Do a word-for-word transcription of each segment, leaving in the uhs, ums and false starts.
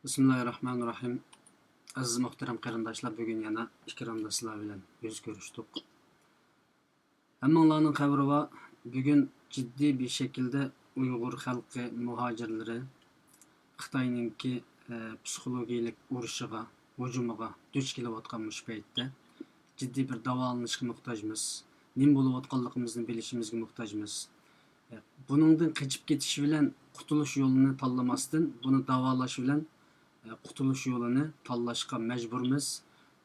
بىسمىللاھىررەھمانىررەھىم. ئەزىز مۇھتەرەم قېرىنداشلار، بۈگۈن يەنە ئېكراندا سىلەر بىلەن يۈز كۆرۈشتۇق. ھەممىڭلارنىڭ خەۋىرى بار، بۈگۈن جىددىي بىر شەكىلدە ئۇيغۇر خەلقى مۇھاجىرلىرى خىتاينىڭكى، ئە، پسىخولوگىيەلىك ئۇرۇشىغا، ھۇجۇمىغا دۇچ كېلىۋاتقان مۇشۇ پەيتتە جىددىي بىر داۋالىنىشقا موھتاجمىز. نېمە بولۇۋاتقانلىقىمىزنى بىلىشىمىزگە موھتاجمىز. بۇنىڭدىن قېچىپ كېتىش بىلەن قۇتۇلۇش يولىنى تاللىماستىن، بۇنى داۋالاش بىلەن، ئە، قۇتۇلۇش يولىنى تاللاشقا مەجبۇرمىز.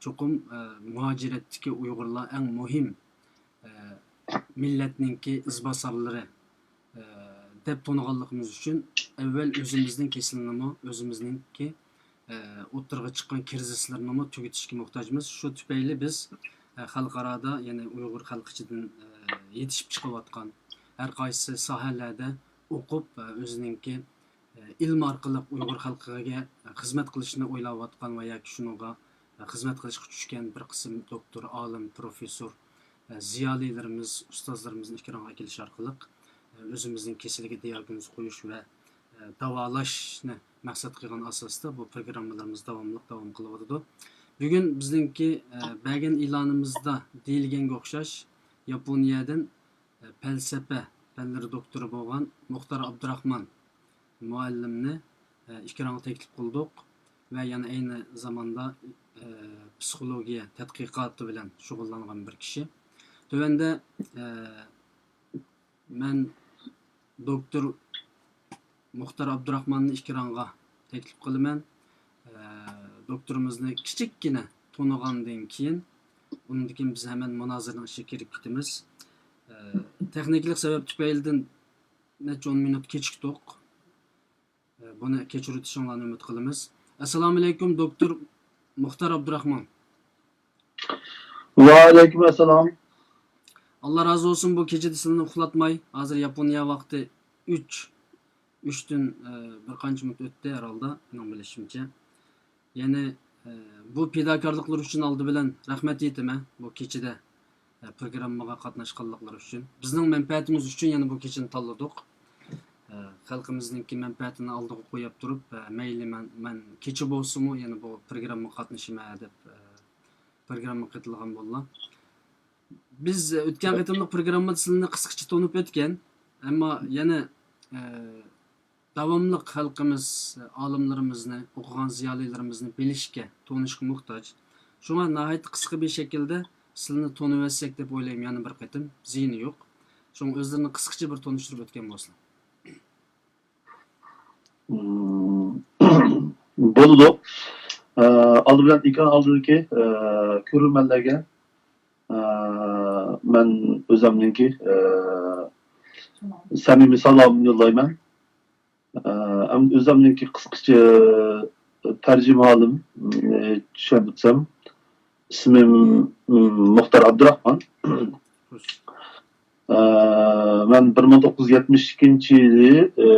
چوقۇم، ئە، مۇھاجىرەتتىكى ئۇيغۇرلار ئەڭ مۇھىم، ئە، مىللەتنىڭكى ئىزباسارلىرى، ئە، دەپ تونۇغانلىقىمىز ئۈچۈن ئەۋۋەل ئۆزىمىزنىڭ كېسىلىنىمۇ، ئۆزىمىزنىڭكى ئوتتۇرىغا چىققان كىرىزىسلىرىنىمۇ تۈگىتىشكە موھتاجمىز. شۇ تۈپەيلى بىز، ئە، خەلقئارادا، يەنى ئۇيغۇر خەلقى ئىچىدىن، ئە، يېتىشىپ چىقىۋاتقان، ھەر قايسى ساھەلەردە ئوقۇپ، ئە، ئۆزىنىڭكى، ئە، ئىلمى ئارقىلىق ئۇيغۇر خەلقىگە خىزمەت قىلىشنى ئويلاۋاتقان ۋە ياكى شۇنىڭغا، ئە، خىزمەت قىلىشقا چۈشكەن بىر قىسىم دوكتور، ئالىم، پروفېسسور، ئە، زىيالىيلىرىمىز، ئۇستازلىرىمىزنى ئېكرانغا ئەكېلىش ئارقىلىق، ئە، ئۆزىمىزنىڭ كېسىلىگە دىياگنوز قويۇش ۋە، ئە، داۋالاشنى مەقسەت قىلغان ئاساستا بۇ پروگراممىلىرىمىز داۋاملىق داۋام قىلىۋاتىدۇ. بۈگۈن بىزنىڭكى، ئە، بەرگەن ئېلانىمىزدا دېيىلگەنگە ئوخشاش، ياپونىيەدىن، ئە، پەلسەپە پەنلىرى دوكتورى بولغان مۇختار ئابدۇراخمان مۇئەللىمنى، ئە، ئېكرانغا تەكلىپ قىلدۇق ۋە يەنە ئەينى زاماندا، ئە، پسىخولوگىيە تەتقىقاتى بىلەن شۇغۇللانغان بىر كىشى. تۆۋەندە، ئە، مەن دوكتور مۇختار ئابدۇراخماننى ئېكرانغا تەكلىپ قىلىمەن. ئە، دوكتورىمىزنى كىچىككىنە تونۇغاندىن كېيىن، ئۇنىڭدىن كېيىن بىز ھەمەن مۇنازىرىنىڭ ئىچىگە كىرىپ كېتىمىز. ئە، تېخنىكىلىق سەۋەب تۈپەيلىدىن نەچچە ئون مىنۇت كېچىكتۇق. ئە، بۇنى كەچۈرۈۋېتىشىڭلارنى ئۈمىد قىلىمىز. ئەسسالامۇئەلەيكۇم، دوكتور مۇختار ئابدۇراخمان. ۋەئەلەيكۇم ئەسسالام. ئاللا رازى بولسۇن، بۇ كېچىدە سىلىنى ئۇخلاتماي، ھازىر ياپونىيە ۋاقتى ئۈچ، ئۈچتىن، ئە، بىر قانچە مىنۇت ئۆتتى ھەرھالدا، مېنىڭ بىلىشىمچە. يەنى، ئە، بۇ پىداكارلىقلىرى ئۈچۈن ئالدى بىلەن رەھمەت ئېيتىمەن، بۇ كېچىدە، ئە، پروگراممىغا قاتناشقانلىقلىرى ئۈچۈن. بىزنىڭ مەنپەئەتىمىز ئۈچۈن يەنە بۇ كېچىنى تاللىدۇق. ئە، خەلقىمىزنىڭكى مەنپەئەتىنى ئالدىغا قويۇپ تۇرۇپ، ئە، مەيلى مەن، مەن كېچە بولسىمۇ يەنە بۇ پروگراممىغا قاتنىشىمەن دەپ، ئە، پروگراممىغا قېتىلغان بولدى. بىز ئۆتكەن قېتىملىق پروگراممىدا سىلىنى قىسقىچە تونۇپ ئۆتكەن، ئەمما يەنە، ئە، داۋاملىق خەلقىمىز ئالىملىرىمىزنى، ئوقۇغان زىيالىيلىرىمىزنى بىلىشكە، تونۇشقا موھتاج. شۇڭا ناھايىتى قىسقا بىر شەكىلدە سىلىنى تونۇۋەتسەك دەپ ئويلايمەن، يەنە بىر قېتىم. زىيىنى يوق. شۇڭا ئۆزلىرىنى قىسقىچە بىر تونۇشتۇرۇپ ئۆتكەن بولسىلا. مم، بولىدۇ. ئە، ئالدى بىلەن ئېكران ئالدىدىكى، ئە، كۆرۈرمەنلەرگە، ئە، مەن ئۆزۈمنىڭكى، ئە، سەمىمىي سالامىمنى يوللايمەن. ئە، ئەمدى ئۆزۈمنىڭكى قىسقىچە تەرجىمىھالىم، ئە، چۈشەندۈرسەم، ئىسمىم، مم، مۇختار ئابدۇراخمان. ئە، مەن بىر مىڭ توققۇز يۈز يەتمىش ئىككىنچى يىلى، ئە،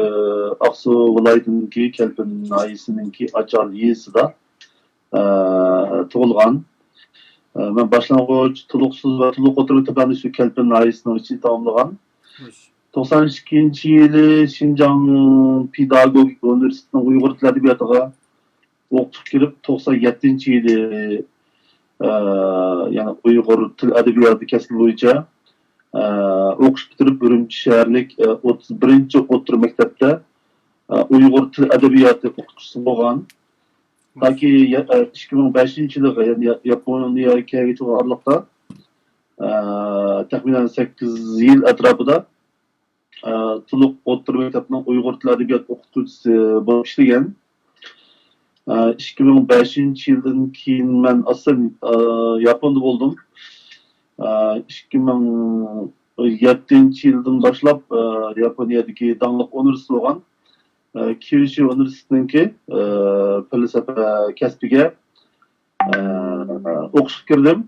ئاقسۇ ۋىلايىتىنىڭكى كەلپىن ناھىيەسىنىڭكى ئاچال يېزىسىدا، ئە، تۇغۇلغان. ئە، مەن باشلانغۇچ، تولۇقسىز ۋە تولۇق ئوتتۇرا مەكتەپلەرنى شۇ كەلپىن ناھىيەسىنىڭ ئىچىدە تاماملىغان. توقسان ئىككىنچى يىلى شىنجاڭ پېداگوگىكا ئۇنىۋېرسىتېتىنىڭ ئۇيغۇر تىل ئەدەبىياتىغا ئوقۇتقا كىرىپ، توقسان يەتتىنچى يىلى، ئە، يەنە ئۇيغۇر تىل ئەدەبىياتى كەسپى بويىچە، ئە، ئوقۇش پۈتتۈرۈپ، ئۈرۈمچى شەھەرلىك، ئە، ئوتتۇز بىرىنچى ئوتتۇرا مەكتەپتە، ئە، ئۇيغۇر تىل ئەدەبىياتى ئوقۇتقۇچىسى بولغان. تاكى يا-، ئە، ئىككى مىڭ بەشىنچى يىلىغا، يەنى يا-، ياپونىيەگە كەلگۈچە بولغان ئارىلىقتا، ئە، تەخمىنەن سەككىز يىل ئەتراپىدا، ئە، تولۇق ئوتتۇرا مەكتەپنىڭ ئۇيغۇر تىل ئەدەبىيات ئوقۇتقۇچىسى بولۇپ ئىشلىگەن. ئە، ئىككى مىڭ بەشىنچى يىلدىن كېيىن مەن ئاساسەن، ئە، ياپوندا بولدۇم. ئە، ئىككى مىڭ يەتتىنچى يىلدىن باشلاپ، ئە، ياپونىيەدىكى داڭلىق ئۇنىۋېرسىتېت بولغان، ئە، كيۇشۇ ئۇنىۋېرسىتېتىنىڭكى، ئە، پەلسەپە كەسپىگە ئوقۇشقا كىردىم.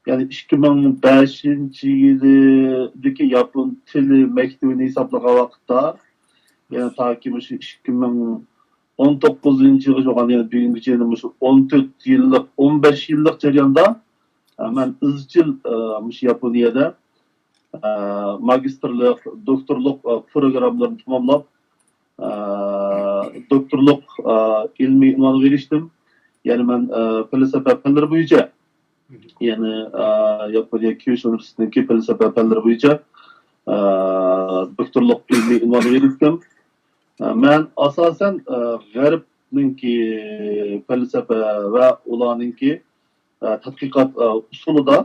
يەنى ئىككى مىڭ بەشىنچى يىلىدىكى ياپون تىلى مەكتىۋىنى ھېسابلىغان ۋاقىتتا، يەنى تاكى مۇشۇ ئىككى مىڭ ئون توققۇزىنچى يىلغا بولغان، يەنى بۈگۈنگىچە، يەنى مۇشۇ ئون تۆت يىللىق، ئون بەش يىللىق جەرياندا، ئە، مەن ئىزچىل، ئە، مۇشۇ ياپونىيەدە، ئە، ماگىستىرلىق، دوكتورلۇق، ئە، پروگراممىلىرىنى تاماملاپ، ئە، دوكتورلۇق ئىلمىي ئۇنۋانىغا ئېرىشتىم. يەنى مەن پەلسەپە پەنلىرى بويىچە، يەنى ياپونىيە كيۇشۇ ئۇنىۋېرسىتېتىنىڭكى پەلسەپە پەنلىرى بويىچە دوكتورلۇق ئىلمىي ئۇنۋانىغا ئېرىشتىم. مەن ئاساسەن غەربنىڭكى پەلسەپە ۋە ئۇلارنىڭكى تەتقىقات ئۇسۇلىدا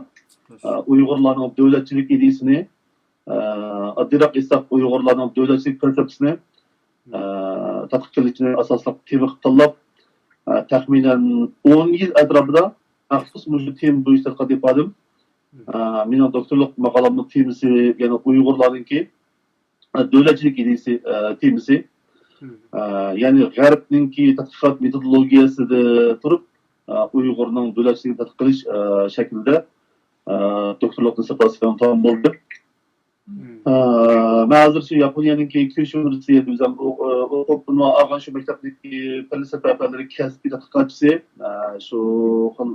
ئۇيغۇرلارنىڭ دۆلەتچىلىك ئىدىيىسىنى، ئاددىيراق ئېيتساق، ئۇيغۇرلارنىڭ دۆلەتچىلىك پەلسەپىسىنى تەتقىق قىلىشنى ئاساسلىق تېما قىلىپ تاللاپ، تەخمىنەن ئون يىل ئەتراپىدا مەخسۇس مۇشۇ تېما بويىچە تەتقىقات ئېلىپ باردىم. مېنىڭ دوكتورلۇق ماقالەمنىڭ تېمىسى يەنە ئۇيغۇرلارنىڭكى دۆلەتچىلىك ئىدىيىسى تېمىسى. يەنى غەربنىڭكى تەتقىقات مېتودولوگىيەسىدە تۇرۇپ، ئۇيغۇرنىڭ دۆلەتچىلىكىنى تەتقىق قىلىش شەكلىدە دوكتورلۇق دىسسېرتاتسىيەم تامام بولدى. مەن ھازىر شۇ ياپونىيەنىڭكى كيۇشۇ ئۇنىۋېرسىتېتىدا ئۆزۈم ئوقۇپ ئالغان شۇ مەكتەپنىڭكى پەلسەپە پەنلىرى كەسپىي تەتقىقاتچىسى، شۇ خىل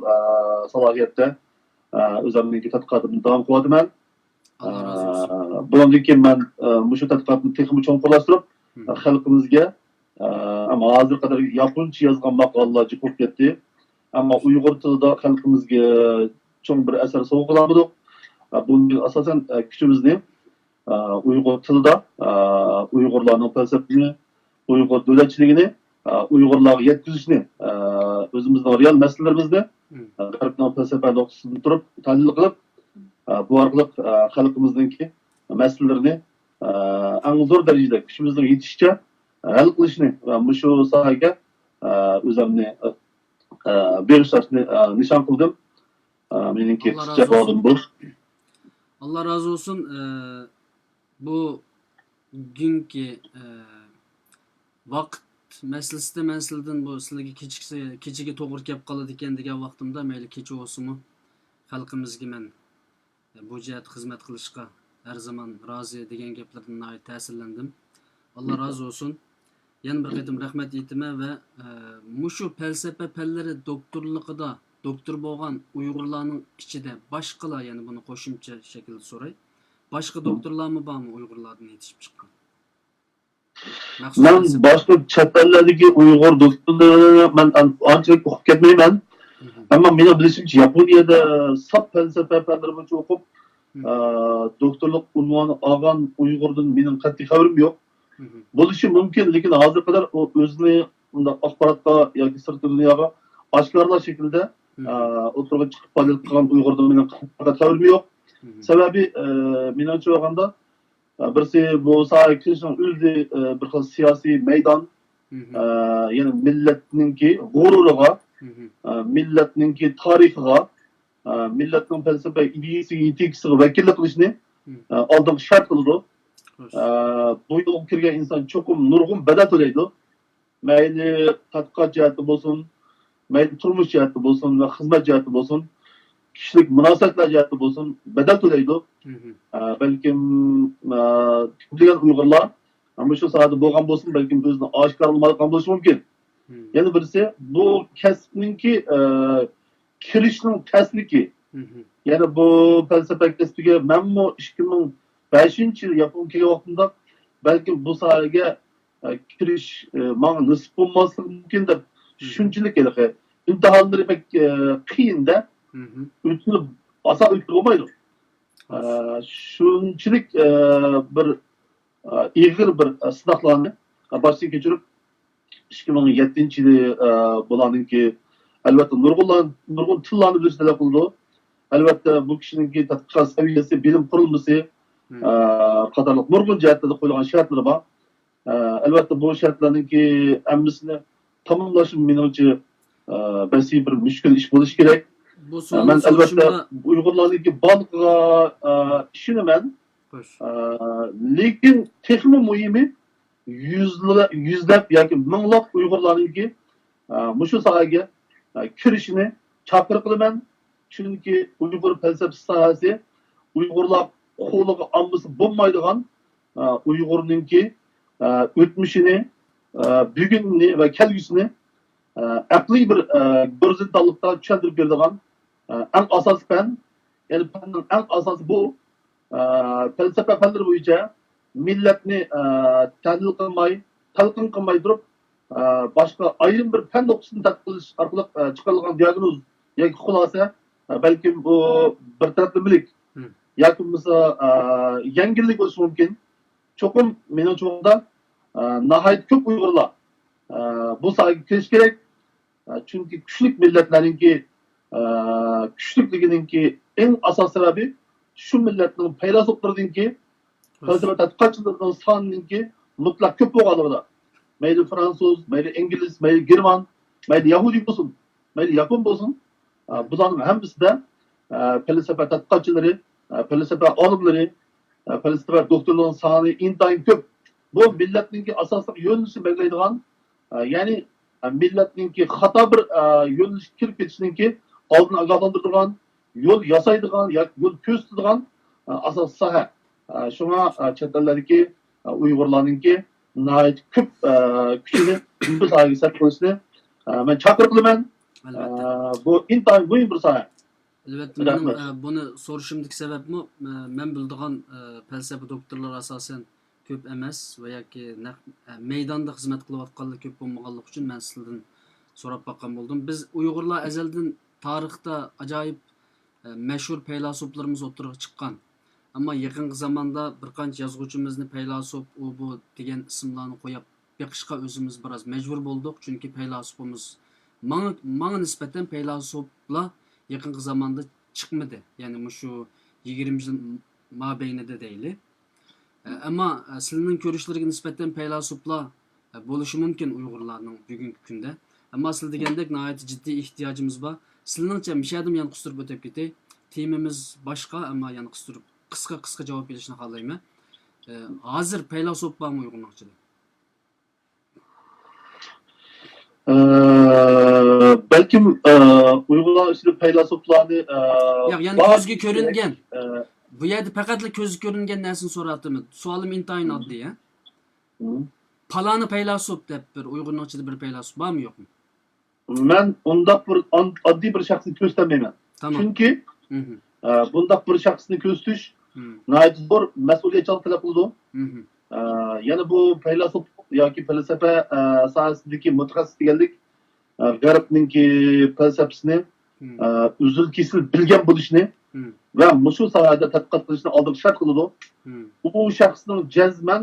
سالاھىيەتتە ئۆزۈمنىڭكى تەتقىقاتىمنى داۋام قىلىۋاتىمەن. ئاللا رازى بولسۇن. بۇنىڭدىن كېيىن مەن مۇشۇ تەتقىقاتنى تېخىمۇ چوڭقۇرلاشتۇرۇپ، خەلقىمىزگە، ئەمما ھازىرغا قەدەر ياپونچە يازغان ماقالىلەر جىق بولۇپ كەتتى. ئەمما ئۇيغۇر تىلىدا خەلقىمىزگە چوڭ بىر ئەسەر سوۋغا قىلالمىدۇق. بۇنىڭ ئاساسەن كۈچىمىزنى ئۇيغۇر تىلىدا ئۇيغۇرلارنىڭ پەلسەپىسىنى، ئۇيغۇر دۆلەتچىلىكىنى ئۇيغۇرلارغا يەتكۈزۈشنى، ئۆزىمىزنىڭ رېئال مەسىلىلىرىمىزنى غەربنىڭ پەلسەپە نۇقتىسىدىن تۇرۇپ تەھلىل قىلىپ، بۇ ئارقىلىق خەلقىمىزنىڭكى مەسىلىلىرىنى ئەڭ زور دەرىجىدە كۈچىمىزنىڭ يېتىشىچە ھەل قىلىشنى ۋە مۇشۇ ساھەگە ئۆزۈمنى بېغىشلاشنى نىشان قىلدىم. مېنىڭكى قىسقىچە جاۋابىم بۇ. ئاللا رازى بولسۇن. بۇ بۈگۈنكى ۋاقىت مەسىلىسىدە مەن سىلىدىن بۇ سىلىگە كېچىكسە، كېچىگە توغرا كەپ قالىدىكەن دېگەن ۋاقتىمدا، مەيلى كېچە بولسىمۇ، خەلقىمىزگە مەن بۇ جەھەتتە خىزمەت قىلىشقا ھەر زامان رازى دېگەن گەپلىرىدىن ناھايىتى تەسىرلەندىم. ئاللا رازى بولسۇن. يەنە بىر قېتىم رەھمەت ئېيتىمەن ۋە، ئە، مۇشۇ پەلسەپە پەنلىرى دوكتورلۇقىدا دوكتور بولغان ئۇيغۇرلارنىڭ ئىچىدە باشقىلار، يەنە بۇنى قوشۇمچە شەكىلدە سوراي، باشقا دوكتورلارمۇ بارمۇ ئۇيغۇرلاردىن يېتىشىپ چىققان؟ مەخسۇس مەن پەلسەپە. باشقا چەت ئەلدىكى ئۇيغۇر دوكتورلىرىنى مەن ئان-، ئانچىلىك ئوقۇپ كەتمەيمەن. مم. ئەمما مېنىڭ بىلىشىمچە، ياپونىيەدە ساپ پەلسەپە پەنلىرى بويىچە ئوقۇپ، مم. ئە، دوكتورلۇق ئۇنۋانى ئالغان ئۇيغۇردىن مېنىڭ قەتئىي خەۋىرىم يوق. مم. بولۇشى مۇمكىن، لېكىن ھازىرغا قەدەر ئۇ ئۆزىنى ئۇنداق ئاخباراتقا ياكى سىرتقى دۇنياغا ئاشكارىلاش شەكلىدە، مم. ئە، ئوتتۇرىغا چىقىپ پائالىيەت قىلغان ئۇيغۇردىن مېنىڭ قەتئىي خەۋىرىم يوق. مم. سەۋەبى، ئە، مېنىڭچە ئالغاندا، بىرسى بۇ ساھەگە كىرىشنىڭ ئۆزى، ئە، بىر خىل سىياسىي مەيدان، مم. ئە، يەنى مىللەتنىڭكى غۇرۇرىغا، مم. ئە، مىللەتنىڭكى تارىخىغا، ئە، مىللەتنىڭ پەلسەپە ئىدىيىسىگە، ئېتىكىسىغا ۋەكىللىك قىلىشنى، مم. ئە، ئالدىنقى شەرت قىلىدۇ. خوش. ئە، بۇ يولغا كىرگەن ئىنسان چوقۇم نۇرغۇن بەدەل تۆلەيدۇ. مەيلى تەتقىقات جەھەتتە بولسۇن، مەيلى تۇرمۇش جەھەتتە بولسۇن ۋە خىزمەت جەھەتتە بولسۇن، كىشىلىك مۇناسىۋەتلەر جەھەتتە بولسۇن، بەدەل تۆلەيدۇ. مم. ئە، بەلكىم، ئە، كۆپلىگەن ئۇيغۇرلار مۇشۇ ساھەدە بولغان بولسىمۇ، بەلكىم ئۆزىنى ئاشكارىلىمايدىغان بولۇشى مۇمكىن. مم. يەنە بىرسى، بۇ كەسىپنىڭكى، ئە، كىرىشنىڭ تەسلىكى. مم. يەنى بۇ پەلسەپە كەسپىگە مەنمۇ ئىككى مىڭ بەشىنچى يىل ياپونغا كەلگەن ۋاقتىمدا، بەلكىم بۇ ساھەگە ئە، كىرىش، ئە، ماڭا نېسىپ بولماسلىقى مۇمكىن دەپ، مم. شۇنچىلىك ھېلىقى ئىمتىھانلىرى بەك، ئە، قىيىن-دە. مم. ئۆتۈنۈپ، ئاسان ئۆتكىلى بولمايدۇ. ئە، شۇنچىلىك، ئە، بىر، ئە، ئېغىر بىر، ئە، سىناقلارنى، ئە، باشتىن كەچۈرۈپ، ئىككى مىڭ يەتتىنچى يىلى، ئە، بۇلارنىڭكى، ئەلۋەتتە، نۇرغۇنلار، نۇرغۇن تىللارنى بىلىشنى تەلەپ قىلىدۇ. ئەلۋەتتە، بۇ كىشىنىڭكى تەتقىقات سەۋىيەسى، بىلىم قۇرۇلمىسى، مم. ئە، قاتارلىق نۇرغۇن جەھەتلەردە قويۇلغان شەرتلىرى بار. ئە، ئەلۋەتتە، بۇ شەرتلەرنىڭكى ھەممىسىنى تاماملاشمۇ مېنىڭچە، ئە، بەسى بىر مۈشكۈل ئىش بولۇشى كېرەك. بۇ ئە، سوئالنى مەن ئەلۋەتتە سورىشىمدا ئۇيغۇرلارنىڭكى بارلىقىغا، ئە، ئىشىنىمەن. خوش. ئە، لېكىن تېخىمۇ مۇھىمى، يۈزلە-، يۈزلەپ ياكى مىڭلاپ ئۇيغۇرلارنىڭكى، ئە، مۇشۇ ساھەگە، ئە، كىرىشىنى چاقىرىق قىلىمەن. چۈنكى ئۇيغۇر پەلسەپىسى ساھەسى ئۇيغۇرلار قولىغا ئالمىسا بولمايدىغان، ئە، ئۇيغۇرنىڭكى، ئە، ئۆتمۈشىنى، ئە، بۈگۈنىنى ۋە كەلگۈسىنى، ئە، ئەقلىي بىر، ئە، گورىزونتاللىقتا چۈشەندۈرۈپ بېرىدىغان، ئە، ئەڭ ئاساسىي پەن. يەنى پەننىڭ ئەڭ ئاساسى بۇ. ئە، پەلسەپە پەنلىرى بويىچە مىللەتنى، ئە، تەھلىل قىلماي، تەلقىن قىلماي تۇرۇپ، ئە، باشقا ئايرىم بىر پەن نۇقتىسىدىن تەتقىق قىلىش ئارقىلىق، ئە، چىقىرىلغان دىياگنوز ياكى خۇلاسە، ئە، بەلكىم بۇ بىر تەرەپلىمىلىك ياكى بولمىسا، ئە، يەڭگىللىك بولۇشى مۇمكىن. چوقۇم مېنىڭچە بولغاندا، ئە، ناھايىتى كۆپ ئۇيغۇرلار، ئە، بۇ ساھەگە كىرىشى كېرەك. ئە، چۈنكى كۈچلۈك مىللەتلەرنىڭكى، ئە، كۈچلۈكلۈكىنىڭكى ئەڭ ئاساسىي سەۋەبى شۇ مىللەتنىڭ پەيلاسوپلىرىنىڭكى، پەلسەپە تەتقىقاتچىلىرىنىڭ سانىنىڭكى مۇتلەق كۆپ بولغانلىقىدا. مەيلى فرانسۇز، مەيلى ئىنگلىز، مەيلى گېرمان، مەيلى يەھۇدىي بولسۇن، مەيلى ياپون بولسۇن، ئە، بۇلارنىڭ ھەممىسىدە، ئە، پەلسەپە تەتقىقاتچىلىرى، ئە، پەلسەپە ئالىملىرى، ئە، پەلسەپە دوكتورلىرىنىڭ سانى ئىنتايىن كۆپ. بۇ مىللەتنىڭكى ئاساسلىق يۆنىلىشىنى بەلگىلەيدىغان، ئە، يەنى، ئە، مىللەتنىڭكى خاتا بىر، ئە، يۆنىلىشكە كىرىپ كېتىشىنىڭكى ئالدىنى ئاگاھلاندۇرىدىغان، يول ياسايدىغان ياكى يول كۆرسىتىدىغان، ئە، ئاساسىي ساھە. ئە، شۇڭا، ئە، چەت ئەللەردىكى، ئە، ئۇيغۇرلارنىڭكى ناھايىتى كۆپ، ئە، كۈچىنى بۇ ساھەگە سەرپ قىلىشنى، ئە، مەن چاقىرىپ قىلىمەن. ئەلۋەتتە. ئە، بۇ ئىنتايىن مۇھىم بىر ساھە. ئەلۋەتتە، مېنىڭ، رەھمەت. ئە، بۇنى سورىشىمدىكى سەۋەبمۇ، ئە، مەن بىلىدىغان، ئە، پەلسەپە دوكتورلىرى ئاساسەن كۆپ ئەمەس ۋە ياكى نەق، ئە، مەيداندا خىزمەت قىلىۋاتقانلار كۆپ بولمىغانلىقى ئۈچۈن مەن سىلەردىن سوراپ باققان بولدۇم. بىز ئۇيغۇرلار ئەزەلدىن تارىختا ئاجايىپ، ئە، مەشھۇر پەيلاسوپلىرىمىز ئوتتۇرىغا چىققان. ئەمما يېقىنقى زاماندا بىر قانچە يازغۇچىمىزنى پەيلاسوپ، ئۇ، بۇ دېگەن ئىسىملارنى قويۇپ بېقىشقا ئۆزىمىز بىراز مەجبۇر بولدۇق، چۈنكى پەيلاسوپىمىز ماڭا، ماڭا نىسبەتەن پەيلاسوپلار يېقىنقى زاماندا چىقمىدى، يەنى مۇشۇ يىگىرمە يىل مابەينىدە دەيلى. ئە، ئەمما، ئە، سىلىنىڭ كۆرۈشلىرىگە نىسبەتەن پەيلاسوپلار، ئە، بولۇشى مۇمكىن ئۇيغۇرلارنىڭ بۈگۈنكى كۈندە. ئەمما سىلە دېگەندەك ناھايىتى جىددىي ئېھتىياجىمىز بار. سىلىنىڭچە مۇشۇ يەردىمۇ يەنە قىستۇرۇپ ئۆتۈپ كېتەي. تېمىمىز باشقا، ئەمما يەنە قىستۇرۇپ قىسقا، قىسقا جاۋاب بېرىشنى خالايمەن. ئە، ھازىر پەيلاسوپ بارمۇ ئۇيغۇرنىڭ ئىچىدە؟ ئە، بەلكىم، ئە، ئۇيغۇرلار ئىچىدە پەيلاسوپلارنى، ئە، ياق، يەنى بار كۆزگە دېيىش كۆرۈنگەن. كېرەك. ئە، بۇ يەردە پەقەتلا كۆزگە كۆرۈنگەن نەرسىنى سوراۋاتىمەن. سوئالىم ئىنتايىن ئاددىي، ھە؟ مم. پالانى پەيلاسوپ دەپ بىر ئۇيغۇرنىڭ ئىچىدە بىر پەيلاسوپ بارمۇ يوقمۇ؟ مەن ئۇنداق بىر ئان-، ئاددىي بىر شەخسنى كۆرسىتەلمەيمەن. تامام. چۈنكى، مھم. ئە، بۇنداق بىر شەخسنى كۆرسىتىش مم. ناھايىتى زور مەسئۇلىيەتچانلىق تەلەپ قىلىدۇ. مھم. ئە، يەنە بۇ پەيلاسوپ ياكى پەلسەپە، ئە، ساھەسىدىكى مۇتەخەسسىس دېگەنلىك، ئە، غەربنىڭكى پەلسەپىسىنى، مم. ئە، ئۈزۈل-كېسىل بىلگەن بولۇشنى مم. ۋە مۇشۇ ساھەدە تەتقىقات قىلىشنى ئالدىنقى شەرت قىلىدۇ. مم. ئۇ شەخسنىڭ جەزمەن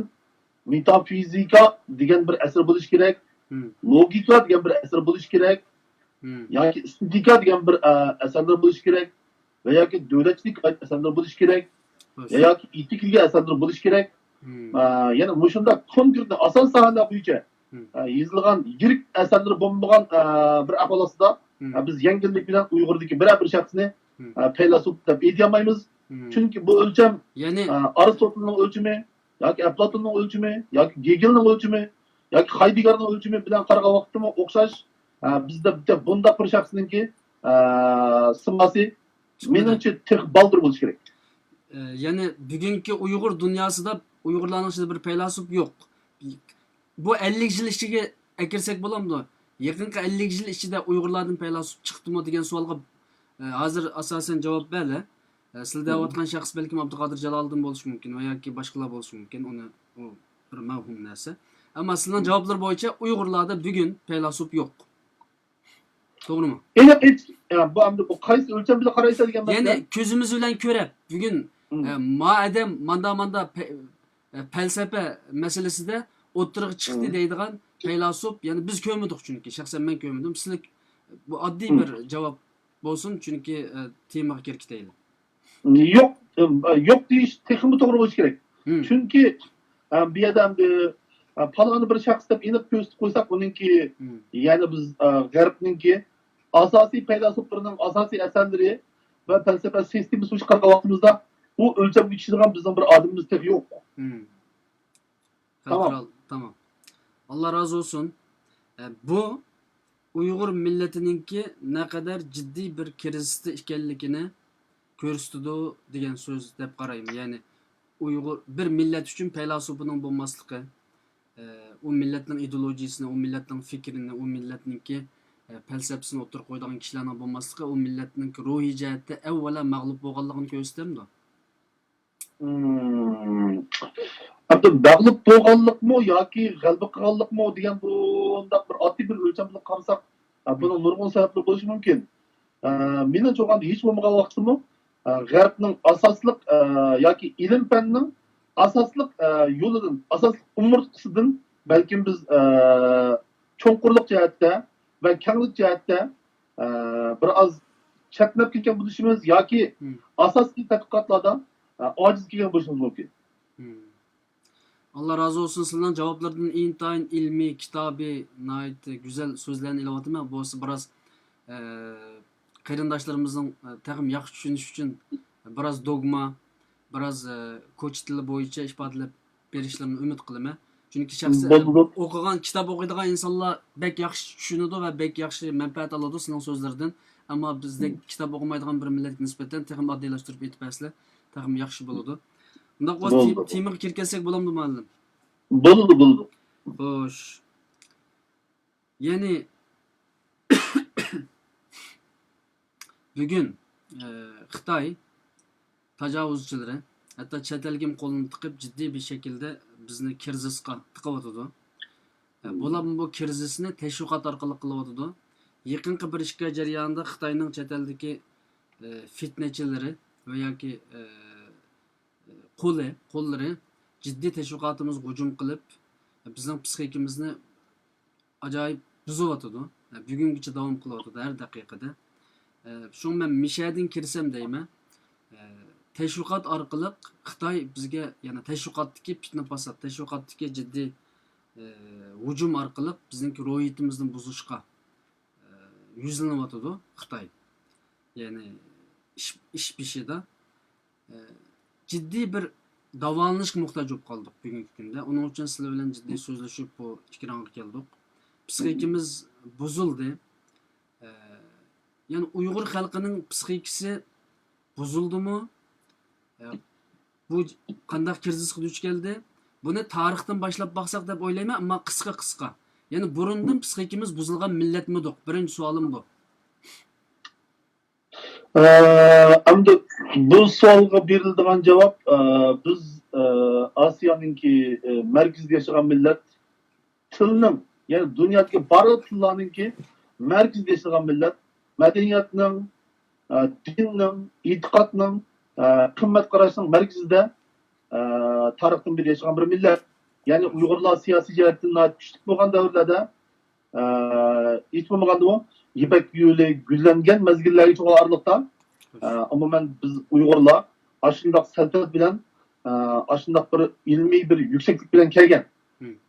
مېتافىزىكا دېگەن بىر ئەسەر بولۇشى كېرەك، مم. لوگىكا دېگەن بىر ئەسەر بولۇشى كېرەك، مم. ياكى ئېستېتىكا دېگەن بىر، ئە، ئەسەرلەر بولۇشى كېرەك ۋە ياكى دۆلەتچىلىككە ئائىت ئەسەرلەر بولۇشى كېرەك ۋە ياكى ئېتىكىگە ئەسەرلەر بولۇشى كېرەك. مم. ئە، يەنە مۇشۇنداق كونكرېتنى ئاساسىي ساھەلەر بويىچە، مم. ئە، يېزىلغان يىرىك ئەسەرلىرى بولمىغان، ئە، بىر ئەھۋال ئاستىدا، مم. ئە، بىز يەڭگىللىك بىلەن ئۇيغۇردىكى بىرەر بىر شەخسنى، مم. ئە، پەيلاسوپ دەپ ئېيتالمايمىز. مم. چۈنكى بۇ ئۆلچەم، يەنى ئە، ئارستوتېلنىڭ ئۆلچىمى، ياكى ئەپلاتوننىڭ ئۆلچىمى، ياكى گېگېلنىڭ ئۆلچىمى، ياكى خايدېگگېرنىڭ ئۆلچىمى بىلەن قارىغان ۋاقىتتىمۇ ئوخشاش. ئە، بىزدە بىتە بۇنداق بىر شەخسنىڭكى، ئە، سىماسى، چىقمىدى. مېنىڭچە، تېخى بالدۇر بولۇشى كېرەك. ئە، يەنى بۈگۈنكى ئۇيغۇر دۇنياسىدا ئۇيغۇرلارنىڭ ئىچىدە بىر پەيلاسوپ يوق. بۇ ئەللىك يىل ئىچىگە ئەكىرسەك بولامدۇ؟ يېقىنقى ئەللىك يىل ئىچىدە ئۇيغۇرلاردىن پەيلاسوپ چىقتىمۇ دېگەن سوئالغا، ئە، ھازىر ئاساسەن جاۋاب بەرلە. ئە، سىلەر دەۋاتقان شەخس بەلكىم ئابدۇقادىر جالالىدىن بولۇشى مۇمكىن ۋە ياكى باشقىلار بولۇشى مۇمكىن. ئۇنى، ئۇ بىر مەۋھۇم نەرسە. ئەمما سىلەرنىڭ جاۋابلىرى بويىچە ئۇيغۇرلاردا بۈگۈن پەيلاسوپ يوق. توغرىمۇ؟ ئېنىق ئېيتىش، يا، بۇ ئەمدى بۇ قايسى ئۆلچەم بىلەن قارايسەن دېگەن مەسىلە. يەنى كۆزىمىز بىلەن كۆرۈپ، بۈگۈن، مم. ئە، ما ئادەم ماندا-ماندا پە-، ئە، پەلسەپە مەسىلىسىدە ئوتتۇرىغا چىقتى مم. دەيدىغان پەيلاسوپ، يەنى بىز كۆرمىدۇق چۈنكى، شەخسەن مەن كۆرمىدىم. سىلەر بۇ ئاددىي مم. بىر جاۋاب بولسۇن، چۈنكى، ئە، تېمىغا كىرىپ كېتەيلى. يوق، ئە، يوق دېيىش تېخىمۇ توغرا بولۇشى كېرەك. مم. چۈنكى، ئە، بۇ يەردە ئەمدى، ئە، پالانى بىر شەخس دەپ ئېنىق كۆرسىتىپ قويساق، ئۇنىڭكى، مم. يەنى بىز، ئە، غەربنىڭكى ئاساسىي پەيلاسوپلىرىنىڭ ئاساسىي ئەسەرلىرى ۋە پەلسەپە سىستېمىسى بويىچە قارىغان ۋاقتىمىزدا، ئۇ ئۆلچەمگە چۈشىدىغان بىزنىڭ بىر ئادىمىمىز تېخى يوق. مم. تامام. خەلقئارا، تامام. ئاللا رازى بولسۇن. ئە، بۇ ئۇيغۇر مىللىتىنىڭكى نەقەدەر جىددىي بىر كىرىزىستا ئىكەنلىكىنى كۆرسىتىدۇ دېگەن سۆز دەپ قارايمەن. يەنى ئۇيغۇر، بىر مىللەت ئۈچۈن پەيلاسوپىنىڭ بولماسلىقى، ئە، ئۇ مىللەتنىڭ ئىدېئولوگىيىسىنى، ئۇ مىللەتنىڭ پىكرىنى، ئۇ مىللەتنىڭكى، ئە، پەلسەپىسىنى ئوتتۇرىغا قويىدىغان كىشىلەرنىڭ بولماسلىقى ئۇ مىللەتنىڭكى روھىي جەھەتتە ئەۋۋەلا مەغلۇپ بولغانلىقىنى كۆرسىتەمدۇ؟ مم. ئەمدى مەغلۇپ بولغانلىقمۇ ياكى غەلىبە قىلغانلىقمۇ دېگەن بۇنداق ئاددىي بىر ئۆلچەم بىلەن قارىساق، ئە، بۇنىڭ نۇرغۇن سەۋەبلىرى بولۇشى مۇمكىن. ئە، مېنىڭچە، ھېچ بولمىغان ۋاقىتتىمۇ، ئە، غەربنىڭ ئاساسلىق، ئە، ياكى ئىلىم-پەننىڭ ئاساسلىق، ئە، يولىدىن، ئاساسلىق ئومۇرتقىسىدىن بەلكىم بىز، ئە، چوڭقۇرلۇق جەھەتتە ۋە كەڭلىك جەھەتتە، ئە، بىر ئاز چەتنەپ كەتكەن بولۇشىمىز ياكى ئاساسىي تەتقىقاتلاردا، ئە، ئاجىز كەلگەن بولۇشىمىز مۇمكىن. ئاللا رازى بولسۇن، سىلەرنىڭ جاۋابلىرىدىن ئىنتايىن ئىلمىي، كىتابىي، ناھايىتى گۈزەل سۆزلەرنى ئېلىۋاتىمەن. بولسا بىراز، ئە، قېرىنداشلىرىمىزنىڭ، ئە، تېخىمۇ ياخشى چۈشىنىشى ئۈچۈن بىراز دوگما، بىراز، ئە، كوچا تىلى بويىچە ئىپادىلەپ بېرىشلىرىنى ئۈمىد قىلىمەن. چۈنكى شەخسەن ئوقۇغان، كىتاب ئوقۇيدىغان ئىنسانلار بەك ياخشى چۈشىنىدۇ ۋە بەك ياخشى مەنپەئەت ئالىدۇ سىلىنىڭ سۆزلىرىدىن. ئەمما بىزدەك كىتاب ئوقۇمايدىغان بىر مىللەتكە نىسبەتەن تېخىمۇ ئاددىيلاشتۇرۇپ ئېيتىپ بەرسىلەر، تېخىمۇ ياخشى بولىدۇ. بۇنداق بولسا تېمىغا كىرىپ كەتسەك بولامدۇ، مۇئەللىم؟ بولىدۇ، بولىدۇ. خوش. يەنى بۈگۈن، ئە، خىتاي تاجاۋۇزچىلىرى ھەتتا چەت ئەلگىمۇ قولىنى تىقىپ، جىددىي بىر شەكىلدە بىزنى كىرىزىسقا تىقىۋاتىدۇ. ئە، بۇلارمۇ بۇ كىرىزىسنى تەشۋىقات ئارقىلىق قىلىۋاتىدۇ. يېقىنقى بىر ئىككى ئاي جەريانىدا خىتاينىڭ چەت ئەلدىكى، ئە، فىتنىچىلىرى ۋە ياكى، ئە، قولى، قوللىرى جىددىي تەشۋىقاتىمىزغا ھۇجۇم قىلىپ، بىزنىڭ پسىخىكىمىزنى ئاجايىپ بۇزۇۋاتىدۇ. بۈگۈنگىچە داۋام قىلىۋاتىدۇ ھەر دەقىقىدە. شۇڭا مەن مىشەدىن كىرسەم دەيمەن. تەشۋىقات ئارقىلىق خىتاي بىزگە، يەنى تەشۋىقاتتىكى پىتنە-پاسات، تەشۋىقاتتىكى جىددىي، ھۇجۇم ئارقىلىق بىزنىڭكى روھىيىتىمىزنى بۇزۇشقا يۈزلىنىۋاتىدۇ خىتاي. يەنى ئىش، ئىش بېشىدا، ئە، جىددىي بىر داۋالىنىشقا موھتاج بولۇپ قالدۇق بۈگۈنكى كۈندە. ئۇنىڭ ئۈچۈن سىلەر بىلەن جىددىي سۆزلىشىپ بۇ ئېكرانغا كەلدۇق. پسىخىكىمىز بۇزۇلدى. ئە، يەنى ئۇيغۇر خەلقىنىڭ پسىخىكىسى بۇزۇلدىمۇ؟ ئە، بۇ قانداق كىرىزىسقا دۇچ كەلدى؟ بۇنى تارىختىن باشلاپ باقساق دەپ ئويلايمەن، ئەمما قىسقا قىسقا. يەنى بۇرۇندىن پسىخىكىمىز بۇزۇلغان مىللەتمىدۇق؟ بىرىنچى سوئالىم بۇ. ئە، ئەمدى بۇ سوئالغا بېرىلىدىغان جاۋاب، ئە، بىز، ئە، ئاسىيانىڭكى، ئە، مەركىزىدە ياشىغان مىللەت، تىلنىڭ، يەنى دۇنيادىكى بارلىق تىللارنىڭكى مەركىزىدە ياشىغان مىللەت، مەدەنىيەتنىڭ، ئە، دىننىڭ، ئېتىقادنىڭ، ئە، قىممەت قاراشنىڭ مەركىزىدە، ئە، تارىختىن بېرى ياشىغان بىر مىللەت. يەنى ئۇيغۇرلار سىياسىي جەھەتتىن ناھايىتى كۈچلۈك بولغان دەۋرلەردە، ئە، ھېچ بولمىغاندىمۇ يىپەك يولى گۈللەنگەن مەزگىللەرگىچە بولغان ئارىلىقتا، ئە، ئومۇمەن بىز ئۇيغۇرلار ئاشۇنداق سەلتەنەت بىلەن، ئە، ئاشۇنداق بىر ئىلمىي بىر يۈكسەكلىك بىلەن كەلگەن.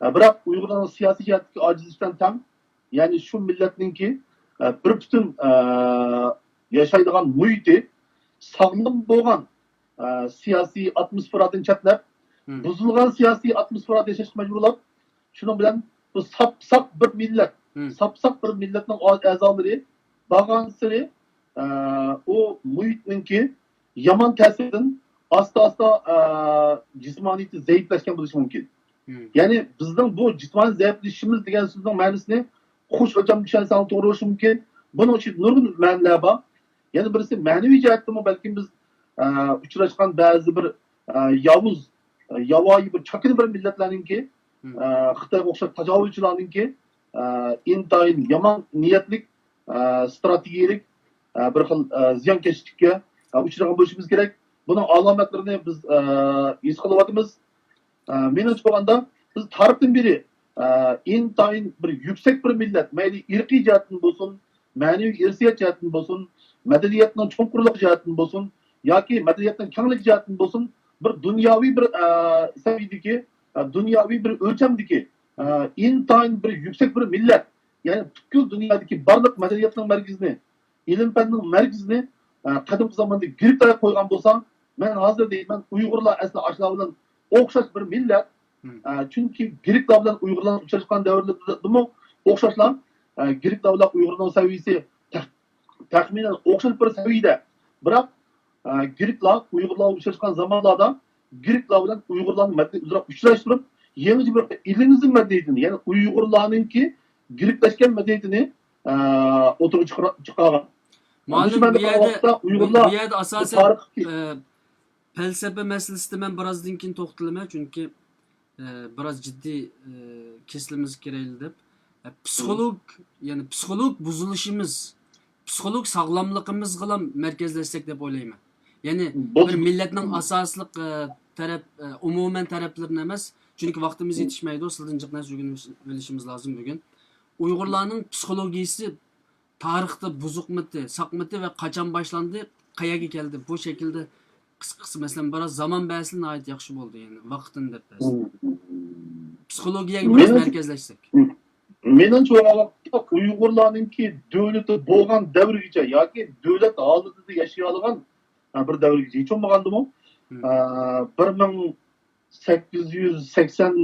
ئە، بىراق ئۇيغۇرلارنىڭ سىياسىي جەھەتتىكى ئاجىزلىقى بىلەن تەڭ، يەنى شۇ مىللەتنىڭكى، ئە، بىر پۈتۈن، ئە، ياشايدىغان مۇھىتى ساغلام بولغان، ئە، سىياسىي ئاتموسفېرادىن چەتنەپ، بۇزۇلغان سىياسىي ئاتموسفېرادا ياشاشقا مەجبۇرلاپ، شۇنىڭ بىلەن بۇ ساپ-ساپ بىر مىللەت، ساپ-ساپ بىر مىللەتنىڭ ئا-، ئەزالىرى بارغانسېرى، ئە، ئۇ مۇھىتنىڭكى يامان تەسىرىدىن ئاستا-ئاستا، ئە، جىسمانىيىتى زەئىپلەشكەن بولۇشى مۇمكىن. يەنى بىزنىڭ بۇ جىسمانىي زەئىپلىشىشىمىز دېگەن سۆزنىڭ مەنىسىنى خۇش ئۆلچەمدە چۈشەنسەڭ توغرا بولۇشى مۇمكىن. بۇنىڭ ئىچىدە نۇرغۇن مەنىلەر بار. يەنە بىرسى مەنىۋى جەھەتتىمۇ بەلكىم بىز، ئە، ئۇچراشقان بەزى بىر، ئە، ياۋۇز، ئە، ياۋايى بىر چاكىنا بىر مىللەتلەرنىڭكى، ئە، خىتايغا ئوخشاش تاجاۋۇزچىلارنىڭكى، ئە، ئىنتايىن يامان نىيەتلىك، ئە، ستراتېگىيىلىك، ئە، بىر خىل، ئە، زىيانكەشلىككە، ئە، ئۇچرىغان بولۇشىمىز كېرەك. بۇنىڭ ئالامەتلىرىنى بىز، ئە، ھېس قىلىۋاتىمىز. ئە، مېنىڭچە بولغاندا، بىز تارىختىن بېرى، ئە، ئىنتايىن بىر يۈكسەك بىر مىللەت، مەيلى ئىرقىي جەھەتتىن بولسۇن، مەنىۋى ئىرسىيەت جەھەتتىن بولسۇن، مەدەنىيەتنىڭ چوڭقۇرلۇقى جەھەتتىن بولسۇن ياكى مەدەنىيەتنىڭ كەڭلىكى جەھەتتىن بولسۇن، بىر دۇنياۋى بىر، ئە، سەۋىيەدىكى، ئە، دۇنياۋى بىر ئۆلچەمدىكى، ئە، ئىنتايىن بىر يۈكسەك بىر مىللەت. يەنى پۈتكۈل دۇنيادىكى بارلىق مەدەنىيەتنىڭ مەركىزىنى، ئىلىم-پەننىڭ مەركىزىنى، ئە، قەدىمكى زاماندا گرېكلار قويغان بولسا، مەن ھازىر دەيمەن، ئۇيغۇرلار ئەسلى ئاشۇلار بىلەن ئوخشاش بىر مىللەت. ئە، چۈنكى گرېكلار بىلەن ئۇيغۇرلار ئۇچراشقان دەۋرلىرىدىمۇ ئوخشاشلا، ئە، گرېكلار بىلەن ئۇيغۇرنىڭ سەۋىيىسى تەخ-، تەخمىنەن ئوخشاش بىر سەۋىيىدە. بىراق، ئە، گرېكلار ئۇيغۇرلار ئۇچراشقان زامانلاردا گرېكلار بىلەن ئۇيغۇرلارنىڭ مەدەنىيىتىنى ئۆزئارا ئۇچراشتۇرۇپ، يېڭىچە بىر ئېللىنىزم مەدەنىيىتىنى، يەنى ئۇيغۇرلارنىڭكى گرېكلەشكەن مەدەنىيىتىنى، ئە، ئوتتۇرىغا چىقار-، چىقارغان. مۇئەللىم، بۇ يەردە، بۇ يەردە ئاساسەن، ئە، پەلسەپە مەسىلىسىدە مەن بىرازدىن كېيىن توختىلىمەن، چۈنكى، ئە، بىراز جىددىي، ئە، كېسىلىمىزگە كىرەيلى دەپ. پسىخولوگ، يەنى پسىخولوگ بۇزۇلۇشىمىز، پسىخولوگ ساغلاملىقىمىزغىلا مەركەزلەشسەك دەپ ئويلايمەن. يەنى بىر مىللەتنىڭ ئاساسلىق، ئە، تەرەپ، ئە، ئومۇمەن تەرەپلىرىنى ئەمەس، چۈنكى ۋاقتىمىز يېتىشمەيدۇ، سىزدىن جىق نەرسە ئۆگىنىۋېلىشىمىز لازىم بۈگۈن. ئۇيغۇرلارنىڭ پسىخولوگىيىسى تارىختا بۇزۇقمىتى، ساقمىتى ۋە قاچان باشلاندى، قەيەرگە كەلدى؟ بۇ شەكىلدە قىسقىسى، مەسىلەن، بىراز زامان بەرسىلە ناھايىتى ياخشى بولىدۇ، يەنى ۋاقتىنى دەپ بەرسە. پسىخولوگىيەگە بىراز مەركەزلەشسەك. مېنىڭچە، ئۇ ۋاقىتتا ئۇيغۇرلارنىڭكى دۆلىتى بولغان دەۋرگىچە ياكى دۆلەت ھالىتىدە ياشىيالىغان، ھە، بىر دەۋرگىچە، ھېچ بولمىغاندىمۇ، ئە، بىر مىڭ سەككىز يۈز سەكسەن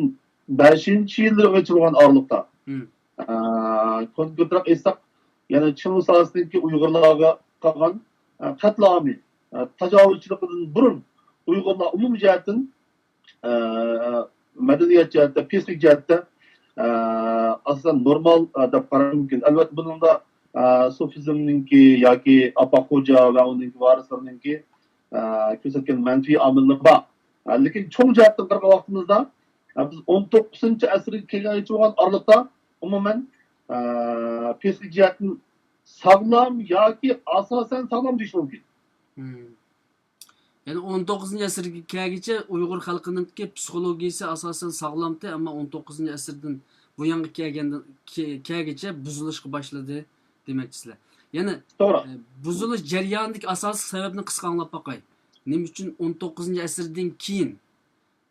بەشىنچى يىللىرىغىچە بولغان ئارىلىقتا، ئە، كونكرېتراق ئېيتساق، يەنى چىڭ ساھەسىدىكى ئۇيغۇرلارغا قىلغان، ئە، قەتلىئامى، ئە، تاجاۋۇزچىلىقىدىن بۇرۇن ئۇيغۇرلار ئومۇمىي جەھەتتىن، ئە، مەدەنىيەت جەھەتتە، پسىخىك جەھەتتە، ئە، ئاساسەن نورمال، ئە، دەپ قاراش مۇمكىن. ئەلۋەتتە، بۇنىڭدا، ئە، سۇفىزمنىڭكى ياكى ئاپاق خوجا ۋە ئۇنىڭكى ۋارىسلىرىنىڭكى، ئە، كۆرسەتكەن مەنپىي ئامىللىرى بار. ئە، لېكىن چوڭ جەھەتتىن قارىغان ۋاقتىمىزدا، ئە، بىز ئون توققۇزىنچى ئەسىرگە كەلگەنگىچە بولغان ئارىلىقتا ئومۇمەن، ئە، پسىخىك جەھەتتىن ساغلام ياكى ئاساسەن ساغلام دېيىش مۇمكىن. يەنى ئون توققۇزىنچى ئەسىرگە كەلگىچە ئۇيغۇر خەلقىنىڭكى پسىخولوگىيىسى ئاساسەن ساغلامتى، ئەمما ئون توققۇزىنچى ئەسىردىن بۇ يانغا كەلگەندىن، كە-، كەلگىچە بۇزۇلۇشقا باشلىدى دېمەكچىسىلەر. يەنى، توغرا. ئە، بۇزۇلۇش جەريانىدىكى ئاساسلىق سەۋەبنى قىسقا ئاڭلاپ باقاي. نېمە ئۈچۈن ئون توققۇزىنچى ئەسىردىن كېيىن،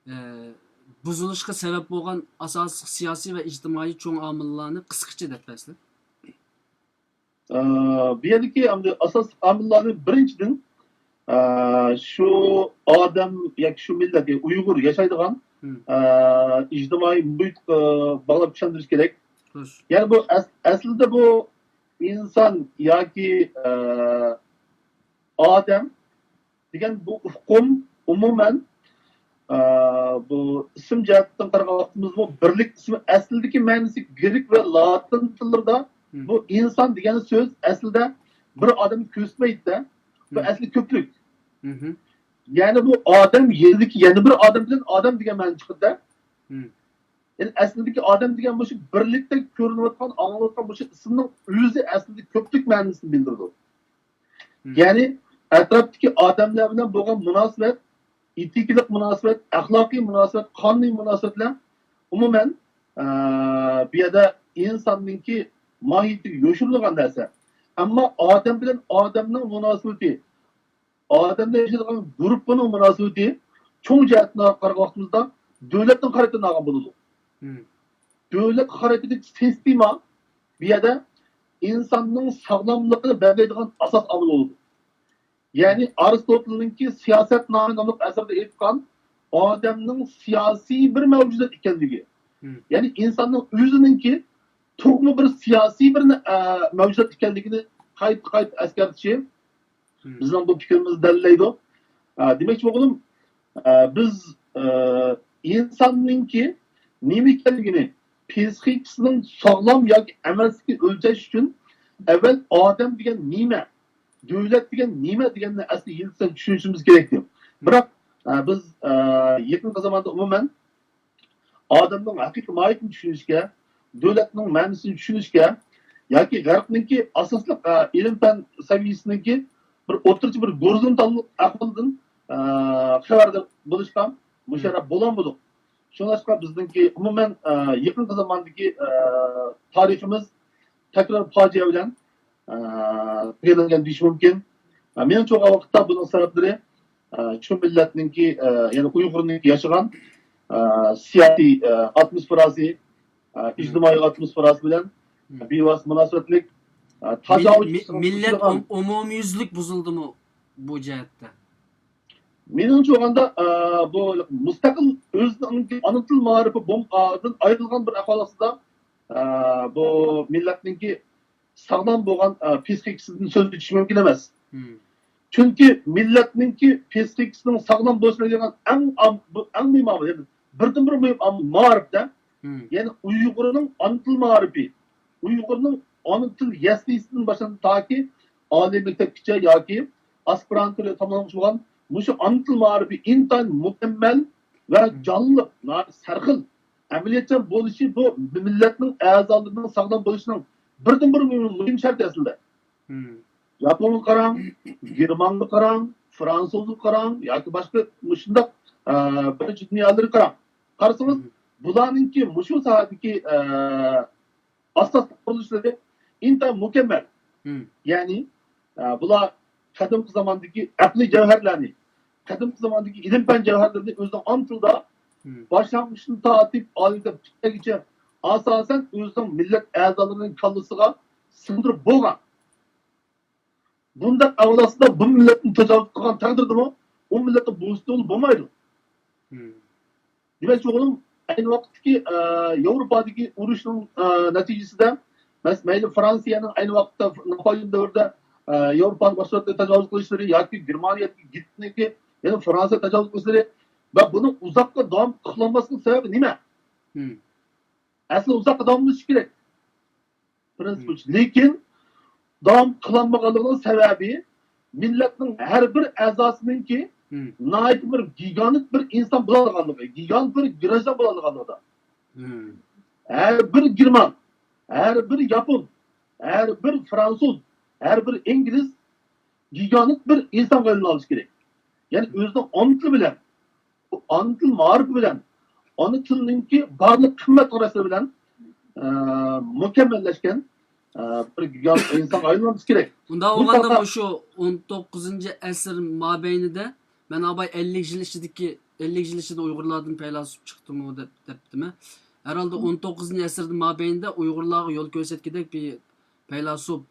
ئە، بۇزۇلۇشقا سەۋەب بولغان ئاساسلىق سىياسىي ۋە ئىجتىمائىي چوڭ ئامىللارنى قىسقىچە دەپ بەرسىلە. ئە، بۇ يەردىكى ئەمدى ئاساسلىق ئامىللارنى بىرىنچىدىن، ئە، شۇ ئادەم ياكى شۇ مىللەت، يەنى ئۇيغۇر ياشايدىغان، ئە، ئىجتىمائىي مۇھىتقا باغلاپ چۈشەندۈرۈش كېرەك. يەنى بۇ ئەس-، ئەسلىدە بۇ ئىنسان ياكى، ئە، ئادەم دېگەن بۇ ئۇقۇم ئومۇمەن، ئە، بۇ ئىسىم جەھەتتىن قارىغان ۋاقتىمىزمۇ بىرلىك ئىسمى ئەسلىدىكى مەنىسى گرېك ۋە لاتىن تىللىرىدا بۇ ئىنسان دېگەن سۆز ئەسلىدە بىر ئادەمنى كۆرسىتمەيدىدە. بۇ ئەسلى كۆپلۈك. يەنى بۇ ئادەم يېنىدىكى يەنە بىر ئادەم بىلەن ئادەم دېگەن مەنە چىقىدىدە. يەنى ئەسلىدىكى ئادەم دېگەن مۇشۇ بىرلىكتە كۆرۈنۈۋاتقان، ئاڭلىنىۋاتقان مۇشۇ ئىسىمنىڭ ئۆزى ئەسلىدە كۆپلۈك مەنىسىنى بىلدۈرىدۇ. يەنى ئەتراپتىكى ئادەملەر بىلەن بولغان مۇناسىۋەت، ئېتىكىلىق مۇناسىۋەت، ئەخلاقىي مۇناسىۋەت، قانۇنىي مۇناسىۋەتلەر ئومۇمەن، ئە، بۇ يەردە ئىنساننىڭكى ماھىيىتىگە يوشۇرۇنغان نەرسە. ئەمما ئادەم بىلەن ئادەمنىڭ مۇناسىۋىتى، ئادەمدە ياشايدىغان گۇرۇپپىنىڭ مۇناسىۋىتى چوڭ جەھەتتىن قارىغان ۋاقتىمىزدا دۆلەتنىڭ خاراكتېرىنى ئالغان بولىدۇ. دۆلەت خاراكتېرىدىكى سىستېما بۇ يەردە ئىنساننىڭ ساغلاملىقىنى بەلگىلەيدىغان ئاساس ئامىل بولىدۇ. يەنى ئارستوتېلنىڭكى سىياسەتنامە ناملىق ئەسىرىدە ئېيتقان ئادەمنىڭ سىياسىي بىر مەۋجۇدات ئىكەنلىكى، يەنى ئىنساننىڭ ئۆزىنىڭكى تۇغما بىر سىياسىي بىر، ئە، مەۋجۇدات ئىكەنلىكىنى قايتا-قايتا ئەسكەرتىشى بىزنىڭ بۇ پىكرىمىزنى دەلىللەيدۇ. ئە، دېمەكچى بولغىنىم، ئە، بىز، ئە، ئىنساننىڭكى نېمە ئىكەنلىكىنى، پسىخىكىسىنىڭ ساغلام ياكى ئەمەسلىكىنى ئۆلچەش ئۈچۈن ئەۋۋەل ئادەم دېگەن نېمە، دۆلەت دېگەن نېمە دېگەننى ئەسلى يىلتىزدىن چۈشىنىشىمىز كېرەك. بىراق، ئە، بىز، ئە، يېقىنقى زاماندا ئومۇمەن ئادەمنىڭ ھەقىقىي ماھىيىتىنى چۈشىنىشكە، دۆلەتنىڭ مەنىسىنى چۈشىنىشكە ياكى غەربنىڭكى ئاساسلىق، ئە، ئىلىم-پەن سەۋىيەسىنىڭكى بىر ئوتتۇرىچە بىر گورزونتال ئەھۋالدىن، ئە، خەۋەردار بولۇشقا مۇشەررەپ بولالمىدۇق. شۇڭلاشقا بىزنىڭكى ئومۇمەن، ئە، يېقىنقى زاماندىكى، ئە، تارىخىمىز تەكرار پاجىئە بىلەن، ئە، تۈگىلەنگەن دېيىش مۇمكىن. ئە، مېنىڭچە، ئۇ ۋاقىتتا بۇنىڭ سەۋەبلىرى، ئە، شۇ مىللەتنىڭكى، ئە، يەنى ئۇيغۇرنىڭكى ياشىغان، ئە، سىياسىي، ئە، ئاتموسفېراسى، ئە، ئىجتىمائىي ئاتموسفېراسى بىلەن بىۋاسىتە مۇناسىۋەتلىك، ئە، مىل-، تاجاۋۇز مىللەت ئوم-، ئومۇميۈزلۈك بۇزۇلدىمۇ بۇ جەھەتتە؟ مېنىڭچە ئويلىغاندا، ئە، بۇ مۇستەقىل ئۆزىنىڭ ئانا تىل مائارىپى بوم-، ئا، دىن ئايرىلغان بىر ئەھۋال ئاستىدا، ئە، بۇ مىللەتنىڭكى ساغلام بولغان، ئە، پسىخىكىسىدىن سۆز ئېچىش مۇمكىن ئەمەس. چۈنكى مىللەتنىڭكى پسىخىكىسىنىڭ ساغلام بولۇشىنى ئەڭ ئام-، بۇ ئەڭ مۇھىم ئامىل، يەنى بىردىنبىر مۇھىم ئامىل مائارىپتا. يەنى ئۇيغۇرنىڭ ئانا تىل مائارىپى، ئۇيغۇرنىڭ ئانا تىل يەسلىسىدىن باشلاپ تاكى ئالىي مەكتەپكىچە ياكى ئاسپىرانتۇرا تاماملىغۇچە بولغان مۇشۇ ئانا تىل مائارىپى ئىنتايىن مۇكەممەل ۋە جانلىق، ناھايىتى سەرخىل. ئەمەلىيەتچان بولۇشى بۇ مىللەتنىڭ ئەزالىرىنىڭ ساغلام بولۇشىنىڭ بىردىنبىر مۇھىم، مۇھىم شەرتى ئەسلىدە. ياپونغا قاراڭ، گېرمانغا قاراڭ، فرانسۇزغا قاراڭ ياكى باشقا مۇشۇنداق ئە، بىرىنچى دۇنيالىرىغا قاراڭ. قارىسىڭىز، بۇلارنىڭكى مۇشۇ ساھەدىكى ئە، ئاساسلىق قۇرۇلۇشلىرى ئىنتايىن مۇكەممەل. يەنى ئە، بۇلار قەدىمكى زاماندىكى ئەقلىي جەۋھەرلەرنى، قەدىمكى زاماندىكى ئىلىم-پەن جەۋھەرلىرىنى ئۆزىنىڭ ئانا تىلىدا باشلانغۇچتىن تارتىپ ئالىي مەكتەپ پۈتتۈرگىچە ئاساسەن ئۆزىنىڭ مىللەت ئەزالىرىنىڭ كاللىسىغا سىڭدۈرۈپ بولغان. بۇنداق ئەۋلاسىدا بۇ مىللەتنى تاجاۋۇز قىلغان تەقدىردىمۇ ئۇ مىللەتنى بويسۇندۇرغىلى بولمايدۇ. دېمەكچى بولغىنىم، ئەينى ۋاقىتتىكى ئە، ياۋروپادىكى ئۇرۇشنىڭ ئە، نەتىجىسىدە مەس-، مەيلى فرانسىيەنىڭ ئەينى ۋاقىتتا ناپولېئون دەۋرىدە ئە، ياۋروپانى باشقا تاجاۋۇز قىلىشلىرى ياكى گېرمانىيەدىكى گىتلېرنىڭكى يەنە فرانسىيە تاجاۋۇز قىلىشلىرى ۋە بۇنىڭ ئۇزاققا داۋام قىلالماسلىقى سەۋەبى نېمە؟ ئەسلى ئۇزاققا داۋاملىشىشى كېرەك. پرىنسىپ بويىچە. لېكىن داۋام قىلالمىغانلىقىنىڭ سەۋەبى مىللەتنىڭ ھەر بىر ئەزاسىنىڭكى ناھايىتى بىر گىگانت بىر ئىنسان بولالىغانلىقى، گىگانت بىر گراژدان بولالىغانلىقىدا. ھەر بىر گېرمان، ھەر بىر ياپون، ھەر بىر فرانسۇز، ھەر بىر ئىنگلىز گىگانت بىر ئىنسانغا ئايلىنىۋېلىشى كېرەك. يەنى ئۆزىنىڭ ئانا تىلى بىلەن، ئانا تىل مائارىپى بىلەن ئانا تىلنىڭكى بارلىق قىممەت قاراشلىرى بىلەن ئە، مۇكەممەللەشكەن ئە، بىر گىگانت ئىنسانغا ئايلىنىشى كېرەك. ئۇنداق بولغاندا، مۇشۇ ئون توققۇزىنچى ئەسىر مابەينىدە، مەن ئاباي ئەللىك يىل ئىچىدىكى، ئەللىك يىل ئىچىدە ئۇيغۇرلاردىن پەيلاسوپ چىقتىمۇ دەپ، دەپتىمەن. ھەرھالدا ئون توققۇزىنچى ئەسىردە مابەينىدە ئۇيغۇرلارغا يول كۆرسەتكۈدەك بىر پەيلاسوپ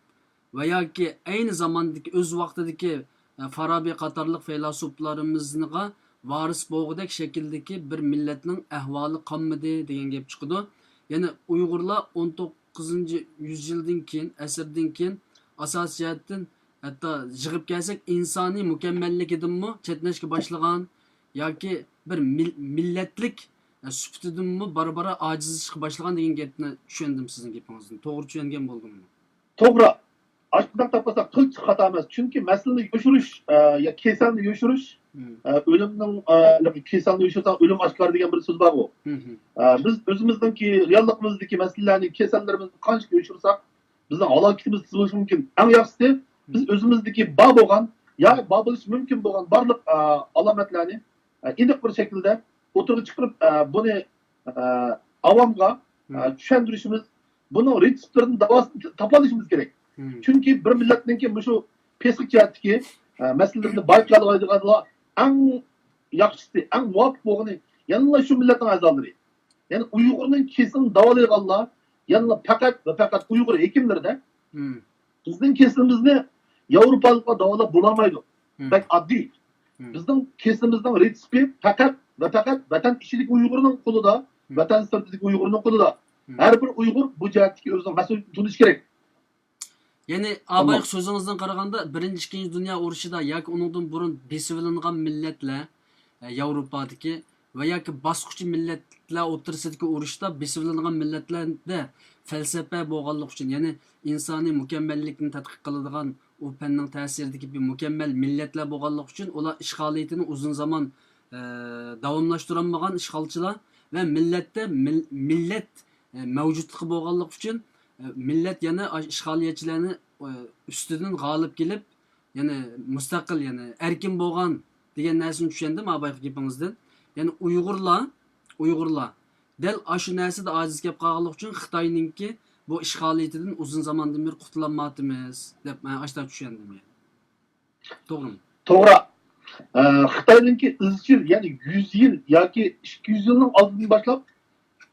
ۋە ياكى ئەينى زاماندىكى، ئۆز ۋاقتىدىكى، ئە، فارابى قاتارلىق پەيلاسوپلىرىمىزغا ۋارىس بولغۇدەك شەكىلدىكى بىر مىللەتنىڭ ئەھۋالى قالمىدى دېگەن گەپ چىقىدۇ. يەنى ئۇيغۇرلار ئون توققۇزىنچى يۈزيىلدىن كېيىن، ئەسىردىن كېيىن ئاساسىي جەھەتتىن، ھەتتا يىغىپ كەلسەك، ئىنسانىي مۇكەممەللىكىدىنمۇ چەتنەشكە باشلىغان ياكى بىر مىل-، مىللەتلىك، ئە، سۈپىتىدىنمۇ بارا-بارا ئاجىزلىشىشقا باشلىغان دېگەن گەپنى چۈشەندىم سىزنىڭ گېپىڭىزدىن. توغرا چۈشەنگەن بولدۇممۇ؟ توغرا. ئاشۇنداق دەپ قالساق قىلچە خاتا ئەمەس. چۈنكى مەسىلىنى يوشۇرۇش، ئە، يا كېسەلنى يوشۇرۇش، ئە، ئۆلۈمنىڭ، ئە، كېسەلنى يوشۇرساڭ ئۆلۈم ئاشكارا دېگەن بىر سۆز بارغۇ. ئە، بىز ئۆزىمىزنىڭكى رېئاللىقىمىزدىكى مەسىلىلەرنى، كېسەللىرىمىزنى قانچىلىك يوشۇرساق، بىزنىڭ ھالاكىتىمىز تېز بولۇشى مۇمكىن. ئەڭ ياخشىسى، بىز ئۆزىمىزدىكى بار بولغان يا بار بولۇشى مۇمكىن بولغان بارلىق، ئە، ئالامەتلەرنى، ئە، ئېنىق بىر شەكىلدە ئوتتۇرىغا چىقىرىپ، ئە، بۇنى، ئە، ئاۋامغا، ئە، چۈشەندۈرۈشىمىز، بۇنىڭ رېتسېپلىرىنى، داۋاسىنى تاپالىشىمىز كېرەك. چۈنكى بىر مىللەتنىڭكى مۇشۇ پسىخىك جەھەتتىكى، ئە، مەسىلىلىرىنى بايقىيالايدىغانلار ئەڭ ياخشىسى، ئەڭ مۇۋاپىق بولغىنى يەنىلا شۇ مىللەتنىڭ ئەزالىرى. يەنى ئۇيغۇرنىڭ كېسىلىنى داۋالايدىغانلار يەنىلا پەقەت ۋە پەقەت ئۇيغۇر ھېكىملىرىدە. بىزنىڭ كېسىلىمىزنى ياۋروپالىقلار داۋالاپ بولالمايدۇ. بەك ئاددىي. بىزنىڭ كېسىلىمىزنىڭ رېتسېپى پەقەت ۋە پەقەت ۋەتەن ئىچىدىكى ئۇيغۇرنىڭ قولىدا، ۋەتەن سىرتىدىكى ئۇيغۇرنىڭ قولىدا. ھەر بىر ئۇيغۇر بۇ جەھەتتىكى ئۆزىنىڭ مەسئۇلىيىتىنى تونۇشى كېرەك. يەنى، ئاباي، سۆزىڭىزدىن قارىغاندا، بىرىنچى، ئىككىنچى دۇنيا ئۇرۇشىدا ياكى ئۇنىڭدىن بۇرۇن بېسىۋېلىنغان مىللەتلەر، ئە، ياۋروپادىكى ۋە ياكى باسقۇچى مىللەتلەر ئوتتۇرىسىدىكى ئۇرۇشتا بېسىۋېلىنغان مىللەتلەردە پەلسەپە بولغانلىقى ئۈچۈن، يەنى ئىنسانىي مۇكەممەللىكنى تەتقىق قىلىدىغان ئۇ پەننىڭ تەسىرىدىكى بىر مۇكەممەل مىللەتلەر بولغانلىقى ئۈچۈن، ئۇلار ئىشغالىيىتىنى ئۇزۇن زامان، ئە، داۋاملاشتۇرالمىغان ئىشغالچىلار ۋە مىللەتتە مىل-، مىللەت، ئە، مەۋجۇتلۇقى بولغانلىقى ئۈچۈن، ئە، مىللەت يەنە ئاش-، ئىشغالىيەتچىلەرنى، ئە، ئۈستىدىن غالىب كېلىپ، يەنى مۇستەقىل، يەنى ئەركىن بولغان دېگەن نەرسىنى چۈشەندىم ھا بايىقى گېپىڭىزدىن. يەنى ئۇيغۇرلار، ئۇيغۇرلار دەل ئاشۇ نەرسىدە ئاجىز كەپ قالغانلىقى ئۈچۈن خىتاينىڭكى بۇ ئىشغالىيىتىدىن ئۇزۇن زاماندىن بېرى قۇتۇلالمايۋاتىمىز دەپ مەن ئاشۇنداق چۈشەندىم. يەنى. توغرىمۇ؟ توغرا. ئە، خىتاينىڭكى ئىزچىل، يەنى يۈز يىل ياكى ئىككى يۈز يىلنىڭ ئالدىدىن باشلاپ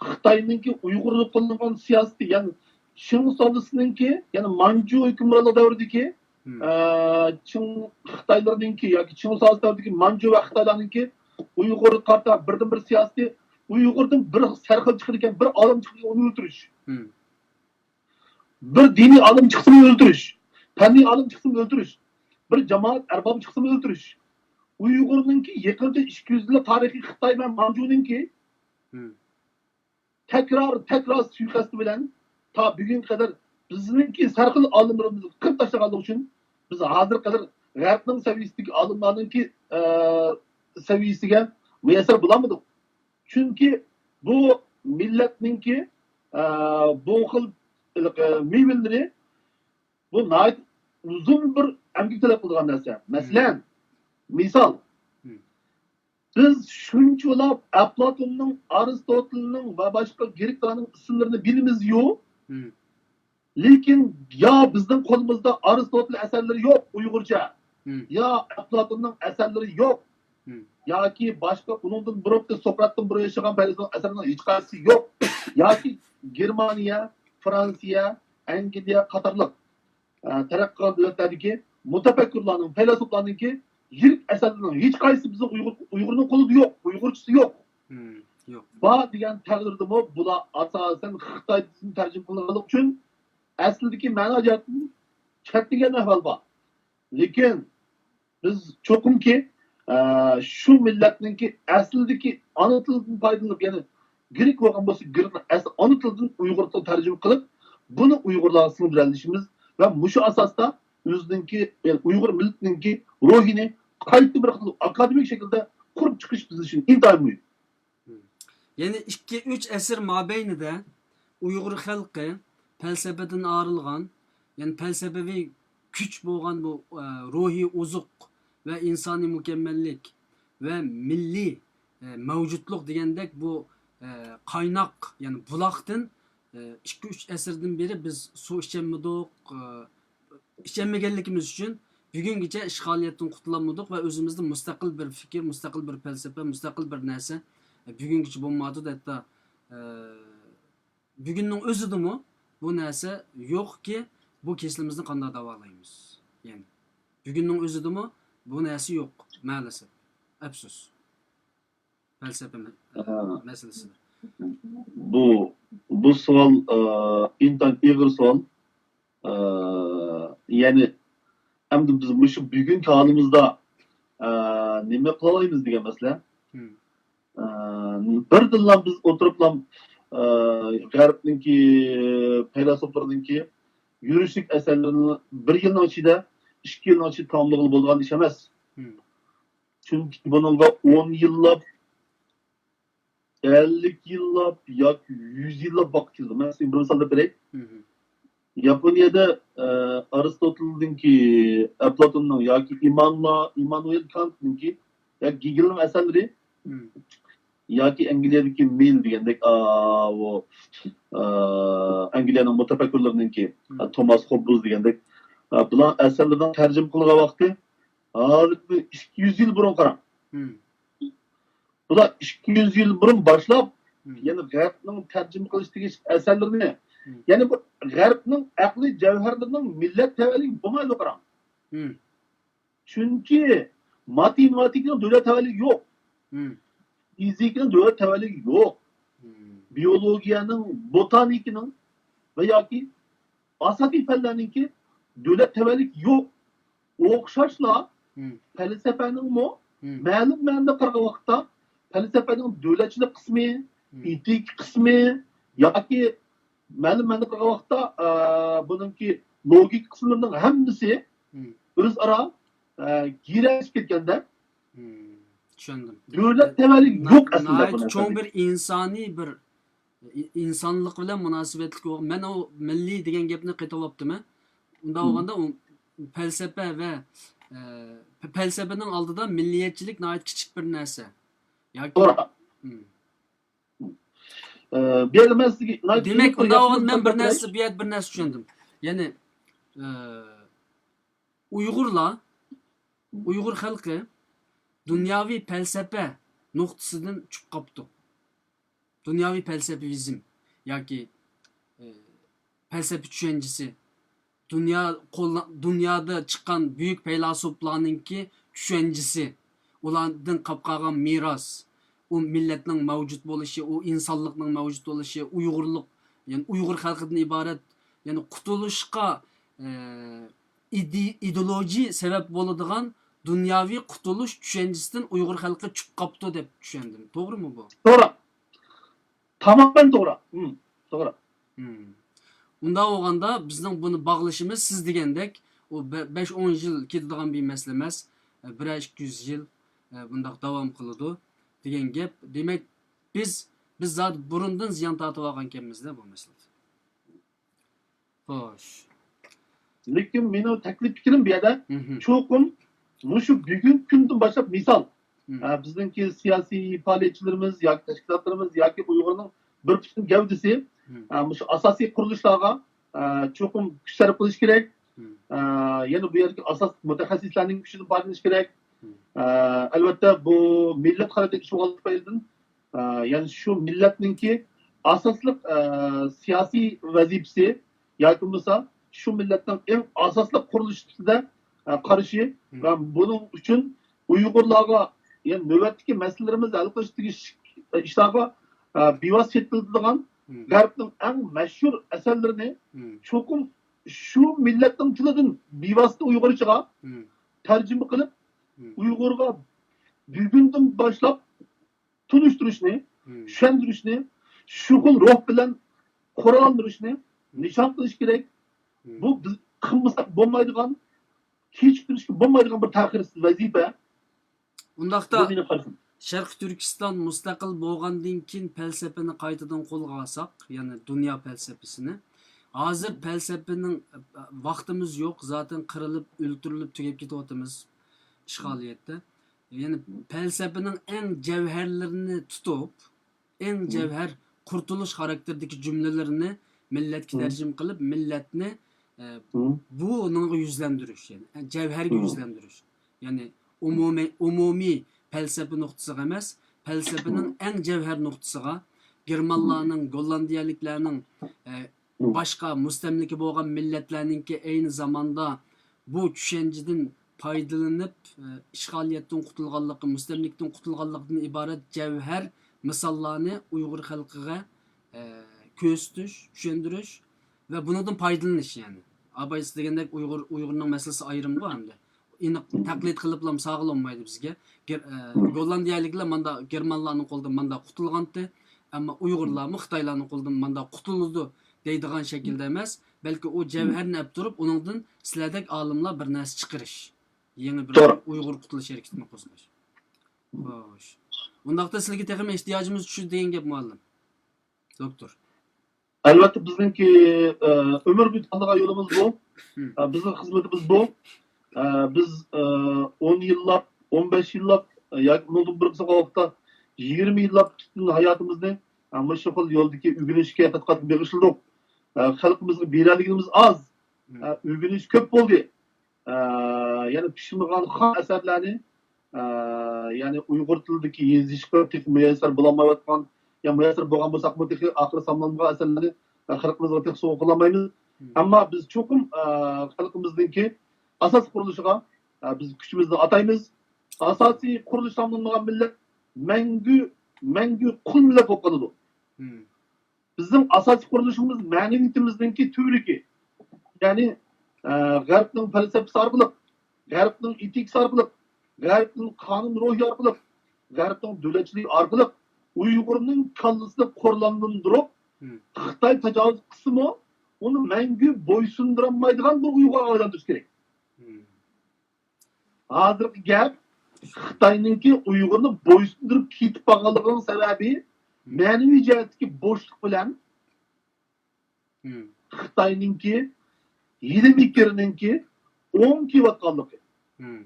خىتاينىڭكى ئۇيغۇرغا قوللانغان سىياسىتى، يەنى چىڭ سۇلالىسىنىڭكى، يەنى مانجۇ ھۆكۈمرانلىق دەۋرىدىكى، ئە، چىڭ خىتايلىرىنىڭكى ياكى چىڭ سۇلالىسى دەۋرىدىكى مانجۇ ۋە خىتايلارنىڭكى ئۇيغۇرغا قارىتا بىردىنبىر سىياسىتى، ئۇيغۇردىن بىر سەرخىل چىقىدىكەن، بىر ئالىم چىقىدىكەن، ئۇنى ئۆلتۈرۈش. بىر دىنىي ئالىم چىقسىمۇ ئۆلتۈرۈش، پەننىي ئالىم چىقسىمۇ ئۆلتۈرۈش، بىر جامائەت ئەربابى چىقسىمۇ ئۆلتۈرۈش. ئۇيغۇرنىڭكى يېقىنقى ئىككى يۈز يىللىق تارىخى خىتاي ۋە مانجۇنىڭكى تەكرار، تەكرار سۇيىقەستى بىلەن تا بۈگۈنگە قەدەر بىزنىڭكى سەرخىل ئالىملىرىمىزنى قىرىپ تاشلىغانلىقى ئۈچۈن بىز ھازىرغا قەدەر غەربنىڭ سەۋىيەسىدىكى ئالىملارنىڭكى، ئە، سەۋىيەسىگە مۇيەسسەر بولالمىدۇق. چۈنكى بۇ مىللەتنىڭكى، ئە، بۇ خىل، ئە، مېۋىلىرى، بۇ ناھايىتى ئۇزۇن بىر ئەمگەك تەلەپ قىلىدىغان نەرسە. مەسىلەن، مىسال، بىز شۇنچىۋالا ئەپلاتوننىڭ، ئارستوتىلنىڭ ۋە باشقا گرېكلارنىڭ ئىسىملىرىنى بىلىمىز-يۇ. لېكىن يا بىزنىڭ قولىمىزدا ئارستوتىل ئەسەرلىرى يوق ئۇيغۇرچە، يا ئەپلاتوننىڭ ئەسەرلىرى يوق، ياكى باشقا ئۇنىڭدىن بۇرۇنقى سوقراتتىن بۇرۇن ياشىغان پەيلاسوپلارنىڭ ئەسەرلىرىنىڭ ھېچقايسىسى يوق، ياكى گېرمانىيە، فرانسىيە، ئەنگلىيە قاتارلىق، ئە، تەرەققىي قىلغان دۆلەتلەردىكى مۇتەپەككۇرلارنىڭ، پەيلاسوپلارنىڭكى يىرىك ئەسەرلىرىنىڭ ھېچقايسىسى بىزنىڭ ئۇيغۇر، ئۇيغۇرنىڭ قولىدا يوق، ئۇيغۇرچىسى يوق. يوق. بار دېگەن تەقدىردىمۇ بۇلار ئاساسەن خىتايدىن تەرجىمە قىلىنغانلىقى ئۈچۈن ئەسلىدىكى مەنا جەھەتتىن چەتنىگەن ئەھۋال بار. لېكىن بىز چوقۇمكى، ئە، شۇ مىللەتنىڭكى ئەسلىدىكى ئانا تىلىدىن پايدىلىنىپ، يەنى گرېك بولغان بولسا، گرېكنىڭ ئەسلى ئانا تىلىدىن ئۇيغۇر تىلىغا تەرجىمە قىلىپ، بۇنى ئۇيغۇرلارغا سىڭدۈرەلىشىمىز ۋە مۇشۇ ئاساستا ئۆزىنىڭكى، يەنى ئۇيغۇر مىللىتىنىڭكى روھىنى قايتا بىر خىل ئاكادېمىك شەكىلدە قۇرۇپ چىقىش بىز ئۈچۈن ئىنتايىن مۇھىم. يەنى ئىككى، ئۈچ ئەسىر مابەينىدە ئۇيغۇر خەلقى پەلسەپىدىن ئايرىلغان، يەنى پەلسەپىۋى كۈچ بولغان بۇ، ئە، روھىي ئوزۇق ۋە ئىنسانىي مۇكەممەللىك ۋە مىللىي، ئە، مەۋجۇتلۇق دېگەندەك بۇ، ئە، قايناق، يەنى بۇلاقتىن، ئە، ئىككى، ئۈچ ئەسىردىن بېرى بىز سۇ ئىچەلمىدۇق، ئە، ئىچەلمىگەنلىكىمىز ئۈچۈن بۈگۈنگىچە ئىشغالىيەتتىن قۇتۇلالمىدۇق ۋە ئۆزىمىزدە مۇستەقىل بىر پىكىر، مۇستەقىل بىر پەلسەپە، مۇستەقىل بىر نەرسە، ئە، بۈگۈنگىچە بولمايۋاتىدۇ. ھەتتا، ئە، بۈگۈننىڭ ئۆزىدىمۇ بۇ نەرسە يوقكى، بۇ كېسىلىمىزنى قانداق داۋالايمىز؟ يەنى بۈگۈننىڭ ئۆزىدىمۇ بۇ نەرسە يوق، مەلىسەپ. ئەپسۇس. پەلسەپە مە-، مەسىلىسى. بۇ، بۇ سوئال، ئە، ئىنتايىن ئېغىر سوئال. ئە، يەنى ئەمدى بىز مۇشۇ بۈگۈنكى ھالىمىزدا، ئە، نېمە قىلالايمىز دېگەن مەسىلە. ئە، بىردىنلا بىز ئولتۇرۇپلا، ئە، غەربنىڭكى پەيلاسوپلىرىنىڭكى يۈرۈشلۈك ئەسەرلىرىنى بىر يىلنىڭ ئىچىدە، ئىككى يىلنىڭ ئىچىدە تاماملىغىلى بولىدىغان ئىش ئەمەس. چۈنكى بۇنىڭغا ئون يىللاپ، ئەللىك يىللاپ ياكى يۈز يىللاپ ۋاقىت كېتىدۇ. مەن سىزگە بىر مىسال بېرەي. ياپونىيەدە، ئە، ئارستوتىلنىڭكى، ئەپلاتوننىڭ ياكى ئىمانلا-، ئىمانۇئېل كانتنىڭكى ياكى گېگېلنىڭ ئەسەرلىرى ياكى ئەنگلىيەدىكى مىل دېگەندەك، ئا، ئۇ، ئا، ئەنگلىيەنىڭ مۇتەپەككۇرلىرىنىڭكى، ئا، توماس خوببز دېگەندەك، ئا، بۇلار ئەسەرلىرىنىڭ تەرجىمە قىلغان ۋاقتى ھازىردىن ئىككى يۈز يىل بۇرۇن قاراڭ. بۇلار ئىككى يۈز يىل بۇرۇن باشلاپ، يەنە غەربنىڭ تەرجىمە قىلىش تېگىشلىك ئەسەرلىرىنى، يەنى بۇ غەربنىڭ ئەقلىي جەۋھەرلىرىنىڭ مىللەت تەۋەلىكى بولمايدۇ، قاراڭ. چۈنكى ماتېماتىكىنىڭ دۆلەت تەۋەلىكى يوق. فىزىكىنىڭ دۆلەت تەۋەلىكى يوق. بىيولوگىيەنىڭ، بوتانىكىنىڭ ۋە ياكى ئاساسىي پەنلەرنىڭكى دۆلەت تەۋەلىكى يوق. ئوخشاشلا پەلسەپەنىڭمۇ مەلۇم مەنىدە قارىغان ۋاقىتتا پەلسەپەنىڭ دۆلەتچىلىك قىسمى، ئېتىك قىسمى ياكى مەلۇم مەنىدە قارىغان ۋاقىتتا، ئە، بۇنىڭكى لوگىكا قىسىملىرىنىڭ ھەممىسى ئۆزئارا، ئە، گىرەلىشىپ كەتكەندە، چۈشەندىم. دۆلەت تەۋەلىكى يوق ئەسلىدە بۇ ناھايىتى چوڭ بىر ئىنسانىي بىر ئى-، ئىنسانلىق بىلەن مۇناسىۋەتلىك بولغان. مەن ئۇ مىللىي دېگەن گەپنى قېتىۋاپتىمەن. ئۇنداق بولغاندا ئۇ پەلسەپە ۋە، ئە، پە-، پەلسەپىنىڭ ئالدىدا مىللىيەتچىلىك ناھايىتى كىچىك بىر نەرسە. ياكى توغرا. ئە، بۇ يەردە مەن سىزگە ناھايىتى دېمەك، ئۇنداق بولغاندا مەن بىر نەرسە، بۇ يەردە بىر نەرسە چۈشەندىم. يەنى، ئە، ئۇيغۇرلار، ئۇيغۇر خەلقى دۇنياۋى پەلسەپە نۇقتىسىدىن چۈشۈپ قاپتۇ. دۇنياۋى پەلسەپىۋىزم ياكى، ئى، پەلسەپە چۈشەنچىسى، دۇنيا قوللا-، دۇنيادا چىققان بۈيۈك پەيلاسوپلارنىڭكى چۈشەنچىسى، ئۇلاردىن قاپ قالغان مىراس، ئۇ مىللەتنىڭ مەۋجۇت بولۇشى، ئۇ ئىنسانلىقنىڭ مەۋجۇت بولۇشى، ئۇيغۇرلۇق، يەنى ئۇيغۇر خەلقىدىن ئىبارەت، يەنى قۇتۇلۇشقا، ئى، ئىدى-، ئىدېئولوگىيە سەۋەب بولىدىغان دۇنياۋى قۇتۇلۇش چۈشەنچىسىدىن ئۇيغۇر خەلقى چۈشۈپ قاپتۇ دەپ چۈشەندىم. توغرىمۇ بۇ؟ توغرا. تامامەن توغرا. ھىم، توغرا. ھىم. ئۇنداق بولغاندا بىزنىڭ بۇنى باغلىشىمىز سىز دېگەندەك، ئۇ بە-، بەش، ئون يىل كېتىدىغان بىر مەسىلە ئەمەس. بىرەر ئىككى يۈز يىل، ئە، بۇنداق داۋام قىلىدۇ دېگەن گەپ. دېمەك، بىز بىز زادى بۇرۇندىن زىيان تارتىۋالغانكەنمىز-دە بۇ مەسىلىدە. خوش. لېكىن مېنىڭ تەكلىپ پىكرىم بۇ يەردە مھم. چوقۇم مۇشۇ بۈگۈنكى كۈندىن باشلاپ مىسال، مم. ئە، بىزنىڭكى سىياسىي پائالىيەتچىلىرىمىز ياكى تەشكىلاتلىرىمىز ياكى ئۇيغۇرنىڭ بىر پۈتۈن گەۋدىسى، مم. ئە، مۇشۇ ئاساسىي قۇرۇلۇشلارغا، ئە، چوقۇم كۈچ سەرپ قىلىش كېرەك. مم. ئە، يەنە بۇ يەردىكى ئاساسلىق مۇتەخەسسىسلەرنىڭ كۈچىدىن پايدىلىنىش كېرەك. مم. ئە، ئەلۋەتتە، بۇ مىللەت قانىتىدىكى ئىش بولغانلىقى تۈپەيلىدىن، ئە، يەنى شۇ مىللەتنىڭكى ئاساسلىق، ئە، سىياسىي ۋەزىپىسى ياكى بولمىسا شۇ مىللەتنىڭ ئەڭ ئاساسلىق قۇرۇلۇشىدا، ئە، قارىشى مم. ۋە بۇنىڭ ئۈچۈن ئۇيغۇرلارغا، يەنى نۆۋەتتىكى مەسىلىلىرىمىزنى ھەل قىلىشتىكى ئىش-، ئىشلارغا، ئە، بىۋاسىتە چېتىلىدىغان مم. غەربنىڭ ئەڭ مەشھۇر ئەسەرلىرىنى مم. چوقۇم شۇ مىللەتنىڭ تىلىدىن بىۋاسىتە ئۇيغۇرچىغا مم. تەرجىمە قىلىپ، مم. ئۇيغۇرغا بۈگۈندىن باشلاپ تونۇشتۇرۇشنى، مم. چۈشەندۈرۈشنى، شۇ خىل روھ بىلەن قوراللاندۇرۇشنى نىشان قىلىش كېرەك. مم. بۇ بىز قىلمىساق بولمايدىغان، كېچىكتۈرۈشكە بولمايدىغان بىر تەخىرسىز ۋەزىپە. بۇ ئۇنداقتا مېنىڭ قارىشىم. شەرقىي تۈركىستان مۇستەقىل بولغاندىن كېيىن پەلسەپىنى قايتىدىن قولغا ئالساق، يەنى دۇنيا پەلسەپىسىنى، ھازىر پەلسەپىنىڭ ۋاقتىمىز يوق، زاتەن قىرىلىپ، ئۆلتۈرۈلۈپ، تۈگەپ كېتىۋاتىمىز ئىشغالىيەتتە. يەنى پەلسەپىنىڭ ئەڭ جەۋھەرلىرىنى تۇتۇپ، ئەڭ مم. جەۋھەر قۇرتۇلۇش خاراكتېرىدىكى جۈملىلىرىنى مىللەتكە مم. تەرجىمە قىلىپ، مىللەتنى، ئە، مم. بۇنىڭغا يۈزلەندۈرۈش، يەنى، ئە، جەۋھەرگە مم. يۈزلەندۈرۈش. يەنى ئومۇمىي، ئومۇمىي پەلسەپە نۇقتىسىغا ئەمەس، پەلسەپىنىڭ مم. ئەڭ جەۋھەر نۇقتىسىغا، گېرمانلارنىڭ، گوللاندىيەلىكلەرنىڭ، ئە، مم. باشقا مۇستەملىكە بولغان مىللەتلەرنىڭكى ئەينى زاماندا بۇ چۈشەنچىدىن پايدىلىنىپ، ئە، ئىشغالىيەتتىن قۇتۇلغانلىقى، مۇستەملىكىدىن قۇتۇلغانلىقىدىن ئىبارەت جەۋھەر مىساللارنى ئۇيغۇر خەلقىگە، ئە، كۆرسىتىش، چۈشەندۈرۈش ۋە بۇنىڭدىن پايدىلىنىش، يەنى. ئاباي سىز دېگەندەك ئۇيغۇر، ئۇيغۇرنىڭ مەسىلىسى ئايرىمغۇ ئەمدى. ئېنىق تەقلىد قىلىپلا ساغىلالمايدۇ بىزگە. گېر-، ئە، گوللاندىيەلىكلەر ماندا گېرمانلارنىڭ قولىدىن ماندا قۇتۇلغانتى، ئەمما ئۇيغۇرلارمۇ خىتايلارنىڭ قولىدىن ماندا قۇتۇلىدۇ دەيدىغان شەكىلدە ئەمەس، بەلكى ئۇ جەۋھەرنى ئەپ تۇرۇپ، ئۇنىڭدىن سىلەردەك ئالىملار بىر نەرسە چىقىرىش. يېڭى بىر توغرا. ئۇيغۇر قۇتۇلۇش ھەرىكىتىنى قوزغاش. خوش. ئۇنداقتا سىلەرگە تېخىمۇ ئېھتىياجىمىز چۈشىدۇ دېگەن گەپ مۇئەللىم. دوكتور. ئەلۋەتتە، بىزنىڭكى، ئە، ئۆمۈر بويى تاللىغان يولىمىز بۇ. مم. ئە، بىزنىڭ خىزمىتىمىز بۇ. ئە، بىز، ئە، ئون يىللاپ، ئون بەش يىللاپ، ئە، ياكى ئۇنىڭدىن بىر قىسىم ۋاقىتتا يىگىرمە يىللاپ پۈتۈن ھاياتىمىزنى، ئە، مۇشۇ خىل يولدىكى ئۆگىنىشكە، تەتقىقاتقا بېغىشلىدۇق. ئە، خەلقىمىزگە بېرەلىگىنىمىز ئاز. مم. ئە، ئۆگىنىش كۆپ بولدى. ئە، يەنى پىشمىغان خام ئەسەرلەرنى، ئە، يەنى ئۇيغۇر تىلىدىكى يېزىشقا تېخى مۇيەسسەر بولالمايۋاتقان، يا مۇيەسسەر بولغان بولساقمۇ، تېخى ئاخىرى سانالمىغان ئەسەرلەرنى، ئە، خەلقىمىزغا تېخى سوۋغا قىلالمايمىز. مم. ئەمما بىز چوقۇم، ئە، خەلقىمىزنىڭكى ئاساس قۇرۇلۇشىغا، ئە، بىز كۈچىمىزنى ئاتايمىز. ئاساسىي قۇرۇلۇش تاماملانمىغان مىللەت مەڭگۈ، مەڭگۈ قۇل مىللەت بولۇپ قالىدۇ. مم. بىزنىڭ ئاساسىي قۇرۇلۇشىمىز مەنىۋىيىتىمىزنىڭكى تۈۋرۈكى. يەنى، ئە، غەربنىڭ پەلسەپىسى ئارقىلىق، غەربنىڭ ئېتىكىسى ئارقىلىق، غەربنىڭ قانۇن روھى ئارقىلىق، غەربنىڭ دۆلەتچىلىكى ئارقىلىق ئۇيغۇرنىڭ كاللىسىنى قوراللاندۇرۇپ، مم. خىتاي تاجاۋۇز قىلسىمۇ، ئۇنى مەڭگۈ بويسۇندۇرالمايدىغان بىر ئۇيغۇرغا ئايلاندۇرۇش كېرەك. مم. ھازىرقى گەپ خىتاينىڭكى ئۇيغۇرنى بويسۇندۇرۇپ كېتىپ قالغانلىقىنىڭ سەۋەبى مەنىۋى جەھەتتىكى بوشلۇق بىلەن مم. خىتاينىڭكى ھىيلە-مىكرىنىڭكى ئوڭ كېلىۋاتقانلىقى. مم.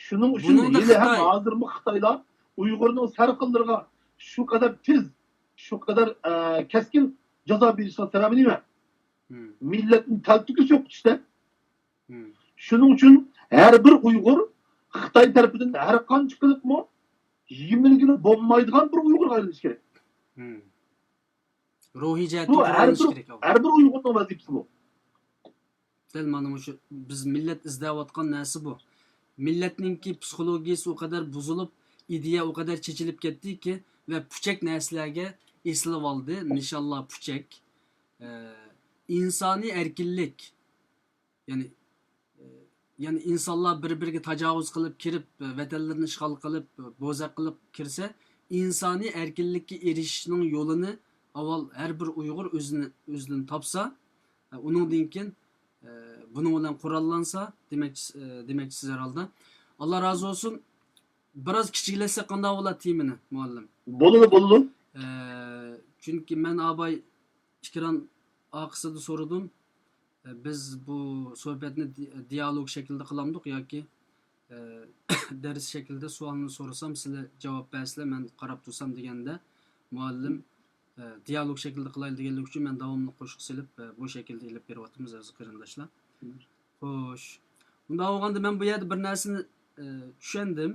شۇنىڭ ئۈچۈن بۇنىڭدا ھېلىھەم خىتاي ھازىرمۇ خىتايلار ئۇيغۇرنىڭ سەرخىللىرىغا شۇ قەدەر تېز، شۇ قەدەر، ئە، كەسكىن جازا بېرىشىنىڭ سەۋەبى نېمە؟ مم. مىللەتنى تەلتۆكۈس يوقىتىشتە. مم. شۇنىڭ ئۈچۈن ھەر بىر ئۇيغۇر خىتاي تەرىپىدىن ھەر قانچە قىلىپمۇ يېمىلگىلى بولمايدىغان بىر ئۇيغۇرغا ئايلىنىشى كېرەك. مم. روھىي بۇ جەھەتتىن ھەر قوراللىنىش بىر، كېرەك ئاۋۋال. ھەر بىر ئۇيغۇرنىڭ ۋەزىپىسى بۇ. دەل مانا مۇشۇ بىز مىللەت ئىزدەۋاتقان نەرسە بۇ. مىللەتنىڭكى پسىخولوگىيىسى ئۇ قەدەر بۇزۇلۇپ، ئىدىيە ئۇ قەدەر چېچىلىپ كەتتىكى ۋە پۇچەك نەرسىلەرگە ئېسىلىۋالدى، نىشانلار پۇچەك. ئە، ئىنسانىي ئەركىنلىك، يەنى، ئە، يەنى ئىنسانلار بىر-بىرىگە تاجاۋۇز قىلىپ كىرىپ، ۋەتەنلىرىنى ئىشغال قىلىپ، بوزەك قىلىپ كىرسە، ئىنسانىي ئەركىنلىككە ئېرىشىشنىڭ يولىنى ئاۋۋال ھەر بىر ئۇيغۇر ئۆزىنى، ئۆزىدىن تاپسا، ئۇنىڭدىن كېيىن، ئە، بۇنىڭ بىلەن قوراللانسا، دېمەكچى، ئە، دېمەكچىسىز ھەرھالدا. ئاللا رازى بولسۇن. بىراز كىچىكلەتسەك قانداق بولار تېمىنى، مۇئەللىم؟ بولىدۇ، بولىدۇ. ئە، چۈنكى مەن ئاباي ئېكران ئارقىسىدا سورىدىم. ئە، بىز بۇ سۆھبەتنى دى-، دىيالوگ شەكلىدە قىلامدۇق ياكى، ئە، دەرس شەكلىدە سوئالنى سورىسام، سىلەر جاۋاب بەرسىلەر، مەن قاراپ تۇرسام دېگەندە، مۇئەللىم، ئە، دىيالوگ شەكلىدە قىلايلى دېگەنلىكى ئۈچۈن مەن داۋاملىق قوشۇق سېلىپ، ئە، بۇ شەكىلدە ئېلىپ بېرىۋاتىمىز، ئەزىز قېرىنداشلار. خوش. ئۇنداق بولغاندا مەن بۇ يەردە بىر نەرسىنى، ئە، چۈشەندىم.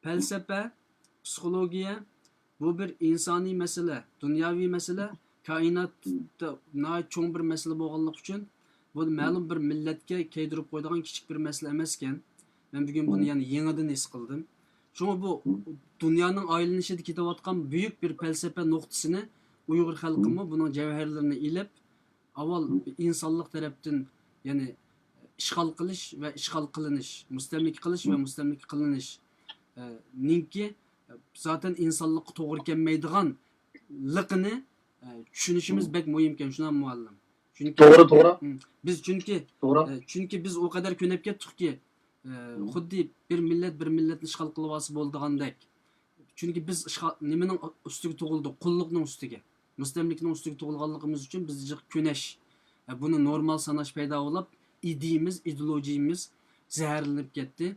پەلسەپە، پسىخولوگىيە، بۇ بىر ئىنسانىي مەسىلە، دۇنياۋى مەسىلە، كائىناتتا ناھايىتى چوڭ بىر مەسىلە بولغانلىقى ئۈچۈن، بۇ مەلۇم بىر مىللەتكە كەيدۈرۈپ قويىدىغان كىچىك بىر مەسىلە ئەمەسكەن. مەن بۈگۈن بۇنى يەنە يېڭىدىن ھېس قىلدىم. شۇڭا بۇ دۇنيانىڭ ئايلىنىشىدا كېتىۋاتقان بۈيۈك بىر پەلسەپە نۇقتىسىنى ئۇيغۇر خەلقىمۇ بۇنىڭ جەۋھەرلىرىنى ئېلىپ، ئاۋۋال ئىنسانلىق تەرەپتىن، يەنى ئىشغال قىلىش ۋە ئىشغال قىلىنىش، مۇستەملىكە قىلىش ۋە مۇستەملىكە قىلىنىش، ئە، نىڭكى، ئە، زاتەن ئىنسانلىققا توغرا كەلمەيدىغانلىقىنى، ئە، چۈشىنىشىمىز بەك مۇھىمكەن، شۇنداق مۇئەللىم؟ چۈنكى توغرا، توغرا. م، بىز چۈنكى، توغرا. ئە، چۈنكى بىز ئۇ قەدەر كۆنۈپ كەتتۇقكى، ئە، خۇددى بىر مىللەت بىر مىللەتنى ئىشغال قىلىۋالسا بولىدىغاندەك. چۈنكى بىز ئىشغا-، نېمىنىڭ ئۈستىگە تۇغۇلدۇق؟ قۇللۇقنىڭ ئۈستىگە. مۇستەملىكىنىڭ ئۈستىگە تۇغۇلغانلىقىمىز ئۈچۈن بىز جىق كۆنەش، ئە، بۇنى نورمال ساناش پەيدا بولۇپ، ئىدىيىمىز، ئىدېئولوگىيىمىز زەھەرلىنىپ كەتتى.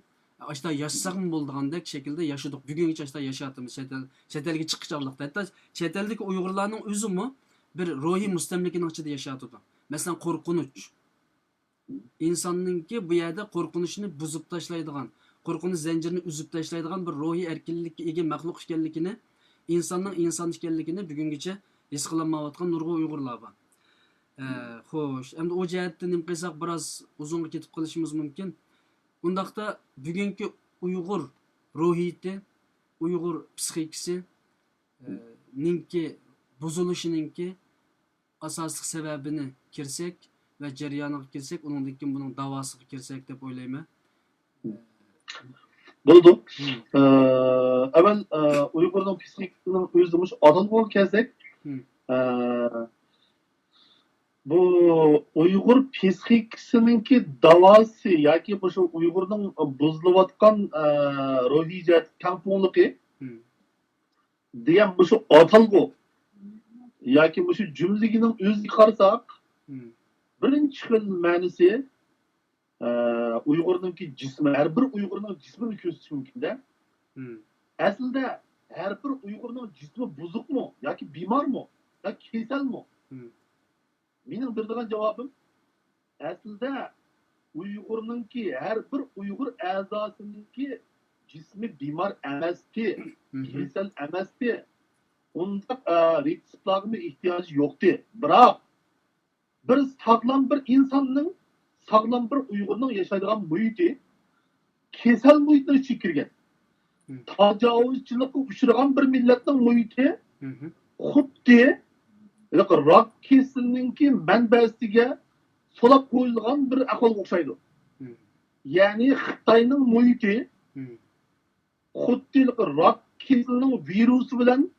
ئاشتا ياشىساقمۇ بولىدىغاندەك شەكىلدە ياشىدۇق. بۈگۈنگىچە ئاشتا ياشاۋاتىمىز. چەت ئەل، چەت ئەلگە چىققۇچە ئارىلىقتا. ھەتتا چەت ئەلدىكى ئۇيغۇرلارنىڭ ئۆزىمۇ بىر روھىي مۇستەملىكىنىڭ ئىچىدە ياشاۋاتىدۇ. مەسىلەن، قورقۇنچ. ئىنساننىڭكى بۇ يەردە قورقۇنچنى بۇزۇپ تاشلايدىغان، قورقۇنچ زەنجىرىنى ئۈزۈپ تاشلايدىغان بىر روھىي ئەركىنلىككە ئىگە مەخلۇق ئىكەنلىكىنى، ئىنساننىڭ ئىنسان ئىكەنلىكىنى بۈگۈنگىچە ھېس قىلالمايۋاتقان نۇرغۇن ئۇيغۇرلار بار. ئە، خوش، ئەمدى ئۇ جەھەتتە نېمە قىلساق، بىراز ئۇزۇنغا كېتىپ قېلىشىمىز مۇمكىن. ئۇنداقتا بۈگۈنكى ئۇيغۇر روھىيىتى، ئۇيغۇر پسىخىكىسى، ئە، نىڭكى بۇزۇلۇشىنىڭكى ئاساسلىق سەۋەبىنى كىرسەك ۋە جەريانىغا كىرسەك، ئۇنىڭدىن كېيىن بۇنىڭ داۋاسىغا كىرسەك دەپ ئويلايمەن. بولىدۇ. مم. ئە، ئەۋۋەل، ئە، ئۇيغۇرنىڭ پسىخىكىسىنىڭ ئۆزى مۇشۇ ئاتالغۇغا كەلسەك، مم. ئە، بۇ ئۇيغۇر پسىخىكىسىنىڭكى داۋاسى ياكى مۇشۇ ئۇيغۇرنىڭ بۇزۇلۇۋاتقان، ئە، روھىي جەھەتتىكى تەڭپۇڭلۇقى، مم. دېگەن مۇشۇ ئاتالغۇ ياكى مۇشۇ جۈملىگىنىڭ ئۆزىگە قارىساق، مم. بىرىنچى خىل مەنىسى، ئە، ئۇيغۇرنىڭكى جىسمى، ھەر بىر ئۇيغۇرنىڭ جىسمىنى كۆرسىتىش مۇمكىن-دە. مم. ئەسلىدە ھەر بىر ئۇيغۇرنىڭ جىسمى بۇزۇقمۇ ياكى بىمارمۇ ياكى كېسەلمۇ؟ مم. مېنىڭ بېرىدىغان جاۋابىم، ئەسلىدە ئۇيغۇرنىڭكى، ھەر بىر ئۇيغۇر ئەزاسىنىڭكى جىسمى بىمار ئەمەستى، مم. كېسەل ئەمەستى. ئۇنداق، ئە، رېتسېپلارغىمۇ ئېھتىياجى يوقتى. بىراق، بىر ساغلام بىر ئىنساننىڭ، ساغلام بىر ئۇيغۇرنىڭ ياشايدىغان مۇھىتى كېسەل مۇھىتنىڭ ئىچىگە كىرگەن. مم. تاجاۋۇزچىلىققا ئۇچرىغان بىر مىللەتنىڭ مۇھىتى مم. خۇددى راك كېسىلىنىڭكى مەنبەسىگە سولاپ قويۇلغان بىر ئەھۋالغا ئوخشايدۇ. مم. يەنى خىتاينىڭ مۇھىتى مم. خۇددى راك كېسىلىنىڭ ۋىرۇسى بىلەن،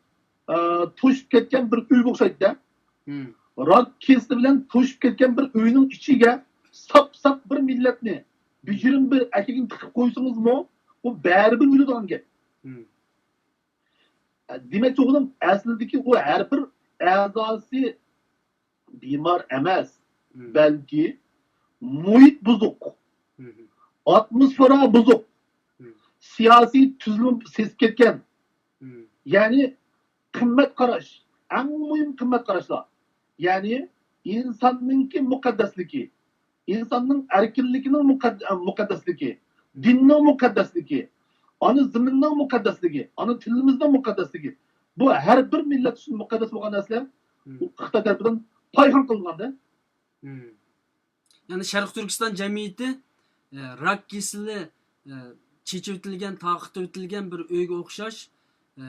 ئە، توشۇپ كەتكەن بىر ئۆيگە ئوخشايدۇ-دە. مم. راك كېسىلى بىلەن توشۇپ كەتكەن بىر ئۆينىڭ ئىچىگە ساپ-ساپ بىر مىللەتنى، بېجىرىم بىر ئەكىگىنى تىقىپ قويسىڭىزمۇ، ئۇ بەرىبىر ئۆلىدىغان گەپ. مم. دېمەكچى بولغىنىم، ئەسلىدىكى ئۇ ھەر بىر ئەزاسى بىمار ئەمەس، مم. بەلكى مۇھىت بۇزۇق، مم. ئاتموسفېرا بۇزۇق، مم. سىياسىي تۈزۈلمە سېسىپ كەتكەن. مم. يەنى قىممەت قاراش، ئەڭ مۇھىم قىممەت قاراشلار. يەنى ئىنساننىڭكى مۇقەددەسلىكى، ئىنساننىڭ ئەركىنلىكىنىڭ مۇقەد-، مۇقەددەسلىكى، دىننىڭ مۇقەددەسلىكى، ئانا زېمىننىڭ مۇقەددەسلىكى، ئانا تىلىمىزنىڭ مۇقەددەسلىكى. بۇ ھەر بىر مىللەت ئۈچۈن مۇقەددەس بولغان نەرسىلەر مم. بۇ خىتاي تەرىپىدىن پايخان قىلىنغاندا. مم. يەنى شەرقىي تۈركىستان جەمئىيىتى، ئە، راك كېسىلى، ئە، چېچىۋېتىلگەن، تارقىتىۋېتىلگەن بىر ئۆيگە ئوخشاش. ئە،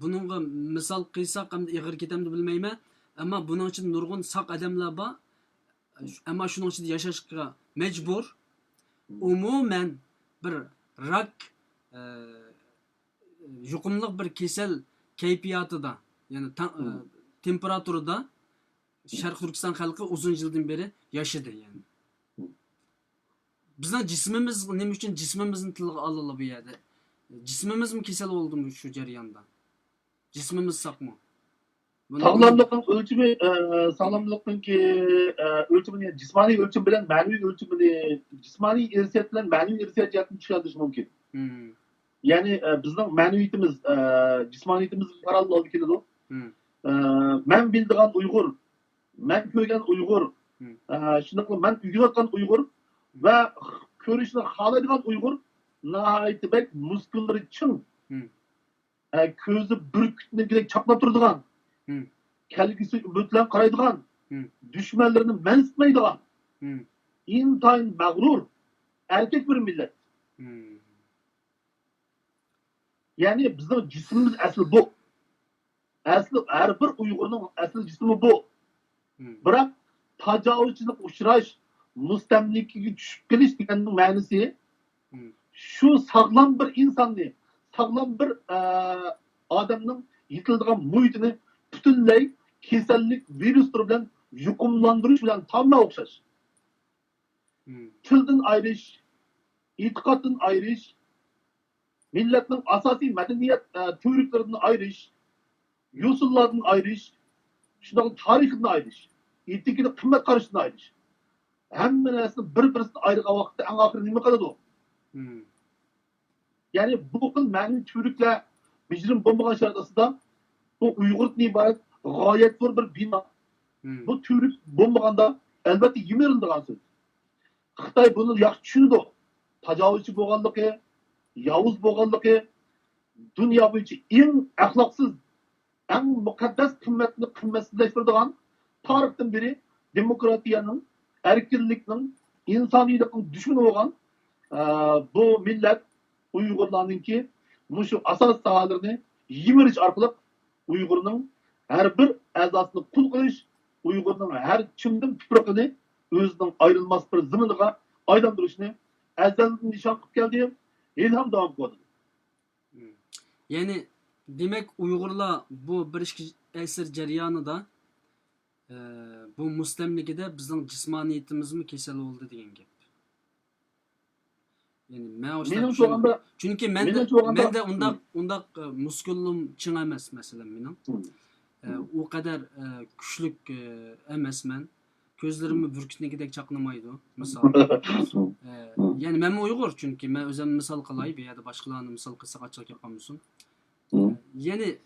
بۇنىڭغا مىسال قىلساق ئەمدى ئېغىر كېتەمدۇ بىلمەيمەن. ئەمما بۇنىڭ ئىچىدە نۇرغۇن ساق ئادەملەر بار. ئەمما شۇنىڭ ئىچىدە ياشاشقا مەجبۇر. ئومۇمەن بىر راك، ئە، يۇقۇملۇق بىر كېسەل كەيپىياتىدا، يەنى تا-، ئە، تېمپېراتۇرىدا شەرقىي تۈركىستان خەلقى ئۇزۇن يىلدىن بېرى ياشىدى، يەنى. بىزنىڭ جىسمىمىز، نېمە ئۈچۈن جىسمىمىزنى تىلغا ئالىلا بۇ يەردە؟ جىسمىمىزمۇ كېسەل بولدىمۇ شۇ جەرياندا؟ جىسمىمىز ساقمۇ؟ ساغلاملىقنىڭ ئۆلچىمى، ئە، ساغلاملىقنىڭكى، ئە، ئۆلچىمىنى جىسمانىي ئۆلچىمى بىلەن مەنىۋى ئۆلچىمىنى، جىسمانىي ئىرسىيەت بىلەن مەنىۋى ئىرسىيەت جەھەتتىن چۈشەندۈرۈش مۇمكىن. يەنى، ئە، بىزنىڭ مەنىۋىيىتىمىز، ئە، جىسمانىيىتىمىز پاراللېل ئالدى كېلىدۇ. ئە، مەن بىلىدىغان ئۇيغۇر، مەن كۆرگەن ئۇيغۇر، ئە، شۇنداقلا مەن ئۆگىنىۋاتقان ئۇيغۇر ۋە كۆرۈشنى خالايدىغان ئۇيغۇر ناھايىتى بەك مۇسكۇللىرى چىڭ، ئە، كۆزى بۈركۈتنىڭكىدەك چاقناپ تۇرىدىغان، كەلگۈسىگە ئۈمىد بىلەن قارايدىغان، دۈشمەنلىرىنى مەنسىتمەيدىغان، ئىنتايىن مەغرۇر، ئەركەك بىر مىللەت. يەنى بىزنىڭ جىسمىمىز ئەسلى بۇ. ئەسلى ھەر بىر ئۇيغۇرنىڭ ئەسلى جىسمى بۇ. بىراق تاجاۋۇزچىلىققا ئۇچراش، مۇستەملىكىگە چۈشۈپ قېلىش دېگەننىڭ مەنىسى شۇ ساغلام بىر ئىنساننى، ساغلام بىر، ئە، ئادەمنىڭ يېتىلىدىغان مۇھىتىنى پۈتۈنلەي كېسەللىك ۋىرۇسلىرى بىلەن يۇقۇملاندۇرۇش بىلەن تامامەن ئوخشاش. تىلدىن ئايرىش، ئېتىقادتىن ئايرىش، مىللەتنىڭ ئاساسىي مەدەنىيەت، ئە، تۈۋرۈكلىرىدىن ئايرىش، يوسۇنلاردىن ئايرىش، شۇنداق تارىخىدىن ئايرىش، ئېتىكىدە قىممەت قارىشىدىن ئايرىش. ھەممە نەرسىنى بىر-بىرسىدىن ئايرىغان ۋاقىتتا ئەڭ ئاخىرى نېمە قىلىدۇ؟ يەنى بۇ خىل مەنىۋى تۈۋرۈكلەر بېجىرىم بولمىغان شارائىت ئاستىدا بۇ ئۇيغۇردىن ئىبارەت غايەت زور بىر بىنا. بۇ تۈۋرۈك بولمىغاندا ئەلۋەتتە يىمىرىلىدىغان سۆز. خىتاي بۇنى ياخشى چۈشىنىدۇ. تاجاۋۇزچى بولغانلىقى، ياۋۇز بولغانلىقى، دۇنيا بويىچە ئەڭ ئەخلاقسىز، ئەڭ مۇقەددەس قىممەتنى قىممەتسىزلەشتۈرىدىغان، تارىختىن بېرى دېموكراتىيەنىڭ، ئەركىنلىكنىڭ، ئىنسانىيلىقنىڭ دۈشمىنى بولغان، ئە، بۇ مىللەت ئۇيغۇرلارنىڭكى مۇشۇ ئاساسىي ساھەلىرىنى يىمىرىش ئارقىلىق ئۇيغۇرنىڭ ھەر بىر ئەزاسىنى قۇل قىلىش، ئۇيغۇرنىڭ ھەر چىمدىم تۇپرىقىنى ئۆزىنىڭ ئايرىلماس بىر زېمىنىغا ئايلاندۇرۇشنى ئەزەلدىن نىشان قىلىپ كەلدى، ھېلىھەم داۋام قىلىۋاتىدۇ. يەنى، دېمەك، ئۇيغۇرلار بۇ بىر ئىككى ئەسىر جەريانىدا، ئە، بۇ مۇستەملىكىدە بىزنىڭ جىسمانىيىتىمىزمۇ كېسەل بولدى دېگەن گەپ. يەنى، مەن ئاشۇنداق مېنىڭ چۈشەندىم. چوغاندا، چۈنكى مەندە، مېنىڭ چوغاندا، مەندە ئۇنداق، ئۇنداق، ئە، مۇسكۇلۇم چىڭ ئەمەس، مەسىلەن، مېنىڭ. ئە، ئۇ قەدەر، ئە، كۈچلۈك، ئە، ئەمەسمەن. كۆزلىرىممۇ بۈركۈتنىڭكىدەك چاقنىمايدۇ، مىسال. ئە، يەنى مەنمۇ ئۇيغۇر، چۈنكى مەن ئۆزۈمنى مىسال قىلاي، بۇ يەردە باشقىلارنى مىسال قىلساق ئاچچىق گەپ قالمىسۇن. يەنى، ئە،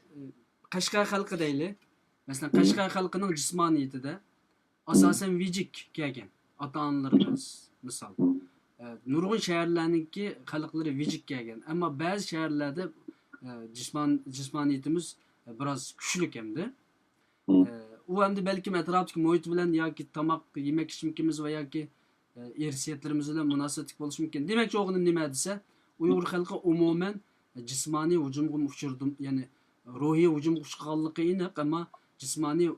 قەشقەر خەلقى دەيلى. مەسىلەن، قەشقەر خەلقىنىڭ جىسمانىيىتىدە ئاساسەن ۋىجىك كەلگەن ئاتا-ئانىلىرىمىز، مىسال. ئە، نۇرغۇن شەھەرلەرنىڭكى خەلقلىرى ۋىجىك كەلگەن. ئەمما بەزى شەھەرلەردە، ئە، جىسمان-، جىسمانىيىتىمىز، ئە، بىراز كۈچلۈك ئەمدى. ئە، ئۇ ئەمدى بەلكىم ئەتراپتىكى مۇھىت بىلەن ياكى تاماق، يېمەك ئىچمىكىمىز ۋە ياكى، ئە، ئىرسىيەتلىرىمىز بىلەن مۇناسىۋەتلىك بولۇشى مۇمكىن. دېمەكچى بولغىنىم نېمە دېسە، ئۇيغۇر خەلقى ئومۇمەن جىسمانىي ھۇجۇمغا ئۇچرىدى، يەنى روھىي ھۇجۇمغا ئۇچرىغانلىقى ئېنىق، ئەمما جىسمانىي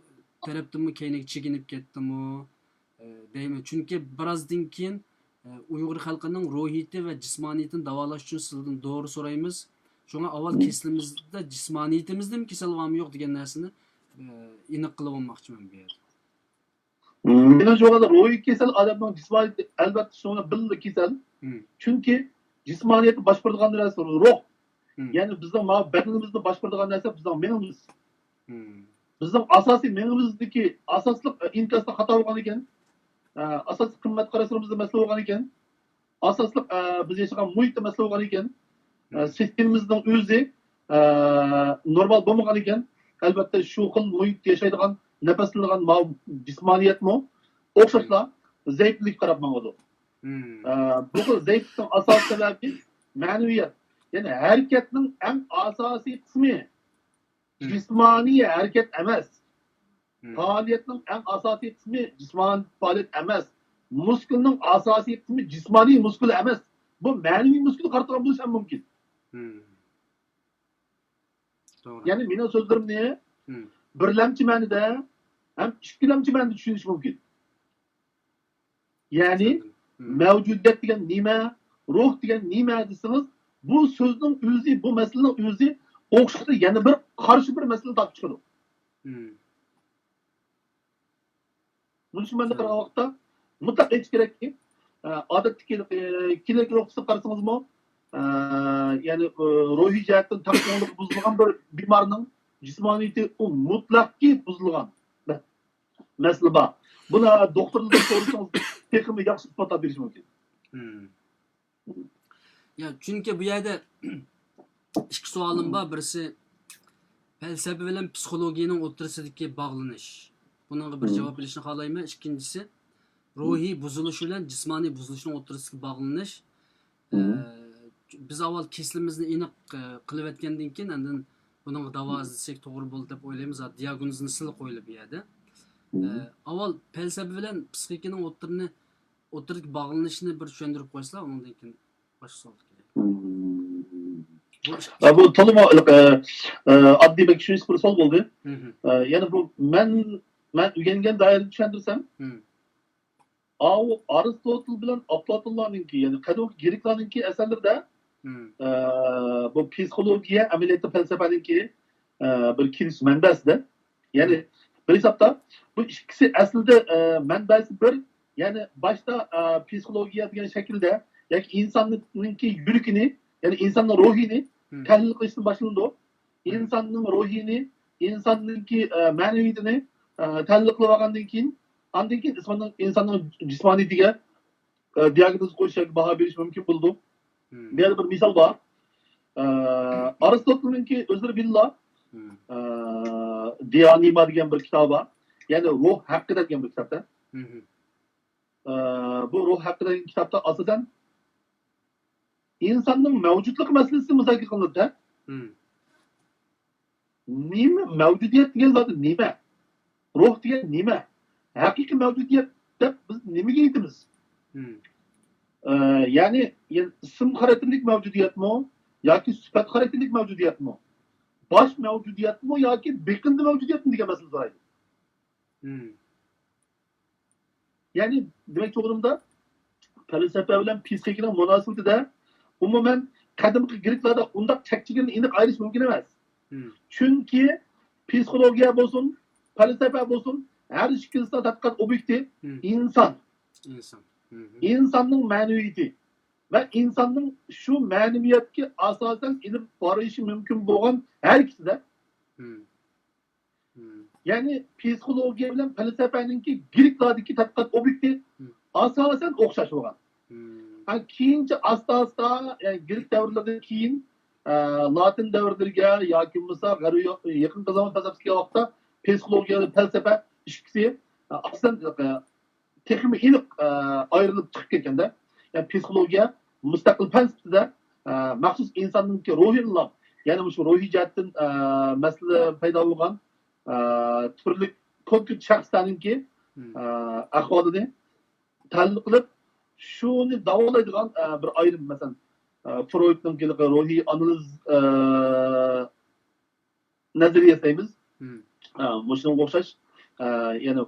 تەرەپتىنمۇ كەينىگە چېكىنىپ كەتتىمۇ، ئە، دەيمەن. چۈنكى بىرازدىن كېيىن، ئە، ئۇيغۇر خەلقىنىڭ روھىيىتى ۋە جىسمانىيىتىنى داۋالاش ئۈچۈن سىزدىن دورا سورايمىز. شۇڭا ئاۋۋال كېسىلىمىزدە جىسمانىيىتىمىزدىمۇ كېسەل بارمۇ يوق دېگەن نەرسىنى، ئە، ئېنىق قىلىۋالماقچىمەن بۇ يەردە. مېنىڭ جۇغاندا روھىي كېسەل ئادەمنىڭ جىسمانىيىتى ئەلۋەتتە شۇنىڭ بىللە كېسەل. چۈنكى جىسمانىيەتنى باشقۇرىدىغان نەرسە روھ. يەنى بىزنىڭ مانا بەدىنىمىزنى باشقۇرىدىغان نەرسە بىزنىڭ مېڭىمىز. بىزنىڭ ئاساسىي مېڭىمىزدىكى ئاساسلىق، ئە، ئىنكاستا خاتا بولغان ئىكەن، ئە، ئاساسلىق قىممەت قاراشلىرىمىزدا مەسىلە بولغان ئىكەن، ئاساسلىق، ئە، بىز ياشىغان مۇھىتتا مەسىلە بولغان ئىكەن، ئە، سىستېمىمىزنىڭ ئۆزى، ئە، نورمال بولمىغان ئىكەن، ئەلۋەتتە شۇ خىل مۇھىتتا ياشايدىغان، نەپەسلىنىدىغان ماۋۇ جىسمانىيەتمۇ ئوخشاشلا زەئىپلىككە قاراپ ماڭىدۇ. ئە، بۇ خىل زەئىپلىكنىڭ ئاساسىي سەۋەبى مەنىۋىيەت. يەنى ھەرىكەتنىڭ ئەڭ ئاساسىي قىسمى جىسمانىي ھەرىكەت ئەمەس. پائالىيەتنىڭ ئەڭ ئاساسىي قىسمى جىسمانىي پائالىيەت ئەمەس. مۇسكۇلنىڭ ئاساسىي قىسمى جىسمانىي مۇسكۇل ئەمەس. بۇ مەنىۋى مۇسكۇلغا قارىتىلغان بولۇشى ھەم مۇمكىن. توغرا. يەنى مېنىڭ سۆزلىرىمنى بىرلەمچى مەنىدە ھەم ئىككىلەمچى مەنىدە چۈشىنىش مۇمكىن. يەنى مەۋجۇدىيەت دېگەن نېمە، روھ دېگەن نېمە دېسىڭىز، بۇ سۆزنىڭ ئۆزى، بۇ مەسىلىنىڭ ئۆزى ئوخشاشلا يەنە بىر قارشى بىر مەسىلىنى تارتىپ چىقىدۇ. بۇنى شۇ مەنىدە قارىغان ۋاقىتتا مۇتلەق ئېيتىش كېرەككى، ئادەتتىكى، ئە، كلىنىكا نۇقتىسىدىن قارىسىڭىزمۇ، ئە، يەنى، ئە، روھىي جەھەتتىن تەڭپۇڭلۇقى بۇزۇلغان بىر بىمارنىڭ جىسمانىيىتى ئۇ مۇتلەقكى بۇزۇلغان مە-، مەسىلە بار. بۇنى دوختۇردىن سورىسىڭىز تېخىمۇ ياخشى ئىسپاتلاپ بېرىشى مۇمكىن. يا، چۈنكى بۇ يەردە ئىككى سوئالىم بار. بىرسى، پەلسەپە بىلەن پسىخولوگىيەنىڭ ئوتتۇرىسىدىكى باغلىنىش. بۇنىڭغا بىر جاۋاب بېرىشنى خالايمەن. ئىككىنچىسى، روھىي بۇزۇلۇش بىلەن جىسمانىي بۇزۇلۇشنىڭ ئوتتۇرىسىدىكى باغلىنىش. ئە، بىز ئاۋۋال كېسىلىمىزنى ئېنىق، ئە، قىلىۋەتكەندىن كېيىن، ئاندىن بۇنىڭغا داۋا ئىزدىسەك توغرا بولىدۇ دەپ ئويلايمىز. دىئاگنوزنى سىلى قويۇلۇپ بۇ يەردە. ئە، ئاۋۋال پەلسەپە بىلەن پسىخىكىنىڭ ئوتتۇرىنى، ئوتتۇرىدىكى باغلىنىشنى بىر چۈشەندۈرۈپ قويسىلا، ئۇنىڭدىن كېيىن باشقا سوئالغا كېلەيلى. بۇ ئىككى بۇ تولىمۇ، ئە، ئە، ئاددىي، بەك چۈشىنىشلىك بىر سوئال بولدى. ئە، يەنى بۇ مەن، مەن ئۆگەنگەن دائىرىدە چۈشەندۈرسەم، ئاۋۇ ئارستوتل بىلەن ئاپلاتونلارنىڭكى، يەنى قەدىمكى گرېكلارنىڭكى ئەسەرلىرىدە، ئە، بۇ پسىخولوگىيە، ئەمەلىيەتتە پەلسەپەنىڭكى، ئە، بىر كېلىشىش مەنبەسىدە. يەنى بىر ھېسابتا بۇ ئىككىسى ئەسلىدە، ئە، مەنبەسى بىر. يەنى باشتا، ئە، پسىخولوگىيە دېگەن شەكىلدە ياكى ئىنساننىڭكى يۈرىكىنى، يەنى ئىنساننىڭ روھىنى تەھلىل قىلىشتىن باشلىنىدۇ. ئىنساننىڭ روھىنى، ئىنساننىڭكى، ئە، مەنىۋىيىتىنى، ئە، تەھلىل قىلىپ ئالغاندىن كېيىن، ئاندىن كېيىن ئىنساننىڭ، ئىنساننىڭ جىسمانىيىتىگە، ئە، دىئاگنوز قويۇش ياكى باھا بېرىش مۇمكىن بولىدۇ. بۇ يەردە بىر مىسال بار. ئە، ئارستوتلنىڭكى ئۆزلىرى بىللا، ئە، دىئانىما دېگەن بىر كىتابى بار. يەنى روھ ھەققىدە دېگەن بىر كىتابتا. ئە، بۇ روھ ھەققىدە دېگەن كىتابتا ئاساسەن ئىنساننىڭ مەۋجۇتلۇقى مەسىلىسى مۇزاكىرە قىلىنىدۇ. نېمە مەۋجۇدىيەت دېگەن زادى نېمە؟ روھ دېگەن نېمە؟ ھەقىقىي مەۋجۇدىيەت دەپ بىز نېمىگە ئېيتىمىز؟ ئە، يەنى، يەنى ئىسىم خاراكتېرلىك مەۋجۇدىيەتمۇ ياكى سۈپەت خاراكتېرلىك مەۋجۇدىيەتمۇ؟ باش مەۋجۇدىيەتمۇ ياكى بېقىندى مەۋجۇدىيەتمۇ دېگەن مەسىلە سورايدۇ. يەنى دېمەكچى بولغىنىمدا، پەلسەپە بىلەن پسىخىكىنىڭ مۇناسىۋىتىدە ئومۇمەن قەدىمكى گرېكلاردا ئۇنداق چەكچىگىنى ئېنىق ئايرىش مۇمكىن ئەمەس. چۈنكى پسىخولوگىيە بولسۇن، پەلسەپە بولسۇن، ھەر ئىككىلىسىنىڭ تەتقىقات ئوبيېكتى ئىنسان. ئىنسان. ئىنساننىڭ مەنىۋىيىتى ۋە ئىنساننىڭ شۇ مەنىۋىيەتكە ئاساسەن ئېلىپ بارىشى مۇمكىن بولغان ھەرىكىتىدە. يەنى پسىخولوگىيە بىلەن پەلسەپەنىڭكى گرېكلاردىكى تەتقىقات ئوبيېكتى ئاساسەن ئوخشاش بولغان. ھە، كېيىنچە ئاستا-ئاستا، يەنى گرېك دەۋرلىرىدىن كېيىن، ئە، لاتىن دەۋرلىرىگە ياكى بولمىسا غەربىي، يېقىنقى زامان پەلسەپىسى كەلگەن ۋاقىتتا پسىخولوگىيە ۋە پەلسەپە ئىككىسى، ئە، ئاساسەن، ئە، تېخىمۇ ئېنىق، ئە، ئايرىلىپ چىقىپ كەتكەندە، يەنى پسىخولوگىيە مۇستەقىل پەن سۈپىتىدە، ئە، مەخسۇس ئىنساننىڭكى روھىنىلا، يەنى مۇشۇ روھىي جەھەتتىن، ئە، مەسىلە پەيدا بولغان، ئە، تۈرلۈك كونكرېت شەخسلەرنىڭكى، ئە، ئەھۋالىنى تەھلىل قىلىپ، شۇنى داۋالايدىغان، ئە، بىر ئايرىم، مەسىلەن، ئە، فرويدنىڭكى روھىي ئانالىز، ئە، نەزەرىيەسى دەيمىز. ئە، مۇشۇنىڭغا ئوخشاش. ئە، يەنى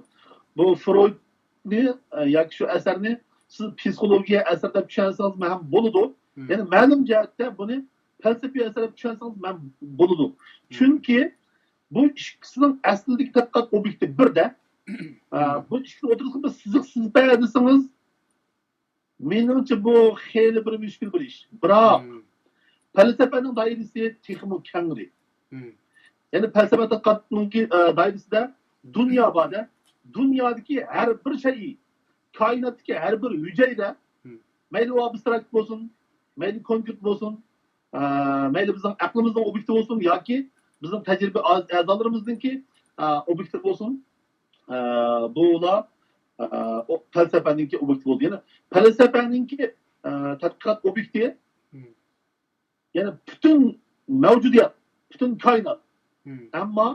بۇ فرويدنى، ئە، ياكى شۇ ئەسەرنى سىز پسىخولوگىيە ئەسىرى دەپ چۈشەنسىڭىز ھەم بولىدۇ. يەنى مەلۇم جەھەتتە بۇنى پەلسەپىي ئەسەر دەپ چۈشەنسىڭىز ھەم بولىدۇ. چۈنكى بۇ ئىككىسىنىڭ ئەسلىدىكى تەتقىقات ئوبيېكتى بىردە. ئە، بۇ ئىككىسىنىڭ ئوتتۇرىسىغا بىر سىزىق سىزىپ بەر دېسىڭىز، مېنىڭچە بۇ خېلى بىر مۈشكۈل بىر ئىش. بىراق، پەلسەپەنىڭ دائىرىسى تېخىمۇ كەڭرى. يەنى پەلسەپە تەتقىقاتنىڭكى، ئە، دائىرىسىدە دۇنيا بار-دە، دۇنيادىكى ھەر بىر شەيئى، كائىناتتىكى ھەر بىر ھۈجەيرە، مەيلى ئۇ ئابستراكت بولسۇن، مەيلى كونكرېت بولسۇن، ئە، مەيلى بىزنىڭ ئەقلىمىزنىڭ ئوبيېكتى بولسۇن ياكى بىزنىڭ تەجرىبە ئەز-، ئەزالىرىمىزنىڭكى، ئە، ئوبيېكتى بولسۇن، ئە، بۇلار، ئە، ئو-، پەلسەپەنىڭكى ئوبيېكتى بولدى. يەنى پەلسەپەنىڭكى، ئە، تەتقىقات ئوبيېكتى، يەنى پۈتۈن مەۋجۇدىيەت، پۈتۈن كائىنات. ئەمما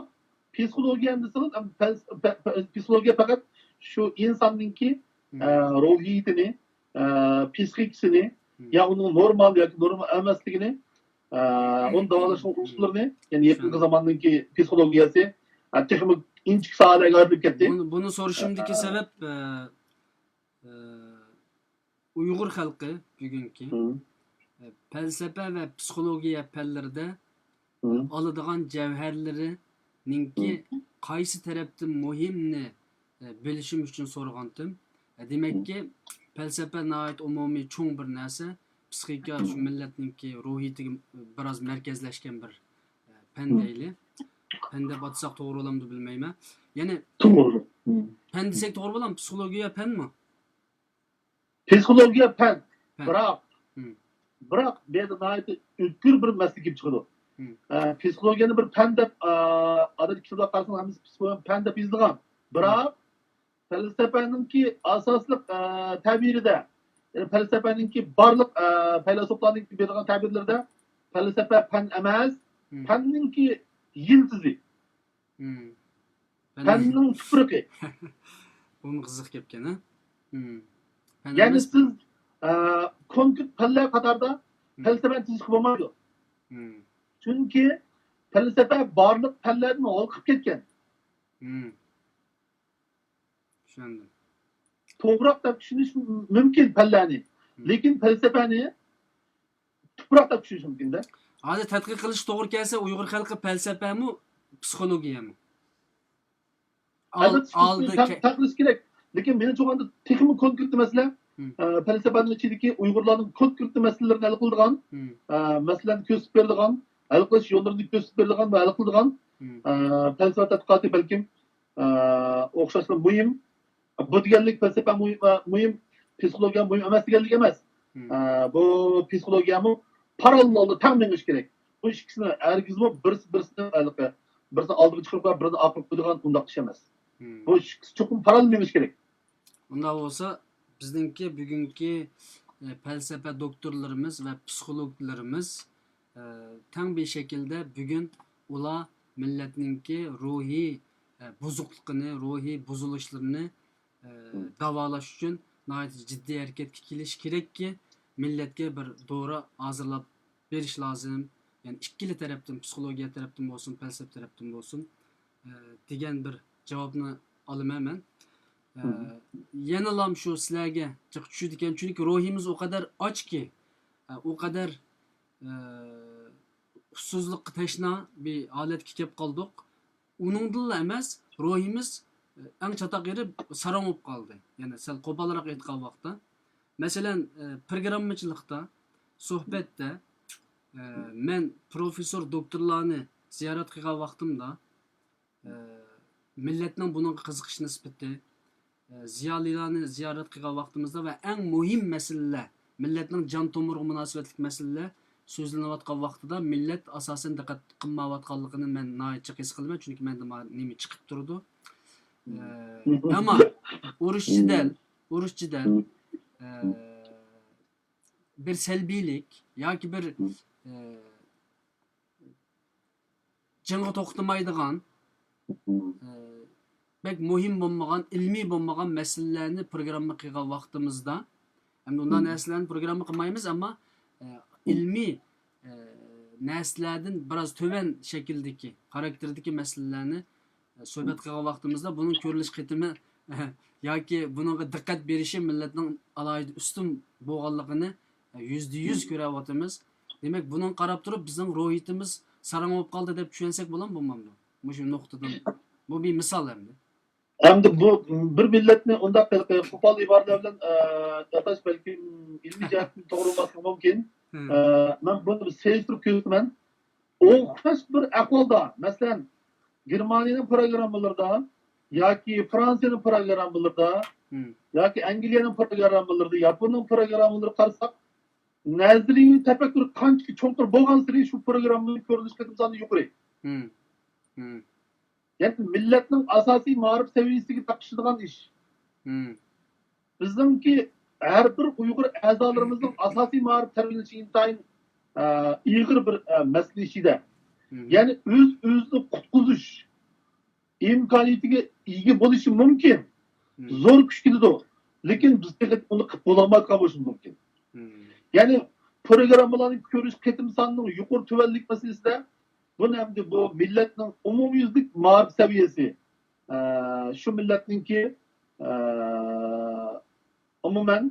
پسىخولوگىيە دېسىڭىز، ئەم، پەلس-، پە-، پە-، پسىخولوگىيە پەقەت شۇ ئىنساننىڭكى، ئە، روھىيىتىنى، ئە، پسىخىكىسىنى، يا ئۇنىڭ نورمال ياكى نورمال ئەمەسلىكىنى، ئە، ئۇنى داۋالاشنىڭ ئۇسۇللىرىنى، يەنى يېقىنقى زاماننىڭكى پسىخولوگىيەسى، ئە، تېخىمۇ ئىنچىكە ساھەلەرگە ئايرىلىپ كەتتى. بۇنى، بۇنى سورىشىمدىكى سەۋەب، ئە، ئە، ئۇيغۇر خەلقى بۈگۈنكى، ئە، پەلسەپە ۋە پسىخولوگىيە پەنلىرىدە ئالىدىغان جەۋھەرلىرىنىڭكى قايسى تەرەپتىن مۇھىمنى، ئە، بىلىشىم ئۈچۈن سورىغانتىم. ئە، دېمەككى، پەلسەپە ناھايىتى ئومۇمىي چوڭ بىر نەرسە. پسىخىكا، شۇ مىللەتنىڭكى روھىيىتىگە بىراز مەركەزلەشكەن بىر، ئە، پەن دەيلى. پەن دەپ ئاتىساق توغرا بولامدۇ بىلمەيمەن. يەنى توغرا. پەن دېسەك توغرا بولامدۇ؟ پسىخولوگىيە پەنمۇ؟ پسىخولوگىيە پەن. پەن. بىراق، مم. بىراق بۇ يەردە ناھايىتى ئۆتكۈر بىر مەسىلە كېلىپ چىقىدۇ. مم. ئە، پسىخولوگىيەنى بىر پەن دەپ، ئە، ئادەتتە كىتابلارغا قارىساڭ ھەممىسى پسىخولوگىيە پەن دەپ يېزىلغان. بىراق پەلسەپەنىڭكى ئاساسلىق، ئە، تەبىرىدە، يەنى پەلسەپەنىڭكى بارلىق، ئە، پەيلاسوپلارنىڭكى بېرىدىغان تەبىرلىرىدە پەلسەپە پەن ئەمەس، مم. پەننىڭكى يىلتىزى، مم. پەن پەننىڭ تۇپرىقى. بۇمۇ قىزىق گەپكەن، ھە؟ مم. پەن يەنى ئەمەس. سىز، ئە، كونكرېت پەنلەر قاتارىدا مم. پەلسەپەنى تىزىشقا بولمايدۇ. مم. چۈنكى پەلسەپە بارلىق پەنلەردىن ھالقىپ كەتكەن. مم. چۈشەندىم. توغراق دەپ چۈشىنىش مۇمكىن پەنلەرنى. مم. لېكىن پەلسەپەنى تۇپراق دەپ چۈشىنىش مۇمكىن-دە. ھازىر تەتقىق قىلىش توغرا كەلسە، ئۇيغۇر خەلقى پەلسەپەمۇ، پسىخولوگىيەمۇ؟ ئەلۋەتتە، شۇ تەق-، تەق قىلىش كېرەك. لېكىن مېنىڭچە ئۇندا تېخىمۇ كونكرېت مەسىلە، مم. ئە، پەلسەپەنىڭ ئىچىدىكى ئۇيغۇرلارنىڭ كونكرېت مەسىلىلىرىنى ھەل قىلىدىغان، مم. ئە، مەسىلىنى كۆرسىتىپ بېرىدىغان، ھەل قىلىش يوللىرىنى كۆرسىتىپ بېرىدىغان ۋە ھەل قىلىدىغان، مم. ئە، پەلسەپە تەتقىقاتى بەلكىم، ئە، ئوخشاشلا مۇھىم. بۇ دېگەنلىك پەلسەپە مۇھىم، مۇھىم، پسىخولوگىيە مۇھىم ئەمەس دېگەنلىك ئەمەس. مم. ئە، بۇ پسىخولوگىيەمۇ پاراللېل ھالدا تەڭ مېڭىش كېرەك. بۇ ئىككىسىنى ھەرگىزمۇ بىرسى بىرسىنى ھېلىقى، بىرسىنى ئالدىغا چىقىرىپ قويۇپ، بىرسىنى ئارقىغا قويىدىغان ئۇنداق ئىش ئەمەس. مم. بۇ ئىككىسى چوقۇم پاراللېل مېڭىش كېرەك. ئۇنداق بولسا، بىزنىڭكى بۈگۈنكى، ئە، پەلسەپە دوكتورلىرىمىز ۋە پسىخولوگلىرىمىز، ئە، تەڭ بىر شەكىلدە بۈگۈن ئۇلار مىللەتنىڭكى روھىي، ئە، بۇزۇقلۇقىنى، روھىي بۇزۇلۇشلىرىنى، ئە، داۋالاش ئۈچۈن ناھايىتى جىددىي ھەرىكەتكە كېلىشى كېرەككى، مىللەتكە بىر دورا ھازىرلاپ بېرىش لازىم. يەنى ئىككىلا تەرەپتىن، پسىخولوگىيە تەرەپتىن بولسۇن، پەلسەپە تەرەپتىن بولسۇن، ئە، دېگەن بىر جاۋابنى ئالىمەن مەن. ئە، يەنىلا شۇ سىلەرگە جىق چۈشىدىكەن، چۈنكى روھىمىز ئۇ قەدەر ئاچكى، ئە، ئۇ قەدەر، ئە، ئۇسسۇزلۇققا تەشنا بىر ھالەتكە كېلىپ قالدۇق. ئۇنىڭدىنلا ئەمەس، روھىمىز، ئە، ئەڭ چاتاق يېرى ساراڭ بولۇپ قالدى. يەنى سەل قوپالراق ئېيتقان ۋاقىتتا. مەسىلەن، ئە، پروگراممىچىلىقتا، سۆھبەتتە، ئە، مەن پروفېسسور، دوكتورلارنى زىيارەت قىلغان ۋاقتىمدا، ئە، مىللەتنىڭ بۇنىڭغا قىزىقىش نىسبىتى، ئە، زىيالىيلارنى زىيارەت قىلغان ۋاقتىمىزدا ۋە ئەڭ مۇھىم مەسىلىلەر، مىللەتنىڭ جان تومۇرىغا مۇناسىۋەتلىك مەسىلىلەر سۆزلىنىۋاتقان ۋاقتىدا مىللەت ئاساسەن دىققەت قىلمايۋاتقانلىقىنى مەن ناھايىتى جىق ھېس قىلىمەن، چۈنكى مەندە ما-، نېمە چىقىپ تۇرىدۇ. ئە، ئەمما ئۇرۇش جېدەل، ئۇرۇش جېدەل، ئە، بىر سەلبىيلىك ياكى بىر، ئە، جېڭى توختىمايدىغان، ئە، بەك مۇھىم بولمىغان، ئىلمىي بولمىغان مەسىلىلەرنى پروگرامما قىلغان ۋاقتىمىزدا، ئەمدى ئۇنداق نەرسىلەرنى پروگرامما قىلمايمىز، ئەمما، ئە، ئىلمىي، ئە، نەرسىلەردىن بىراز تۆۋەن شەكىلدىكى، خاراكتېردىكى مەسىلىلەرنى سۆھبەت قىلغان ۋاقتىمىزدا بۇنىڭ كۆرۈلۈش قېتىمى ياكى بۇنىڭغا دىققەت بېرىشى مىللەتنىڭ ئالاھىدە ئۈستۈن بولغانلىقىنى يۈزدە يۈز كۆرۈۋاتىمىز. دېمەك، بۇنىڭغا قاراپ تۇرۇپ بىزنىڭ روھىيىتىمىز ساراڭ بولۇپ قالدى دەپ چۈشەنسەك بولامدۇ، بولمامدۇ؟ مۇشۇ نۇقتىدىن. بۇ بىر مىسال ئەمدى. ئەمدى بۇ بىر مىللەتنى ئۇنداق قوپال ئىبارىلەر بىلەن، ئە، ئاتاش بەلكىم ئىلمىي جەھەتتىن توغرا بولماسلىقى مۇمكىن. ئە، مەن بۇنى بىر سېلىشتۇرۇپ كۆرسىتىمەن. ئوخشاش بىر ئەھۋالدا، مەسىلەن، گېرمانىيەنىڭ پروگراممىلىرىدا ياكى فرانسىيەنىڭ پروگراممىلىرىدا ياكى ئەنگلىيەنىڭ پروگراممىلىرىدا، ياپوننىڭ پروگراممىلىرىدا قارىساق، نەزەرىيەۋى تەپەككۇر قانچىكى چوڭقۇر بولغانسېرى شۇ پروگراممىنىڭ كۆرۈلۈش قېتىم سانى يۇقىرى. يەنى مىللەتنىڭ ئاساسىي مائارىپ سەۋىيەسىگە تەقىشىدىغان ئىش. بىزنىڭكى ھەر بىر ئۇيغۇر ئەزالىرىمىزنىڭ ئاساسىي مائارىپ تەربىيەلىنىشى ئىنتايىن، ئە، ئېغىر بىر، ئە، مەسىلە ئىچىدە. يەنى ئۆز-ئۆزىنى قۇتقۇزۇش ئىمكانىيىتىگە ئىگە بولۇشى مۇمكىن. زور كۈچ كېتىدۇ. لېكىن بىز تېخى ئۇنى قىلىپ بولالمايدىغان بولۇشىمىز مۇمكىن. يەنى پروگراممىلارنى كۆرۈش قېتىم سانىنىڭ يۇقىرى تۆۋەنلىك مەسىلىسىدە بۇنى ئەمدى بۇ مىللەتنىڭ ئومۇميۈزلۈك مائارىپ سەۋىيەسى، ئە، شۇ مىللەتنىڭكى، ئە، ئومۇمەن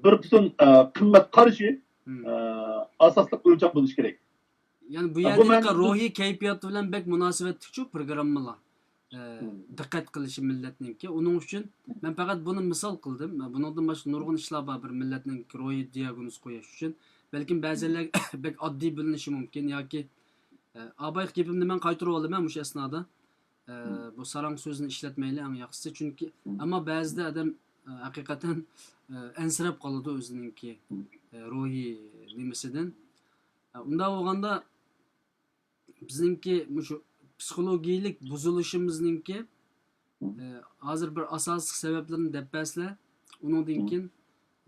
بىر پۈتۈن، ئە، قىممەت قارىشى، ئە، ئاساسلىق ئۆلچەم بولۇشى كېرەك. يەنى بۇ يەردە روھىي كەيپىيات بىلەن بەك مۇناسىۋەتلىكچۇ پروگراممىلار. ئە، دىققەت قىلىشى مىللەتنىڭكى. ئۇنىڭ ئۈچۈن مەن پەقەت بۇنى مىسال قىلدىم. بۇنىڭدىن باشقا نۇرغۇن ئىشلار بار، بىر مىللەتنىڭ روھىي دىياگنوز قويۇش ئۈچۈن. بەلكىم بەزىلەرگە بەك ئاددىي بىلىنىشى مۇمكىن ياكى، ئە، ئابايقى گېپىمنى مەن قايتۇرۇۋالىمەن مۇشۇ ئەسنادا. ئە، بۇ ساراڭ سۆزىنى ئىشلەتمەيلى ئەڭ ياخشىسى. چۈنكى، ئەمما بەزىدە ئادەم، ئە، ھەقىقەتەن، ئە، ئەنسىرەپ قالىدۇ ئۆزىنىڭكى، ئە، روھىي نېمىسىدىن. ئە، ئۇنداق بولغاندا بىزنىڭكى مۇشۇ پسىخولوگىيىلىك بۇزۇلۇشىمىزنىڭكى، ئە، ھازىر بىر ئاساسلىق سەۋەبلىرىنى دەپ بەرسىلە، ئۇنىڭدىن كېيىن،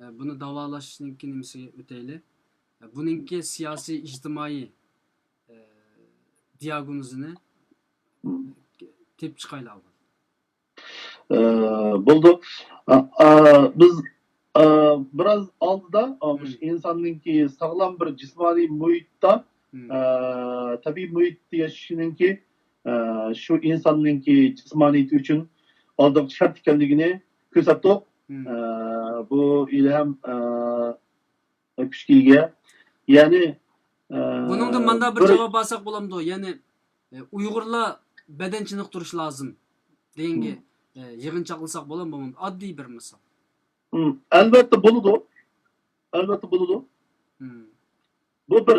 ئە، بۇنى داۋالاشنىڭكى نېمىسىگە ئۆتەيلى. ئە، بۇنىڭكى سىياسىي، ئىجتىمائىي، ئە، دىياگنوزىنى تېپىپ چىقايلى ئاۋۋال. ئە، بولدى. ئا، ئا، بىز، ئا، بىراز ئالدىدا، ئا، مۇشۇ ئىنساننىڭكى ساغلام بىر جىسمانىي مۇھىتتا، ئا، تەبىئىي مۇھىتتا ياشىشىنىڭكى، ئا، شۇ ئىنساننىڭكى جىسمانىيىتى ئۈچۈن ئالدىنقى شەرت ئىكەنلىكىنى كۆرسەتتۇق. ئا، بۇ ئىلھام، ئا، كۈچكە ئىگە. يەنى، ئە، بۇنىڭدىن مانداق بىر بىر جاۋاب ئالساق بولامدۇ؟ يەنى، ئە، ئۇيغۇرلار بەدەن چېنىقتۇرۇش لازىم دېگەنگە، ئە، يىغىنچاقلىساق بولامدۇ؟ ئاددىي بىر مىسال. ئەلۋەتتە بولىدۇ. ئەلۋەتتە بولىدۇ. بۇ بىر.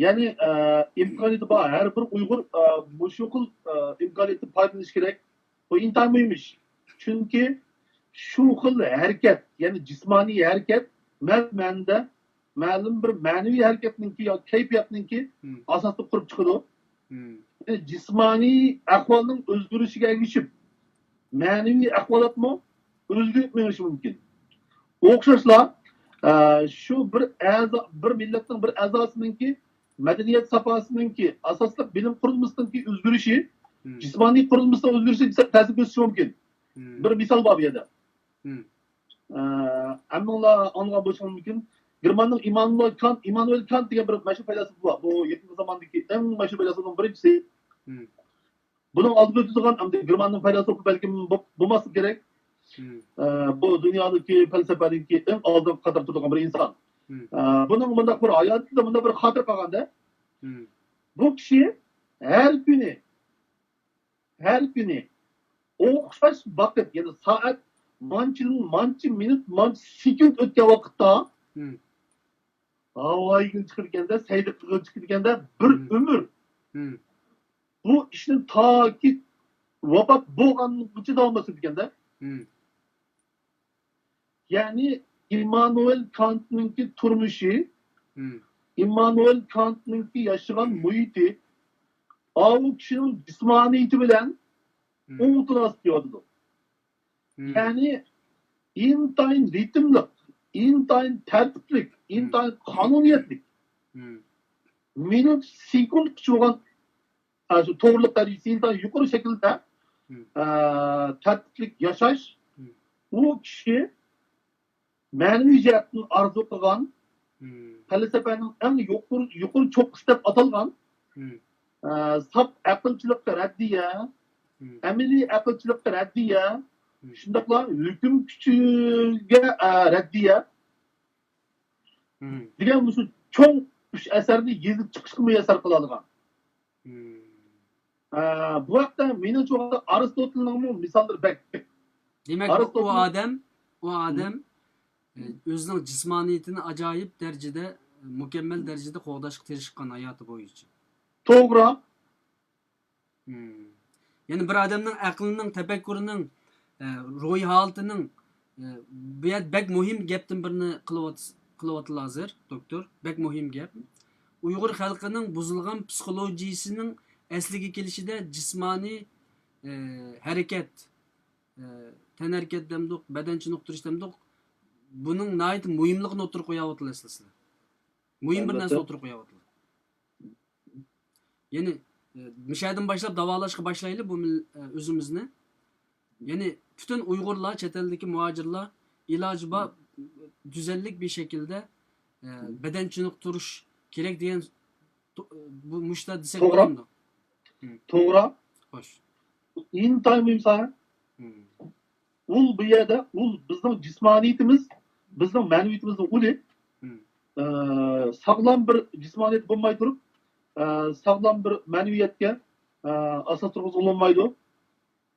يەنى، ئە، ئىمكانىيىتى بار ھەر بىر ئۇيغۇر، ئە، مۇشۇ خىل، ئە، ئىمكانىيەتتىن پايدىلىنىش كېرەك. بۇ ئىنتايىن مۇھىم ئىش. چۈنكى شۇ خىل ھەرىكەت، يەنى جىسمانىي ھەرىكەت، مەن-، مەندە مەلۇم بىر مەنىۋى ھەرىكەتنىڭكى ياكى كەيپىياتنىڭكى ئاساسىدا قۇرۇپ چىقىدۇ. يەنى جىسمانىي ئەھۋالنىڭ ئۆزگىرىشىگە ئەگىشىپ، مەنىۋى ئەھۋالاتمۇ ئۆزگىرىپ مېڭىشى مۇمكىن. ئوخشاشلا، ئە، شۇ بىر ئەزا، بىر مىللەتنىڭ بىر ئەزاسىنىڭكى مەدەنىيەت ساپاسىنىڭكى، ئاساسلىق بىلىم قۇرۇلمىسىنىڭكى ئۆزگىرىشى، جىسمانىي قۇرۇلمىسىنىڭ ئۆزگىرىشىگە تەسىر كۆرسىتىشى مۇمكىن. بىر مىسال بار بۇ يەردە. ئە، ھەممىڭلار ئاڭلىغان بولۇشىڭىز مۇمكىن. گېرماننىڭ ئىمانۇئېل كانت، ئىمانۇئېل كانت دېگەن بىر مەشھۇر پەيلاسوپ بار. بۇ يېقىنقى زاماندىكى ئەڭ مەشھۇر پەيلاسوپنىڭ بىرىنچىسى. بۇنىڭ ئالدىدا ئۆتىدىغان، ئەمدى گېرماننىڭ پەيلاسوپى بەلكىم بو-، بولماسلىقى كېرەك. ئە، بۇ دۇنيادىكى پەلسەپىنىڭكى ئەڭ ئالدىنقى قاتاردا تۇرىدىغان بىر ئىنسان. ئە، بۇنىڭ مۇنداق بىر ھاياتىدا مۇنداق بىر خاتىرە قالغاندا، بۇ كىشى ھەر كۈنى، ھەر كۈنى ئوخشاش ۋاقىت، يەنى سائەت مانچىدىن مانچە مىنۇت، مانچە سېكۇنت ئۆتكەن ۋاقىتتا ھاۋايىگىنى چىقىرىدىكەندە، سەيلە قىلغىلى چىقىدىكەندە، بىر ئۆمۈر بۇ ئىشنى تاكى ۋاپات بولغانغىچە داۋاملاشتۇرىدىكەندە. يەنى ئىممانۇئېل كانتنىڭكى تۇرمۇشى، ئىممانۇئېل كانتنىڭكى ياشىغان مۇھىتى، ئاۋۇ كىشىنىڭ جىسمانىيىتى بىلەن ئۇ مۇتاناسىپ كېلىۋاتىدۇ. يەنى ئىنتايىن رىتىملىق، ئىنتايىن تەرتىپلىك، ئىنتايىن قانۇنىيەتلىك، مىنۇت، سېكۇنتقىچە بولغان، ئە، شۇ توغرىلىق دەرىجىسى ئىنتايىن يۇقىرى شەكىلدە، ئە، تەرتىپلىك ياشاش، ئۇ كىشى مەنىۋى جەھەتتىن ئارزۇ قىلغان، پەلسەپەنىڭ ئەڭ يۇقىرى، يۇقىرى چوققىسى دەپ ئاتالغان، ئە، ساپ ئەقىلچىلىققا رەددىيە، ئەمەلىي ئەقىلچىلىققا رەددىيە، شۇنداقلا ھۆكۈم كۈچىگە، ئە، رەددىيە دېگەن مۇشۇ چوڭ ئۈچ ئەسەرنى يېزىپ چىقىشقا مۇيەسسەر قىلالىغان. ئە، بۇ ھەقتە مېنىڭچە ئارستوتېلنىڭمۇ مىساللىرى بەك كۆپ. دېمەك، ئۇ ئادەم، ئۇ ئادەم، ئە، ئۆزىنىڭ جىسمانىيىتىنى ئاجايىپ دەرىجىدە، مۇكەممەل دەرىجىدە قوغداشقا تىرىشقان ھاياتى بويىچە. توغرا. يەنى بىر ئادەمنىڭ ئەقلىنىڭ، تەپەككۇرىنىڭ، ئە، روھىي ھالىتىنىڭ، ئە، بۇ يەردە بەك مۇھىم گەپتىن بىرنى قىلىۋات-، قىلىۋاتىلا ھازىر، دوكتور. بەك مۇھىم گەپ. ئۇيغۇر خەلقىنىڭ بۇزۇلغان پسىخولوگىيىسىنىڭ ئەسلىگە كېلىشىدە جىسمانىي، ئە، ھەرىكەت، ئە، تەنھەرىكەت دەمدۇق، بەدەن چېنىقتۇرۇش دەمدۇق، بۇنىڭ ناھايىتى مۇھىملىقىنى ئوتتۇرىغا قويۇۋاتىلا سىلەر. مۇھىم بىر نەرسە ئوتتۇرىغا قويۇۋاتىدۇ. يەنى، ئە، مۇشەدىن باشلاپ داۋالاشقا باشلايلى بۇ مىل-، ئە، ئۆزىمىزنى. يەنى پۈتۈن ئۇيغۇرلار، چەت ئەلدىكى مۇھاجىرلار ئىلاجى بار گۈزەللىك بىر شەكىلدە، ئە، بەدەن چېنىقتۇرۇش كېرەك دېگەن تو-، بۇ مۇشتا دېسەك بولامدۇ؟ توغرا. خوش. ئىنتايىن مۇھىم ساھە. ئۇل بۇ يەردە، ئۇل بىزنىڭ جىسمانىيىتىمىز، بىزنىڭ مەنىۋىيىتىمىزنىڭ ئۇلى. ئە، ساغلام بىر جىسمانىيەت بولماي تۇرۇپ، ئە، ساغلام بىر مەنىۋىيەتكە، ئە، ئاساس تۇرغۇزغىلى بولمايدۇ.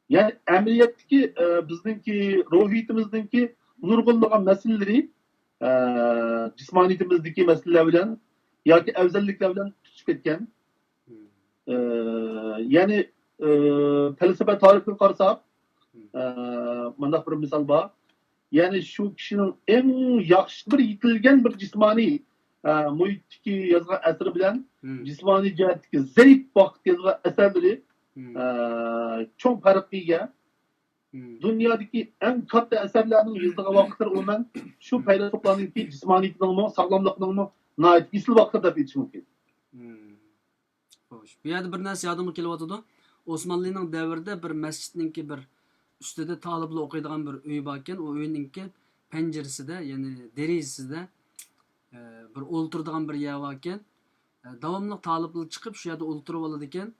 يەنى ئەمەلىيەتتىكى، ئە، بىزنىڭكى روھىيىتىمىزنىڭكى نۇرغۇنلىغان مەسىلىلىرى، ئە، جىسمانىيىتىمىزدىكى مەسىلىلەر بىلەن ياكى ئەۋزەللىكلەر بىلەن تۇتىشىپ كەتكەن. ئە، يەنى، ئە، پەلسەپە تارىخىغا قارىساق، ئە، مۇنداق بىر مىسال بار. يەنى شۇ كىشىنىڭ ئەڭ ياخشى بىر يېتىلگەن بىر جىسمانىي، ئە، مۇھىتتىكى يازغان ئەسىرى بىلەن جىسمانىي جەھەتتىكى زەئىپ ۋاقىتتا يازغان ئەسەرلىرى، ئە، چوڭ پەرققە ئىگە. دۇنيادىكى ئەڭ كاتتا ئەسەرلەرنىڭ يېزىلغان ۋاقىتلىرى ئومۇمەن شۇ پەيلاسوپلارنىڭكى جىسمانىيىتىنىڭمۇ، ساغلاملىقنىڭمۇ ناھايىتى ئېسىل ۋاقىتلىرى دەپ ئېيتىش مۇمكىن. خوش، بۇ يەردە بىر نەرسە يادىمغا كېلىۋاتىدۇ. ئوسمانلىنىڭ دەۋرىدە بىر مەسچىتنىڭكى بىر ئۈستىدە تالىپلار ئوقۇيدىغان بىر ئۆي باركەن. ئۇ ئۆينىڭكى پەنجىرىسىدە، يەنى دېرىزىسىدە، ئە، بىر ئولتۇرىدىغان بىر يەر باركەن. ئە، داۋاملىق تالىپلار چىقىپ، شۇ يەردە ئولتۇرۇپ ئالىدىكەن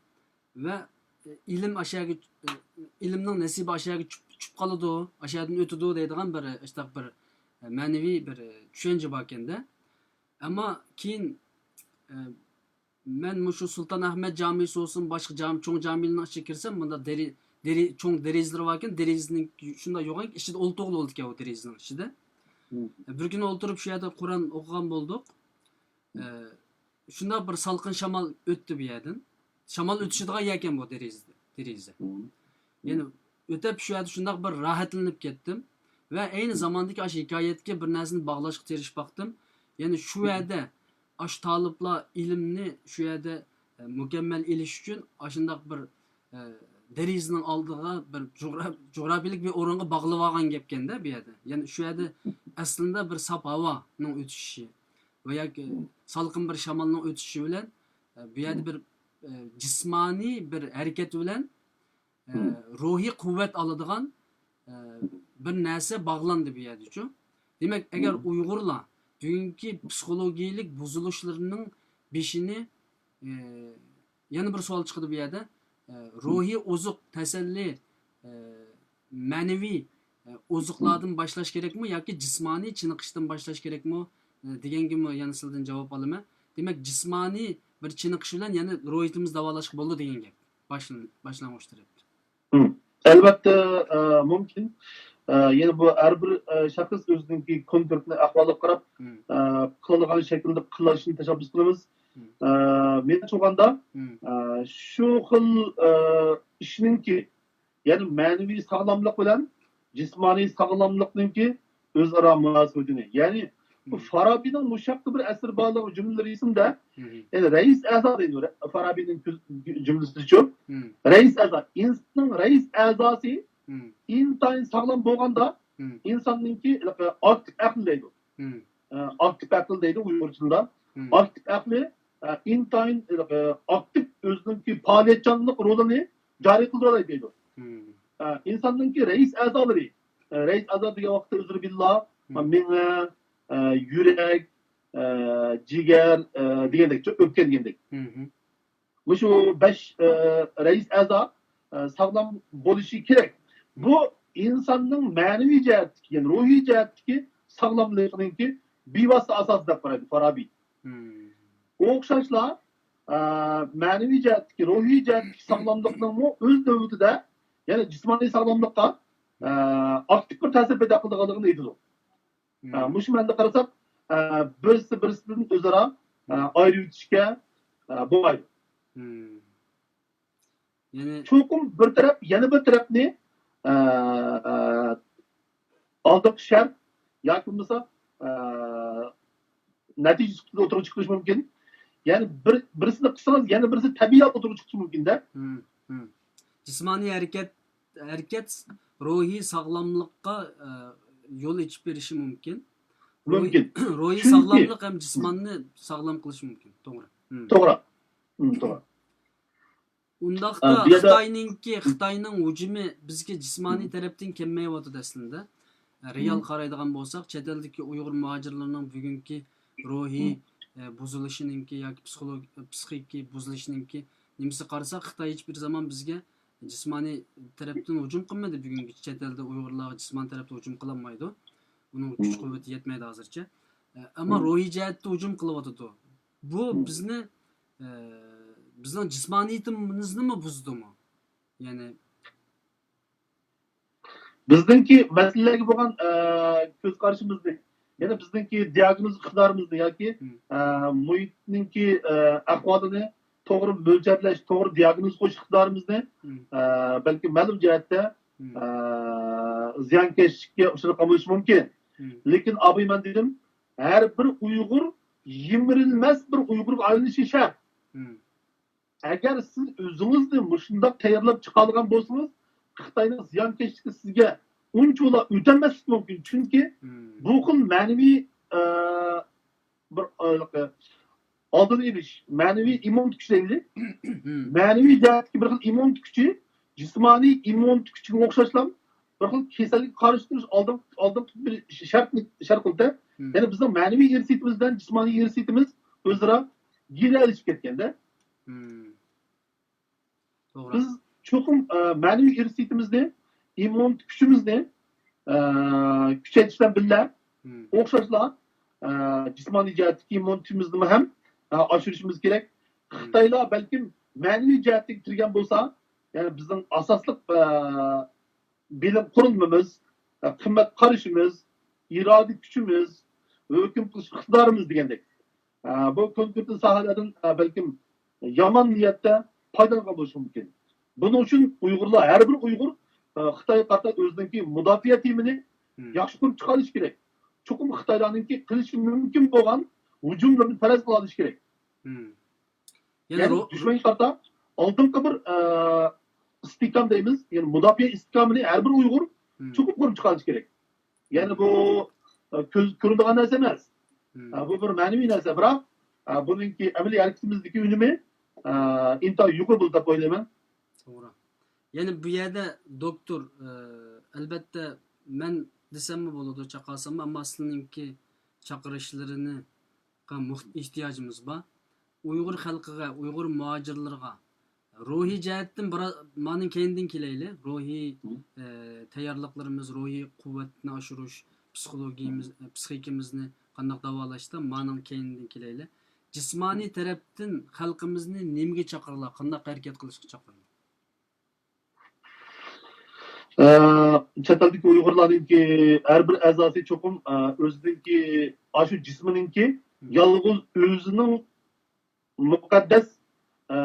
ۋە، ئە، ئىلىم ئاشۇ يەرگە، ئە، ئىلىمنىڭ نېسىبى ئاشۇ يەرگە چۈشۈپ، چۈشۈپ قالىدۇ، ئاشۇ يەردىن ئۆتىدۇ دەيدىغان بىر، ئە، ئاشۇنداق بىر، ئە، مەنىۋى بىر، ئە، چۈشەنچە باركەن-دە. ئەمما كېيىن، ئە، مەن مۇشۇ سۇلتان ئەھمەد جامىسى بولسۇن، باشقا جامى، چوڭ جامىلارنىڭ ئىچىگە كىرسەم، مۇنداق دېرى-، دېرى-، چوڭ دېرىزىلىرى باركەن، دېرىزىنىڭ شۇنداق يوغان ئىچىدە ئولتۇرغىلى بولىدىكەن ئۇ دېرىزىنىڭ ئىچىدە. بىر كۈنى ئولتۇرۇپ شۇ يەردە قۇرئان ئوقۇغان بولدۇق. ئە، شۇنداق بىر سالقىن شامال ئۆتتى بۇ يەردىن. شامال ئۆتۈشىدىغان يەركەن بۇ دېرىزە، دېرىزە. يەنى ئۆتەپ شۇ يەردە شۇنداق بىر راھەتلىنىپ كەتتىم. ۋە ئەينى زاماندىكى ئاشۇ ھېكايەتكە بىر نەرسىنى باغلاشقا تىرىشىپ باقتىم. يەنى شۇ يەردە ئاشۇ تالىپلار ئىلىمنى شۇ يەردە، ئە، مۇكەممەل ئېلىش ئۈچۈن ئاشۇنداق بىر، ئە، دېرىزىنىڭ ئالدىغا بىر جۇغرا-، جۇغراپىيىلىك بىر ئورۇنغا باغلىۋالغان گەپكەندە بۇ يەردە. يەنى شۇ يەردە ئەسلىندە بىر ساپ ھاۋانىڭ ئۆتۈشى ۋە ياكى سالقىن بىر شامالنىڭ ئۆتۈشى بىلەن، ئە، بۇ يەردە بىر، ئە، جىسمانىي بىر ھەرىكەت بىلەن، ئە، روھىي قۇۋۋەت ئالىدىغان، ئە، بىر نەرسە باغلاندى بۇ يەردىچۇ. دېمەك، ئەگەر ئۇيغۇرلار بۈگۈنكى پسىخولوگىيەلىك بۇزۇلۇشلىرىنىڭ بېشىنى، ئە، يەنە بىر سوئال چىقىدۇ بۇ يەردە. ئە، روھىي ئوزۇق، تەسەللى، ئە، مەنىۋى، ئە، ئوزۇقلاردىن باشلاش كېرەكمۇ ياكى جىسمانىي چېنىقىشتىن باشلاش كېرەكمۇ، ئە، دېگەنگىمۇ يەنە سىلىدىن جاۋاب ئالىمەن. دېمەك، جىسمانىي بىر چېنىقىش بىلەن يەنە روھىيىتىمىزنى داۋالاشقا بولىدۇ دېگەن گەپ. باشلان-، باشلانغۇچ تەرەپتە. مم. ئەلۋەتتە، ئە، مۇمكىن. ئە، يەنە بۇ ھەر بىر، ئە، شەخس ئۆزىنىڭكى كونكرېتنى ئەھۋالىغا قاراپ، مم. ئە، قىلىدىغان شەكىلدە قىلىشنى تەشەببۇس قىلىمىز. مم. ئە، مېنىڭچە بولغاندا، مم. ئە، شۇ خىل، ئە، ئىشنىڭكى، يەنى مەنىۋى ساغلاملىق بىلەن جىسمانىي ساغلاملىقنىڭكى ئۆزئارا مۇناسىۋىتىنى، يەنى بۇ فارابىنىڭ مۇشۇ ھەقتە بىر ئەسىرى بارلىقى جۈملىلىرى ئېسىمدە، يەنى رەئىس ئەزا دەيدۇ، فارابىنىڭ جۈملىسىچۇ. رەئىس ئەزا، ئىنساننىڭ رەئىس ئەزاسى ئىنتايىن ساغلام بولغاندا، ئىنساننىڭكى ئاكتىپ ئەقلى دەيدۇ. ئاكتىپ ئەقلى دەيدۇ ئۇيغۇرچىدا. ئاكتىپ ئەقلى، ئىنتايىن ئاكتىپ ئۆزىنىڭكى پائالىيەتچانلىق رولىنى جارى قىلدۇرالايدۇ دەيدۇ. ئىنساننىڭكى رەئىس ئەزالىرى، رەئىس ئەزا دېگەن ۋاقىتتا ئۆزلىرى بىللا، مېڭە، يۈرەك، جىگەر دېگەندەك، ئۆپكە دېگەندەك. مۇشۇ بەش رەئىس ئەزا ساغلام بولۇشى كېرەك. بۇ ئىنساننىڭ مەنىۋى جەھەتتىكى، يەنى روھىي جەھەتتىكى ساغلاملىقىنىڭكى بىۋاسىتە ئاساسى دەپ قارايدۇ فارابى. ئوخشاشلا، ئە، مەنىۋى جەھەتتىكى، روھىي جەھەتتىكى ساغلاملىقنىڭمۇ ئۆز نۆۋىتىدە، يەنى جىسمانىي ساغلاملىققا، ئە، ئاكتىپ بىر تەسىر پەيدا قىلىدىغانلىقىنى ئېيتىدۇ. ئە، مۇشۇ مەنىدە قارىساق، ئە، بىرسى بىرسىدىن ئۆزئارا، ئە، ئايرىۋېتىشكە، ئە، بولمايدۇ. يەنى چوقۇم بىر تەرەپ يەنە بىر تەرەپنى، ئە، ئە، ئالدىنقى شەرت ياكى بولمىسا، ئە، نەتىجە سۈپىتىدە ئوتتۇرىغا چىقىرىشى مۇمكىن. يەنى بىر، بىرسىنى قىلسىڭىز، يەنە بىرسى تەبىئىي ھالدا ئوتتۇرىغا چىقىشى مۇمكىن-دە. مم، مم. جىسمانىي ھەرىكەت، ھەرىكەت روھىي ساغلاملىققا، ئە، يول ئېچىپ بېرىشى مۇمكىن. روھىي، مۇمكىن. روھىي چۈنكى ساغلاملىق ھەم جىسماننى ساغلام قىلىشى مۇمكىن. توغرا. مم. توغرا. مم، توغرا. ئۇنداقتا ئە، بۇ يەردە خىتاينىڭكى، خىتاينىڭ ھۇجۇمى بىزگە جىسمانىي تەرەپتىن كەلمەيۋاتىدۇ ئەسلىدە. ئە، رېئال قارايدىغان بولساق، چەت ئەلدىكى ئۇيغۇر مۇھاجىرلىرىنىڭ بۈگۈنكى روھىي، ئە، بۇزۇلۇشىنىڭكى ياكى پسىخولوگ-، پسىخىكى بۇزۇلۇشىنىڭكى نېمىسى قارىساق، خىتاي ھېچبىر زامان بىزگە جىسمانىي تەرەپتىن ھۇجۇم قىلمىدى. بۈگۈنگىچە چەت ئەلدە ئۇيغۇرلارغا جىسمانىي تەرەپتىن ھۇجۇم قىلالمايدۇ. ئۇنىڭ كۈچ قۇۋۋىتى يەتمەيدۇ ھازىرچە. ئە، ئەمما روھىي جەھەتتە ھۇجۇم قىلىۋاتىدۇ. بۇ بىزنى، ئە، بىزنىڭ جىسمانىيىتىمىزنىمۇ بۇزىدۇمۇ؟ يەنى بىزنىڭكى مەسىلىلەرگە بولغان، ئە، كۆز قارىشىمىزنى، يەنى بىزنىڭكى دىياگنوز ئىقتىدارىمىزنى ياكى، ئە، مۇھىتنىڭكى، ئە، ئەھۋالىنى توغرا مۆلچەرلەش، توغرا دىياگنوز قويۇش ئىقتىدارىمىزنى، ئە، بەلكى مەلۇم جەھەتتە، ئە، زىيانكەشلىككە ئۇچرىغان بولۇشى مۇمكىن. لېكىن ئابايمەن دېدىم، ھەر بىر ئۇيغۇر يىمىرىلمەس بىر ئۇيغۇرغا ئايلىنىشى شەرت. ئەگەر سىز ئۆزىڭىزنى مۇشۇنداق تەييارلاپ چىقالىغان بولسىڭىز، خىتاينىڭ زىيانكەشلىكى سىزگە ئۇنچىۋالا ئۆتەلمەسلىكى مۇمكىن. چۈنكى بۇ خىل مەنىۋى، ئە، بىر، ئە، ئالدىنى ئېلىش، مەنىۋى ئىممۇنىتېت كۈچى دەيلى. مەنىۋى جەھەتتىكى بىر خىل ئىممۇنىتېت كۈچى جىسمانىي ئىممۇنىتېت كۈچىگە ئوخشاشلا بىر خىل كېسەلگە قارشى تۇرۇش ئالدىن، ئالدىن بىر شەرتنى، شەرت قىلدى. يەنى بىزنىڭ مەنىۋى ئىرسىيىتىمىز بىلەن جىسمانىي ئىرسىيىتىمىز ئۆزئارا گىرەلىشىپ كەتكەندە، بىز چوقۇم، ئە، مەنىۋى ئىرسىيىتىمىزنى، ئىممۇنىتېت كۈچىمىزنى، ئە، كۈچەيتىش بىلەن بىللە، ئوخشاشلا، ئە، جىسمانىي جەھەتتىكى ئىممۇنىتېتىمىزنىمۇ ھەم، ئە، ئاشۇرۇشىمىز كېرەك. خىتايلار بەلكىم مەنىۋى جەھەتتىن كىرگەن بولسا، يەنى بىزنىڭ ئاساسلىق، ئە، بىلىم قۇرۇلمىمىز، ئە، قىممەت قارىشىمىز، ئىرادە كۈچىمىز، ھۆكۈم قىلىش ئىقتىدارىمىز دېگەندەك. ئە، بۇ كونكرېت ساھەلەردىن، ئە، بەلكىم يامان نىيەتتە پايدىلانغان بولۇشى مۇمكىن. بۇنىڭ ئۈچۈن ئۇيغۇرلار، ھەر بىر ئۇيغۇر، ئە، خىتايغا قارىتا ئۆزىنىڭكى مۇداپىئە تېمىنى ياخشى قۇرۇپ چىقارىشى كېرەك. چوقۇم خىتايلارنىڭكى قىلىشى مۇمكىن بولغان ھۇجۇملىرىنى پەرەز قىلالىشى كېرەك. يەنى يەنى دۈشمەنگە قارىتا ئالدىنقى بىر، ئە، ئىستىھكام دەيمىز، يەنى مۇداپىئە ئىستىھكامىنى ھەر بىر ئۇيغۇر چوقۇم قۇرۇپ چىقارىشى كېرەك. يەنى بۇ، ئە، كۆز كۆرۈنىدىغان نەرسە ئەمەس. ئە، بۇ بىر مەنىۋى نەرسە، بىراق، ئە، بۇنىڭكى ئەمەلىي ھەرىكىتىمىزدىكى ئۈنۈمى، ئە، ئىنتايىن يۇقىرى بولىدۇ دەپ ئويلايمەن. توغرا. يەنى بۇ يەردە دوكتور، ئە، ئەلبەتتە مەن دېسەممۇ بولىدۇ، چاقالساممۇ، ئەمما سىلىنىڭكى چاقىرىشلىرىنى قا-، مۇھ-، ئېھتىياجىمىز بار. ئۇيغۇر خەلقىگە، ئۇيغۇر مۇھاجىرلىرىغا روھىي جەھەتتىن بىرا-، مانىڭ كەينىدىن كېلەيلى. روھىي، ئە، تەييارلىقلىرىمىز، روھىي قۇۋۋەتنى ئاشۇرۇش، پسىخولوگىيىمىز، ئە، پسىخىكىمىزنى قانداق داۋالاشتا، مانىڭ كەينىدىن كېلەيلى. جىسمانىي تەرەپتىن خەلقىمىزنى نېمىگە چاقىرىلا، قانداق ھەرىكەت قىلىشقا چاقىرىلا؟ ئە، چەت ئەلدىكى ئۇيغۇرلارنىڭكى ھەر بىر ئەزاسى چوقۇم، ئە، ئۆزىنىڭكى، ئاشۇ جىسمىنىڭكى يالغۇز ئۆزىنىڭ مۇقەددەس، ئە،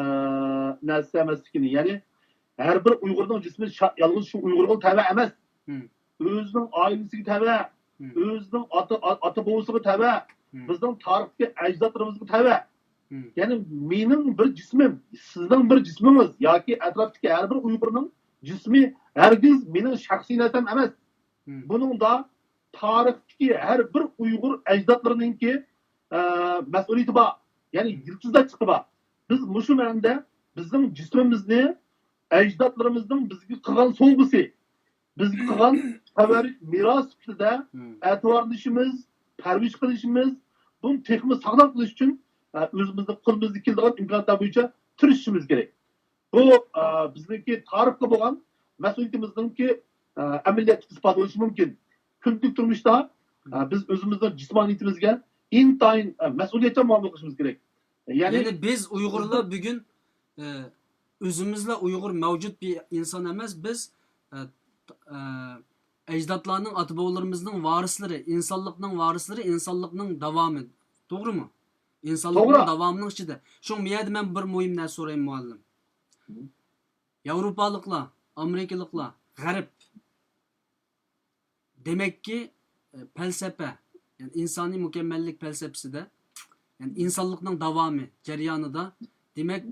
نەرسە ئەمەسلىكىنى، يەنى ھەر بىر ئۇيغۇرنىڭ جىسمى شا-، يالغۇز شۇ ئۇيغۇرغا تەۋە ئەمەس. ئۆزىنىڭ ئائىلىسىگە تەۋە، ئۆزىنىڭ ئاتا، ئا-، ئاتا بوۋىسىغا تەۋە، بىزنىڭ تارىختىكى ئەجدادلىرىمىزغا تەۋە. يەنى مېنىڭ بىر جىسمىم، سىزنىڭ بىر جىسمىڭىز ياكى ئەتراپتىكى ھەر بىر ئۇيغۇرنىڭ جىسمى ھەرگىز مېنىڭ شەخسىي نەرسەم ئەمەس. بۇنىڭدا تارىختىكى ھەر بىر ئۇيغۇر ئەجدادلىرىنىڭكى، ئە، مەسئۇلىيىتى بار. يەنى يىلتىزلار چىقتى بار. بىز مۇشۇ مەنىدە بىزنىڭ جىسمىمىزنى ئەجدادلىرىمىزنىڭ بىزگە قىلغان سوۋغىسى، بىزگە قىلغان تەۋەررۈك مىراس سۈپىتىدە ئەتىۋارلىشىمىز، پەرۋىش قىلىشىمىز، بۇنى تېخىمۇ ساغلام قىلىش ئۈچۈن، ئە، ئۆزىمىزنىڭ قولىمىزدىن كېلىدىغان ئىمكانىيەتلەر بويىچە تىرىشىشىمىز كېرەك. بۇ، ئە، بىزنىڭكى تارىخقا بولغان مەسئۇلىيىتىمىزنىڭكى، ئە، ئەمەلىيەتتىكى ئىسپاتى بولۇشى مۇمكىن. كۈندىلىك تۇرمۇشتا، ئە، بىز ئۆزىمىزنىڭ جىسمانىيىتىمىزگە ئىنتايىن، ئە، مەسئۇلىيەتچان مۇئامىلە قىلىشىمىز كېرەك. يەنى يەنى بىز ئۇيغۇرلار بۈگۈن، ئە، ئۆزىمىزلا ئۇيغۇر مەۋجۇت بىر ئىنسان ئەمەس، بىز، ئە، ئە، ئەجدادلارنىڭ، ئاتا-بوۋىلىرىمىزنىڭ ۋارىسلىرى، ئىنسانلىقنىڭ ۋارىسلىرى، ئىنسانلىقنىڭ داۋامى. توغرىمۇ؟ ئىنسانلىقنىڭ توغرا. داۋامىنىڭ ئىچىدە. شۇڭا بۇ يەردە مەن بىر مۇھىم نەرسە سورايمەن، مۇئەللىم. ياۋروپالىقلار، ئامېرىكىلىقلار، غەرب، دېمەككى، ئە، پەلسەپە، يەنى ئىنسانىي مۇكەممەللىك پەلسەپىسىدە، يەنى ئىنسانلىقنىڭ داۋامى جەريانىدا، دېمەك،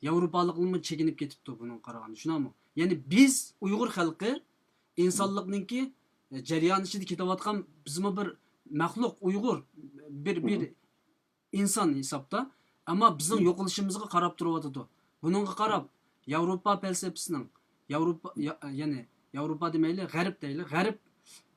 ياۋروپالىقلارمۇ چېكىنىپ كېتىپتۇ بۇنىڭغا قارىغاندا، شۇنداقمۇ؟ يەنى بىز ئۇيغۇر خەلقى ئىنسانلىقنىڭكى، ئە، جەريان ئىچىدە كېتىۋاتقان، بىزمۇ بىر مەخلۇق، ئۇيغۇر، بىر، بىر ئىنسان ھېسابتا، ئەمما بىزنىڭ يوقىلىشىمىزغا قاراپ تۇرۇۋاتىدۇ. بۇنىڭغا قاراپ، ياۋروپا پەلسەپىسىنىڭ، ياۋروپا، يا-، يەنى ياۋروپا دېمەيلى، غەرب دەيلى، غەرب،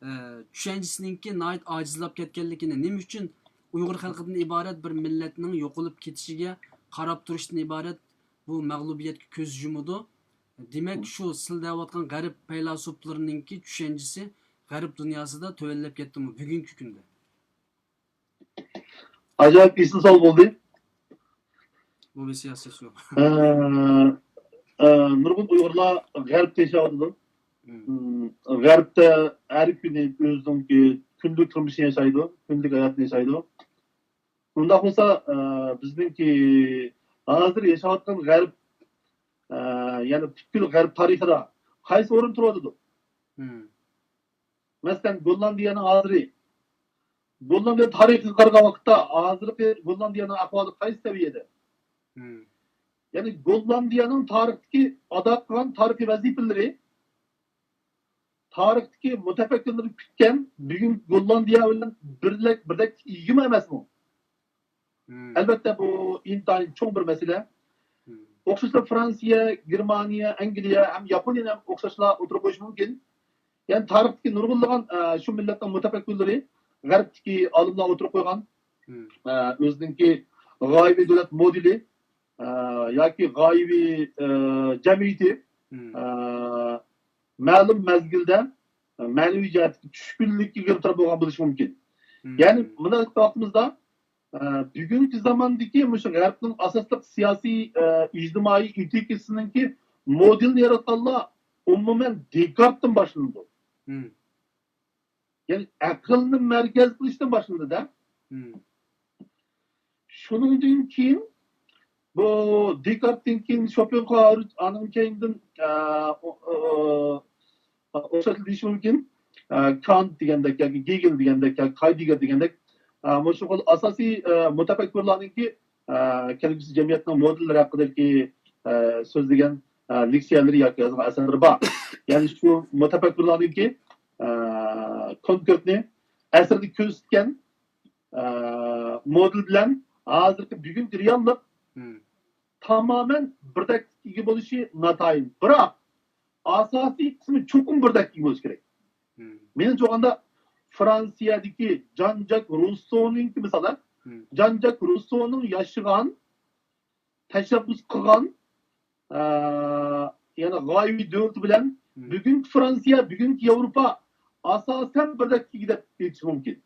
ئە، چۈشەنچىسىنىڭكى ناھايىتى ئاجىزلاپ كەتكەنلىكىنى، نېمە ئۈچۈن ئۇيغۇر خەلقىدىن ئىبارەت بىر مىللەتنىڭ يوقىلىپ كېتىشىگە قاراپ تۇرۇشتىن ئىبارەت بۇ مەغلۇبىيەتكە كۆز يۇمىدۇ؟ دېمەك، شۇ سىل دەۋاتقان غەرب پەيلاسوپلىرىنىڭكى چۈشەنچىسى غەرب دۇنياسىدا تۆۋەنلەپ كەتتىمۇ بۈگۈنكى كۈندە؟ ئاجايىپ ئېسىل سوئال بولدى. بۇ بىر سىياسىي سوئال. ئە، ئە، نۇرغۇن ئۇيغۇرلار غەرب دېيىشىۋاتىدۇ. مم. مم، غەربتە ھەر كۈنى ئۆزىنىڭكى كۈندىلىك تۇرمۇشىنى ياشايدۇ، كۈندىلىك ھاياتىنى ياشايدۇ. ئۇنداق بولسا، ئە، بىزنىڭكى ھازىر ياشاۋاتقان غەرب، ئە، يەنى پۈتكۈل غەرب تارىخىدا قايسى ئورۇن تۇرۇۋاتىدۇ؟ مم. مەسىلەن، گوللاندىيەنىڭ ھازىرى، گوللاندىيە تارىخىغا قارىغان ۋاقىتتا ھازىرقى گوللاندىيەنىڭ ئەھۋالى قايسى سەۋىيەدە؟ مم. يەنى گوللاندىيەنىڭ تارىختىكى ئادا قىلغان تارىخىي ۋەزىپىلىرى، تارىختىكى مۇتەپەككۇرلىرى كۈتكەن بۈگۈنكى گوللاندىيە بىلەن بىردەك، بىردەك ئىگىمۇ ئەمەسمۇ؟ مم. ئەلۋەتتە، بۇ ئىنتايىن چوڭ بىر مەسىلە. مم. ئوخشاشلا فرانسىيە، گېرمانىيە، ئەنگلىيە ھەم ياپونىيەنى ھەم ئوخشاشلا ئوتتۇرىغا قويۇش مۇمكىن. يەنى تارىختىكى نۇرغۇنلىغان، ئە، شۇ مىللەتنىڭ مۇتەپەككۇرلىرى غەربتىكى ئالىملار ئوتتۇرىغا قويغان، مم. ئە، ئۆزىنىڭكى غايىۋى دۆلەت مودېلى، ئە، ياكى غايىۋى، ئە، جەمئىيىتى، مم. ئە، مەلۇم مەزگىلدە، ئە، مەنىۋى جەھەتتىكى چۈشكۈنلۈككە گىرىپتار بولغان بولۇشى مۇمكىن. مم. يەنى مۇنداق ئېيتقان ۋاقتىمىزدا، ئە، بۈگۈنكى زاماندىكى مۇشۇ غەربنىڭ ئاساسلىق سىياسىي، ئە، ئىجتىمائىي ئېتىكىسىنىڭكى مودېلىنى ياراتقانلار ئومۇمەن دېكارتتىن باشلىنىدۇ. مم. يەنى ئەقىلنى مەركەز قىلىشتىن باشلىنىدۇ-دە. مم. شۇنىڭدىن كېيىن، بۇ دېكارتتىن كېيىن شوپېنخاۋېر، ئانىڭ كەينىدىن، ئە، ئو-، ئو-، ئوخشاش دېيىش مۇمكىن. ئە، كانت دېگەندەك ياكى گېگېل دېگەندەك ياكى ھايدېگگېر دېگەندەك، ئە، مۇشۇ خىل ئاساسىي، ئە، مۇتەپەككۇرلارنىڭكى، ئە، كەلگۈسى جەمئىيەتنىڭ مودېللىرى ھەققىدىكى، ئە، سۆزلىگەن، ئە، لېكسىيەلىرى ياكى يازغان ئەسەرلىرى بار. يەنى شۇ مۇتەپەككۇرلارنىڭكى، ئە، كونكرېتنى ئەسەردە كۆرسەتكەن، ئە، مودېل بىلەن ھازىرقى بۈگۈنكى رېئاللىق مم. تامامەن بىردەكلىككە ئىگە بولۇشى ناتايىن. بىراق، ئاساسىي قىسمى چوقۇم بىردەكلىككە ئىگە بولۇشى كېرەك. مم. مېنىڭچە ئالغاندا، فرانسىيەدىكى جان جاك روسسونىڭكى مىسالى، مم. جان جاك روسسونىڭ ياشىغان، تەشەببۇس قىلغان، ئە، يەنى غايىۋى دۆلىتى بىلەن مم. بۈگۈنكى فرانسىيە، بۈگۈنكى ياۋروپا ئاساسەن بىردەكلىككە ئىگە دەپ ئېيتىش مۇمكىن.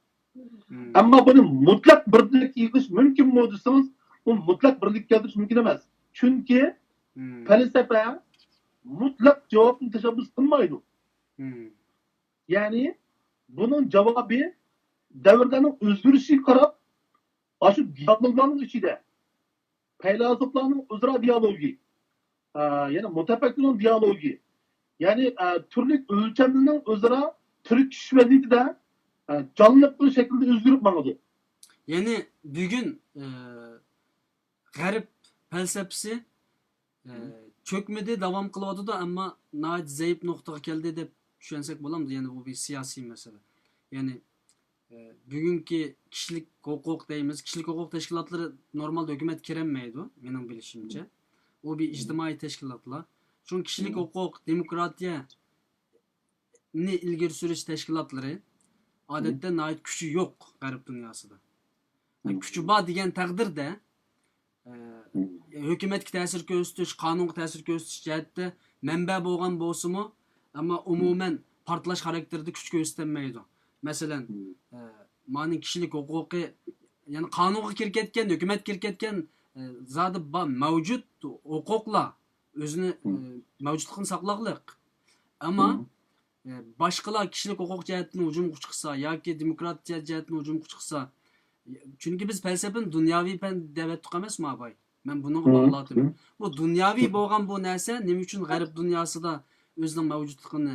مم. ئەمما بۇنى مۇتلەق بىردەكلىككە ئىگە قىلىش مۇمكىنمۇ دېسىڭىز، بۇ مۇتلەق بىردەكلىككە كەلتۈرۈش مۇمكىن ئەمەس. چۈنكى مم. پەلسەپە مۇتلەق جاۋابنى تەشەببۇس قىلمايدۇ. مم. يەنى بۇنىڭ جاۋابى دەۋرلەرنىڭ ئۆزگىرىشىگە قاراپ، ئاشۇ دىيالوگلارنىڭ ئىچىدە، پەيلاسوپلارنىڭ ئۆزئارا دىيالوگى، ئە، يەنى مۇتەپەككۇرنىڭ دىيالوگى، يەنى، ئە، تۈرلۈك ئۆلچەملەرنىڭ ئۆزئارا تىركىشىش ۋەزىيىتىدە، ئە، جانلىق بىر شەكىلدە ئۆزگىرىپ ماڭىدۇ. يەنى بۈگۈن، ئە، غەرب پەلسەپىسى، ئە، مم. چۆكمىدى، داۋام قىلىۋاتىدۇ، ئەمما ناھايىتى زەئىپ نۇقتىغا كەلدى دەپ چۈشەنسەك بولامدۇ؟ يەنى بۇ بىر سىياسىي مەسىلە. يەنى، ئە، بۈگۈنكى كىشىلىك ھوقۇق دەيمىز، كىشىلىك ھوقۇق تەشكىلاتلىرى نورمالدا ھۆكۈمەتكە كىرەلمەيدۇ، مېنىڭ بىلىشىمچە. مم. ئۇ بىر مم. ئىجتىمائىي تەشكىلاتلار. شۇڭا كىشىلىك مم. ھوقۇق، دېموكراتىيە، نى ئىلگىرى سۈرۈش تەشكىلاتلىرى ئادەتتە ناھايىتى كۈچى يوق غەرب دۇنياسىدا. مم. كۈچى بار دېگەن تەقدىردە، ئە، مم. ھۆكۈمەتكە تەسىر كۆرسىتىش، قانۇنغا تەسىر كۆرسىتىش جەھەتتە مەنبە بولغان بولسىمۇ، ئەمما ئومۇمەن پارتلاش خاراكتېرىدا كۈچ كۆرسىتەلمەيدۇ. مەسىلەن، مم. ئە، مانىڭ كىشىلىك ھوقۇقى، يەنى قانۇنغا كىرىپ كەتكەن، ھۆكۈمەتكە كىرىپ كەتكەن، ئە، زادى بار مەۋجۇت ھوقۇقلار ئۆزىنى، مم. ئە، مەۋجۇتلۇقىنى ساقلاغلىق. ئەمما، مم. ئە، باشقىلار كىشىلىك ھوقۇق جەھەتتىن ھۇجۇمغا چىقسا ياكى دېموكراتىيە جەھەتتىن ھۇجۇمغا چىقسا، چۈنكى بىز پەلسەپىنى دۇنياۋى پەن دەۋەتتۇق ئەمەسمۇ، ئاباي؟ مەن بۇنىڭغا مم. باغلاۋاتىمەن. مم. بۇ دۇنياۋى بولغان بۇ نەرسە نېمە ئۈچۈن غەرب دۇنياسىدا ئۆزىنىڭ مەۋجۇتلۇقىنى،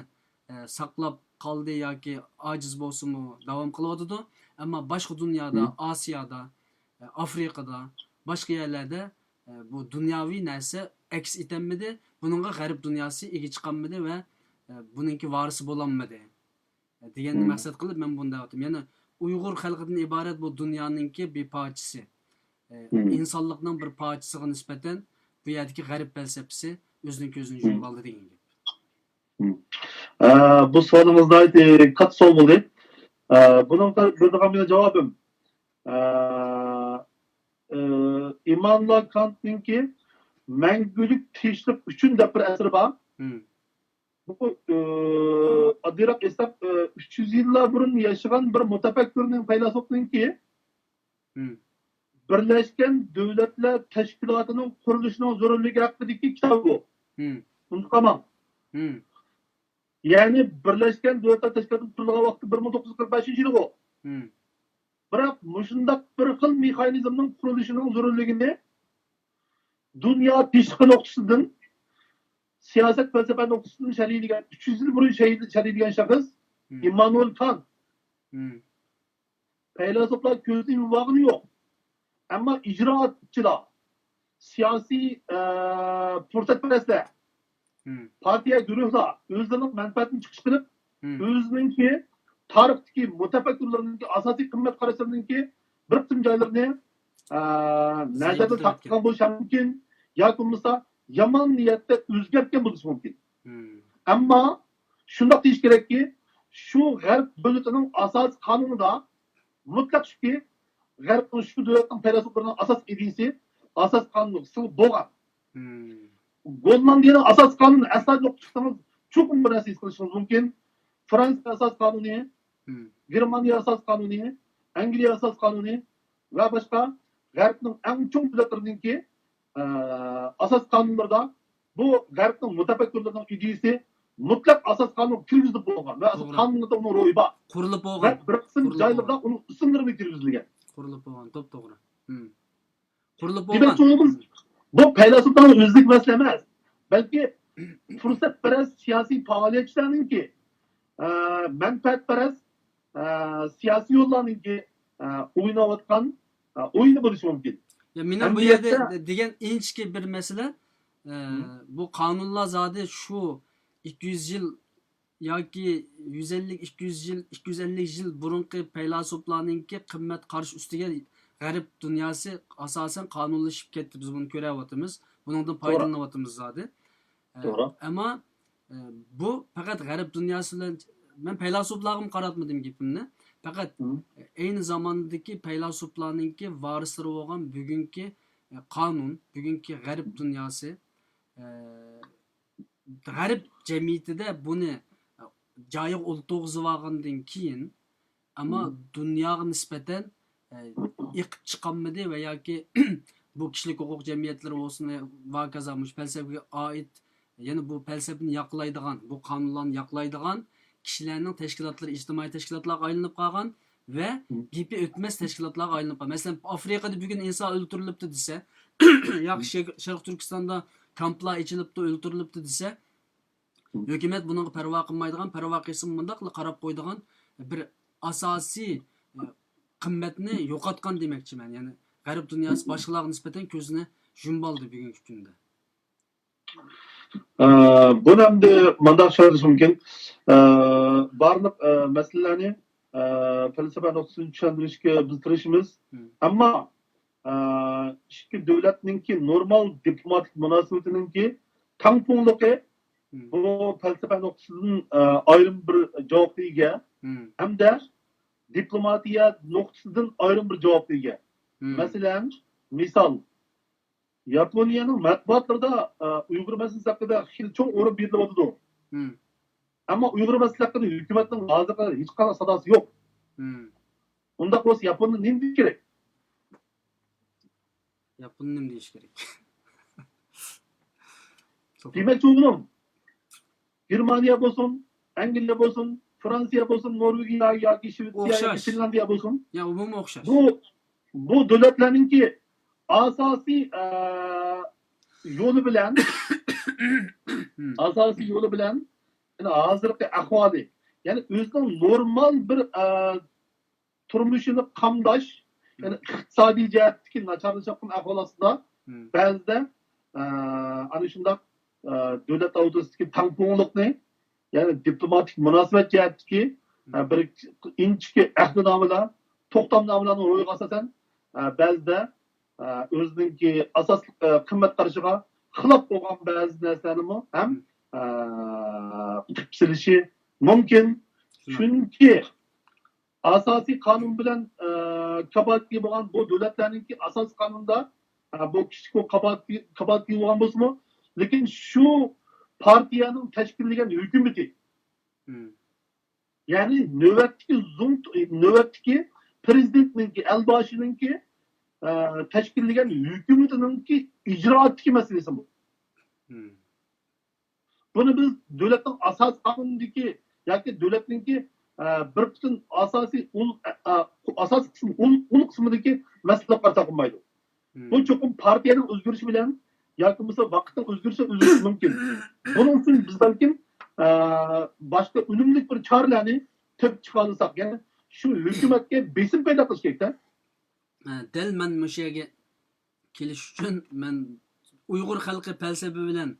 ئە، ساقلاپ قالدى ياكى ئاجىز بولسىمۇ داۋام قىلىۋاتىدۇ؟ ئەمما باشقا دۇنيادا، مم. ئاسىيادا، ئە، ئافرىقىدا، باشقا يەرلەردە، ئە، بۇ دۇنياۋى نەرسە ئەكس ئېتەلمىدى. بۇنىڭغا غەرب دۇنياسى ئىگە چىقالمىدى ۋە، ئە، بۇنىڭكى ۋارىسى بولالمىدى. دېگەننى مم. مەقسەت قىلىپ مەن بۇنى دەۋاتىمەن. يەنى ئۇيغۇر خەلقىدىن ئىبارەت بۇ دۇنيانىڭكى بىر پارچىسى. ئە، مم. ئىنسانلىقنىڭ بىر پارچىسىغا نىسبەتەن بۇ يەردىكى غەرب پەلسەپىسى ئۆزىنىڭ كۆزىنى مم. يۇمۇۋالدى دېگەن گەپ. مم. ئە، بۇ سوئالىڭىز ناھايىتى كاتتا سوئال بولدى. ئە، بۇنىڭغا بېرىدىغان مېنىڭ جاۋابىم، ئە، ئە، ئىمانۇئىل كانتنىڭكى مەڭگۈلۈك تىنچلىق ئۈچۈن دەپ بىر ئەسىرى بار. مم. بۇ، ئى، ئاددىيراق ئېيتساق، ئى، ئۈچ يۈز يىللار بۇرۇن ياشىغان بىر مۇتەپەككۇرنىڭ، پەيلاسوپنىڭكى مم. بىرلەشكەن دۆلەتلەر تەشكىلاتىنىڭ قۇرۇلۇشىنىڭ زۆرۈرلۈكى ھەققىدىكى كىتابى بۇ. مم. ئۇنتۇپ قالماڭ. مم. يەنى بىرلەشكەن دۆلەتلەر تەشكىلاتى قۇرۇلغان ۋاقتى بىر مىڭ توققۇز يۈز قىرىق بەشىنچى يىلىغۇ. مم. بىراق مۇشۇنداق بىر خىل مېخانىزمنىڭ قۇرۇلۇشىنىڭ زۆرۈرلۈكىنى دۇنيا تېشقى نۇقتىسىدىن، سىياسەت پەلسەپە نۇقتىسىدىن شەرھلىگەن، ئۈچ يۈز يىل بۇرۇن شەرھلىگەن شەخس ئىممانۇئېل كانت. پەيلاسوپلار كۆزىنى يۇمۇۋالغىنى يوق. ئەمما ئىجرائاتچىلار، سىياسىي، ئە، پۇرسەتپەرەسلەر، پارتىيە، گۇرۇھلار ئۆزلىرىنىڭ مەنپەئەتىنى چىقىش قىلىپ، ئۆزىنىڭكى تارىختىكى مۇتەپەككۇرلىرىنىڭكى ئاساسىي قىممەت قاراشلىرىنىڭكى بىر قىسىم جايلىرىنى، ئە، نەزەردىن تارتقان بولۇشى مۇمكىن، ياكى بولمىسا يامان نىيەتتە ئۆزگەرتكەن بولۇشى مۇمكىن. ئەمما شۇنداق دېيىش كېرەككى، شۇ غەرب دۆلىتىنىڭ ئاساسىي قانۇنىدا مۇتلەق شۇكى، غەربنىڭ شۇ دۆلەتنىڭ پەيلاسوپلىرىنىڭ ئاساسىي ئىدىيىسى، ئاساسىي قانۇنىغا سىڭىپ بولغان. گوللاندىيەنىڭ ئاساسىي قانۇنىنى ئەسلا ئوقۇپ چىقسىڭىز، چوقۇم بىر نەرسە ھېس قىلىشىڭىز مۇمكىن. فرانسىيە ئاساسىي قانۇنى، گېرمانىيە ئاساسىي قانۇنى، ئەنگلىيە ئاساسىي قانۇنى ۋە باشقا غەربنىڭ ئەڭ چوڭ دۆلەتلىرىنىڭكى، ئە، ئاساسىي قانۇنلىرىدا بۇ غەربنىڭ مۇتەپەككۇرلىرىنىڭ ئىدىيىسى مۇتلەق ئاساسىي قانۇنغا كىرگۈزۈپ بولغان ۋە ئاساسىي قانۇنلاردا ئۇنىڭ روھى بار. قۇرۇلۇپ بولغان. ۋە بىر قىسىم جايلىرىدا ئۇنىڭ ئىسىملىرىمۇ كىرگۈزۈلگەن. قۇرۇلۇپ بولغان، توپتوغرا. قۇرۇلۇپ بولغان. دېمەكچى بولغىنىمىز، بۇ پەيلاسوپلارنىڭ ئۆزىدىكى مەسىلە ئەمەس، بەلكى پۇرسەتپەرەس سىياسىي پائالىيەتچىلەرنىڭكى، ئە، مەنپەئەتپەرەس، ئە، سىياسىي يوللارنىڭكى، ئە، ئويناۋاتقان، ئە، ئويۇنى بولۇشى مۇمكىن. يا، مېنىڭ بۇ يەردە دېگەن ئىنچىكە بىر مەسىلە، ئە، بۇ قانۇنلار زادى شۇ ئىككى يۈز يىل ياكى يۈز ئەللىك، ئىككى يۈز يىل، ئىككى يۈز ئەللىك يىل بۇرۇنقى پەيلاسوپلارنىڭكى قىممەت قارىشى ئۈستىگە غەرب دۇنياسى ئاساسەن قانۇنلىشىپ كەتتى. بىز بۇنى كۆرۈۋاتىمىز. بۇنىڭدىن پايدىلىنىۋاتىمىز زادى. ئە، ئەمما، ئە، بۇ پەقەت غەرب دۇنياسى بىلەن، مەن پەيلاسوپلارغىمۇ قاراتمىدىم گېپىمنى. پەقەت ئەينى زاماندىكى پەيلاسوپلارنىڭكى ۋارىسلىرى بولغان بۈگۈنكى، ئە، قانۇن، بۈگۈنكى غەرب دۇنياسى، ئە، غەرب جەمئىيىتىدە بۇنى جايىغا ئولتۇرغۇزۇۋالغاندىن كېيىن، ئەمما دۇنياغا نىسبەتەن، ئە، ئېقىپ چىقالمىدى ۋە ياكى بۇ كىشىلىك ھوقۇق جەمئىيەتلىرى بولسۇن ۋە ھاكازا مۇشۇ پەلسەپىگە ئائىت، يەنە بۇ پەلسەپىنى ياقلايدىغان، بۇ قانۇنلارنى ياقلايدىغان كىشىلەرنىڭ تەشكىلاتلىرى ئىجتىمائىي تەشكىلاتلارغا ئايلىنىپ قالغان ۋە گېپى ئۆتمەس تەشكىلاتلارغا ئايلىنىپ قالغان. مەسىلەن، ئافرىقىدا بۈگۈن ئىنسان ئۆلتۈرۈلۈپتۇ دېسە، ياكى شەرق-، شەرقىي تۈركىستاندا كامپلار ئېچىلىپتۇ، ئۆلتۈرۈلۈپتۇ دېسە، ھۆكۈمەت بۇنىڭغا پەرۋا قىلمايدىغان، پەرۋا قىلسىمۇ مۇنداقلا قاراپ قويىدىغان بىر ئاساسىي، ئە، قىممەتنى يوقاتقان دېمەكچىمەن. يەنى غەرب دۇنياسى باشقىلارغا نىسبەتەن كۆزىنى يۇمۇۋالدى بۈگۈنكى كۈندە. ئە، بۇنى ئەمدى مۇنداق چۈشەندۈرۈش مۇمكىن. ئە، بارلىق، ئە، مەسىلىلەرنى، ئە، پەلسەپە نۇقتىسىدىن چۈشەندۈرۈشكە بىز تىرىشىمىز. ئەمما، ئە، ئىككى دۆلەتنىڭكى نورمال دىپلوماتىك مۇناسىۋىتىنىڭكى تەڭپۇڭلۇقى بۇ پەلسەپە نۇقتىسىدىن، ئە، ئايرىم بىر جاۋابقا ئىگە ھەمدە دىپلوماتىيە نۇقتىسىدىن ئايرىم بىر جاۋابقا ئىگە. مەسىلەن، مىسال، ياپونىيەنىڭ مەتبۇئاتلىرىدا، ئە، ئۇيغۇر مەسىلىسى ھەققىدە خېلى چوڭ ئورۇن بېرىلىۋاتىدۇ. ئەمما ئۇيغۇر مەسىلىسى ھەققىدە ھۆكۈمەتنىڭ ھازىرغا ھېچقانداق ساداسى يوق. ئۇنداق بولسا ياپوننى نېمە دېيىش كېرەك؟ ياپوننى نېمە دېيىش كېرەك؟ دېمەكچى بولغىنىم، گېرمانىيە بولسۇن، ئەنگلىيە بولسۇن، فرانسىيە بولسۇن، نورۋېگىيە ياكى شىۋېتسىيە ياكى فىنلاندىيە بولسۇن. يا، ئومۇمەن ئوخشاش. بۇ، بۇ دۆلەتلەرنىڭكى ئاساسىي، ئە، يولى بىلەن، ئاساسىي يولى بىلەن، يەنى ھازىرقى ئەھۋالى، يەنى ئۆزىنىڭ نورمال بىر، ئە، تۇرمۇشىنى قامداش، يەنى ئىقتىسادىي جەھەتتىكى ناچارلىشىۋاتقان ئەھۋال ئاستىدا بەزىدە، ئە، ئەنە شۇنداق، ئە، دۆلەت ئوتتۇرىسىدىكى تەڭپۇڭلۇقنى، يەنى دىپلوماتىك مۇناسىۋەت جەھەتتىكى، ئە، بىر ئىنچىكە ئەھدىنامىلەر، توختامنامىلەرنى رويغا ئاساسەن، ئە، بەزىدە، ئە، ئۆزىنىڭكى ئاساسلىق، ئە، قىممەت قارىشىغا خىلاپ بولغان بەزى نەرسىلەرنىمۇ ھەم، ئە، قىلىپ سېلىشى مۇمكىن. چۈنكى ئاساسىي قانۇن بىلەن، ئە، كاپالەتلىكى بولغان بۇ دۆلەتلەرنىڭكى ئاساسىي قانۇندا، ئە، بۇ كىشىلىك ھوقۇق كاپالەتلىكى، كاپالەتلىكى بولغان بولسىمۇ، لېكىن شۇ پارتىيەنىڭ تەشكىللىگەن ھۆكۈمىتى، يەنى نۆۋەتتىكى زۇڭتۇ، نۆۋەتتىكى پىرېزىدېنتنىڭكى، ئەلباشىنىڭكى، ئە، تەشكىللىگەن ھۆكۈمىتىنىڭكى ئىجرائاتتىكى مەسىلىسى بۇ. بۇنى بىز دۆلەتنىڭ ئاساسىي قانۇنىدىكى ياكى دۆلەتنىڭكى، ئە، بىر پۈتۈن ئاساسىي ئۇل-، ئە، ئە، ئاساسىي قىسمى، ئۇل-، ئۇل قىسمىدىكى مەسىلە قىلىپ قارىساق بولمايدۇ. بۇ چوقۇم پارتىيەنىڭ ئۆزگىرىشى بىلەن ياكى بولمىسا ۋاقىتنىڭ ئۆزگىرىشى بىلەن ئۆزگىرىشى مۇمكىن. بۇنىڭ ئۈچۈن بىز بەلكىم، ئە، باشقا ئۈنۈملۈك بىر چارىلەرنى تېپىپ چىقالىساق، يەنى شۇ ھۆكۈمەتكە بېسىم پەيدا قىلىش كېرەك-تە. ئە، دەل مەن مۇشۇ يەرگە كېلىش ئۈچۈن مەن ئۇيغۇر خەلقى پەلسەپە بىلەن،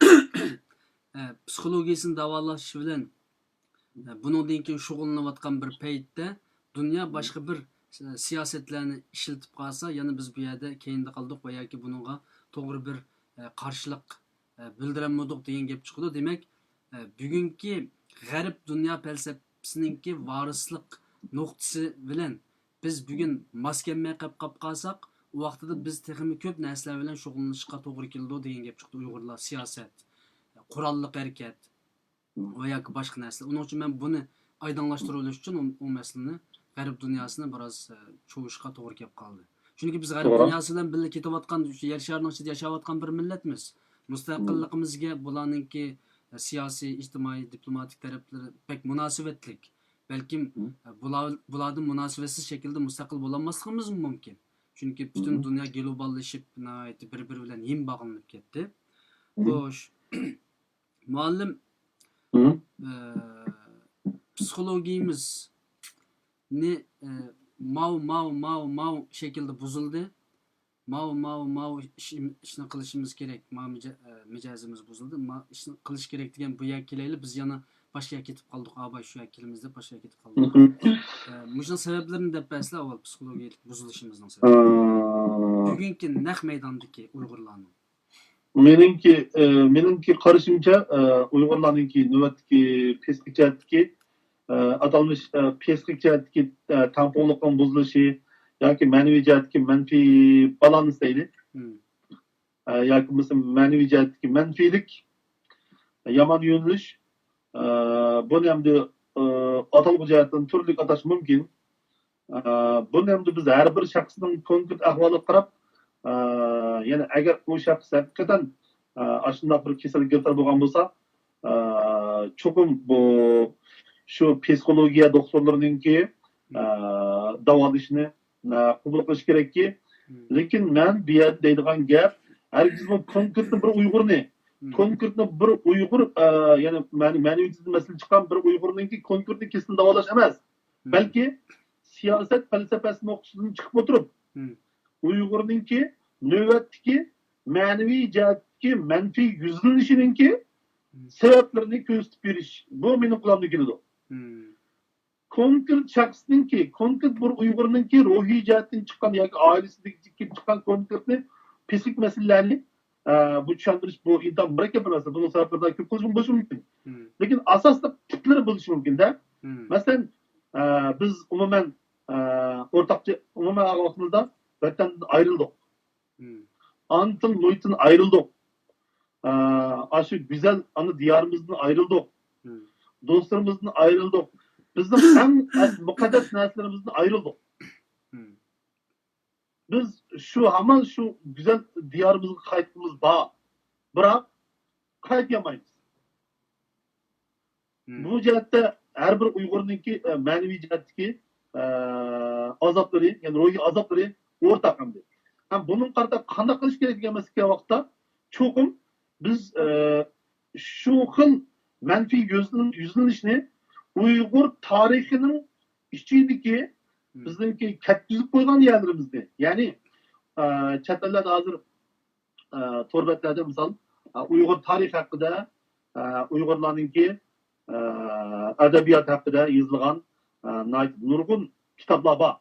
ئە، پسىخولوگىيىسىنى داۋالاش بىلەن، ئە، بۇنىڭدىن كېيىن شۇغۇللىنىۋاتقان بىر پەيتتە دۇنيا باشقا بىر، ئە، سىياسەتلەرنى ئىشلىتىپ قالسا، يەنە بىز بۇ يەردە كەينىدە قالدۇق ۋە ياكى بۇنىڭغا توغرا بىر، ئە، قارشىلىق، ئە، بىلدۈرەلمىدۇق دېگەن گەپ چىقىدۇ. دېمەك، ئە، بۈگۈنكى غەرب دۇنيا پەلسەپىسىنىڭكى ۋارىسلىق نۇقتىسى بىلەن بىز بۈگۈن ماس كەلمەي قېلىپ قاپ قالساق، ئۇ ۋاقتىدا بىز تېخىمۇ كۆپ نەرسىلەر بىلەن شۇغۇللىنىشقا توغرا كېلىدۇ دېگەن گەپ چىقتى. ئۇيغۇرلار سىياسەت، قوراللىق ھەرىكەت ۋە ياكى باشقا نەرسىلەر. ئۇنىڭ ئۈچۈن مەن بۇنى ئايدىڭلاشتۇرۇۋېلىش ئۈچۈن ئۇ، ئۇ مەسىلىنى غەرب دۇنياسىنى بىراز، ئە، چۇۋۇشقا توغرا كېلىپ قالدى. چۈنكى بىز غەرب توغرا. دۇنياسى بىلەن بىللە كېتىۋاتقان، شۇ يەر شارىنىڭ ئىچىدە ياشاۋاتقان بىر مىللەتمىز. مۇستەقىللىقىمىزگە بۇلارنىڭكى سىياسىي، ئىجتىمائىي، دىپلوماتىك تەرەپلىرى بەك مۇناسىۋەتلىك. بەلكىم، ئە، بۇلار، بۇلاردىن مۇناسىۋەتسىز شەكىلدە مۇستەقىل بولالماسلىقىمىزمۇ مۇمكىن. چۈنكى پۈتۈن دۇنيا گلوباللىشىپ، ناھايىتى بىر-بىرى بىلەن ھىم باغلىنىپ كەتتى. خوش. مۇئەللىم، ئە، پسىخولوگىيىمىزنى، ئە، ماۋ، ماۋ، ماۋ، ماۋ شەكىلدە بۇزۇلدى. ماۋ، ماۋ، ماۋ ئىش، ئىشنى قىلىشىمىز كېرەك. ماۋ مىجە-، ئە، مىجەزىمىز بۇزۇلدى. ماۋ ئىشنى قىلىش كېرەك دېگەن بۇ يەرگە كېلەيلى. بىز يەنە باشقا يەرگە كېتىپ قالدۇق. ئاباي شۇ يەرگە كېلىمىز دەپ باشقا يەرگە كېتىپ قالدۇق. ئە، مۇشۇنىڭ سەۋەبلىرىنى دەپ بەرسىلە ئاۋۋال پسىخولوگىيەلىك بۇزۇلۇشىمىزنىڭ سەۋەبى. بۈگۈنكى نەق مەيداندىكى ئۇيغۇرلارنىڭ. مېنىڭكى، ئە، مېنىڭكى قارىشىمچە، ئە، ئۇيغۇرلارنىڭكى نۆۋەتتىكى پسىخىك جەھەتتىكى، ئە، ئاتالمىش، ئە، پسىخىك جەھەتتىكى، ئە، تەڭپۇڭلۇقنىڭ بۇزۇلۇشى ياكى مەنىۋى جەھەتتىكى مەنپىي بالانس دەيلى. ئە، ياكى بولمىسا مەنىۋى جەھەتتىكى مەنپىيلىك، يامان يۆنىلىش، ئە، بۇنى ئەمدى، ئە، ئاتالغۇ جەھەتتىن تۈرلۈك ئاتاش مۇمكىن. ئە، بۇنى ئەمدى بىز ھەر بىر شەخسنىڭ كونكرېت ئەھۋالىغا قاراپ، ئە، يەنى ئەگەر ئۇ شەخس ھەقىقەتەن، ئە، ئاشۇنداق بىر كېسەلگە گىرىپتار بولغان بولسا، ئە، چوقۇم بۇ شۇ پسىخولوگىيە دوختۇرلىرىنىڭكى، ئە، داۋالىشىنى، ئە، قوبۇل قىلىش كېرەككى. لېكىن مەن بۇ يەردە دەيدىغان گەپ، ھەرگىزمۇ كونكرېتنى بىر ئۇيغۇرنى، كونكرېتنى بىر ئۇيغۇر، ئە، يەنى مەن-، مەنىۋى جەھەتتىن مەسىلە چىققان بىر ئۇيغۇرنىڭكى كونكرېتنى كېسىلىنى داۋالاش ئەمەس. بەلكى سىياسەت پەلسەپەسى نۇقتىسىدىن چىقىپ ئولتۇرۇپ، ئۇيغۇرنىڭكى نۆۋەتتىكى مەنىۋى جەھەتتىكى مەنپىي يۈزلىنىشىنىڭكى سەۋەبلىرىنى كۆرسىتىپ بېرىش، بۇ مېنىڭ قولۇمدىن كېلىدۇ. كونكرېت شەخسنىڭكى، كونكرېت بىر ئۇيغۇرنىڭكى روھىي جەھەتتىن چىققان ياكى ئائىلىسىدىن كېلىپ چىققان كونكرېتنى پسىخىك مەسىلىلەرنى، ئە، بۇ چۈشەندۈرۈش، بۇ ئىنتايىن مۇرەككەپ بىر مەسىلە. بۇنىڭ سەۋەبلىرى كۆپ قىلىشى بولۇشى مۇمكىن. لېكىن ئاساسلىق تىپلىرى بولۇشى مۇمكىن-دە. مەسىلەن، ئە، بىز ئومۇمەن، ئە، ئورتاقچە، ئومۇمەن ئالغان ۋاقتىمىزدا ۋەتەندىن ئايرىلدۇق. ئانا تىل مۇھىتىدىن ئايرىلدۇق. ئە، ئاشۇ گۈزەل ئانا دىيارىمىزدىن ئايرىلدۇق. دوستلىرىمىزدىن ئايرىلدۇق. بىزنىڭ ئەڭ مۇقەددەس نەرسىلىرىمىزدىن ئايرىلدۇق. بىز شۇ، ھامان شۇ گۈزەل دىيارىمىزغا قايتقۇمىز بار. بىراق قايتىيالمايمىز. بۇ جەھەتتە ھەر بىر ئۇيغۇرنىڭكى، ئە، مەنىۋى جەھەتتىكى، ئە، ئازابلىرى، يەنى روھىي ئازابلىرى ئورتاق ئەمدى. ھەم بۇنىڭغا قارىتا قانداق قىلىش كېرەك دېگەن مەسىلىگە كەلگەن ۋاقىتتا، چوقۇم بىز، ئە، شۇ خىل مەنپىي يۈزلىنىشنى ئۇيغۇر تارىخىنىڭ ئىچىدىكى بىزنىڭكى كەتكۈزۈپ قويغان يەرلىرىمىزنى، يەنى، ئە، چەت ئەللەردە ھازىر، ئە، تور بەتلەردە مىسال، ئە، ئۇيغۇر تارىخى ھەققىدە، ئە، ئۇيغۇرلارنىڭكى، ئە، ئەدەبىيات ھەققىدە يېزىلغان، ئە، ناھايىتى نۇرغۇن كىتابلار بار.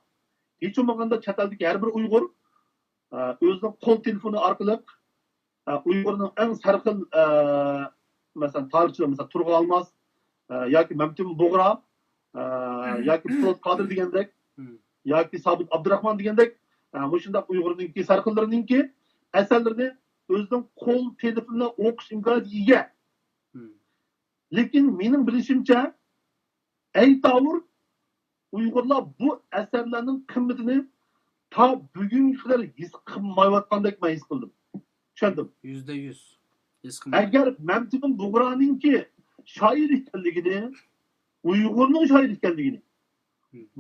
ھېچ بولمىغاندا چەت ئەلدىكى ھەر بىر ئۇيغۇر، ئە، ئۆزىنىڭ قول تېلېفونى ئارقىلىق، ئە، ئۇيغۇرنىڭ ئەڭ سەرخىل، ئە، مەسىلەن، تارىخچىلار، مىسال، تۇرغۇن ئالماس، ئە، ياكى مەمتىمىن بۇغرا، ئە، ياكى پولات قادىر دېگەندەك، ياكى سابىت ئابدۇراخمان دېگەندەك، ئە، مۇشۇنداق ئۇيغۇرنىڭكى سەرخىللىرىنىڭكى ئەسەرلىرىنى ئۆزىنىڭ قول تېلېفونىدا ئوقۇش ئىمكانىيىتىگە ئىگە. لېكىن مېنىڭ بىلىشىمچە، ئەيتاۋۇر ئۇيغۇرلار بۇ ئەسەرلەرنىڭ قىممىتىنى تا بۈگۈنگە قەدەر ھېس قىلمايۋاتقاندەك مەن ھېس قىلدىم. چۈشەندىم. يۈزدە يۈز. ھېس قىلمايدۇ. ئەگەر مەمتىمىن بۇغرانىڭكى شائىر ئىكەنلىكىنى، ئۇيغۇرنىڭ شائىر ئىكەنلىكىنى،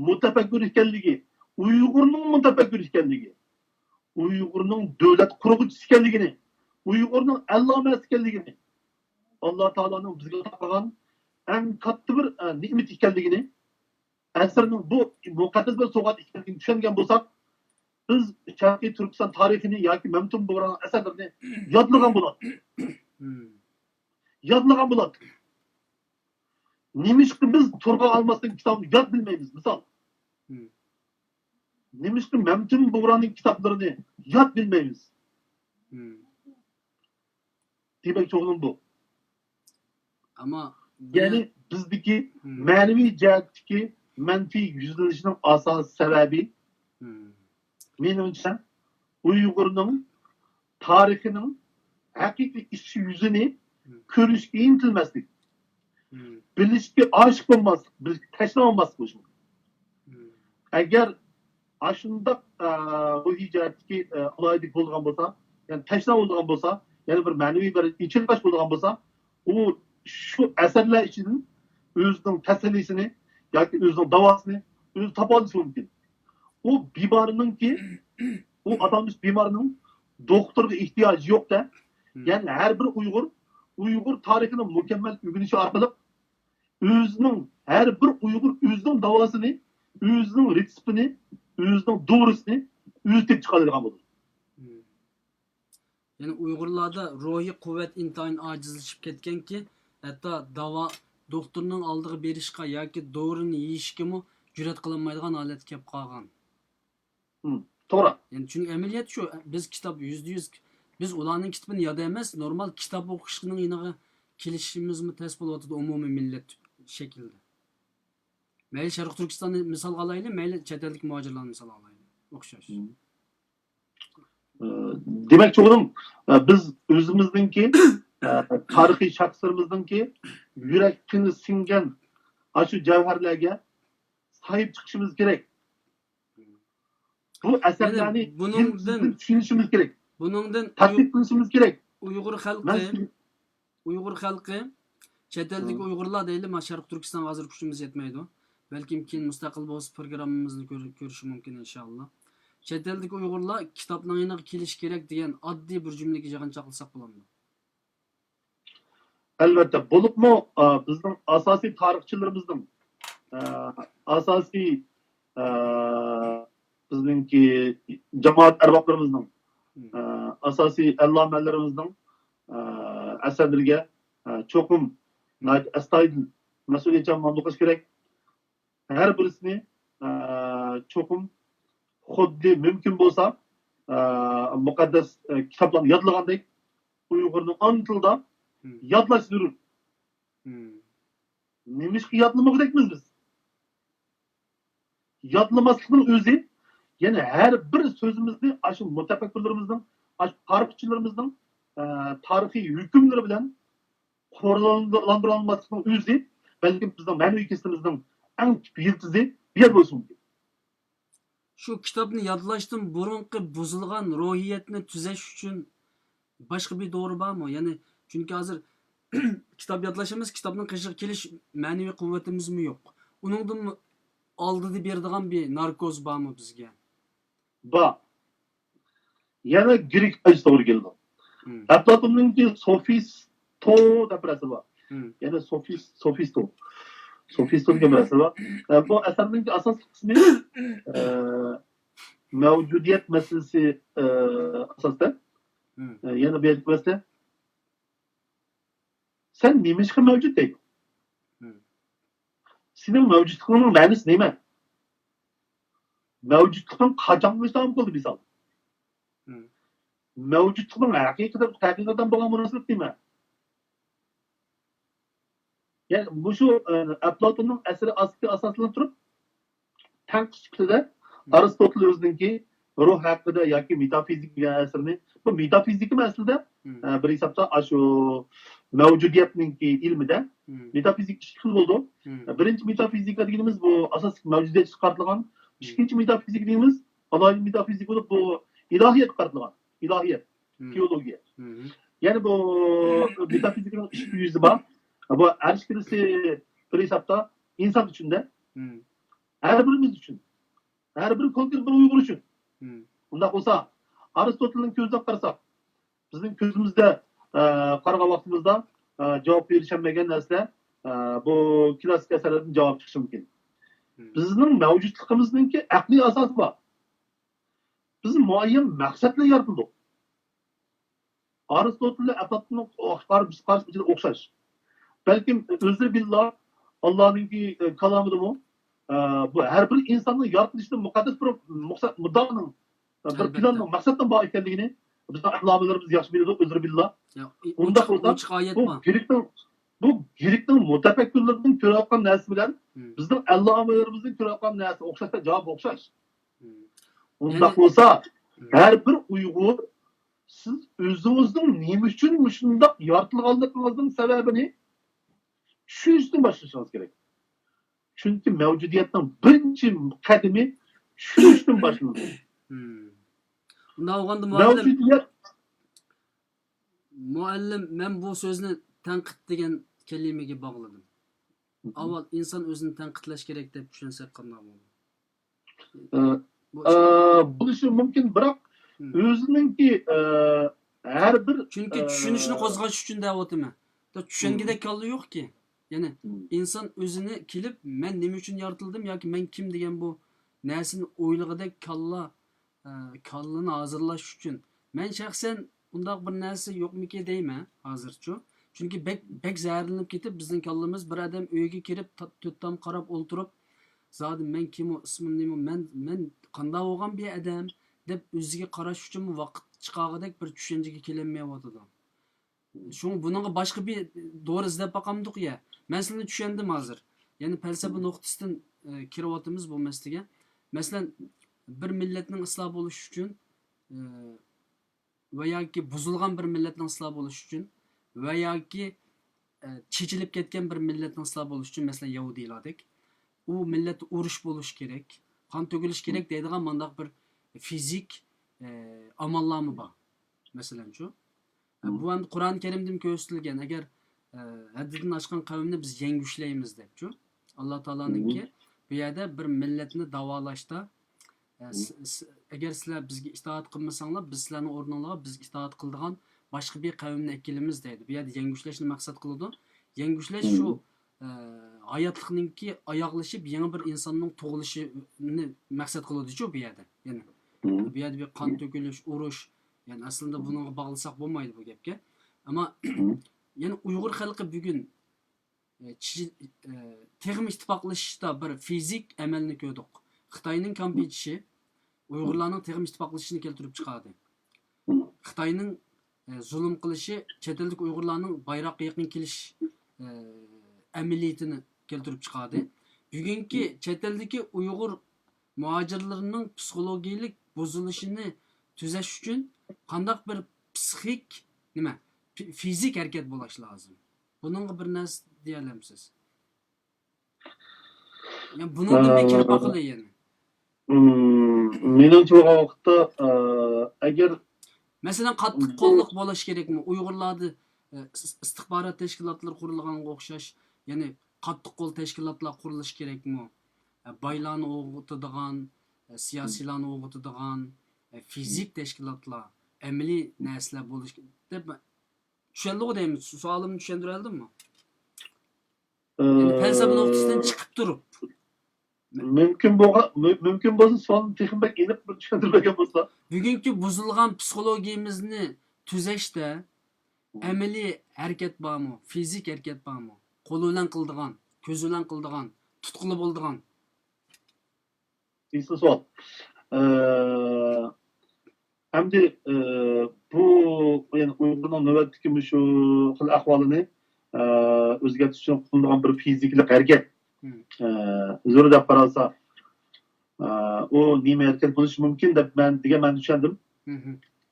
مۇتەپەككۇر ئىكەنلىكى، ئۇيغۇرنىڭ مۇتەپەككۇر ئىكەنلىكى، ئۇيغۇرنىڭ دۆلەت قۇرغۇچىسى ئىكەنلىكىنى، ئۇيغۇرنىڭ ئەللامەسى ئىكەنلىكىنى، ئاللا تائالانىڭ بىزگە ئاتا قىلغان ئەڭ كاتتا بىر، ئە، نېمىت ئىكەنلىكىنى، ئەسىرنىڭ بۇ مۇقەددەس بىر سوۋغات ئىكەنلىكىنى چۈشەنگەن بولساق، بىز شەرقىي تۈركىستان تارىخىنى ياكى مەمتىمىن بۇغرانىڭ ئەسەرلىرىنى يادلىغان بولاتتۇق. يادلىغان بولاتتۇق. نېمىشقا بىز تۇرغا ئالماسنىڭ كىتابىنى ياد بىلمەيمىز، مىسال؟ نېمىشقا مەمتىمىن بۇغرانىڭ كىتابلىرىنى ياد بىلمەيمىز؟ دېمەكچى بولغىنىم بۇ. ئەمما يەنى بىزدىكى مەنىۋى جەھەتتىكى مەنپىي يۈزلىنىشنىڭ ئاساسىي سەۋەبى، مېنىڭچە، ئۇيغۇرنىڭ تارىخىنىڭ ھەقىقىي ئىچ يۈزىنى كۆرۈشكە ئىنتىلمەسلىك، بىلىشكە ئاشىق بولماسلىق، بىلىشكە تەشنا بولماسلىق بولۇشى مۇمكىن. ئەگەر ئاشۇنداق، ئە، روھىي جەھەتتىكى، ئە، ئالاھىدىلىك بولىدىغان بولسا، يەنى تەشنا بولىدىغان بولسا، يەنى بىر مەنىۋى بىر ئېچىلىش بولىدىغان بولسا، ئۇ شۇ ئەسەرلەر ئىچىدىن ئۆزىنىڭ تەسەللىسىنى ياكى ئۆزىنىڭ داۋاسىنى ئۆزى تاپالىشى مۇمكىن. ئۇ بىمارنىڭكى، ئۇ ئاتالمىش بىمارنىڭ دوختۇرغا ئېھتىياجى يوق-دە. يەنى ھەر بىر ئۇيغۇر، ئۇيغۇر تارىخىنى مۇكەممەل ئۆگىنىشى ئارقىلىق ئۆزىنىڭ، ھەر بىر ئۇيغۇر ئۆزىنىڭ داۋاسىنى، ئۆزىنىڭ رېتسېپىنى، ئۆزىنىڭ دورىسىنى ئۆزى تېپىپ چىقالايدىغان بولىدۇ. يەنى ئۇيغۇرلاردا روھىي قۇۋۋەت ئىنتايىن ئاجىزلىشىپ كەتكەنكى، ھەتتا داۋا، دوختۇرنىڭ ئالدىغا بېرىشقا ياكى دورىنى يېيىشكىمۇ جۈرئەت قىلالمايدىغان ھالەتكە كەپ قالغان. توغرا. يەنى چۈنكى ئەمەلىيەت شۇ، بىز كىتاب يۈزدە يۈز، بىز ئۇلارنىڭ كىتابىنى ياد ئەمەس، نورمال كىتاب ئوقۇشنىڭ يېنىغا كېلىشىمىزمۇ تەس بولۇۋاتىدۇ ئومۇمىي مىللەت شەكلىدە. مەيلى شەرقىي تۈركىستاننى مىسالغا ئالايلى، مەيلى چەت ئەلدىكى مۇھاجىرلارنى مىسالغا ئالايلى. ئوخشاش. دېمەكچى بولغىنىم، بىز ئۆزىمىزنىڭكى، تارىخىي شەخسلىرىمىزنىڭكى يۈرەك قېنى سىڭگەن ئاشۇ جەۋھەرلەرگە ساھىب چىقىشىمىز كېرەك. بۇ ئەسەرلەرنى يەنە بۇنىڭدىن، يىلتىزىدىن چۈشىنىشىمىز كېرەك. بۇنىڭدىن تەتقىق قىلىشىمىز كېرەك. ئۇيغۇر خەلقى، ئۇيغۇر خەلقى، چەت ئەلدىكى ئۇيغۇرلار دەيلى، مانا شەرقىي تۈركىستانغا ھازىر كۈچىمىز يەتمەيدۇ. بەلكىم كېيىن مۇستەقىل بولسا پروگراممىمىزنى كۆر-، كۆرۈشى مۇمكىن ئىنشاللا. چەت ئەلدىكى ئۇيغۇرلار كىتابنىڭ يېنىغا كېلىشى كېرەك دېگەن ئاددىي بىر جۈملىگە يىغىنچاقلىساق بولامدۇ؟ ئەلۋەتتە، بولۇپمۇ، ئا، بىزنىڭ ئاساسىي تارىخچىلىرىمىزنىڭ، ئا، ئاساسىي، ئا، بىزنىڭكى جامائەت ئەربابلىرىمىزنىڭ، ئا، ئاساسىي ئەللامىلىرىمىزنىڭ، ئا، ئەسەرلىرىگە، ئا، چوقۇم ناھايىتى ئەستايىدىل، مەسئۇلىيەتچان مۇئامىلە قىلىش كېرەك. ھەر بىرسىنى، ئا، چوقۇم خۇددى مۇمكىن بولسا، ئا، مۇقەددەس، ئا، كىتابلارنى يادلىغاندەك ئۇيغۇرنىڭ ئانا تىلىدا يادلاش زۆرۈر. نېمىشقا يادلىمىغۇدەكمىز بىز؟ يادلىماسلىقنىڭ ئۆزى، يەنى ھەر بىر سۆزىمىزنى ئاشۇ مۇتەپەككۇرلىرىمىزنىڭ، ئاشۇ تارىخچىلىرىمىزنىڭ، ئە، تارىخىي ھۆكۈملىرى بىلەن قوراللاندۇرالماسلىقنىڭ ئۆزى بەلكىم بىزنىڭ مەنىۋى كېسىلىمىزنىڭ ئەڭ تۈپ يىلتىزى بۇ يەر بولۇشى مۇمكىن. شۇ كىتابنى يادلاشتىن بۇرۇنقى بۇزۇلغان روھىيەتنى تۈزەش ئۈچۈن باشقا بىر دورا بارمۇ؟ يەنى، چۈنكى ھازىر كىتاب يادلاش ئەمەس، كىتابنىڭ قېشىغا كېلىش مەنىۋى قۇۋۋىتىمىزمۇ يوق. ئۇنىڭدىن ئالدىدا بېرىدىغان بىر ناركوز بارمۇ بىزگە؟ بار. يەنە گرېك ئايچى توغرا كېلىدۇ. ئەپلاتوننىڭكى سوفىستو دەپ بىر ئەسىرى بار. يەنە سوفىس-، سوفىستو. سوفىستو دېگەن بىر ئەسىرى بار. ئە، بۇ ئەسەرنىڭكى ئاساسلىق قىسمى، ئە، مەۋجۇدىيەت مەسىلىسى، ئە، ئاساستا. ئە، يەنە بۇ يەردىكى مەسىلە، سەن نېمىشقا مەۋجۇت دەيدۇ. سېنىڭ مەۋجۇتلۇقۇڭنىڭ مەنىسى نېمە؟ مەۋجۇتلۇقۇڭ قاچانغىچە داۋام قىلدى، مىسال؟ مەۋجۇتلۇقنىڭ ھەقىقىي، ھەقىقەتەن بولغان مۇناسىۋىتى نېمە؟ يەنى مۇشۇ، ئە، ئەپلاتوننىڭ ئەسىرى ئاستىغا ئاساسلىنىپ تۇرۇپ، تەنقىد سۈپىتىدە ئارستوتېل ئۆزىنىڭكى روھ ھەققىدە ياكى مېتافىزىكا دېگەن ئەسىرىنى، بۇ مېتافىزىكىمۇ ئەسلىدە، ئە، بىر ھېسابتا ئاشۇ مەۋجۇدىيەتنىڭكى ئىلمىدە مېتافىزىكا ئىككى خىل بولىدۇ. ئە، بىرىنچى مېتافىزىكا دېگىنىمىز بۇ ئاساسلىق مەۋجۇدىيەتكە قارىتىلغان. ئىككىنچى مېتافىزىكا دېگىنىمىز ئالاھىدە مېتافىزىكا بولۇپ، بۇ ئىلاھىيەتكە قارىتىلغان. ئىلاھىيەت، تېئولوگىيە. يەنى بۇ مېتافىزىكىنىڭ ئىككى يۈزى بار. بۇ ئەرش كۈرسى بىر ھېسابتا ئىنسان ئۈچۈندە، ھەر بىرىمىز ئۈچۈن، ھەر بىر كونكرېت بىر ئۇيغۇر ئۈچۈن. ئۇنداق بولسا، ئارستوتېلنىڭ كۆزىدىن قارىساق، بىزنىڭ كۆزىمىزدە، ئە، قارىغان ۋاقتىمىزدا، ئە، جاۋاب بېرىشەلمىگەن نەرسىلەر، ئە، بۇ كلاسسىك ئەسەرلەردىن جاۋاب چىقىشى مۇمكىن. بىزنىڭ مەۋجۇتلۇقىمىزنىڭكى ئەقلىي ئاساسى بار. بىز مۇئەييەن مەقسەت بىلەن يارىتىلدۇق. ئارستوتېل بىلەن ئەپلاتوننىڭ قارىشى ئوخشاش. بەلكىم ئۆزلىرى بىللا ئاللانىڭكى، ئە، كالامىدىمۇ، ئە، بۇ ھەر بىر ئىنساننىڭ يارىتىلىشىدا مۇقەددەس بىر مۇددانىڭ، بىر پىلاننىڭ، مەقسەتنىڭ بار ئىكەنلىكىنى بىزنىڭ ئەللامىلىرىمىز ياخشى بىلىدۇ، ئۆزلىرى بىللا. ئۇنداق بولسا، بۇ گرېكنىڭ، بۇ گرېكنىڭ مۇتەپەككۇرلىرىنىڭ كۆرۈۋاتقان نەرسىسى بىلەن بىزنىڭ ئەللامىلىرىمىزنىڭ كۆرۈۋاتقان نەرسىسى ئوخشاش، جاۋاب ئوخشاش. ئۇنداق بولسا، ھەر بىر ئۇيغۇر سىز ئۆزىڭىزنىڭ نېمە ئۈچۈن مۇشۇنداق يارىتىلغانلىقىڭىزنىڭ سەۋەبىنى چۈشىنىشتىن باشلىشىڭىز كېرەك. چۈنكى مەۋجۇدىيەتنىڭ بىرىنچى قەدىمى چۈشىنىشتىن باشلىنىدۇ. ئۇنداق بولغاندا مۇئەللىم، مۇئەللىم، مەن بۇ سۆزنى تەنقىد دېگەن كەلىمىگە باغلىدىم. ئاۋۋال ئىنسان ئۆزىنى تەنقىدلەش كېرەك دەپ چۈشەنسەك قانداق بولىدۇ؟ بولۇشى مۇمكىن، بىراق ئۆزىنىڭكى ھەر بىر، چۈنكى چۈشىنىشنى قوزغاش ئۈچۈن دەۋاتىمەن. چۈشەنگۈدەك كاللا يوقكى. يەنى ئىنسان ئۆزىنى كېلىپ، مەن نېمە ئۈچۈن يارىتىلدىم ياكى مەن كىم دېگەن بۇ نەرسىنى ئويلىغۇدەك كاللا، ئە، كاللىنى ھازىرلاش ئۈچۈن. مەن شەخسەن ئۇنداق بىر نەرسە يوقمىكى دەيمەن ھازىرچۇ. چۈنكى بەك، بەك زەھەرلىنىپ كېتىپ، بىزنىڭ كاللىمىز بىر ئادەم ئۆيگە كىرىپ، تا-، تۆت تام قاراپ ئولتۇرۇپ، زادى مەن كىم، ئۇ ئىسمىم نېمە، مەن، مەن قانداق بولغان بىر ئادەم دەپ ئۆزىگە قاراش ئۈچۈنمۇ ۋاقىت چىقارغۇدەك بىر چۈشەنچىگە كېلەلمەيۋاتىدۇ. شۇڭا بۇنىڭغا باشقا بىر دورا ئىزدەپ باقامدۇق يا؟ مەن سىلىنى چۈشەندىم ھازىر. يەنى پەلسەپە نۇقتىسىدىن، ئە، كىرىۋاتىمىز بۇ مەسىلىگە. مەسىلەن، بىر مىللەتنىڭ ئىسلاھ بولۇشى ئۈچۈن، ئە، ۋە ياكى بۇزۇلغان بىر مىللەتنىڭ ئىسلاھ بولۇشى ئۈچۈن ۋە ياكى، ئە، چېچىلىپ كەتكەن بىر مىللەتنىڭ ئىسلاھ بولۇشى ئۈچۈن، مەسىلەن، يەھۇدىيلاردەك، ئۇ مىللەتتە ئۇرۇش بولۇشى كېرەك، قان تۆكۈلۈشى كېرەك دەيدىغان مانداق بىر فىزىك، ئە، ئاماللارمۇ بار. مەسىلەنچۇ، ئە، بۇ ئەمدى قۇرئان كەرىمدىمۇ كۆرسىتىلگەن. ئەگەر، ئە، ھەددىدىن ئاشقان قەۋمنى بىز يەڭگۈشلەيمىز دەپچۇ. ئاللا تائالانىڭكى بۇ يەردە بىر مىللەتنى داۋالاشتا، ئە، س-، س-، ئەگەر سىلەر بىزگە ئىتائەت قىلمىساڭلار، بىز سىلەرنىڭ ئورنۇڭلارغا بىز ئىتائەت قىلىدىغان باشقا بىر قەۋمنى ئەكېلىمىز دەيدۇ. بۇ يەردە يەڭگۈشلەشنى مەقسەت قىلىدۇ. يەڭگۈشلەش شۇ، ئە، ھاياتلىقنىڭكى ئاياغلىشىپ، يېڭى بىر ئىنساننىڭ تۇغۇلۇشىنى مەقسەت قىلىدۇچۇ بۇ يەردە. يەنى بۇ يەردە بىر قان تۆكۈلۈش، ئۇرۇش، يەنى ئەسلىدە بۇنىڭغا باغلىساق بولمايدۇ بۇ گەپكە. ئەمما يەنى ئۇيغۇر خەلقى بۈگۈن، ئە، چى-، ئە، تېخىمۇ ئىتتىپاقلىشىشتا بىر فىزىك ئەمەلنى كۆردۇق. خىتاينىڭ كامپىچىشى ئۇيغۇرلارنىڭ تېخىمۇ ئىتتىپاقلىشىشىنى كەلتۈرۈپ چىقاردى. خىتاينىڭ، ئە، زۇلۇم قىلىشى چەت ئەلدىكى ئۇيغۇرلارنىڭ بايراققا يېقىن كېلىش، ئە، ئەمەلىيىتىنى كەلتۈرۈپ چىقاردى. بۈگۈنكى چەت ئەلدىكى ئۇيغۇر مۇھاجىرلىرىنىڭ پسىخولوگىيەلىك بۇزۇلۇشىنى تۈزەش ئۈچۈن قانداق بىر پسىخىك، نېمە، پى-، فىزىك ھەرىكەت بولۇش لازىم؟ بۇنىڭغا بىر نەرسە دېيەلەمسىز؟ يەنى بۇنىڭدىن بىر كىرىپ باقىلى يەنە. مم، مېنىڭچە بولغان ۋاقىتتا، ئە، ئەگەر مەسىلەن، قاتتىق قوللۇق بولۇش كېرەكمۇ؟ ئۇيغۇرلاردا، ئە، ئىس-، ئىستىخبارات تەشكىلاتلىرى قۇرۇلغانغا ئوخشاش، يەنى قاتتىق قول تەشكىلاتلار قۇرۇلۇشى كېرەكمۇ؟ ئە، بايلارنى ئويغىتىدىغان، ئە، سىياسىيلارنى ئويغىتىدىغان، ئە، فىزىك تەشكىلاتلار، ئەمەلىي نەرسىلەر بولۇش دەپ چۈشەندىغۇ دەيمەن. سوئالىمنى چۈشەندۈرەلدىممۇ؟ يەنى پەلسەپە نۇقتىسىدىن چىقىپ تۇرۇپ. مۇمكىن بولغان، مۇ-، مۇمكىن بولسا سوئالنى تېخىمۇ بەك ئېنىق بىر چۈشەندۈرۈپ بەرگەن بولسا. بۈگۈنكى بۇزۇلغان پسىخولوگىيىمىزنى تۈزەشتە ئەمەلىي ھەرىكەت بارمۇ؟ فىزىك ھەرىكەت بارمۇ؟ قول بىلەن قىلىدىغان، كۆز بىلەن قىلىدىغان، تۇتقىلى بولىدىغان. ئېسىل سوئال. ئە، ئەمدى، ئە، بۇ، يەنى ئۇيغۇرنىڭ نۆۋەتتىكى مۇشۇ خىل ئەھۋالىنى، ئە، ئۆزگەرتىش ئۈچۈن قىلىنىدىغان بىر فىزىكىلىق ھەرىكەت، ئە، زۆرۈر دەپ قارالسا، ئە، ئۇ نېمە ھەرىكەت بولۇشى مۇمكىن دەپ مەن دېگەن مەنىدە چۈشەندىم.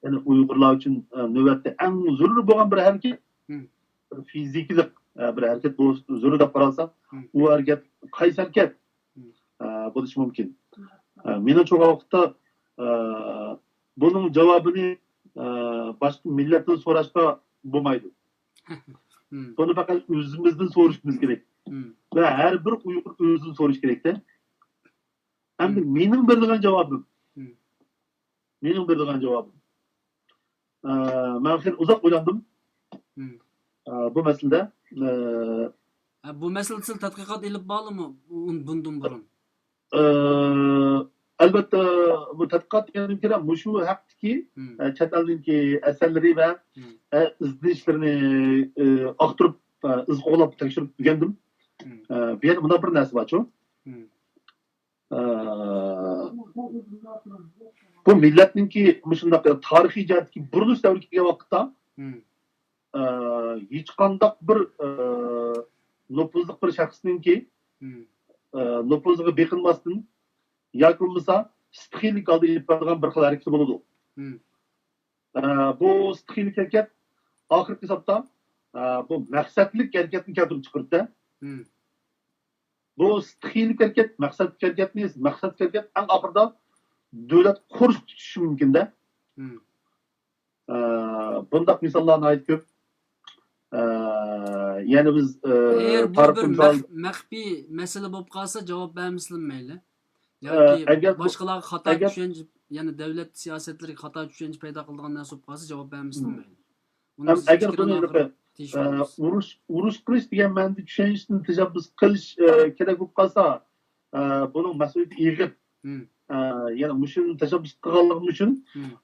يەنى ئۇيغۇرلار ئۈچۈن، ئە، نۆۋەتتە ئەڭ زۆرۈر بولغان بىر ھەرىكەت، بىر فىزىكىلىق، ئە، بىر ھەرىكەت بولۇشى زۆرۈر دەپ قارالسا، ئۇ ھەرىكەت قايسى ھەرىكەت، ئە، بولۇشى مۇمكىن. ئە، مېنىڭچە بولغان ۋاقىتتا، ئە، بۇنىڭ جاۋابىنى، ئە، باشقا مىللەتتىن سوراشقا بولمايدۇ. بۇنى پەقەت ئۆزىمىزدىن سورىشىمىز كېرەك. ۋە ھەر بىر ئۇيغۇر ئۆزىدىن سورىشى كېرەكتە. ئەمدى مېنىڭ بېرىدىغان جاۋابىم. مېنىڭ بېرىدىغان جاۋابىم. ئە، مەن خېلى ئۇزاق ئويلاندىم. ئە، بۇ مەسىلىدە. ئە، بۇ مەسىلىدە سىز تەتقىقات ئېلىپ باردىمۇ بۇندىن بۇرۇن؟ ئە، ئەلۋەتتە، بۇ تەتقىقات دېگەندىن كېيىن مۇشۇ ھەقتىكى، ئە، چەت ئەلنىڭكى ئەسەرلىرى ۋە، ئە، ئىزدىنىشلىرىنى، ئە، ئاختۇرۇپ، ئە، ئىز قوغلاپ تەكشۈرۈپ ئۆگەندىم. ئە، بۇ يەردە مۇنداق بىر نەرسە بارچۇ. ئە، بۇ مىللەتنىڭكى مۇشۇنداق تارىخىي جەھەتتىكى بۇرۇلۇش دەۋرىگە كەلگەن ۋاقىتتا، ئە، ھېچقانداق بىر، ئە، نوپۇزلۇق بىر شەخسنىڭكى، ئە، نوپۇزىغا بېقىنماستىن ياكى بولمىسا ستىخىيلىك ھالدا ئېلىپ بارىدىغان بىر خىل ھەرىكىتى بولىدۇ. ئە، بۇ ستىخىيلىك ھەرىكەت ئاخىرقى ھېسابتا، ئە، بۇ مەقسەتلىك ھەرىكەتنى كەلتۈرۈپ چىقىرىدۇ. بۇ ستىخىيلىك ھەرىكەت، مەقسەتلىك ھەرىكەتنى، مەقسەتلىك ھەرىكەت ئەڭ ئاخىرىدا دۆلەت قۇرۇش تۇتۇشى مۇمكىن-دە. ئە، بۇنداق مىساللار ناھايىتى كۆپ. ئە، يەنە بىز، ئە، ئەگەر بۇ بىر مەخ-، مەخپىي مەسىلە بولۇپ قالسا، جاۋاب بەرمىسىلا مەيلى. ياكى ئە، ئەگەر بۇ، باشقىلارغا خاتا ئەگەر چۈشەنچە، يەنى دۆلەت سىياسەتلىرىگە خاتا چۈشەنچە پەيدا قىلىدىغان نەرسە بولۇپ قالسا، جاۋاب بەرمىسىلا مەيلى. ئۇنىڭ ئەم، ئەگەر بۇنى، ئە، ئۇرۇش، ئۇرۇش قىلىش دېگەن مەنىدە چۈشەنچىدىن تەشەببۇس قىلىش، ئە، كېرەك بولۇپ قالسا، ئە، بۇنىڭ مەسئۇلىيىتى ئېغىر. ئە، يەنە مۇشۇنى تەشەببۇس قىلغانلىقىم ئۈچۈن،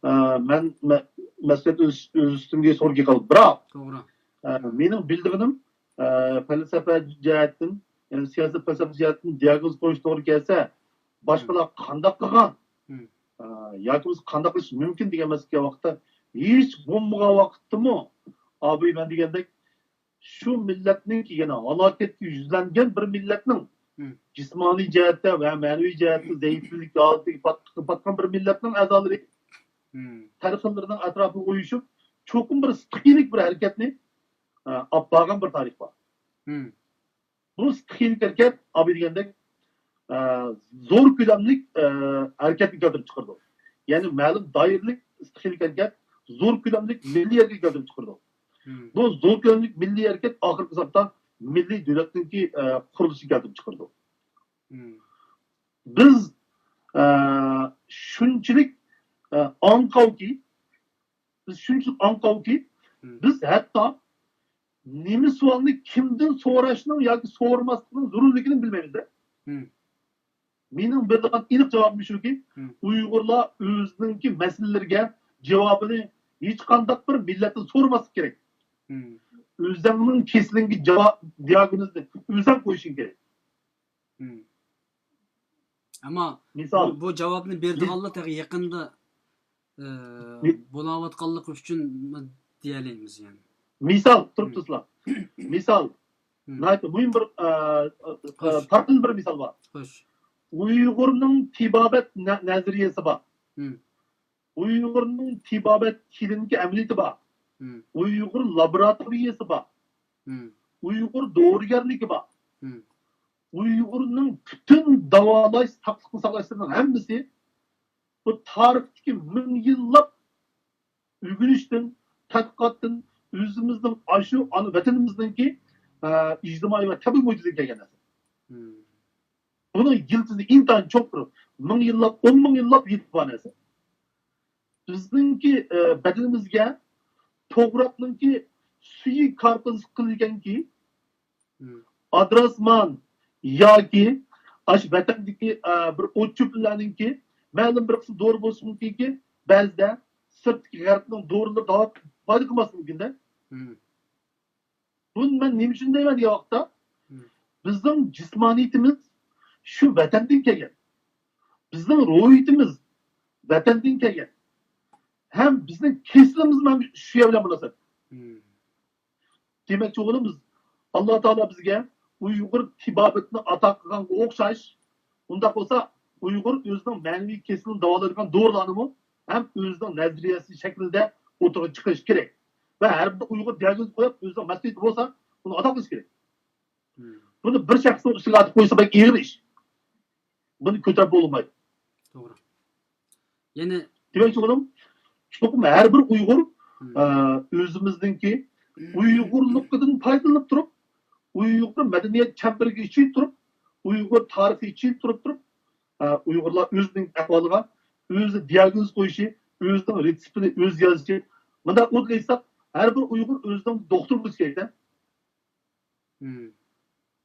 ئە، مەن مە-، مەسئۇلىيەت ئۆز، ئۆز ئۈستۈمگە سورىغا قالدى. بىراق، توغرا. ئە، مېنىڭ بىلىدىغىنىم، ئە، پەلسەپە جەھەتتىن، يەنى سىياسەت پەلسەپە جەھەتتىن دىياگنوز قويۇش توغرا كەلسە، باشقىلار قانداق قىلغان؟ ئە، ياكى بولمىسا قانداق قىلىش مۇمكىن دېگەن مەسىلىگە ۋاقىتتا، ھېچ بولمىغان ۋاقىتتىمۇ، ئابىي مەن دېگەندەك، شۇ مىللەتنىڭكى، يەنى ھالاكەتكە يۈزلەنگەن بىر مىللەتنىڭ جىسمانىي جەھەتتە ۋە مەنىۋى جەھەتتە زەئىپلىك ھالىتىگە پات-، پاتقان بىر مىللەتنىڭ ئەزالىرى، سەرخىللىرىنىڭ ئەتراپىغا ئۇيۇشۇپ، چوقۇم بىر ستىخىيلىك بىر ھەرىكەتنى، ئە، ئاپ بارغان بىر تارىخ بار. بۇ ستىخىيلىك ھەرىكەت، ئابىي دېگەندەك، ئە، زور كۆلەملىك، ئە، ھەرىكەتنى كەلتۈرۈپ چىقىرىدۇ. يەنى مەلۇم دائىرىلىك ستىخىيلىك ھەرىكەت زور كۆلەملىك مىللىي ھەرىكەت كەلتۈرۈپ چىقىرىدۇ. بۇ زور كۆلەملىك مىللىي ھەرىكەت ئاخىرقى ھېسابتا مىللىي دۆلەتنىڭكى، ئە، قۇرۇلۇشىنى كەلتۈرۈپ چىقىرىدۇ. بىز، ئە، شۇنچىلىك، ئە، ئاڭقاۋكى، بىز شۇنچىلىك ئاڭقاۋكى، بىز ھەتتا نېمە سوئالنى كىمدىن سوراشنىڭ ياكى سورىماسلىقنىڭ زۆرۈرلۈكىنى بىلمەيمىز-دە. مېنىڭ بېرىدىغان ئېنىق جاۋابىم شۇكى، ئۇيغۇرلار ئۆزىنىڭكى مەسىلىلىرىگە جاۋابىنى ھېچقانداق بىر مىللەتتىن سورىماسلىقى كېرەك. ئۆزۈڭنىڭ كېسىلىڭگە جاۋاب، دىياگنوزنى ئۆزۈڭ قويۇشۇڭ كېرەك. ئەمما مىسال، بۇ، بۇ جاۋابنى بېرىدىغانلار تېخى يېقىندا، ئە، بولاۋاتقانلىقى ئۈچۈن دېيەلەيمىز، يەنى. مىسال، تۇرۇپتۇ سىلەر. مىسال، ناھايىتى مۇھىم بىر، ئە، ئە، پارتتىن بىر مىسال بار. خوش. ئۇيغۇرنىڭ تېبابەت نە-، نەزەرىيەسى بار. ئۇيغۇرنىڭ تېبابەت كىلىنىكا ئەمەلىيىتى بار. ئۇيغۇر لابوراتورىيەسى بار. ئۇيغۇر دورىگەرلىكى بار. ئۇيغۇرنىڭ پۈتۈن داۋالاش، ساقلىقنى ساقلاشلىرىنىڭ ھەممىسى بۇ تارىختىكى مىڭ يىللاپ ئۆگىنىشتىن، تەتقىقاتتىن، ئۆزىمىزنىڭ ئاشۇ ئانا ۋەتىنىمىزنىڭكى، ئە، ئىجتىمائىي ۋە تەبىئىي مۇھىتىدىن كەلگەن نەرسە. بۇنىڭ يىلتىزى ئىنتايىن چوڭقۇر. مىڭ يىللاپ، ئون مىڭ يىللاپ يېتىپ بار نەرسە. بىزنىڭكى، ئە، بەدىنىمىزگە توغراقنىڭكى سۈيى كارتىزىس قىلىدىكەنكى، ئادراسمان ياكى ئاشۇ ۋەتەندىكى، ئە، بىر ئوت-چۆپلەرنىڭكى مەلۇم بىر قىسىم دورا بولۇشى مۇمكىنكى، بەزىدە سىرتتىكى غەربنىڭ دورىلىرى داۋا پايدا قىلماسلىقى مۇمكىن-دە. بۇنى مەن نېمە ئۈچۈن دەيمەن دېگەن ۋاقىتتا، بىزنىڭ جىسمانىيىتىمىز شۇ ۋەتەندىن كەلگەن. بىزنىڭ روھىيىتىمىز ۋەتەندىن كەلگەن. ھەم بىزنىڭ كېسىلىمىز مانا شۇ يەر بىلەن مۇناسىۋەتلىك. دېمەكچى بولغىنىمىز، ئاللا تائالا بىزگە ئۇيغۇر تېبابىتىنى ئاتا قىلغانغا ئوخشاش، ئۇنداق بولسا ئۇيغۇر ئۆزىنىڭ مەنىۋى كېسىلىنى داۋالايدىغان دورىلارنىمۇ ھەم ئۆزىنىڭ نەزەرىيەسى شەكلىدە ئوتتۇرىغا چىقىرىش كېرەك. ۋە ھەر بىر ئۇيغۇر دىياگنوز قويۇپ، ئۆزىنىڭ مەسئۇلىيىتى بولسا، بۇنى ئادا قىلىش كېرەك. بۇنى بىر شەخسنىڭ ئۈستىگە ئاتىپ قويسا، بەك ئېغىر ئىش. بۇنى كۆتۈرۈپ بولمايدۇ. توغرا. يەنە دېمەكچى بولغىنىم، چوقۇم ھەر بىر ئۇيغۇر، ئە، ئۆزىمىزنىڭكى ئۇيغۇرلۇقىدىن پايدىلىنىپ تۇرۇپ، ئۇيغۇر مەدەنىيەت چەمبىرىكى ئىچىدە تۇرۇپ، ئۇيغۇر تارىخى ئىچىدە تۇرۇپ تۇرۇپ، ئە، ئۇيغۇرلار ئۆزىنىڭ ئەھۋالىغا ئۆزى دىياگنوز قويۇشى، ئۆزىنىڭ رېتسېپىنى ئۆزى يازىشى. مۇنداق ئوتلايساق، ھەر بىر ئۇيغۇر ئۆزىنىڭ دوختۇرى بولۇشى كېرەك.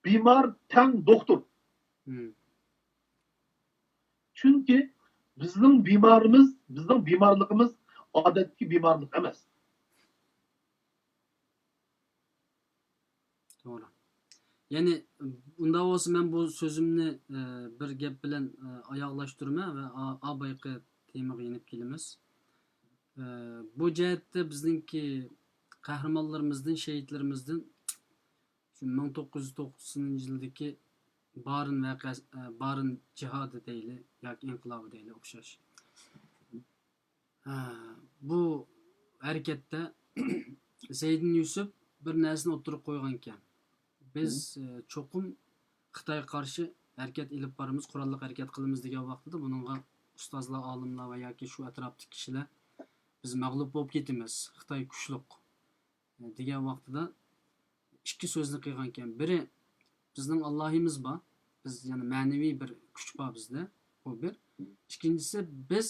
بىمار تەڭ دوختۇر. چۈنكى بىزنىڭ بىمارىمىز، بىزنىڭ بىمارلىقىمىز ئادەتتىكى بىمارلىق ئەمەس. توغرا. يەنى، ئۇنداق بولسا، مەن بۇ سۆزۈمنى، ئە، بىر گەپ بىلەن، ئە، ئاياغلاشتۇرىمەن ۋە ئا-، ئا بايىقى تېمىغا يېنىپ كېلىمىز. ئە، بۇ جەھەتتە بىزنىڭكى قەھرىمانلىرىمىزدىن، شېھىتلىرىمىزدىن شۇ مىڭ توققۇز يۈز توقسىنىنچى يىلدىكى بارىن ۋەقەسى، ئە، بارىن جىھادى دەيلى ياكى ئىنقىلابى دەيلى ئوخشاش. ئە، بۇ ھەرىكەتتە زەيدىن يۈسۈپ بىر نەرسىنى ئوتتۇرىغا قويغانىكەن. بىز، ئە، چوقۇم خىتايغا قارشى ھەرىكەت ئېلىپ بارىمىز، قوراللىق ھەرىكەت قىلىمىز دېگەن ۋاقتىدا بۇنىڭغا ئۇستازلار، ئالىملار ۋە ياكى شۇ ئەتراپتىكى كىشىلەر بىز مەغلۇپ بولۇپ كېتىمىز، خىتاي كۈچلۈك، ئە، دېگەن ۋاقتىدا ئىككى سۆزنى قىلغانىكەن. بىرى، بىزنىڭ ئاللاھىمىز بار. بىز، يەنى مەنىۋى بىر كۈچ بار بىزدە. بۇ بىر. ئىككىنچىسى، بىز،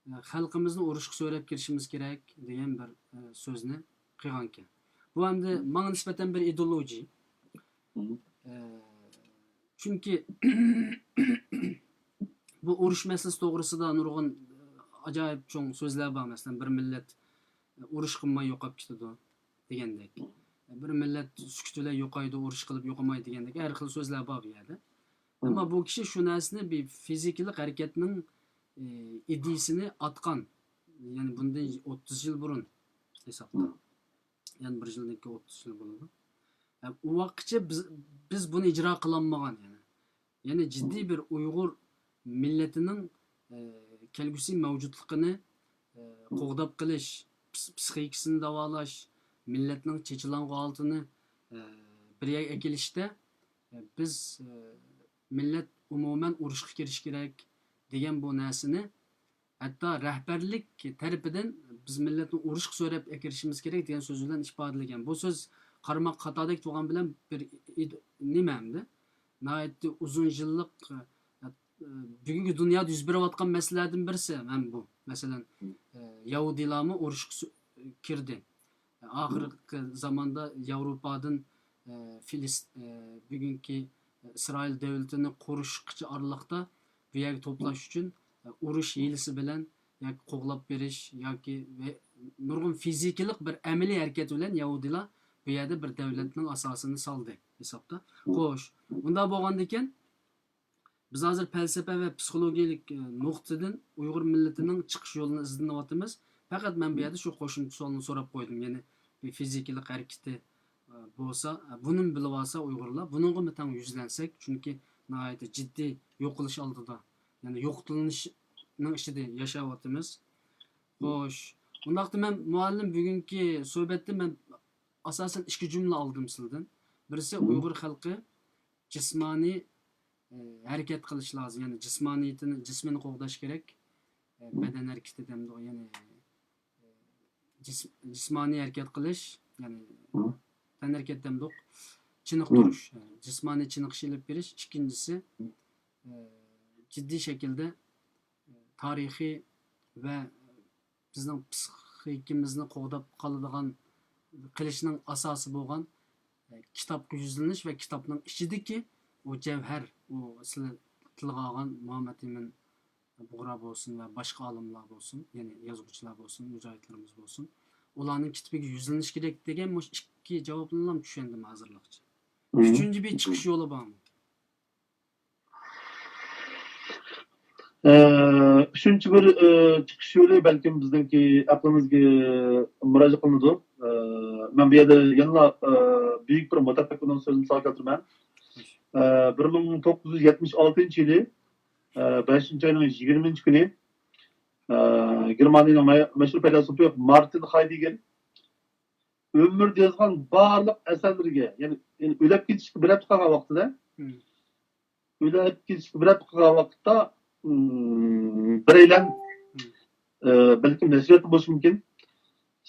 ئە، خەلقىمىزنى ئۇرۇشقا سۆرەپ كىرىشىمىز كېرەك دېگەن بىر، ئە، سۆزنى قىلغانىكەن. بۇ ئەمدى ماڭا نىسبەتەن بىر ئىدېئولوگىيە. ئە، چۈنكى بۇ ئۇرۇش مەسىلىسى توغرىسىدا نۇرغۇن، ئە، ئاجايىپ چوڭ سۆزلەر بار. مەسىلەن، بىر مىللەت ئۇرۇش قىلماي يوقاپ كېتىدۇ دېگەندەك. بىر مىللەت سۈكۈت بىلەن يوقايدۇ، ئۇرۇش قىلىپ يوقىمايدۇ دېگەندەك ھەر خىل سۆزلەر بار بۇ يەردە. ئەمما بۇ كىشى شۇ نەرسىنى بىر فىزىكىلىق ھەرىكەتنىڭ، ئى، ئىدىيىسىنى ئاتقان. يەنى بۇندىن ئوتتۇز يىل بۇرۇن ھېسابتا. يەنى بىر يىلدىن كېيىن ئوتتۇز يىل بولىدۇ. ئە، ئۇ ۋاقىتقىچە بىز، بىز بۇنى ئىجرا قىلالمىغان يەنى. يەنى جىددىي بىر ئۇيغۇر مىللىتىنىڭ، ئە، كەلگۈسى مەۋجۇتلۇقىنى، ئە، قوغداپ قېلىش، پس-، پسىخىكىسىنى داۋالاش، مىللەتنىڭ چېچىلاڭغۇ ھالىتىنى، ئە، بىر يەرگە ئەكېلىشتە، ئە، بىز، ئە، مىللەت ئومۇمەن ئۇرۇشقا كىرىشى كېرەك دېگەن بۇ نەرسىنى ھەتتا رەھبەرلىك تەرىپىدىن بىز مىللەتنى ئۇرۇشقا سۆرەپ ئەكىرىشىمىز كېرەك دېگەن سۆز بىلەن ئىپادىلىگەن. بۇ سۆز قارىماققا خاتادەك تۇرغان بىلەن بىر ئىد-، نېمە ئەمدى؟ ناھايىتى ئۇزۇن يىللىق، ئە، ئە، بۈگۈنكى دۇنيادا يۈز بېرىۋاتقان مەسىلىلەردىن بىرسى ھەم بۇ. مەسىلەن، ئە، يەھۇدىيلارمۇ ئۇرۇشقا سۆ-، كىردى. ئاخىرقى زاماندا ياۋروپادىن، ئە، فىلىس-، ئە، بۈگۈنكى ئىسرائىل دۆلىتىنى قۇرۇشقىچە ئارىلىقتا بۇ يەرگە توپلاش ئۈچۈن، ئە، ئۇرۇش ھىيلىسى بىلەن ياكى قوغلاپ بېرىش ياكى ۋە نۇرغۇن فىزىكىلىق بىر ئەمەلىي ھەرىكەت بىلەن يەھۇدىيلار بۇ يەردە بىر دۆلەتنىڭ ئاساسىنى سالدى ھېسابتا. خوش، ئۇنداق بولغاندىكىن، بىز ھازىر پەلسەپە ۋە پسىخولوگىيەلىك، ئە، نۇقتىدىن ئۇيغۇر مىللىتىنىڭ چىقىش يولىنى ئىزدىنىۋاتىمىز. پەقەت مەن بۇ يەردە شۇ قوشۇمچە سوئالنى سوراپ قويدۇم. يەنى بىر فىزىكىلىق ھەرىكىتى، ئە، بولسا، ئە، بۇنىمۇ بىلىۋالسا ئۇيغۇرلار، بۇنىڭغىمۇ تەڭ يۈزلەنسەك، چۈنكى ناھايىتى جىددىي يوقىلىش ئالدىدا، يەنى يوقىتىلىشنىڭ ئىچىدە ياشاۋاتىمىز. خوش، ئۇنداقتا مەن مۇئەللىم بۈگۈنكى سۆھبەتتە مەن ئاساسەن ئىككى جۈملە ئالدىم سىلىدىن. بىرسى ئۇيغۇر خەلقى جىسمانىي، ئە، ھەرىكەت قىلىش لازىم. يەنى جىسمانىيىتىنى، جىسمىنى قوغداش كېرەك. ئە، بەدەن ھەرىكىتى دەمدۇ، يەنى، ئە، جىس-، جىسمانىي ھەرىكەت قىلىش، يەنى تەنھەرىكەت دەمدۇق. چېنىقتۇرۇش، ئە، جىسمانىي چېنىقىش ئېلىپ بېرىش. ئىككىنچىسى، ئە، جىددىي شەكىلدە، ئە، تارىخىي ۋە بىزنىڭ پسىخىكىمىزنى قوغداپ قالىدىغان، قىلىشنىڭ ئاساسى بولغان، ئە، كىتابقا يۈزلىنىش ۋە كىتابنىڭ ئىچىدىكى ئۇ جەۋھەر، ئۇ سىلەر تىلغا ئالغان مۇھەممەد ئىمىن بۇغرا بولسۇن ۋە باشقا ئالىملار بولسۇن، يەنى يازغۇچىلار بولسۇن، مۇجاھىدلىرىمىز بولسۇن، ئۇلارنىڭ كىتىبىگە يۈزلىنىش كېرەك دېگەن مۇشۇ ئىككى جاۋابنىلا چۈشەندىم ھازىرلىقچە. ئۈچىنچى بىر چىقىش يولى بارمۇ؟ ئە، ئۈچىنچى بىر، ئە، چىقىش يولى بەلكىم بىزنىڭكى ئەقلىمىزگە مۇراجىئەت قىلىنىدۇ. ئە، مەن بۇ يەردە يەنىلا، ئە، بۈيۈك بىر مۇتەپەككۇرنىڭ سۆزىنى مىسال كەلتۈرىمەن. ئە، بىر مىڭ توققۇز يۈز يەتمىش ئالتىنچى يىلى، ئە، بەشىنچى ئاينىڭ يىگىرمىنچى كۈنى، ئە، گېرمانىيەنىڭ مە-، مەشھۇر پەيلاسوپى مارتىن خايدېگگېر ئۆمرىدە يازغان بارلىق ئەسەرلىرىگە، يەنى، يەنى ئۆلۈپ كېتىشكە بىر ھەپتە قالغان ۋاقتىدا، ئۆلۈپ كېتىشكە بىر ھەپتە قالغان ۋاقىتتا، ئىم، بىرەيلەن، ئە، بەلكىم نەشرىياتتا بولۇشى مۇمكىن.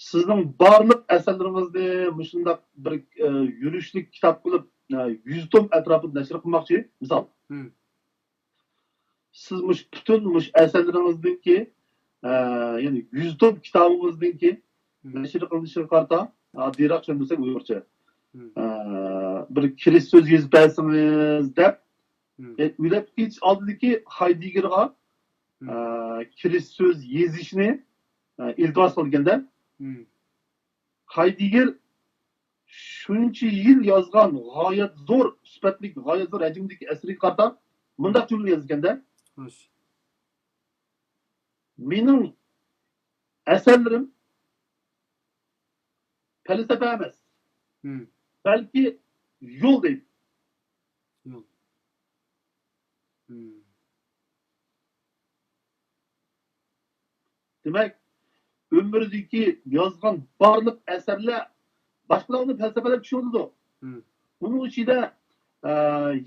سىزنىڭ بارلىق ئەسەرلىرىڭىزنى مۇشۇنداق بىر، ئە، يۈرۈشلۈك كىتاب قىلىپ، ئە، يۈز توم ئەتراپىدا نەشر قىلماقچى، مىسال. سىز مۇشۇ پۈتۈن مۇشۇ ئەسەرلىرىڭىزنىڭكى، ئە، يەنى يۈز توم كىتابىڭىزنىڭكى نەشر قىلىنىشىغا قارىتا، ئاددىيراق چۈشەندۈرسەك ئۇيغۇرچە، ئە، بىر كىرىش سۆز يېزىپ بەرسىڭىز دەپ، ئە، ئۆلۈپ كېتىش ئالدىدىكى خايدېگگېرغا، ئە، كىرىش سۆز يېزىشنى، ئە، ئىلتىماس قىلغاندا، خايدېگگېر شۇنچە يىل يازغان غايەت زور سۈپەتلىك، غايەت زور ھەجىمدىكى ئەسىرىگە قارىتا مۇنداق جۈملە يازىدىكەندە، مېنىڭ ئەسەرلىرىم پەلسەپە ئەمەس، بەلكى يول دەيدۇ. دېمەك، ئۆمرىدىكى يازغان بارلىق ئەسەرلەر باشقىلارنى پەلسەپىلەپ چۈشىنىدۇ. ئۇنىڭ ئىچىدە، ئە،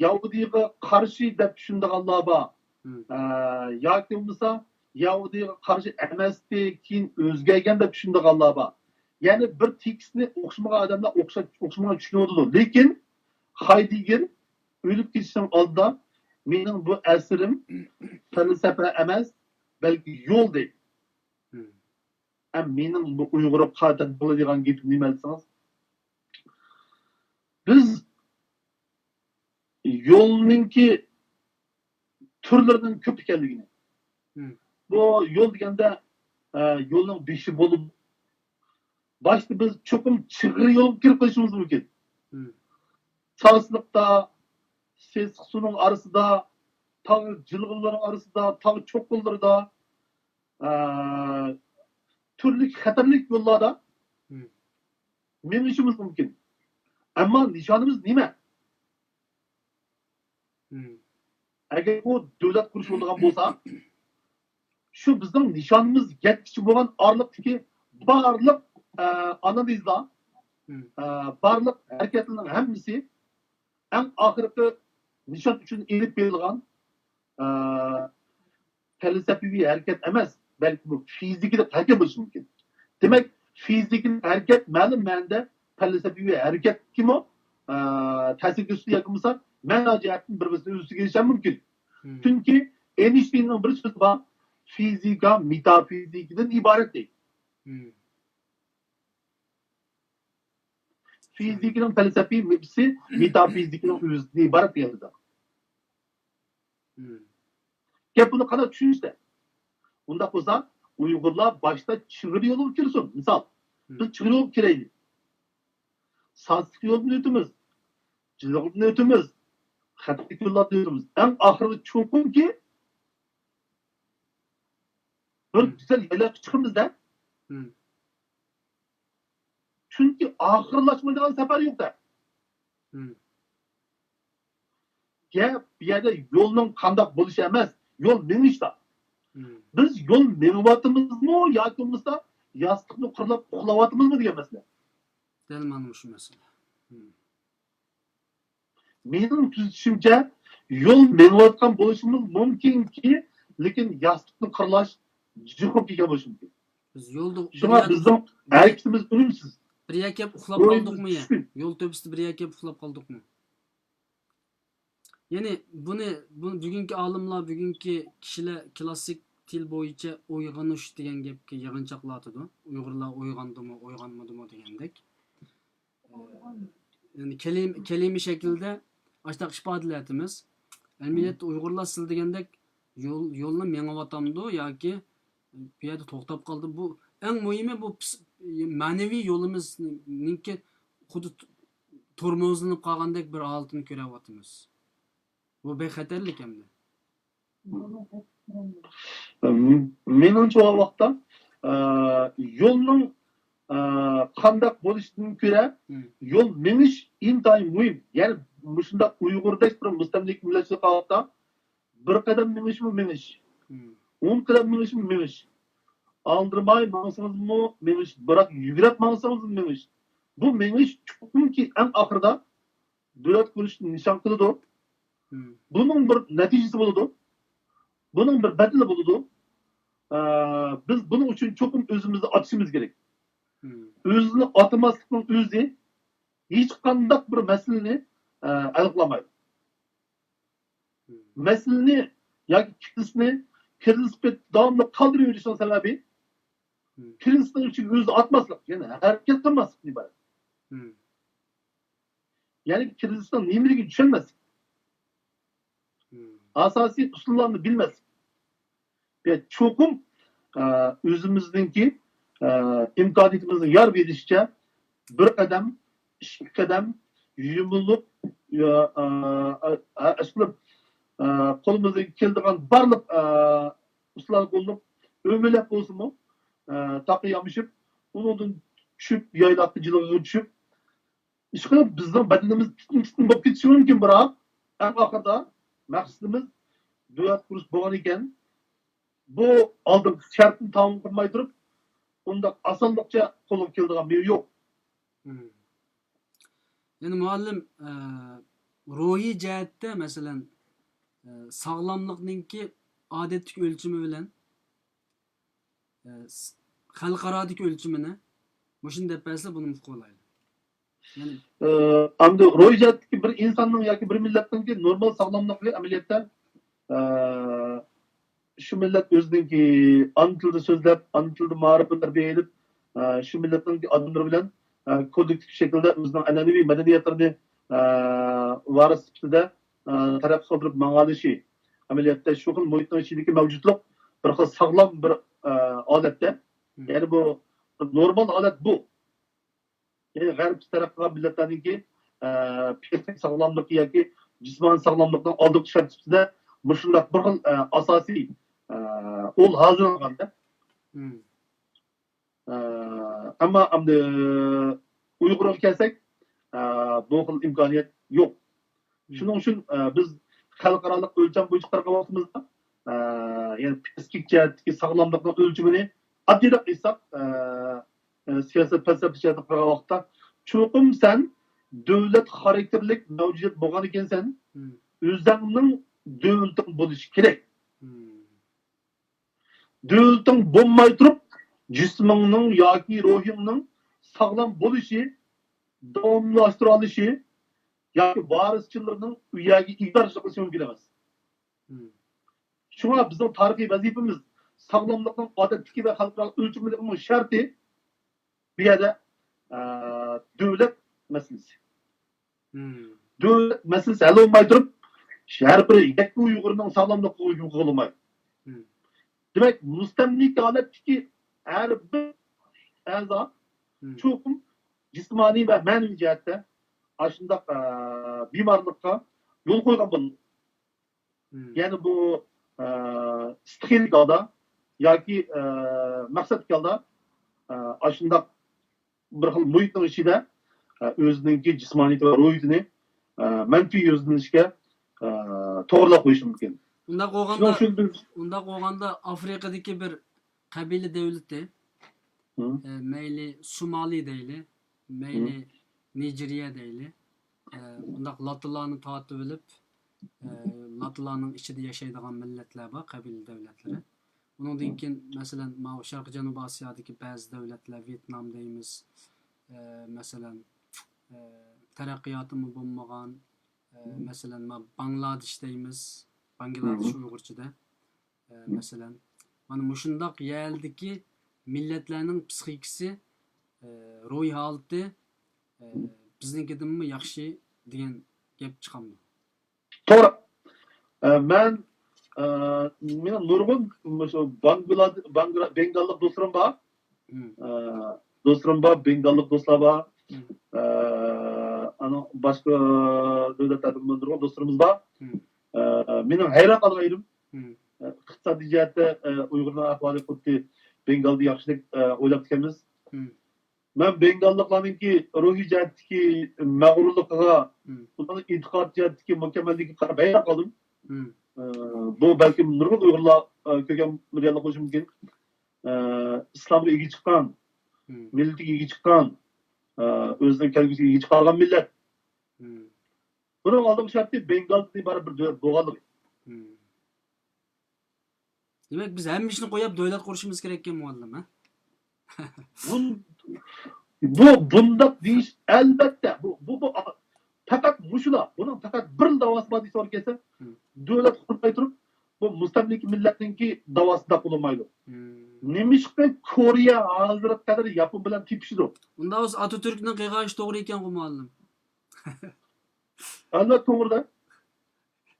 يەھۇدىيغا قارشى دەپ چۈشىنىدىغانلار بار. ئە، ياكى بولمىسا يەھۇدىيغا قارشى ئەمەستى، كېيىن ئۆزگەرگەن دەپ چۈشىنىدىغانلار بار. يەنى بىر تېكىستنى ئوخشىمىغان ئادەملەر ئوخشاش، ئوخشىمىغان چۈشىنىۋاتىدۇ. لېكىن خايدېگگېر ئۆلۈپ كېتىشنىڭ ئالدىدا مېنىڭ بۇ ئەسىرىم پەلسەپە ئەمەس، بەلكى يول دەيدۇ. ھەم مېنىڭ بۇ ئۇيغۇرغا قارىتا بولىدىغان گېپىم نېمە دېسىڭىز، بىز يولنىڭكى تۈرلىرىنىڭ كۆپ ئىكەنلىكىنى. بۇ يول دېگەندە، ئە، يولنىڭ بېشى بولۇپ، باشتا بىز چوقۇم چىغىر يولغا كىرىپ قېلىشىمىز مۇمكىن. ساسلىقتا، سېسىق سۇنىڭ ئارىسىدا، تاغ جىلغىلىرىنىڭ ئارىسىدا، تاغ چوققىلىرىدا، ئە، تۈرلۈك خەتەرلىك يوللاردا مېڭىشىمىز مۇمكىن. ئەمما نىشانىمىز نېمە؟ ئەگەر ئۇ دۆلەت قۇرۇش بولىدىغان بولسا، شۇ بىزنىڭ نىشانىمىز يەتكۈچە بولغان ئارىلىقتىكى بارلىق، ئە، ئانالىزلار، ئە، بارلىق ھەرىكەتلەرنىڭ ھەممىسى ئەڭ ئاخىرقى نىشان ئۈچۈن ئېلىپ بېرىلغان، ئە، پەلسەپىۋى ھەرىكەت ئەمەس، بەلكى بۇ فىزىكىلىق ھەرىكەت بولۇشى مۇمكىن. دېمەك، فىزىكىلىق ھەرىكەت مەلۇم مەنىدە پەلسەپىۋى ھەرىكەتكىمۇ، ئە، تەسىر كۆرسىتىدۇ ياكى بولمىسا مەنىدىن جەھەتتىن بىر-بىرسىنى ئۆز ئۈستىگە ئېلىشى مۇمكىن. چۈنكى ئېينىشتىيننىڭ بىر سۆزى بار، فىزىكا مېتافىزىكىدىن ئىبارەت دەيدۇ. فىزىكىنىڭ پەلسەپىۋى مېتى-، مېتافىزىكىنىڭ ئۆزىدىن ئىبارەت دېگەن گەپ. بۇنى قانداق چۈشىنىشتە؟ ئۇنداق بولسا، ئۇيغۇرلار باشتا چىغىر يولىغا كىرسۇن. مىسال، بىز چىغىر يولغا كىرەيلى. ساسلىق يولدىن ئۆتىمىز، جىلغىدىن ئۆتىمىز، خەتەرلىك يوللاردىن ئۆتىمىز. ئەڭ ئاخىرىدا چوقۇمكى بىر گۈزەل يايلاققا چىقىمىز-دە. چۈنكى ئاخىرلاشمايدىغان سەپەر يوق-دە. گەپ بۇ يەردە يولنىڭ قانداق بولۇشى ئەمەس، يول مېڭىشتا. بىز يول مېڭىۋاتىمىزمۇ ياكى بولمىسا ياستۇقنى قۇرلاپ ئۇخلاۋاتىمىزمۇ دېگەن مەسىلە. دەل مانا مۇشۇ مەسىلە. مېنىڭ تۈزىتىشىمچە، يول مېڭىۋاتقان بولۇشىمىز مۇمكىنكى، لېكىن ياستۇقنى قۇرلاش جىق بولۇپ كەلگەن بولۇشى مۇمكىن. بىز يولدا شۇڭا بىزنىڭ ھەرىكىتىمىز ئۈنۈمسىز. بىر يەرگە كەپ ئۇخلاپ قالدۇقمۇ يا؟ يول تۆپىسىدە بىر يەرگە كەپ ئۇخلاپ قالدۇقمۇ؟ يەنى بۇنى، بۇنى بۈگۈنكى ئالىملار، بۈگۈنكى كىشىلەر كلاسسىك تىل بويىچە ئويغىنىش دېگەن گەپكە يىغىنچاقلىۋاتىدۇ. ئۇيغۇرلار ئويغاندىمۇ، ئويغانمىدىمۇ دېگەندەك. يەنى كەلىم-، كەلىمە شەكلىدە ئاشۇنداق ئىپادىلەۋاتىمىز. ئەمەلىيەتتە ئۇيغۇرلار سىز دېگەندەك يول، يولنى مېڭىۋاتامدۇ ياكى بۇ يەردە توختاپ قالدى؟ بۇ ئەڭ مۇھىمى بۇ پس-، مەنىۋى يولىمىزنىڭكى خۇددى ت-، تورمۇزلىنىپ قالغاندەك بىر ھالىتىنى كۆرۈۋاتىمىز. بۇ بەك خەتەرلىك ئەمدى. مېنىڭچە، ئۇ ۋاقىتتا، ئە، يولنىڭ، ئە، قانداق بولۇشىدىن كۆرە، يول مېڭىش ئىنتايىن مۇھىم. يەنى مۇشۇنداق ئۇيغۇردەك بىر مۇستەملىكە مىللەتچىلىك ھالەتتە بىر قەدەم مېڭىشمۇ مېڭىش، ئون قەدەم مېڭىشمۇ مېڭىش. ئالدىرىماي ماڭسىڭىزمۇ مېڭىش، بىراق يۈگۈرۈپ ماڭسىڭىزمۇ مېڭىش. بۇ مېڭىش چوقۇمكى ئەڭ ئاخىرىدا دۆلەت قۇرۇشنى نىشان قىلىدۇ. بۇنىڭ بىر نەتىجىسى بولىدۇ. بۇنىڭ بىر بەدىلى بولىدۇ. ئە، بىز بۇنىڭ ئۈچۈن چوقۇم ئۆزىمىزنى ئاتىشىمىز كېرەك. ئۆزىنى ئاتىماسلىقنىڭ ئۆزى ھېچقانداق بىر مەسىلىنى، ئە، ھەل قىلالمايدۇ. مەسىلىنى ياكى كىرىزىسنى، كىرىزىس پېتى داۋاملىق قالدۇرۇۋېرىشنىڭ سەۋەبى كىرىزىسنىڭ ئىچىگە ئۆزى ئاتماسلىق، يەنى ھەرىكەت قىلماسلىقتىن ئىبارەت. يەنى كىرىزىسنىڭ نېمىلىكىنى چۈشەنمەسلىك. ئاساسىي ئۇسۇللارنى بىلمەسلىك. ۋە چوقۇم، ئە، ئۆزىمىزنىڭكى، ئە، ئىمكانىيىتىمىزنىڭ يار بېرىشىچە بىر قەدەم، ئىككى قەدەم يۇمۇلۇپ، يا، ئە، ئە، ئە، ئىشقىلىپ، ئە، قولىمىزدىن كېلىدىغان بارلىق، ئە، ئۇسۇللارنى قوللىنىپ، ئۆمىلەپ بولسىمۇ، ئە، تاقا يامىشىپ، ئۇنىڭدىن چۈشۈپ، يايلاققا جىلغىغا چۈشۈپ، ئىشقىلىپ بىزنىڭ بەدىنىمىز تىتىم-تىتىم بولۇپ كېتىشى مۇمكىن، بىراق ئەڭ ئاخىرىدا مەقسىتىمىز دۆلەت قۇرۇش بولغان ئىكەن، بۇ ئالدىنقى شەرتنى تامام قىلماي تۇرۇپ، ئۇنداق ئاسانلىقچە قولغا كېلىدىغان مېۋە يوق. يەنى مۇئەللىم، ئە، روھىي جەھەتتە، مەسىلەن، ئە، ساغلاملىقنىڭكى ئادەتتىكى ئۆلچىمى بىلەن، ئە، س-، خەلقئارادىكى ئۆلچىمىنى مۇشۇنى دەپ بەرسە، بۇنى ئۇقۇپ ئالايلى. يەنى ئە، ئەمدى روھىي جەھەتتىكى بىر ئىنساننىڭ ياكى بىر مىللەتنىڭكى نورمال ساغلاملىقى ئەمەلىيەتتە، ئە، شۇ مىللەت ئۆزىنىڭكى ئانا تىلىدا سۆزلەپ، ئانا تىلىدا مائارىپنى تەربىيە ئېلىپ، ئە، شۇ مىللەتنىڭكى ئادەملىرى بىلەن، ئە، كوللېكتىپ شەكىلدە ئۆزىنىڭ ئەنئەنىۋى مەدەنىيەتلىرىنى، ئە، ۋارىس سۈپىتىدە، ئە، تەرەققىي قىلدۇرۇپ ماڭالىشى، ئەمەلىيەتتە شۇ خىل مۇھىتنىڭ ئىچىدىكى مەۋجۇتلۇق بىر خىل ساغلام بىر، ئە، ھالەتتە. يەنى بۇ نورمال ھالەت بۇ. يەنى غەرب تەرەققىي قىلغان مىللەتلەرنىڭكى، ئە، پىسخىك ساغلاملىقى ياكى جىسمانىي ساغلاملىقنىڭ ئالدىنقى شەرتى سۈپىتىدە مۇشۇنداق بىر خىل، ئە، ئاساسىي، ئە، ئۇل ھازىرلانغاندا. ئە، ئەمما ئەمدى ئۇيغۇرغا كەلسەك، ئە، بۇ خىل ئىمكانىيەت يوق. شۇنىڭ ئۈچۈن، ئە، بىز خەلقئارالىق ئۆلچەم بويىچە قارىغان ۋاقتىمىزدا، ئە، يەنى پىسخىك جەھەتتىكى ساغلاملىقنىڭ ئۆلچىمىنى ئاددىيراق ئېيتساق، ئە، ئە، سىياسەت پەلسەپە جەھەتتىن قارىغان ۋاقىتتا، چوقۇم سەن دۆلەت خاراكتېرلىك مەۋجۇدىيەت بولغان ئىكەنسەن، ئۆزۈڭنىڭ دۆلىتىڭ بولۇشى كېرەك. دۆلىتىڭ بولماي تۇرۇپ، جىسمىڭنىڭ ياكى روھىڭنىڭ ساغلام بولۇشى، داۋاملاشتۇرالىشى ياكى ۋارىسچىلىرىنىڭ ئۇ يەرگە ئىگىدارچىلىق قىلىشى مۇمكىن ئەمەس. شۇڭا بىزنىڭ تارىخىي ۋەزىپىمىز ساغلاملىقنىڭ ئادەتتىكى ۋە خەلقئارا ئۆلچىمىنىڭ شەرتى بۇ يەردە، ئە، دۆلەت مەسىلىسى. دۆلەت مەسىلىسى ھەل بولماي تۇرۇپ، ھەر بىر يەككە ئۇيغۇرنىڭ ساغلاملىقىغا ھۇجۇم قىلغىلى بولمايدۇ. دېمەك، مۇستەملىكە ھالەتتىكى ھەر بىر ئەزا چوقۇم جىسمانىي ۋە مەنىۋى جەھەتتە ئاشۇنداق، ئە، بىمارلىققا يول قويغان بولىدۇ. يەنى بۇ، ئە، ئىستىخىيلىك ھالدا ياكى، ئە، مەقسەتلىك ھالدا، ئە، ئاشۇنداق بىر خىل مۇھىتنىڭ ئىچىدە، ئە، ئۆزىنىڭكى جىسمانىيىتى ۋە روھىيىتىنى، ئە، مەنپىي يۈزلىنىشكە، ئە، توغرىلاپ قويۇشى مۇمكىن. ئۇنداق بولغاندا، شۇنىڭ ئۈچۈن بىز ئۇنداق بولغاندا ئافرىقىدىكى بىر قەبىلە دۆلىتى، ئە، مەيلى سومالى دەيلى، مەيلى نىجېرىيە دەيلى، ئە، ئۇنداق لاتىنلارنى تارتىۋېلىپ، ئە، لاتىنلارنىڭ ئىچىدە ياشايدىغان مىللەتلەر بار، قەبىلە دۆلەتلىرى. ئۇنىڭدىن كېيىن، مەسىلەن، ماۋۇ شەرقىي جەنۇبىي ئاسىيادىكى بەزى دۆلەتلەر، ۋيېتنام دەيمىز، ئە، مەسىلەن، ئە، تەرەققىياتىمۇ بولمىغان، ئە، مەسىلەن، ما-، باڭلادېش دەيمىز، باڭگلادېش ئۇيغۇرچىدا. ئە، مەسىلەن، مانا مۇشۇنداق يەردىكى مىللەتلەرنىڭ پىسخىكىسى، ئە، روھىي ھالىتى، ئە، بىزنىڭكىدىنمۇ ياخشى دېگەن گەپ چىقامدۇ؟ توغرا. ئە، مەن، ئە، مېنىڭ نۇرغۇن مۇشۇ باڭگلاد-، باڭگلا-، بېنگاللىق دوستلىرىم بار. ئە، دوستلىرىم بار، بېنگاللىق دوستلار بار. ئە، ئانا باشقا دۆلەتلەردىن نۇرغۇن دوستلىرىمىز بار. ئە، مېنىڭ ھەيران قالغان يېرىم، ئە، ئىقتىسادىي جەھەتتە، ئە، ئۇيغۇرنىڭ ئەھۋالى خۇددى بېنگالدا ياخشىدەك، ئە، ئويلاپتىكەنمىز. مەن بېنگاللىقلارنىڭكى روھىي جەھەتتىكى مەغرۇرلۇقىغا، ئۇلارنىڭ ئېتىقاد جەھەتتىكى مۇكەممەللىكىگە قاراپ ھەيران قالدىم. ئە، بۇ بەلكىم نۇرغۇن ئۇيغۇرلار، ئە، كۆرگەن رېئاللىق بولۇشى مۇمكىن. ئە، ئىسلامغا ئىگە چىققان، مىللىتىگە ئىگە چىققان، ئە، ئۆزىنىڭ كەلگۈسىگە ئىگە چىقالغان مىللەت. بۇنىڭ ئالدىنقى شەرتى بېنگالدىن ئىبارەت بىر دۆلەت بولغانلىقى. دېمەك، بىز ھەممە ئىشنى قويۇپ دۆلەت قۇرۇشىمىز كېرەككەن، مۇئەللىم، ھە؟ بۇن-، بۇ، بۇنداق دېيىش، ئەلۋەتتە، بۇ، بۇ، بۇ پەقەت مۇشۇلا، بۇنىڭ پەقەت بىرلا داۋاسى بار دېسە، توغرا كەلسە، دۆلەت قۇرماي تۇرۇپ، بۇ مۇستەملىكە مىللەتنىڭكى داۋاسىدا بولمايدۇ. نېمىشقا كورېيە ھازىرغا قەدەر ياپون بىلەن تېپىشىدۇ؟ ئۇنداق بولسا ئاتاتۈركنىڭ قىلغان ئىشى توغرا ئىكەنغۇ، مۇئەللىم. ئەلۋەتتە، توغرىدا.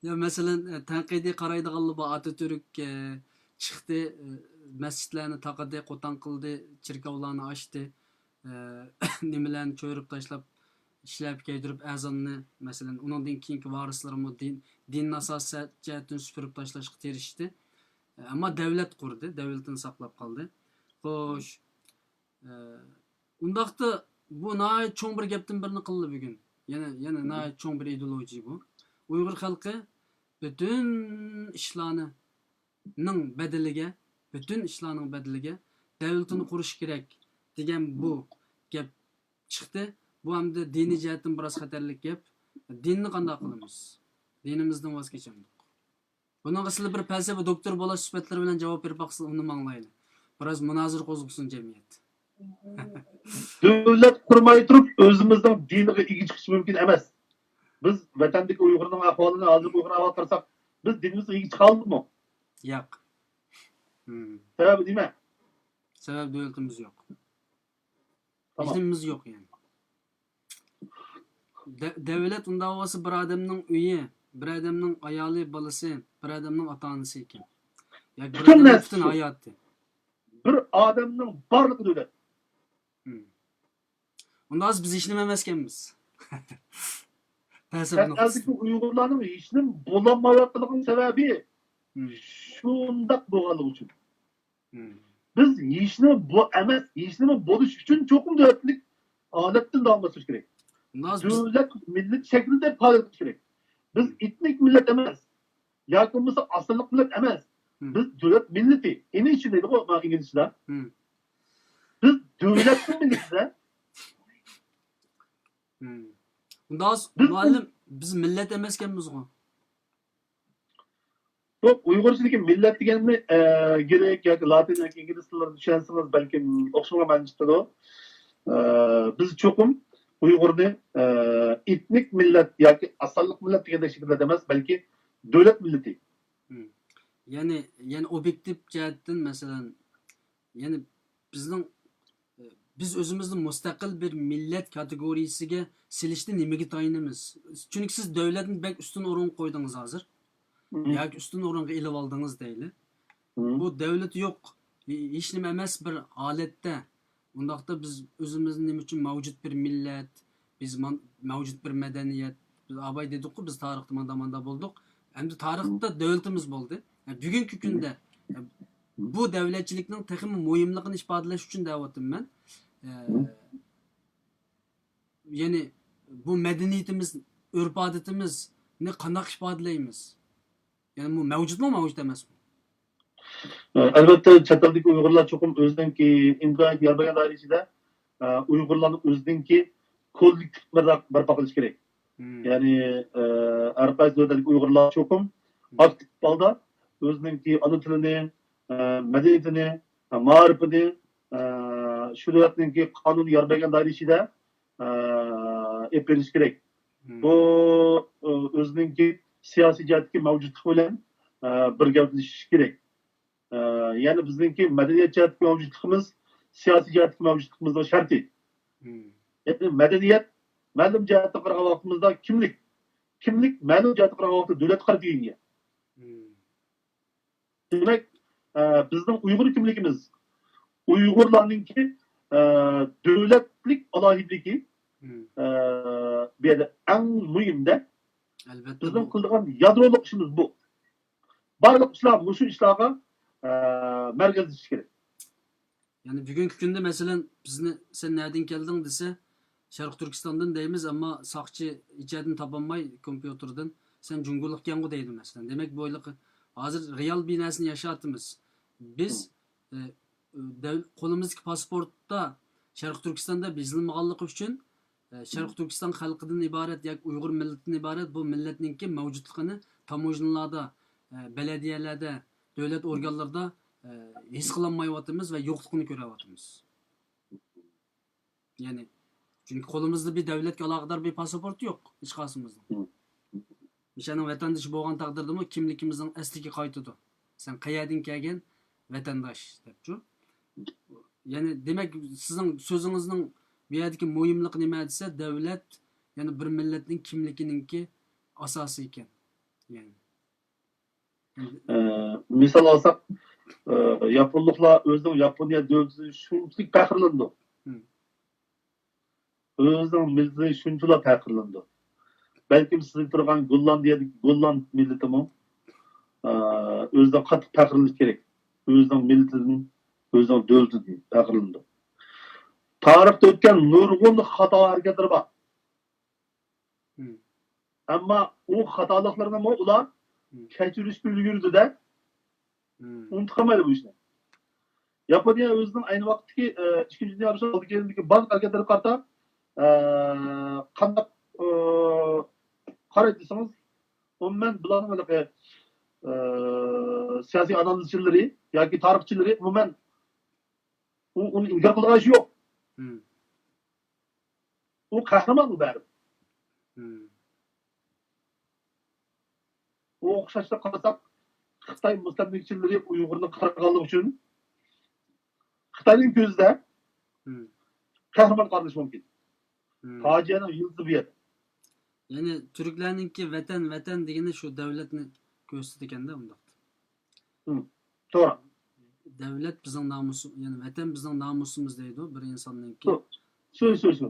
يا، مەسىلەن، تەنقىدىي قارايدىغانلار بار. ئاتاتۈرك، ئە، چىقتى، ئە، مەسچىتلەرنى تاقىدى، قوتان قىلدى، چېركاۋلارنى ئاچتى، ئە، نېمىلەرنى چۆرۈپ تاشلاپ، ئىشلەپ كەيدۈرۈپ ئەزاننى، مەسىلەن، ئۇنىڭدىن كېيىنكى ۋارىسلىرىمۇ دىن، دىننى ئاساسىي جەھەتتىن سۈپۈرۈپ تاشلاشقا تىرىشتى. ئەمما دەۋلەت قۇردى، دەۋلىتىنى ساقلاپ قالدى. خوش، ئە، ئۇنداقتا بۇ ناھايىتى چوڭ بىر گەپتىن بىرنى قىلدى بۈگۈن. يەنە، يەنە ناھايىتى چوڭ بىر ئىدېئولوگىيە بۇ. ئۇيغۇر خەلقى پۈتۈن ئىشلارنىڭ بەدىلىگە، پۈتۈن ئىشلارنىڭ بەدىلىگە دەۋلىتىنى قۇرۇشى كېرەك دېگەن بۇ گەپ چىقتى. بۇ ئەمدى دىنىي جەھەتتىن بىراز خەتەرلىك گەپ. دىننى قانداق قىلىمىز؟ دىنىمىزدىن ۋاز كېچەمدۇق؟ بۇنىڭغا سىلەر بىر پەلسەپە دوكتورى بولاش سۈپەتلىرى بىلەن جاۋاب بېرىپ باقسىلا، ئۇنى ئاڭلايلى. بىراز مۇنازىرە قوزغىسۇن جەمئىيەت. دۆلەت قۇرماي تۇرۇپ، ئۆزىمىزنىڭ دىنىغا ئىگە چىقىش مۇمكىن ئەمەس. بىز ۋەتەندىكى ئۇيغۇرنىڭ ئەھۋالىنى، ھازىرقى ئۇيغۇرنىڭ ئەھۋالىغا قارىساق، بىز دىنىمىزغا ئىگە چىقالمىدۇقمۇ؟ ياق. سەۋەبى نېمە؟ سەۋەبى دۆلىتىمىز يوق. تامام. ھېچنېمىمىز يوق، يەنى. دە-، دەۋلەت ئۇنداق بولسا بىر ئادەمنىڭ ئۆيى، بىر ئادەمنىڭ ئايالى، بالىسى، بىر ئادەمنىڭ ئاتا-ئانىسى ئىكەن. ياكى بىر پۈتۈن ئادەمنىڭ نەرسە پۈتۈن شۇ. ھاياتى. بىر ئادەمنىڭ بارلىقى دۆلەت. مم. ئۇنداق بولسا بىز ھېچنېمە ئەمەسكەنمىز. پەلسەپە چەت نۇقتىسىدىن. ئەلدىكى ئۇيغۇرلارنىڭ ھېچنېمە بولالمايۋاتقانلىقىنىڭ سەۋەبى مم. شۇنداق بولغانلىقى ئۈچۈن. مم. بىز ھېچنېمە بو-، ئەمەس، ھېچنېمە بولۇش ئۈچۈن چوقۇم دۆلەتلىك ھالەتتىن داۋاملاشتۇرۇش كېرەك. ئۇنداق بولسا بىز دۆلەت مىللەت شەكلىدە پائالىيەت قىلىش كېرەك. بىز مم. ئېتنىك مىللەت ئەمەس. ياكى بولمىسا ئاز سانلىق مىللەت ئەمەس. مم. بىز دۆلەت مىللىتى. ئېنى ئىچىدە دەيدىغۇ، ما ئىنگلىزچىدا. مم. بىز دۆلەتنىڭ مىللىتىدە. مم. ئۇنداق بولسا، بىز مۇئەللىم، بىز مىللەت ئەمەسكەنمىزغۇ؟ يوق، ئۇيغۇرچىدىكى مىللەت دېگەننى، ئە، گرېك ياكى لاتىن ياكى ئىنگلىز تىللىرىدا چۈشەنسىڭىز، بەلكىم ئوخشىمىغان مەنىدە چىقىدۇ. ئە، بىز چوقۇم ئۇيغۇرنى، ئە، ئېتنىك مىللەت ياكى ئاز سانلىق مىللەت دېگەندەك شەكىلدە ئەمەس، بەلكى دۆلەت مىللىتى. مم. يەنى، يەنى ئوبيېكتىپ جەھەتتىن، مەسىلەن، يەنى بىزنىڭ، بىز ئۆزىمىزنى مۇستەقىل بىر مىللەت كاتېگورىيىسىگە سېلىشتا نېمىگە تايىنىمىز؟ چۈنكى سىز دۆلەتنى بەك ئۈستۈن ئورۇنغا قويدىڭىز ھازىر. مم. ياكى ئۈستۈن ئورۇنغا ئېلىۋالدىڭىز دەيلى. مم. بۇ دۆلىتى يوق، ھېچنېمە ئەمەس بىر ھالەتتە، ئۇنداقتا بىز ئۆزىمىزنى نېمە ئۈچۈن مەۋجۇت بىر مىللەت، بىز مان-، مەۋجۇت بىر مەدەنىيەت، بىز ئاباي دېدۇققۇ، بىز تارىختا ماندا-ماندا بولدۇق. ئەمدى تارىختا دۆلىتىمىز بولدى. بۈگۈنكى كۈندە بۇ دەۋلەتچىلىكنىڭ تېخىمۇ مۇھىملىقىنى ئىپادىلەش ئۈچۈن دەۋاتىمەن. يەنى بۇ مەدەنىيىتىمىز، ئۆرپ-ئادىتىمىزنى قانداق ئىپادىلەيمىز؟ يەنى بۇ مەۋجۇتمۇ، مەۋجۇت ئەمەسمۇ؟ ئەلۋەتتە، چەت ئەلدىكى ئۇيغۇرلار چوقۇم ئۆزىنىڭكى ئىمكانىيەت يار بەرگەن دائىرە ئىچىدە، ئە، ئۇيغۇرلارنىڭ ئۆزىنىڭكى كوللېكتىپ بىر بەرپا قىلىشى كېرەك. مم. يەنى، ئە، ھەر قايسى دۆلەتلىكى ئۇيغۇرلار چوقۇم مم. ئاكتىپ ھالدا ئۆزىنىڭكى ئانا تىلىنى، ئە، مەدەنىيىتىنى، ئە، مائارىپىنى، ئە، شۇ دۆلەتنىڭكى قانۇنى يار بەرگەن دائىرە ئىچىدە، ئە، ئېلىپ بېرىشى كېرەك. مم. بۇ، ئە، ئۆزىنىڭكى سىياسىي جەھەتتىكى مەۋجۇتلۇقى بىلەن، ئە، بىر گەۋدىلىشىشى كېرەك. ئە، يەنى بىزنىڭكى مەدەنىيەت جەھەتتىكى مەۋجۇتلۇقىمىز سىياسىي جەھەتتىكى مەۋجۇتلۇقىمىزنىڭ شەرتى. مم. يەنى مەدەنىيەت مەلۇم جەھەتتىن قارىغان ۋاقتىمىزدا كىملىك، كىملىك مەلۇم جەھەتتىن قارىغان ۋاقىتتا دۆلەتكە قارىتىلگەن. مم. دېمەك، ئە، بىزنىڭ ئۇيغۇر كىملىكىمىز، ئۇيغۇرلارنىڭكى، ئە، دۆلەتلىك ئالاھىدىلىكى، مم. ئە، بۇ يەردە ئەڭ مۇھىمدە ئەلۋەتتە بىزنىڭ بۇ قىلىدىغان يادرولۇق ئىشىمىز بۇ. بارلىق ئىشلار مۇشۇ ئىشلارغا، ئە، مەركەزلىشىشى كېرەك. يەنى بۈگۈنكى كۈندە، مەسىلەن، بىزنى «سەن نەدىن كەلدىڭ؟» دېسە، «شەرقىي تۈركىستاندىن» دەيمىز، ئەمما ساقچى ئىچەردىن تاپالماي كومپيۇتېردىن «سەن جۇڭگولۇقكەنغۇ؟» دەيدۇ، مەسىلەن. دېمەك، بۇ ھېلىقى ھازىر رېئال بىر نەرسىنى ياشاۋاتىمىز. بىز، مم. ئە، دەل قولىمىزدىكى پاسپورتتا شەرقىي تۈركىستان دەپ يېزىلمىغانلىقى ئۈچۈن، ئە، شەرقىي تۈركىستان خەلقىدىن ئىبارەت ياكى ئۇيغۇر مىللىتىدىن ئىبارەت بۇ مىللەتنىڭكى مەۋجۇتلۇقىنى تاموژنىلاردا، ئە، بەلەدىيەلەردە، دۆلەت ئورگانلىرىدا، ئە، ھېس قىلالمايۋاتىمىز ۋە يوقلۇقىنى كۆرۈۋاتىمىز. يەنى، چۈنكى قولىمىزدا بىر دۆلەتكە ئالاقىدار بىر پاسپورت يوق ھېچقايسىمىزنىڭ. مم. مىشەنىڭ ۋەتەندىشى بولغان تەقدىردىمۇ كىملىكىمىزنىڭ ئەسلىگە قايتىدۇ. سەن قەيەردىن كەلگەن ۋەتەنداش دەپچۇ. يەنى، دېمەك، سىزنىڭ سۆزىڭىزنىڭ بۇ يەردىكى مۇھىملىقى نېمە دېسە، دۆلەت، يەنى بىر مىللەتنىڭ كىملىكىنىڭكى ئاساسى ئىكەن. يەنى. ئە، مىسال ئالساق، ئە، ياپونلۇقلار ئۆزىنىڭ ياپونىيە دۆلىتىدىن شۇنچىلىك پەخىرلىنىدۇ. مم. ئۆزىنىڭ مىللىتىدىن شۇنچىلا پەخىرلىنىدۇ. بەلكىم سىز ئېيتىدىغان گوللاندىيەدىكى گوللاند مىللىتىمۇ، ئە، ئۆزىدىن قاتتىق پەخىرلىنىش كېرەك. ئۆزىنىڭ مىللىتىدىن، ئۆزىنىڭ دۆلىتىدىن پەخىرلىنىدۇ. تارىختا ئۆتكەن نۇرغۇن خاتا ھەرىكەتلىرى بار. مم. ئەمما ئۇ خاتالىقلىرىنىمۇ ئۇلار مم. كەچۈرۈشكە ئۈلگۈردى-دە، مم. ئۇنتۇپ قالمايدۇ بۇ ئىشنى. ياپونىيە ئۆزىنىڭ ئەينى ۋاقىتتىكى، ئە، ئىككىنچى دۇنيا ئۇرۇشى ئالدىكى بازا ھەرىكەتلىرىگە قارىتا، ئە، قانداق، ئە، قارايدۇ دېسىڭىز، ئومۇمەن بۇلارنىڭ ھېلىقى، ئە، سىياسىي ئانالىزچىلىرى ياكى تارىخچىلىرى ئومۇمەن ئۇ، ئۇنى ئىنكار قىلىدىغان ئىش يوق. مم. ئۇ قەھرىمان ئۇ بەرىبىر. مم. ئۇ ئوخشاشلا قارىساق، خىتاي مۇستەملىكىچىلىرى ئۇيغۇرنى قىرغانلىقى ئۈچۈن خىتاينىڭ كۆزىدە مم. قەھرىمان قارىلىشى مۇمكىن. مم. پاجىئەنىڭ يىلتىزى بۇ يەردە. يەنى تۈركلەرنىڭكى ۋەتەن، ۋەتەن دېگىنى شۇ دۆلەتنى كۆرسىتىدىكەندە ئۇنداقتا. مم. توغرا. دۆلەت بىزنىڭ نامۇسىمىز، يەنى ۋەتەن بىزنىڭ نامۇسىمىز دەيدۇ بىر ئىنساننىڭكى. شۇ، شۇ، شۇ، شۇ.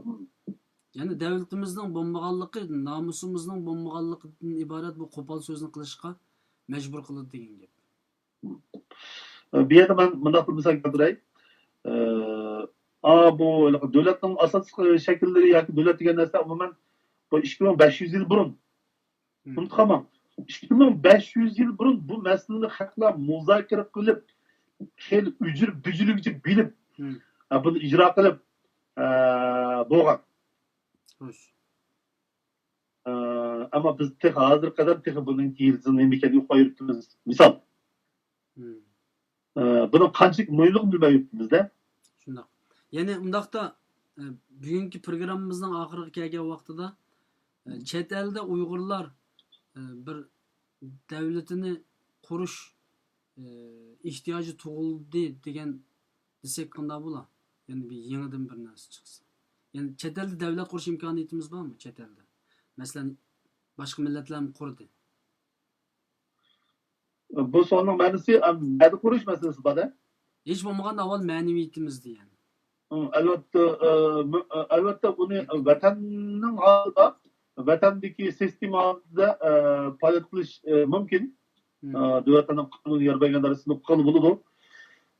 يەنى دۆلىتىمىزنىڭ بولمىغانلىقى، نامۇسىمىزنىڭ بولمىغانلىقىدىن ئىبارەت بۇ قوپال سۆزنى قىلىشقا مەجبۇر قىلىدۇ دېگەن گەپ. بۇ يەردە مەن مۇنداق بىر مىسال كەلتۈرەي. ئا، بۇ دۆلەتنىڭ ئاساسلىق شەكىللىرى ياكى دۆلەت دېگەن نەرسە ئومۇمەن بۇ ئىككى مىڭ بەش يۈز يىل بۇرۇن. مم. ئۇنتۇپ قالماڭ، ئىككى مىڭ بەش يۈز يىل بۇرۇن بۇ مەسىلىنى خەقلەر مۇزاكىرە قىلىپ، خېلى ئۈجۈر بۈجۈرگىچە بىلىپ، مم. ئە، بۇنى ئىجرا قىلىپ، ئە، بولغان. خوش. ئە، ئەمما بىز تېخى ھازىرغا قەدەر تېخى بۇنىڭ يىلتىزى نېمە ئىكەنلىكىنى ئۇقماي يۈرۈپتىمىز. مىسال. مم. ئە، بۇنىڭ قانچىلىك مۇھىملىقىنى بىلمەي يۈرۈپتىمىز-دە. شۇنداق. يەنى ئۇنداقتا، ئە، بۈگۈنكى پروگراممىمىزنىڭ ئاخىرىغا كەلگەن ۋاقتىدا، ئە، مم. چەت ئەلدە ئۇيغۇرلار، ئە، بىر دۆلىتىنى قۇرۇش، ئە، ئېھتىياجى تۇغۇلدى دېگەن دېسەك قانداق بولا؟ يەنى بىر يېڭىدىن بىر نەرسە چىقسا. يەنى چەت ئەلدە دۆلەت قۇرۇش ئىمكانىيىتىمىز بارمۇ چەت ئەلدە؟ مەسىلەن، باشقا مىللەتلەرمۇ قۇردى. بۇ سوئالنىڭ مەنىسى، ئەم، نەدە قۇرۇش مەسىلىسى بار-دە؟ ھېچ بولمىغاندا ئاۋۋال مەنىۋىيىتىمىزدە يەنى. ئەلۋەتتە، ئە، مۇ-، ئە، ئەلۋەتتە ئۇنى ۋەتەننىڭ ھالىدا، ۋەتەندىكى سىستېما ھالىتىدە، ئە، پائالىيەت قىلىش، ئە، مۇمكىن. مم. ئە، دۆلەتنىڭ قانۇنى يار بەرگەن دائىرىسىنى قىلغىلى بولىدۇ.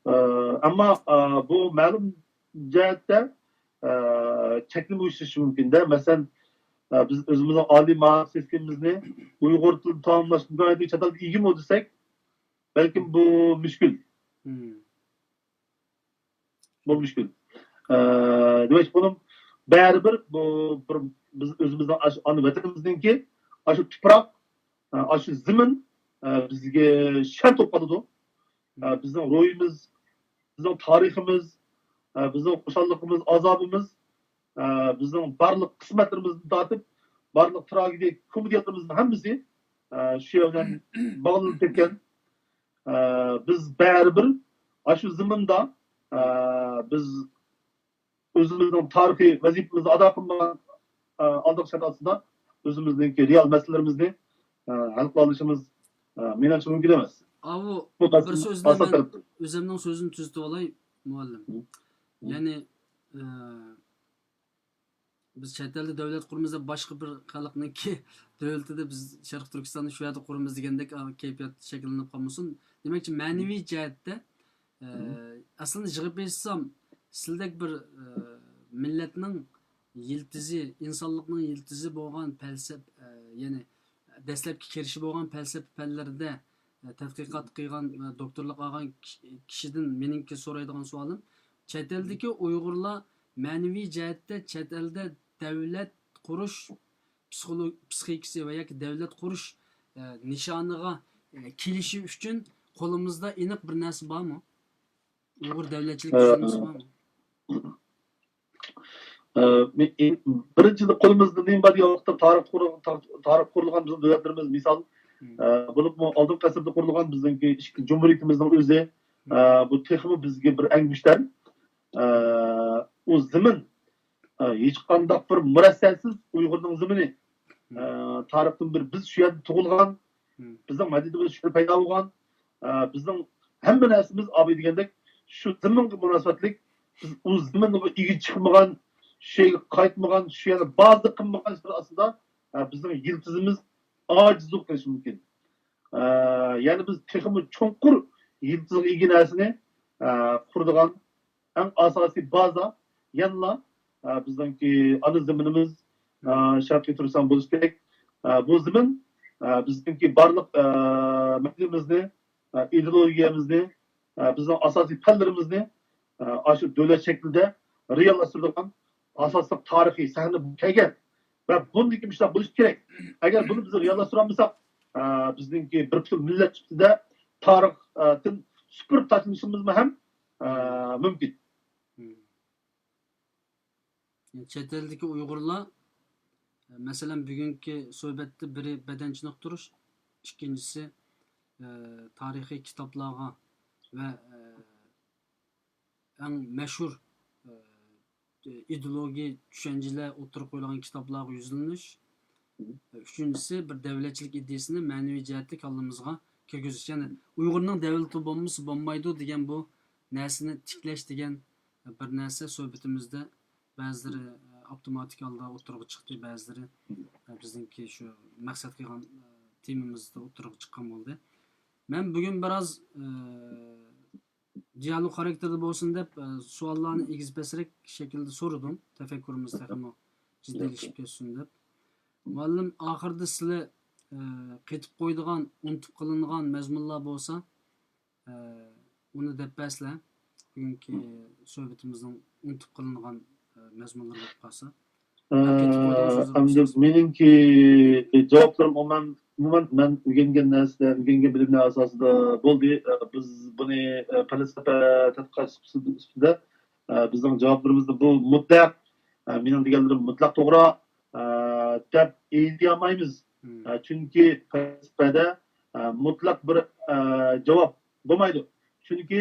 ئە، ئەمما، ئە، بۇ مەلۇم جەھەتتە، ئە، چەكلىمە ئۇيۇشتۇرۇشى مۇمكىن-دە. مەسىلەن، ئە، بىز ئۆزىمىزنىڭ ئالىي مائارىپ سىستېمىمىزنى ئۇيغۇر تىلىدا تاماملاش ئىمكانىيىتىگە چەت ئەلدە ئىگىمۇ دېسەك، بەلكىم بۇ مۈشكۈل. مم. بۇ مۈشكۈل. ئە، دېمەك، بۇنىڭ بەرىبىر بۇ بىر بىز ئۆزىمىزنىڭ ئاشۇ ئانا ۋەتىنىمىزنىڭكى ئاشۇ تۇپراق، ئە، ئاشۇ زېمىن، ئە، بىزگە شەرت بولۇپ قالىدۇ. ئە، بىزنىڭ روھىمىز، بىزنىڭ تارىخىمىز، ئە، بىزنىڭ خۇشاللىقىمىز، ئازابىمىز، ئە، بىزنىڭ بارلىق قىسمەتلىرىمىزدىن تارتىپ، بارلىق تراگېدىيە، كومېدىيەلىرىمىزنىڭ ھەممىسى، ئە، شۇ يەر بىلەن باغلىنىپ كەتكەن. ئە، بىز بەرىبىر ئاشۇ زېمىندا، ئە، بىز ئۆزىمىزنىڭ تارىخىي ۋەزىپىمىزنى ئادا قىلمىغان، ئە، ئالدىنقى شەرت ئاستىدا ئۆزىمىزنىڭكى رېئال مەسىلىلىرىمىزنى، ئە، ھەل قىلالىشىمىز، ئە، مېنىڭچە مۇمكىن ئەمەس. ئاۋۇ بۇ بىر مەسىلىنىڭ سۆز بىلەن ئاساس مەن تەرىپى. ئۆزۈمنىڭ سۆزىنى تۈزىتىۋالاي، مۇئەللىم. ھە. يەنى، ئە، بىز چەت ئەلدە دۆلەت قۇرىمىز دەپ باشقا بىر خەلقنىڭكى دۆلىتىدە بىز شەرقىي تۈركىستاننى شۇ يەردە قۇرىمىز دېگەندەك، ئا، كەيپىيات شەكىللىنىپ قالمىسۇن. دېمەكچى، مەنىۋى جەھەتتە، ئە، مم. ئەسلىنى يىغىپ ئېيتسام، سىلدەك بىر، ئە، مىللەتنىڭ يىلتىزى، ئىنسانلىقنىڭ يىلتىزى بولغان پەلسەپ-، ئە، يەنى دەسلەپكى كىرىشى بولغان پەلسەپە پەنلىرىدە، ئە، تەتقىقات قىلغان ۋە دوكتورلۇق ئالغان كىش-، كىشىدىن مېنىڭكى سورايدىغان سوئالىم، چەت ئەلدىكى ئۇيغۇرلار مەنىۋى جەھەتتە چەت ئەلدە دۆلەت قۇرۇش پسىخولو-، پسىخىكىسى ۋە ياكى دۆلەت قۇرۇش، ئە، نىشانىغا، ئە، كېلىشى ئۈچۈن قولىمىزدا ئېنىق بىر نەرسە بارمۇ؟ ئۇيغۇر دۆلەتچىلىك ئە، چۈشەنچىسى بارمۇ؟ ئە، مې-، ئى-، بىرىنچىدىن، قولىمىزدا نېمە بار دېگەن ۋاقىتتا، تارىخ قۇر-، تا-، تارىخ قۇرۇلغان بىزنىڭ دۆلەتلىرىمىز، مىسال، مم. ئە، بولۇپمۇ ئالدىنقى ئەسىردە قۇرۇلغان بىزنىڭكى ئىككى جۇمھۇرىيىتىمىزنىڭ ئۆزى، مم. ئە، بۇ تېخىمۇ بىزگە بىر ئەڭگۈشتەر. ئە، ئۇ زېمىن، ئە، ھېچقانداق بىر مۇرەسسەسىز ئۇيغۇرنىڭ زېمىنى. مم. ئە، تارىختىن بىر بىز شۇ يەردە تۇغۇلغان، مم. بىزنىڭ مەدەنىيىتىمىز شۇ يەردە پەيدا بولغان، ئە، بىزنىڭ ھەممە نەرسىمىز ئاباي دېگەندەك شۇ زېمىنغا مۇناسىۋەتلىك، بىز ئۇ زېمىنغا ئىگە چىقمىغان، شۇ يەرگە قايتمىغان، شۇ يەرنى بازا قىلمىغان ئىشلار ئاستىدا، ئە، بىزنىڭ يىلتىزىمىز ئاجىزلىق قىلىشى مۇمكىن. ئە، يەنى بىز تېخىمۇ چوڭقۇر يىلتىزغا ئىگە نەرسىنى، ئە، قۇرىدىغان ئەڭ ئاساسىي بازا يەنىلا، ئە، بىزنىڭكى ئانا زېمىنىمىز، ئە، شەرقىي تۈركىستان بولۇشى كېرەك. ئە، بۇ زېمىن، ئە، بىزنىڭكى بارلىق، ئە، مەدەنىيىتىمىزنى، ئە، ئىدېئولوگىيەمىزنى، ئە، بىزنىڭ ئاساسىي پەنلىرىمىزنى، ئە، ئاشۇ دۆلەت شەكلىدە رېئاللاشتۇرىدىغان ئاساسلىق تارىخىي سەھنە بولۇپ كەلگەن ۋە بۇندىن كېيىن مۇشۇنداق بولۇشى كېرەك. ئەگەر بۇنى بىز رېئاللاشتۇرالمىساق، ئە، بىزنىڭكى بىر پۈتۈن مىللەت سۈپىتىدە تارىختىن سۈپۈرۈپ تاشلىنىشىمىزمۇ ھەم، ئە، مۇمكىن. چەت ئەلدىكى ئۇيغۇرلار، مەسىلەن، بۈگۈنكى سۆھبەتتە بىرى بەدەنچە نۇقتۇرۇش، ئىككىنچىسى، ئە، تارىخىي كىتابلارغا ۋە، ئە، ئەڭ مەشھۇر، ئە، ئىدېئولوگىيە چۈشەنچىلەر ئوتتۇرىغا قويۇلغان كىتابلارغا يۈزلىنىش، ئۈچىنچىسى، بىر دۆلەتچىلىك ئىدىيەسىنى مەنىۋى جەھەتتە كاللىمىزغا كىرگۈزۈش. يەنى ئۇيغۇرنىڭ دۆلىتى بولمىسا بولمايدۇ دېگەن بۇ نەرسىنى تىكلەش دېگەن بىر نەرسە سۆھبىتىمىزدە بەزىلىرى ئاپتوماتىك ھالدا ئوتتۇرىغا چىقتى، بەزىلىرى بىزنىڭكى شۇ مەقسەت قىلغان تېمىمىزدا ئوتتۇرىغا چىققان بولدى. مەن بۈگۈن بىراز دىيالوگ خاراكتېرىدا بولسۇن دەپ، ئە، سوئاللارنى ئېگىز-پەسرەك شەكىلدە سورىدىم، تەپەككۇرىمىز تېخىمۇ جىددىيلىشىپ كەتسۇن دەپ. مۇئەللىم، ئاخىرىدا سىلەر، ئە، قېتىپ قويىدىغان، ئۇنتۇپ قېلىنغان مەزمۇنلار بولسا، ئە، ئۇنى دەپ بەرسىلە، بۈگۈنكى سۆھبىتىمىزنىڭ ئۇنتۇپ قېلىنغان، ئە، مەزمۇنلىرى بولۇپ قالسا. ئەمدى مېنىڭكى جاۋابلىرىم ئومۇمەن، ئومۇمەن مەن ئۆگەنگەن نەرسىلەر، ئۆگەنگەن بىلىملەر ئاساسىدا بولدى. بىز بۇنى پەلسەپە تەتقىقاتچىسى سۈپىتىدە بىزنىڭ جاۋابلىرىمىزنى بۇ مۇتلەق مېنىڭ دېگەنلىرىم مۇتلەق توغرا دەپ ئېيتالمايمىز. چۈنكى پەلسەپىدە مۇتلەق بىر جاۋاب بولمايدۇ. چۈنكى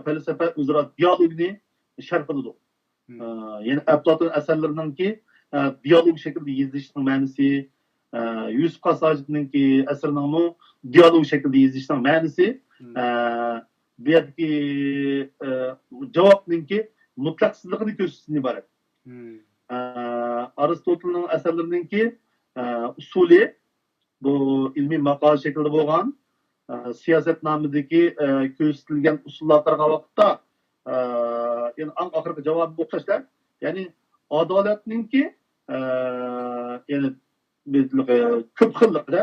پەلسەپە ئۆزئارا دىيالوگنى شەرھ قىلىدۇ. ئە، يەنى ئەپلاتون ئەسەرلىرىنىڭكى، ئە، دىيالوگ شەكلىدە يېزىلىشىنىڭ مەنىسى، ئە، يۈسۈپ خاس ھاجىتنىڭكى ئەسىرىنىڭمۇ دىيالوگ شەكلىدە يېزىلىشىنىڭ مەنىسى، ئە، بۇ يەردىكى، ئە، جاۋابنىڭكى مۇتلەقسىزلىقىنى كۆرسىتىشتىن ئىبارەت. ئە، ئارستوتېلنىڭ ئەسەرلىرىنىڭكى، ئە، ئۇسۇلى، بۇ ئىلمىي ماقالە شەكلىدە بولغان، ئە، سىياسەتنامىدىكى، ئە، كۆرسىتىلگەن ئۇسۇللارغا قارىغان ۋاقىتتا، ئە، يەنى ئەڭ ئاخىرقى جاۋابى ئوخشاشلا، يەنى ئادالەتنىڭكى، ئە، يەنى بىر، ئە، كۆپ خىللىقىدا،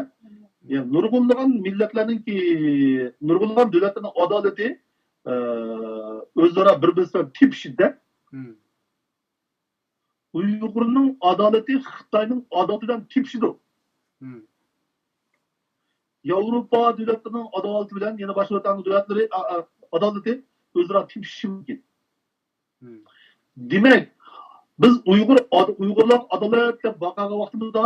يەنى نۇرغۇنلىغان مىللەتلەرنىڭكى، نۇرغۇنلىغان دۆلەتلەرنىڭ ئادالىتى، ئە، ئۆزئارا بىر-بىرسى بىلەن تېپىشىدە، ئۇيغۇرنىڭ ئادالىتى خىتاينىڭ ئادالىتى بىلەن تېپىشىدۇ. ياۋروپا دۆلەتلىرىنىڭ ئادالىتى بىلەن يەنە باشقا دۆلەتلەرنىڭ دۆلەتلىرى، ئا-، ئا-، ئادالىتى ئۆزئارا تېپىشىشى مۇمكىن. دېمەك، بىز ئۇيغۇر ئاد-، ئۇيغۇرلارغا ئادالەت دەپ ۋارقىرىغان ۋاقتىمىزدا،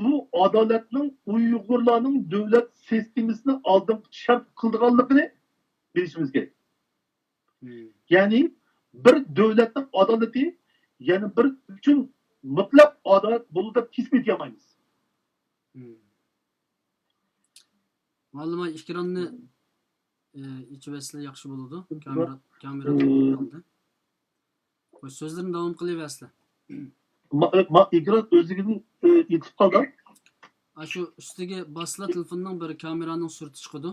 بۇ ئادالەتنىڭ ئۇيغۇرلارنىڭ دۆلەت سىستېمىسىنى ئالدىنقى شەرت قىلىدىغانلىقىنى بىلىشىمىز كېرەك. يەنى بىر دۆلەتنىڭ ئادالىتى يەنە بىر ئۈچۈن مۇتلەق ئادالەت بولىدۇ دەپ كېسىپ ئېيتالمايمىز. مۇئەللىم ئاي، ئېكراننى، ئە، ئېچىۋەتسىلە ياخشى بولىدۇ. كامېرا، كامېرا قالدى. خوش، سۆزلىرىنى داۋام قىلىۋەرسىلە. ما، ما، ئېكران ئۆزلۈكىدىن، ئە، ئېتىپ قالدى. ئاشۇ ئۈستىگە باسسىلا تېلېفوننىڭ بىر كامېرانىڭ سۈرىتى چىقىدۇ.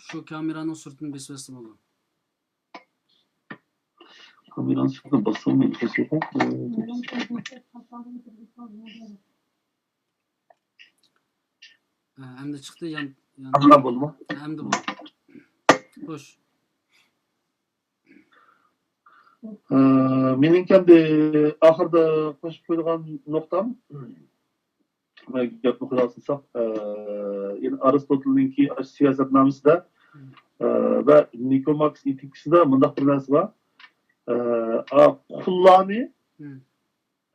شۇ كامېرانىڭ سۈرىتىنى بېسىۋەتسە بولىدۇ. كامېرانىڭ سۈرىتىنى باسسام، ئە، ئەمدى چىقتى، يان، يان. ئەمدى بولدىمۇ؟ ئەمدى بولدى. خوش. ئە، مېنىڭكى ئەمدى ئاخىرىدا قوشۇپ قويىدىغان نۇقتام، گەپنى خۇلاسىلىساق، ئە، يەنى ئارستوتېلنىڭكى سىياسەتنامىسىدە، ئە، ۋە نىكوماكس ئېتىكىسىدا مۇنداق بىر نەرسە بار. ئە، ئا، قۇللارنى، مم.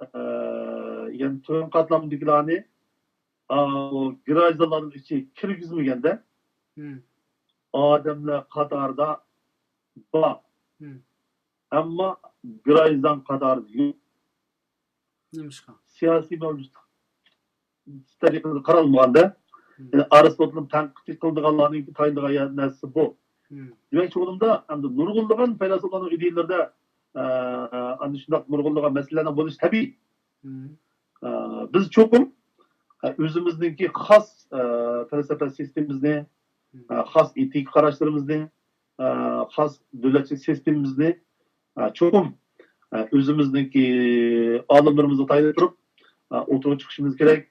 ئە، يەنى تۆۋەن قاتلامدىكىلارنى، ئا، گراژدانلارنىڭ ئىچىگە كىرگۈزمىگەندە، مم. ئادەملەر قاتارىدا بار. مم. ئەمما گراژدان قاتارىدا يوق. نېمىشقا؟ سىياسىي مەۋجۇتلۇق تەرىقىدىن قارالمىغاندا، مم. يەنى ئارىستوتېلنىڭ تەنقىد قىلىدىغانلارنىڭ تايىنىدىغان يە-، نەرسىسى بۇ. مم. دېمەكچى بولغىنىمدا، ئەمدى نۇرغۇنلىغان پەيلاسوپلارنىڭ ئىدىيىلىرىدە، ئە، ئەنە شۇنداق نۇرغۇنلىغان مەسىلىلەرنىڭ بولۇشى تەبىئىي. مم. ئە، بىز چوقۇم، ئە، ئۆزىمىزنىڭكى خاس، ئە، پەلسەپە سىستېمىمىزنى، مم. ئە، خاس ئېتىكا قاراشلىرىمىزنى، ئە، خاس دۆلەتچىلىك سىستېمىمىزنى، ئە، چوقۇم، ئە، ئۆزىمىزنىڭكى ئالىملىرىمىزغا تايىنىپ تۇرۇپ، ئە، ئوتتۇرىغا چىقىشىمىز كېرەك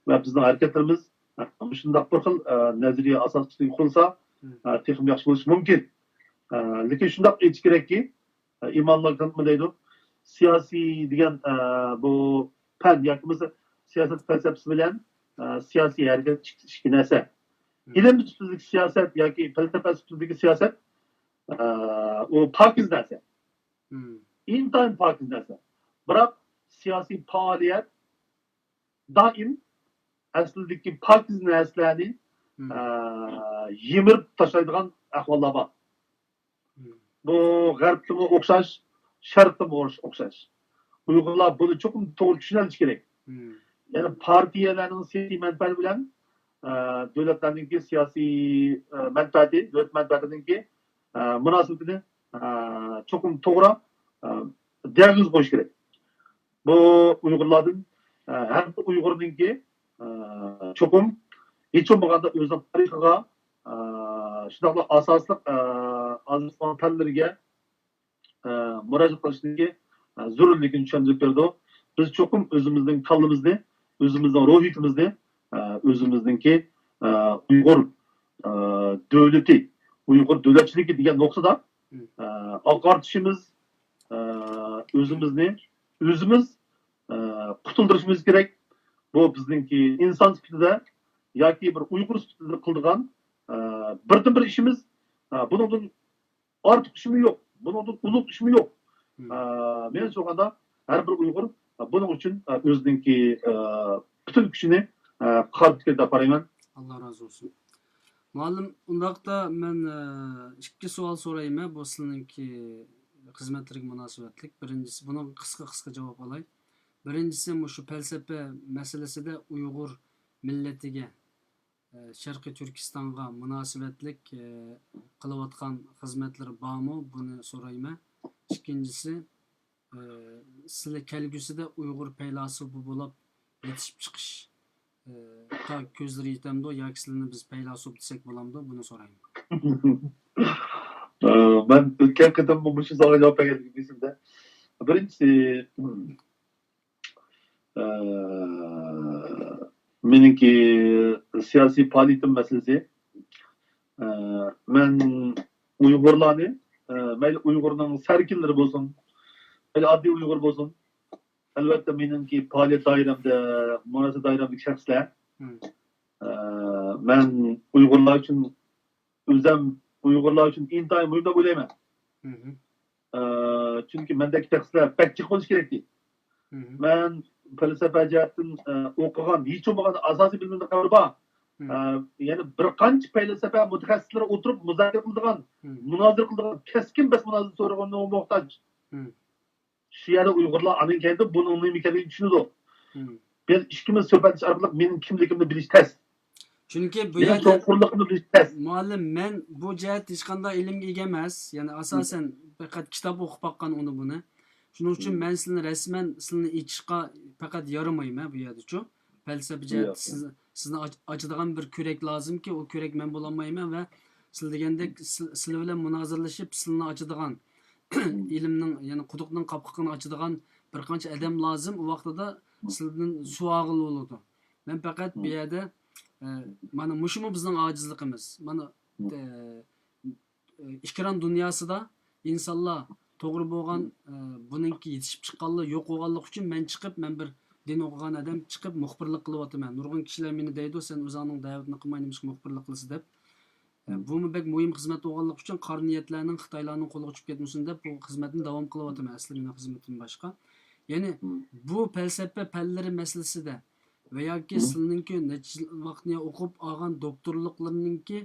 ۋە بىزنىڭ ھەرىكەتلىرىمىز، ئە، مۇشۇنداق بىر خىل، ئە، نەزەرىيە ئاساسىدا ئۈستىگە قۇرۇلسا، مم. ئە، تېخىمۇ ياخشى بولۇشى مۇمكىن. ئە، لېكىن شۇنداق ئېيتىش كېرەككى، ئە، ئىمانۇللا كانتمۇ دەيدۇ، سىياسىي دېگەن، ئە، بۇ پەن ياكى بولمىسا سىياسەت پەلسەپىسى بىلەن، ئە، سىياسىي ھەرىكەت ئىككى، ئىككى نەرسە. مم. ئىلىم سۈپىتىدىكى سىياسەت ياكى پەلسەپە سۈپىتىدىكى سىياسەت، ئە، ئۇ پاكىز نەرسە. مم. ئىنتايىن پاكىز نەرسە. بىراق سىياسىي پائالىيەت دائىم ئەسلىدىكى پاكىز نەرسىلەرنى، مم. ئە، يىمىرىپ تاشلايدىغان ئەھۋاللار بار. مم. بۇ غەربتىمۇ ئوخشاش، شەرقتىمۇ ئوخشاش. ئۇيغۇرلار بۇنى چوقۇم توغرا چۈشىنىشى كېرەك. مم. يەنى پارتىيەلەرنىڭ سىياسىي مەنپەئەتى بىلەن، ئە، دۆلەتلەرنىڭكى سىياسىي، ئە، مەنپەئەتى، دۆلەت مەنپەئەتىنىڭكى، ئە، مۇناسىۋىتىنى، ئە، چوقۇم توغرا، ئە، دىياگنوز قويۇش كېرەك. بۇ ئۇيغۇرلاردىن، ئە، ھەر بىر ئۇيغۇرنىڭكى، ئە، چوقۇم ھېچ بولمىغاندا ئۆزىنىڭ تارىخىغا، ئە، شۇنداقلا ئاساسلىق، ئە، ئازىز پەنلىرىگە، ئە، مۇراجىئەت قىلىشنىڭكى، ئە، زۆرۈرلۈكىنى چۈشەندۈرۈپ بېرىدۇ. بىز چوقۇم ئۆزىمىزنىڭ كاللىمىزنى، ئۆزىمىزنىڭ روھىيىتىمىزنى، ئە، ئۆزىمىزنىڭكى، ئە، ئۇيغۇر، ئە، دۆلىتى، ئۇيغۇر دۆلەتچىلىكى دېگەن نۇقتىدا، ئە، ئاقارتىشىمىز، ئە، ئۆزىمىزنى ئۆزىمىز، ئە، قۇتۇلدۇرۇشىمىز كېرەك. بۇ بىزنىڭكى ئىنسان سۈپىتىدە ياكى بىر ئۇيغۇر سۈپىتىدە قىلىدىغان، ئە، بىردىنبىر ئىشىمىز. ئە، بۇنىڭدىن ئارتۇق ئىشمۇ يوق، بۇنىڭدىن ئۇلۇغ ئىشمۇ يوق. مم. ئە، مېنىڭچە ئويلىغاندا ھەر بىر ئۇيغۇر، ئە، بۇنىڭ ئۈچۈن، ئە، ئۆزىنىڭكى، ئە، پۈتۈن كۈچىنى، ئە، قارىتىپ كېتىدۇ دەپ قارايمەن. ئاللا رازى بولسۇن. مۇئەللىم، ئۇنداقتا مەن، ئە، ئىككى سوئال سورايمەن، بۇ سىلىنىڭكى خىزمەتلىرىگە مۇناسىۋەتلىك. بىرىنچىسى، بۇنىڭغا قىسقا، قىسقا جاۋاب ئالاي. بىرىنچىسى، مۇشۇ پەلسەپە مەسىلىسىدە ئۇيغۇر مىللىتىگە، ئە، شەرقىي تۈركىستانغا مۇناسىۋەتلىك، ئە، قىلىۋاتقان خىزمەتلىرى بارمۇ؟ بۇنى سورايمەن. ئىككىنچىسى، ئە، سىلى كەلگۈسىدە ئۇيغۇر پەيلاسوپى بولۇپ يېتىشىپ چىقىش، ئە، تا كۆزلىرى يېتەمدۇ ياكى سىلىنى بىز پەيلاسوپ دېسەك بولامدۇ؟ بۇنى سورايمەن. ئە، مەن ئۆتكەن قېتىممۇ مۇشۇ سوئالغا جاۋاب بەرگەنتىم ئېسىمدە. بىرىنچىسى، ئە، مېنىڭكى سىياسىي پائالىيىتىم مەسىلىسى. ئە، مەن ئۇيغۇرلارنى، ئە، مەيلى ئۇيغۇرنىڭ سەركىللىرى بولسۇن، مەيلى ئاددىي ئۇيغۇر بولسۇن، ئەلۋەتتە مېنىڭكى پائالىيەت دائىرەمدە، مۇناسىۋەت دائىرەمدىكى شەخسلەر. مم. ئە، مەن ئۇيغۇرلار ئۈچۈن، ئۆزۈم ئۇيغۇرلار ئۈچۈن ئىنتايىن مۇھىم دەپ ئويلايمەن. مم. ئە، چۈنكى مەندەك شەخسلەر بەك جىق بولۇشى كېرەكتى. مم. مەن پەلسەپە جەھەتتىن، ئە، ئوقۇغان، ھېچ بولمىغاندا ئاساسىي بىلىمىمنىڭ خەۋىرى بار. مم. ئە، يەنە بىر قانچە پەلسەپە مۇتەخەسسىسلىرى ئولتۇرۇپ مۇزاكىرە قىلىدىغان، مم. مۇنازىرە قىلىدىغان كەسكىن بەس مۇنازىرە سورىغىنىغا موھتاج. مم. شۇ يەردە ئۇيغۇرلار ئاندىن كېيىن بۇنىڭ نېمە ئىكەنلىكىنى چۈشىنىدۇ. مم. بىز ئىككىمىز سۆھبەتلىشىش ئارقىلىق مېنىڭ كىملىكىمنى بىلىش تەس. چۈنكى بۇ مېنىڭ يەردە، چوڭقۇرلۇقۇمنى بىلىش تەس. مۇئەللىم، مەن بۇ جەھەتتە ھېچقانداق ئىلىمگە ئىگە ئەمەس. يەنى ئاساسەن پەقەت كىتاب ئوقۇپ باققان ئۇنى بۇنى. شۇنىڭ ئۈچۈن مم. مەن سىلىنى رەسمەن سىلىنى ئېيتىشقا پەقەت يارىمايمەن بۇ يەردىچۇ. پەلسەپە جەھەتتە ياق. سىز، سىزنى ئاچ-، ئاچىدىغان بىر كۆرەك لازىمكى، ئۇ كۆرەك مەن بولالمايمەن ۋە سىز دېگەندەك سىل-، سىلەر بىلەن مۇنازىرىلىشىپ سىلىنى ئاچىدىغان، مم. ئىلىمنىڭ، يەنى قۇدۇقنىڭ قاپقىقىنى ئاچىدىغان بىر قانچە ئادەم لازىم. ئۇ ۋاقتىدا مم. سىلدىن سوئال بولىدۇ. مەن پەقەت بۇ مم. يەردە، ئە، مانا مۇشۇمۇ بىزنىڭ ئاجىزلىقىمىز. مانا، مم. ئە، ئىكرام دۇنياسىدا ئىنسانلار توغرا بولغان، ئە، بۇنىڭكى يېتىشىپ چىققانلىقى يوق بولغانلىقى ئۈچۈن مەن چىقىپ، مەن بىر دىن ئوقۇغان ئادەم چىقىپ مۇخبىرلىق قىلىۋاتىمەن. نۇرغۇن كىشىلەر مېنى دەيدۇ، سەن ئۆزۈڭنىڭ دەۋىتىنى قىلماي نېمىشقا مۇخبىرلىق قىلىسەن دەپ. ئە، بۇمۇ بەك مۇھىم خىزمەت بولغانلىقى ئۈچۈن، قارا نىيەتلەرنىڭ خىتايلارنىڭ قولىغا چۈشۈپ كەتمىسۇن دەپ، بۇ خىزمەتنى داۋام قىلىۋاتىمەن، ئەسلى مېنىڭ خىزمىتىم باشقا. يەنى، بۇ پەلسەپە پەنلىرى مەسىلىسىدە ۋە ياكى سىلىنىڭكى نەچچە يىل ۋاقىتنى ئوقۇپ ئالغان دوكتورلۇقلىرىنىڭكى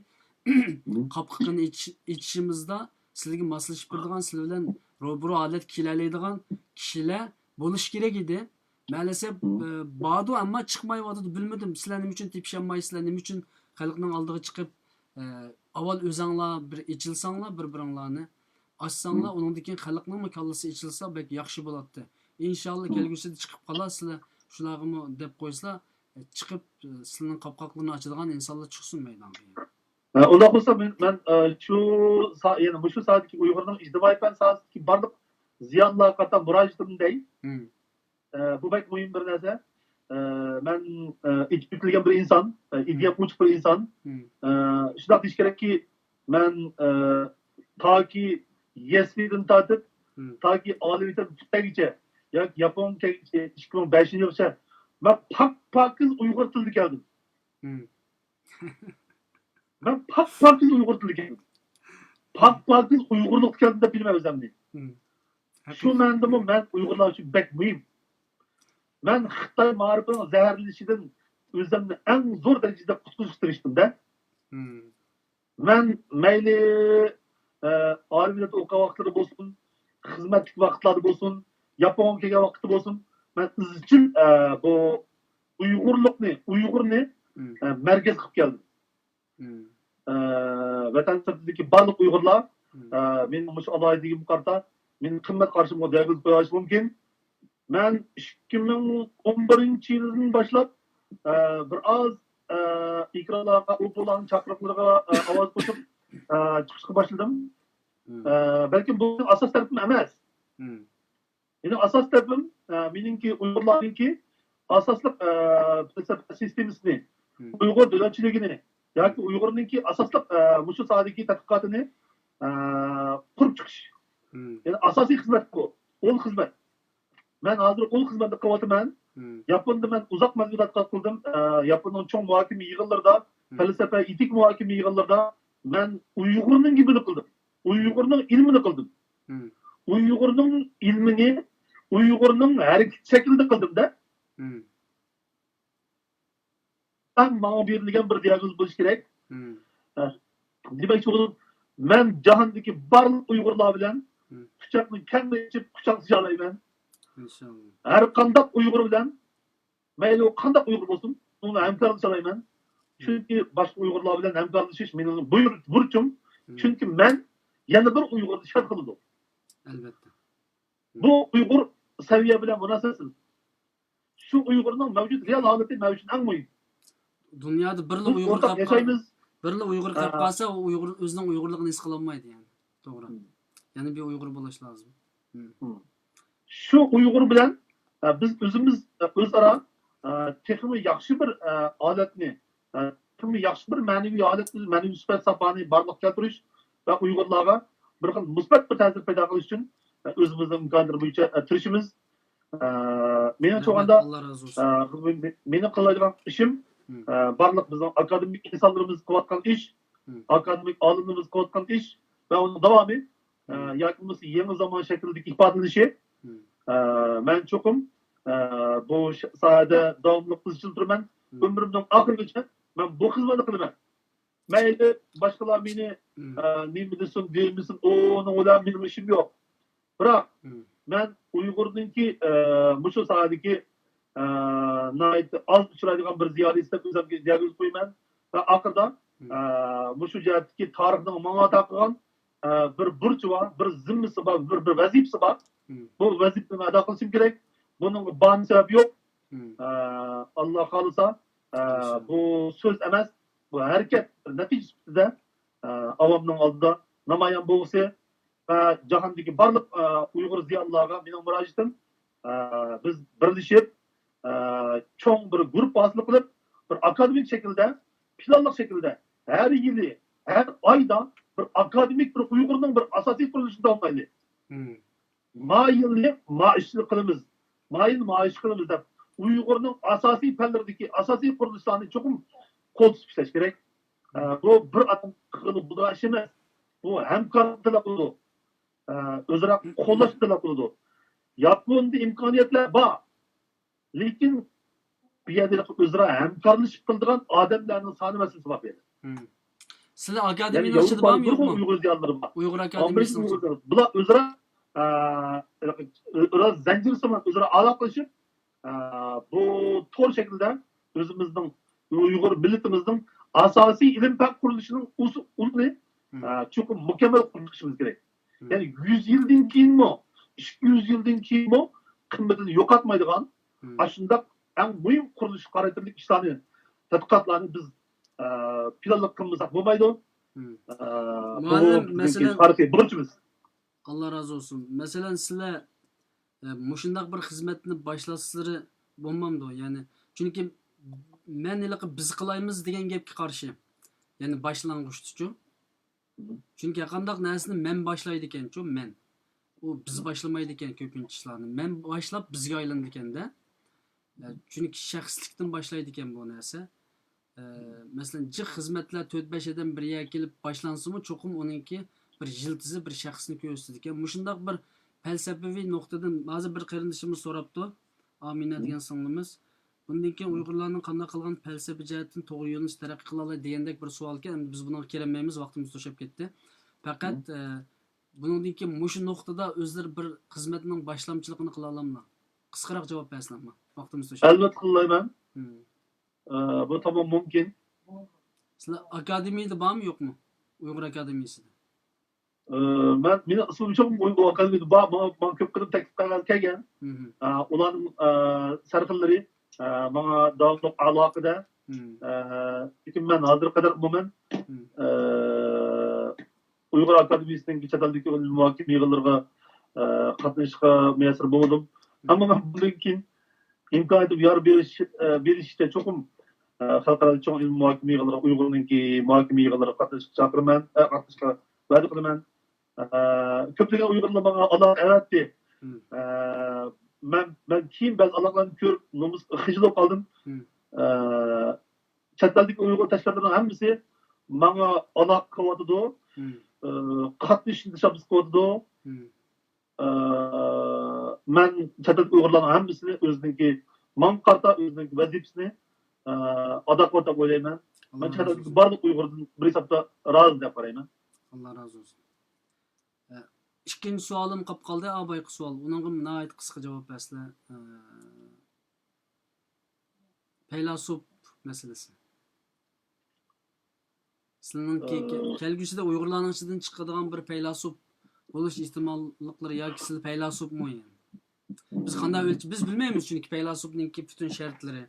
قاپقىقىنى ئېچىش-، ئېچىشىمىزدا سىلىگە ماسلىشىپ بېرىدىغان، سىلەر بىلەن روبىرو ھالەتكە كېلەلەيدىغان كىشىلەر بولۇشى كېرەك ئىدى. مەلىسە، ئە، بارىدۇ، ئەمما چىقمايۋاتىدۇ، بىلمىدىم. سىلەر نېمە ئۈچۈن تېپىشالمايسىلەر، نېمە ئۈچۈن خەلقنىڭ ئالدىغا چىقىپ، ئە، ئاۋۋال ئۆزەڭلار بىر ئېچىلساڭلار، بىر-بىرىڭلارنى ئاچساڭلار، ئۇنىڭدىن كېيىن خەلقنىڭمۇ كاللىسى ئېچىلسا بەك ياخشى بولاتتى. ئىنشاللا كەلگۈسىدە چىقىپ قالارسىلەر، شۇلارغىمۇ دەپ قويسىلا، ئە، چىقىپ، ئە، سىلىنىڭ قاپقاقلىرىنى ئاچىدىغان ئىنسانلار چىقسۇن مەيدانغا. ئە، ئۇنداق بولسا، مەن، مەن، ئە، شۇ سا-، يەنى مۇشۇ ساھەدىكى ئۇيغۇرنىڭ ئىجتىمائىي پەن ساھەسىدىكى بارلىق زىيالىيلارغا قارىتا مۇراجىئىتىمنى دەي. ئە، بۇ بەك مۇھىم بىر نەرسە. ئە، مەن، ئە، ئىنتېللېكتۇئال بىر ئىنسان، ئە، ئىدىيە ئوچۇق بىر ئىنسان. ئە، شۇنداق دېيىش كېرەككى، مەن، ئە، تاكى يەسلىدىن تارتىپ، تاكى ئالىي مەكتەپ پۈتتۈرگىچە ياكى ياپونغا كەلگىچە، ئىككى مىڭ بەشىنچى يىلغىچە مەن پاك-پاكىز ئۇيغۇر تىلىدا كەلدىم. مەن پاك-پاكىز ئۇيغۇر تىلىدا كەلدىم. پاك-پاكىز ئۇيغۇرلۇقتا كەلدىم دەپ بىلىمەن ئۆزۈمنى. شۇ مەنىدىمۇ مەن ئۇيغۇرلار ئۈچۈن بەك مۇھىم. مەن خىتاي مائارىپىنىڭ زەھەرلىنىشىدىن ئۆزۈمنى ئەڭ زور دەرىجىدە قۇتقۇزۇشقا تىرىشتىم-دە. مەن مەيلى، ئە، ئالىي مەكتەپتە ئوقۇغان ۋاقىتلىرى بولسۇن، خىزمەتلىك ۋاقىتلاردا بولسۇن، ياپونغا كەلگەن ۋاقىتتا بولسۇن، مەن ئىزچىل، ئە، بۇ ئۇيغۇرلۇقنى، ئۇيغۇرنى، ئە، مەركەز قىلىپ كەلدىم. ئە، ۋەتەن سىرتىدىكى بارلىق ئۇيغۇرلار، ئە، مېنىڭ مۇشۇ ئالاھىدىلىكىمگە قارىتا مېنىڭ قىممەت قارىشىمغا دەۋېلىپ قويۇۋېلىشى مۇمكىن. مەن ئىككى مىڭ ئون بىرىنچى يىلدىن باشلاپ، ئە، بىر ئاز، ئە، ئېكرانلارغا، ئۇ بۇلارنىڭ چاقىرىقلىرىغا، ئە، ئاۋاز قوشۇپ، ئە، چىقىشقا باشلىدىم. ئە، بەلكىم بۇ مېنىڭ ئاساس تەرىپىم ئەمەس. مېنىڭ ئاساس تەرىپىم، ئە، مېنىڭكى ئۇيغۇرلارنىڭكى ئاساسلىق، ئە، پەلسەپە سىستېمىسىنى، ئۇيغۇر دۆلەتچىلىكىنى ياكى ئۇيغۇرنىڭكى ئاساسلىق، ئە، مۇشۇ ساھەدىكى تەتقىقاتىنى، ئە، قۇرۇپ چىقىش. يەنى ئاساسىي خىزمەت بۇ. ئۇل خىزمەت. مەن ھازىر ئۇل خىزمەتنى قىلىۋاتىمەن. ياپوندا مەن ئۇزاق مەزگىل تەتقىقات قىلدىم. ئە، ياپوننىڭ چوڭ مۇھاكىمە يىغىنلىرىدا، پەلسەپە، ئېتىك مۇھاكىمە يىغىنلىرىدا مەن ئۇيغۇرنىڭ گېپىنى قىلدىم. ئۇيغۇرنىڭ ئىلمىنى قىلدىم. ئۇيغۇرنىڭ ئىلمىنى ئۇيغۇرنىڭ ھەرىكىتى شەكلىدە قىلدىم-دە. ئەڭ ماڭا بېرىلگەن بىر دىياگنوز بولۇشى كېرەك. ئە، دېمەكچى بولدۇم، مەن جاھاندىكى بارلىق ئۇيغۇرلار بىلەن قۇچاقنى كەڭ ئېچىپ قۇچاقلىشالايمەن. ئىنشاللا. ھەر قانداق ئۇيغۇر بىلەن، مەيلى ئۇ قانداق ئۇيغۇر بولسۇن، ئۇنى ھەمكارلىشالايمەن. چۈنكى باشقا ئۇيغۇرلار بىلەن ھەمكارلىشىش مېنىڭ بۇيرۇ-، بۇرچۇم. چۈنكى مەن يەنە بىر ئۇيغۇرنى شاد قىلىدۇ. ئەلۋەتتە. بۇ ئۇيغۇر سەۋىيە بىلەن مۇناسىۋەتسىز. شۇ ئۇيغۇرنىڭ مەۋجۇت رېئال ھالىتى مەن ئۈچۈن ئەڭ مۇھىم. دۇنيادا بىرلا بىز ئۇيغۇر ئورتاق قېلىپ قال-، ياشايمىز. بىرلا ئۇيغۇر قېلىپ ھە. قالسا، ئۇ ئۇيغۇر ئۆزىنىڭ ئۇيغۇرلۇقىنى ھېس قىلالمايدۇ، يەنى. توغرا. مم. يەنە بىر ئۇيغۇر بولۇش لازىم. مم. مم. شۇ ئۇيغۇر بىلەن، ئە، بىز ئۆزىمىز، ئە، ئۆزئارا، ئە، تېخىمۇ ياخشى بىر، ئە، ھالەتنى، ئە، تېخىمۇ ياخشى بىر مەنىۋى ھالەتنى، مەنىۋى سۈپەت ساپانى بارلىققا كەلتۈرۈش ۋە ئۇيغۇرلارغا بىر خىل مۇسبەت بىر تەسىر پەيدا قىلىش ئۈچۈن، ئە، ئۆزىمىزنىڭ ئىمكانلىرى بويىچە، ئە، تىرىشىمىز. ئە، مېنىڭچە رەھمەت، ئالغاندا، ئاللا رازى بولسۇن. ئە، مې-، مېنىڭ قىلالايدىغان ئىشىم، مم. ئە، بارلىق بىزنىڭ ئاكادېمىك ئىنسانلىرىمىز قىلىۋاتقان ئىش، مم. ئاكادېمىك ئالىملىرىمىز قىلىۋاتقان ئىش ۋە ئۇنىڭ داۋامى، ئە، مم. ياكى بولمىسا يېڭى زامان شەكلىدىكى ئىپادىلىنىشى. مم. ئە، مەن چوقۇم، ئە، بۇ ش-، ساھەدە داۋاملىق ئىزچىل تۇرىمەن. مم. ئۆمرۈمنىڭ ئاخىرىغىچە مەن بۇ خىزمەتنى قىلىمەن. مەيلى باشقىلار مېنى، مم. ئە، نېمە دېسۇن، دېمىسۇن، ئۇنىڭ بىلەن مېنىڭ ئىشىم يوق. بىراق، مم. مەن ئۇيغۇرنىڭكى، ئە، مۇشۇ ساھەدىكى، ئە، ناھايىتى ئاز ئۇچرايدىغان بىر زىيالىيسى دەپ ئۆزۈمگە دىياگنوز قويىمەن. ۋە ئاخىرىدا، مم. ئە، مۇشۇ جەھەتتىكى تارىخنىڭ ماڭا ئاتا قىلغان، ئە، بىر بۇرچى بار، بىر زىممىسى بار، بىر، بىر ۋەزىپىسى بار. مم. بۇ ۋەزىپىنى ئادا قىلىشىم كېرەك. بۇنىڭغا باھانە سەۋەب يوق. مم. ئە، ئاللا خالىسا، ئە، ئىنشاللا. بۇ سۆز ئەمەس، بۇ ھەرىكەت، نەتىجە سۈپىتىدە، ئە، ئاۋامنىڭ ئالدىدا نامايان بولغۇسى ۋە جاھاندىكى بارلىق، ئە، ئۇيغۇر زىيالىيلارغا مېنىڭ مۇراجىئىتىم، ئە، بىز بىرلىشىپ، ئە، چوڭ بىر گۇرۇپپا ھاسىل قىلىپ، بىر ئاكادېمىك شەكىلدە، پىلانلىق شەكىلدە ھەر يىلى، ھەر ئايدا بىر ئاكادېمىك بىر ئۇيغۇرنىڭ بىر ئاساسىي قۇرۇلۇشىنى داۋاملايلى. مم. ما يىلنى ما ئىشنى قىلىمىز، ما يىل ما ئىش قىلىمىز دەپ، ئۇيغۇرنىڭ ئاساسىي پەنلىرىدىكى ئاساسىي قۇرۇلۇشلارنى چوقۇم قول تۇتۇپ ئىشلەش كېرەك. ئە، بۇ بىر ئادەم قىلغىلى بولىدىغان ئىش ئەمەس. بۇ ھەمكارلىق تەلەپ قىلىدۇ. ئە، ئۆزئارا قوللاش تەلەپ قىلىدۇ. ياپوندا ئىمكانىيەتلەر بار. لېكىن بۇ يەردە ئۆزئارا ھەمكارلىشىپ قىلىدىغان ئادەملەرنىڭ سانى مەسىلىسى بار بۇ يەردە. سىلەر ئاكادېمىيەنىڭ ئىچىدە بارمۇ يوقمۇ؟ ئۇيغۇر زىيالىيلىرى بار. ئۇيغۇر ئاكادېمىيەسىنىڭ ئىچىدە. بۇلار ئۆزئارا ئۆزئارا زەنجىر سىمان ئۆزئارا ئالاقىلىشىپ، بۇ تور شەكلىدە ئۆزىمىزنىڭ، ئۇيغۇر مىللىتىمىزنىڭ ئاساسىي ئىلىم پەن قۇرۇلۇشىنىڭ ئۇلىنى چوقۇم مۇكەممەل قۇرۇپ چىقىشىمىز كېرەك. يەنى يۈز يىلدىن كېيىنمۇ، ئىككى يۈز يىلدىن كېيىنمۇ قىممىتىنى يوقاتمايدىغان ئاشۇنداق ئەڭ مۇھىم قۇرۇلۇش خاراكتېرلىك ئىشلارنى، تەتقىقاتلارنى بىز پىلانلىق قىلمىساق بولمايدۇ. بۇ مۇئەللىم، بىزنىڭكى مەسىلەن، تارىخىي بۇرچىمىز. ئاللا رازى بولسۇن. مەسىلەن، سىلەر ئە، مۇشۇنداق بىر خىزمەتنى باشلاتسىلىرى بولمامدۇ؟ يەنى، چۈنكى مەن ھېلىقى بىز قىلايمىز دېگەن گەپكە قارشى. يەنى باشلانغۇچتىچۇ. چۈنكى ھەرقانداق نەرسىنى مەن باشلايدىكەنچۇ، مەن. ئۇ بىز باشلىمايدىكەن كۆپىنچە ئىشلارنى. مەن باشلاپ بىزگە ئايلىنىدىكەندە. ئە، چۈنكى شەخسلىكتىن باشلايدىكەن بۇ نەرسە. ئە، مەسىلەن، جىق خىزمەتلەر تۆت-بەش ئادەم بىر يەرگە كېلىپ باشلانسىمۇ، چوقۇم ئۇنىڭكى بىر يىلتىزى، بىر شەخسنى كۆرسىتىدىكەن. مۇشۇنداق بىر پەلسەپىۋى نۇقتىدىن ھازىر بىر قېرىندىشىمىز سوراپتۇ، ئامىنە دېگەن سىڭلىمىز. بۇندىن كېيىن ئۇيغۇرلارنىڭ قانداق قىلغان پەلسەپە جەھەتتىن توغرا يۆنىلىشتە تەرەققىي قىلالايدۇ دېگەندەك بىر سوئالكەن، ئەمدى بىز بۇنىڭغا كىرەلمەيمىز، ۋاقتىمىز توشۇپ كەتتى. پەقەت، ئە، بۇنىڭدىن كېيىن مۇشۇ نۇقتىدا ئۆزلىرى بىر خىزمەتنىڭ باشلامچىلىقىنى قىلالاملا؟ قىسقىراق جاۋاب بەرسىلەرما، ۋاقتىمىز توشۇپ. ئەلۋەتتە قىلالايمەن. ئە، بۇ تامام مۇمكىن. سىلەر ئاكادېمىيەدە بارمۇ، يوقمۇ؟ ئۇيغۇر ئاكادېمىيەسىدە. ئە، مەن، مېنىڭ ئىسمىم چوقۇم ئۇيغۇر ئاكادېمىيەسىدە بار. ماڭا، ماڭا كۆپ قېتىم تەكلىپ قىلغان كەلگەن. ئە، ئۇلارنىڭ، ئە، سەرخىللىرى، ئە، ماڭا داۋاملىق ئالاقىدە. ئە، لېكىن مەن ھازىرغا قەدەر ئومۇمەن، ئە، ئۇيغۇر ئاكادېمىيەسىنىڭ چەت ئەلدىكى ئىلمىي مۇھاكىمە يىغىنلىرىغا، ئە، قاتنىشىشقا مۇيەسسەر بولمىدىم. ئەمما مەن بۇندىن كېيىن ئىمكانىيەتلىك يار بېرىش، ئە، بېرىشىچە چوقۇم، ئە، خەلقئارا چوڭ ئىلمىي مۇھاكىمە يىغىنلىرىغا، ئۇيغۇرنىڭكى مۇھاكىمە يىغىنلىرىغا قاتنىشىشقا چاقىرىمەن، ئە، قاتنىشىشقا ۋەدە قىلىمەن. ئە، كۆپلىگەن ئۇيغۇرلار ماڭا ئالاقە ئەۋەتتى. ئە، مەن، مەن كېيىن بەزى ئالاقىلارنى كۆرۈپ، نومۇس خىجىل بولۇپ قالدىم. ئە، چەت ئەلدىكى ئۇيغۇر تەشكىلاتلىرىنىڭ ھەممىسى ماڭا ئالاقە قىلىۋاتىدۇ. ئە، قاتنىشىشنى تەشەببۇس قىلىۋاتىدۇ. ئە، مەن چەت ئەلدىكى ئۇيغۇرلارنىڭ ھەممىسىنى ئۆزىنىڭكى، ماڭا قارىتا ئۆزىنىڭكى ۋەزىپىسىنى، ئە، ئادا قىلىۋاتىدۇ دەپ ئويلايمەن. مەن چەت ئەلدىكى بارلىق ئۇيغۇردىن بىر ھېسابتا رازى دەپ قارايمەن. ئاللا رازى بولسۇن. ئە، ئىككىنچى سوئالىم قاپ قالدى، ئا، بايىقى سوئال. ئۇنىڭغا ناھايىتى قىسقا جاۋاب بەرسىلەر. ئە، پەيلاسوپ مەسىلىسى. سىلىنىڭكى كە-، كەلگۈسىدە ئۇيغۇرلارنىڭ ئىچىدىن چىقىدىغان بىر پەيلاسوپ بولۇش ئېھتىماللىقلىرى ياكى سىلەر پەيلاسوپمۇ يەنى؟ بىز قانداق ئۆلچە-، بىز بىلمەيمىز، چۈنكى پەيلاسوپنىڭكى پۈتۈن شەرتلىرى.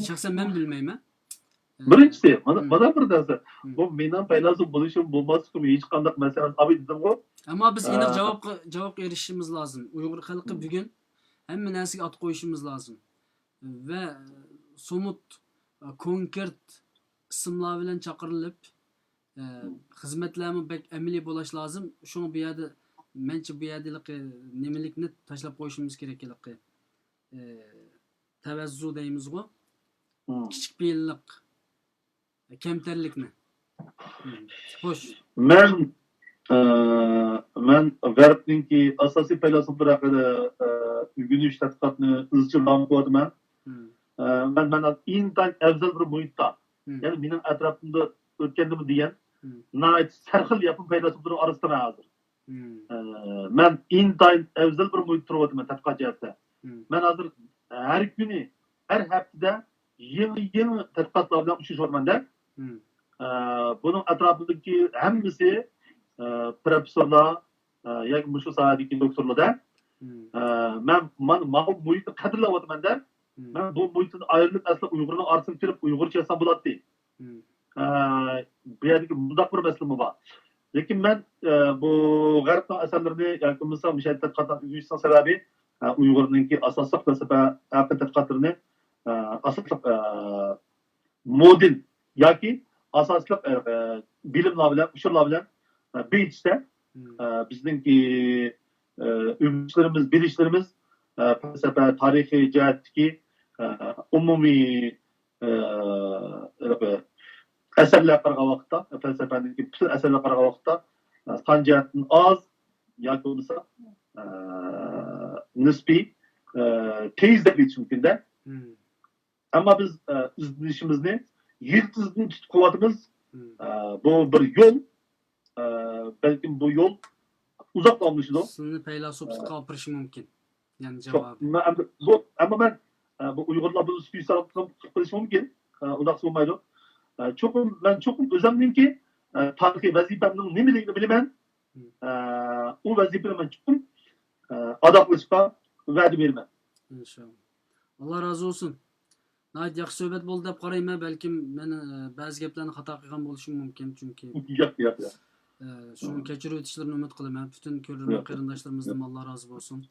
شەخسەن مەن بىلمەيمەن. بىرىنچىسى، مانا، مانا بىر نەرسە. بۇ مېنىڭ پەيلاسوپ بولۇشۇم، بولماسلىقىم ھېچقانداق مەسىلە ئەمەس، ئابىي دېدىمغۇ. ئەمما بىز ئېنىق ئە، جاۋابقا، جاۋابقا ئېرىشىشىمىز لازىم. ئۇيغۇر خەلقى بۈگۈن ھەممە نەرسىگە ئات قويۇشىمىز لازىم. ۋە سومۇت، كونكرېت ئىسىملار بىلەن چاقىرىلىپ، ئە، خىزمەتلەرمۇ بەك ئەمەلىي بولاش لازىم. شۇڭا بۇ يەردە، مەنچە بۇ يەردە ھېلىقى نېمىلىكنى تاشلاپ قويۇشىمىز كېرەك، ھېلىقى، ئە، تەۋەززۇ دەيمىزغۇ. كىچىك پېئىللىق، كەمتەرلىكنى. خوش. مەن، ئە، مەن غەربنىڭكى ئاساسىي پەيلاسوپلىرى ھەققىدە، ئە، ئۆگىنىش، تەتقىقاتنى ئىزچىل داۋام قىلىۋاتىمەن. ئە، مەن، مەن ئىنتايىن ئەۋزەل بىر مۇھىتتا، يەنى مېنىڭ ئەتراپىمدا ئۆتكەندىمۇ دېگەن ناھايىتى سەرخىل ياپون پەيلاسوپلىرىنىڭ ئارىسىدا مەن ھازىر. ئە، مەن ئىنتايىن ئەۋزەل بىر مۇھىتتا تۇرۇۋاتىمەن تەتقىقات جەھەتتە. مەن ھازىر ھەر كۈنى، ھەر ھەپتىدە يېڭى، يېڭى تەتقىقاتلار بىلەن ئۇچرىشىۋاتىمەن-دە. ئە، بۇنىڭ ئەتراپىدىكى ھەممىسى، ئە، پروفېسسورلار، ئە، ياكى مۇشۇ ساھەدىكى دوكتورلار-دە. ئە، مەن مانا ماۋۇ مۇھىتنى قەدىرلەۋاتىمەن-دە. مەن بۇ مۇھىتتىن ئايرىلىپ، ئەسلى ئۇيغۇرنىڭ ئارىسىغا كىرىپ، ئۇيغۇرچە يازسام بولاتتى. ئە، بۇ يەردىكى مۇنداق بىر مەسىلىمۇ بار. لېكىن مەن، ئە، بۇ غەربنىڭ ئەسەرلىرىنى ياكى بولمىسا مۇشۇ يەردە تەتقىقاتلارنى ئۆگىنىشنىڭ سەۋەبى، ئە، ئۇيغۇرنىڭكى ئاساسلىق پەلسەپە ھەققىدە تەتقىقاتلىرىنى، ئە، ئاساسلىق، ئە، مودېل ياكى ئاساسلىق، ئە، ئە، بىلىملەر بىلەن، ئۇچۇرلار بىلەن، ئە، بېيىتىشتە، ئە، بىزنىڭكى، ئە، ئۆگىنىشلىرىمىز، بىلىشلىرىمىز، ئە، پەلسەپە، تارىخىي جەھەتتىكى، ئە، ئومۇمىي، ئە، ھېلىقى ئەسەرلەرگە قارىغان ۋاقىتتا، پەلسەپەنىڭكى پۈتۈن ئەسەرلەرگە قارىغان ۋاقىتتا، ئە، سان جەھەتتىن ئاز ياكى بولمىسا، ئە، نىسپىي، ئە، تېيىز دەپ ئېيتىش مۇمكىن-دە. ئەمما بىز، ئە، ئىزدىنىشىمىزنى يىلتىزىدىن تۇتۇپ قېلىۋاتىمىز. ئە، بۇ بىر يول، ئە، بەلكىم بۇ يول ئۇزاق داۋاملىشىدۇ. سىلىنى پەيلاسوپلۇققا ئاپىرىشى مۇمكىن. يەنى شۇ، جاۋابى. مەن ئەمدى بۇ، ئەمما مەن، ئە، بۇ ئۇيغۇرلار بۇنى سۇيىساراپلىق قىلىپ قېلىشى مۇمكىن. ئە، ئۇنداقسا بولمايدۇ. ئە، چوقۇم، مەن چوقۇم ئۆزۈمنىڭكى، ئە، تارىخىي ۋەزىپەمنىڭ نېمىلىكىنى بىلىمەن. ئە، ئۇ ۋەزىپىنى مەن چوقۇم، ئە، ئادا قىلىشقا ۋەدە بېرىمەن. ئىنشاللا. ئاللا رازى بولسۇن. ناھايىتى ياخشى سۆھبەت بولدى دەپ قارايمەن. بەلكىم مەن، ئە، بەزى گەپلەرنى خاتا قىلغان بولۇشۇم مۇمكىن، چۈنكى، ياق، ياق، ياق. ئە، شۇنى كەچۈرۈۋېتىشلىرىنى ئۈمىد قىلىمەن. پۈتۈن كۆرۈرمەن قېرىنداشلىرىمىزدىن ئاللا رازى بولسۇن.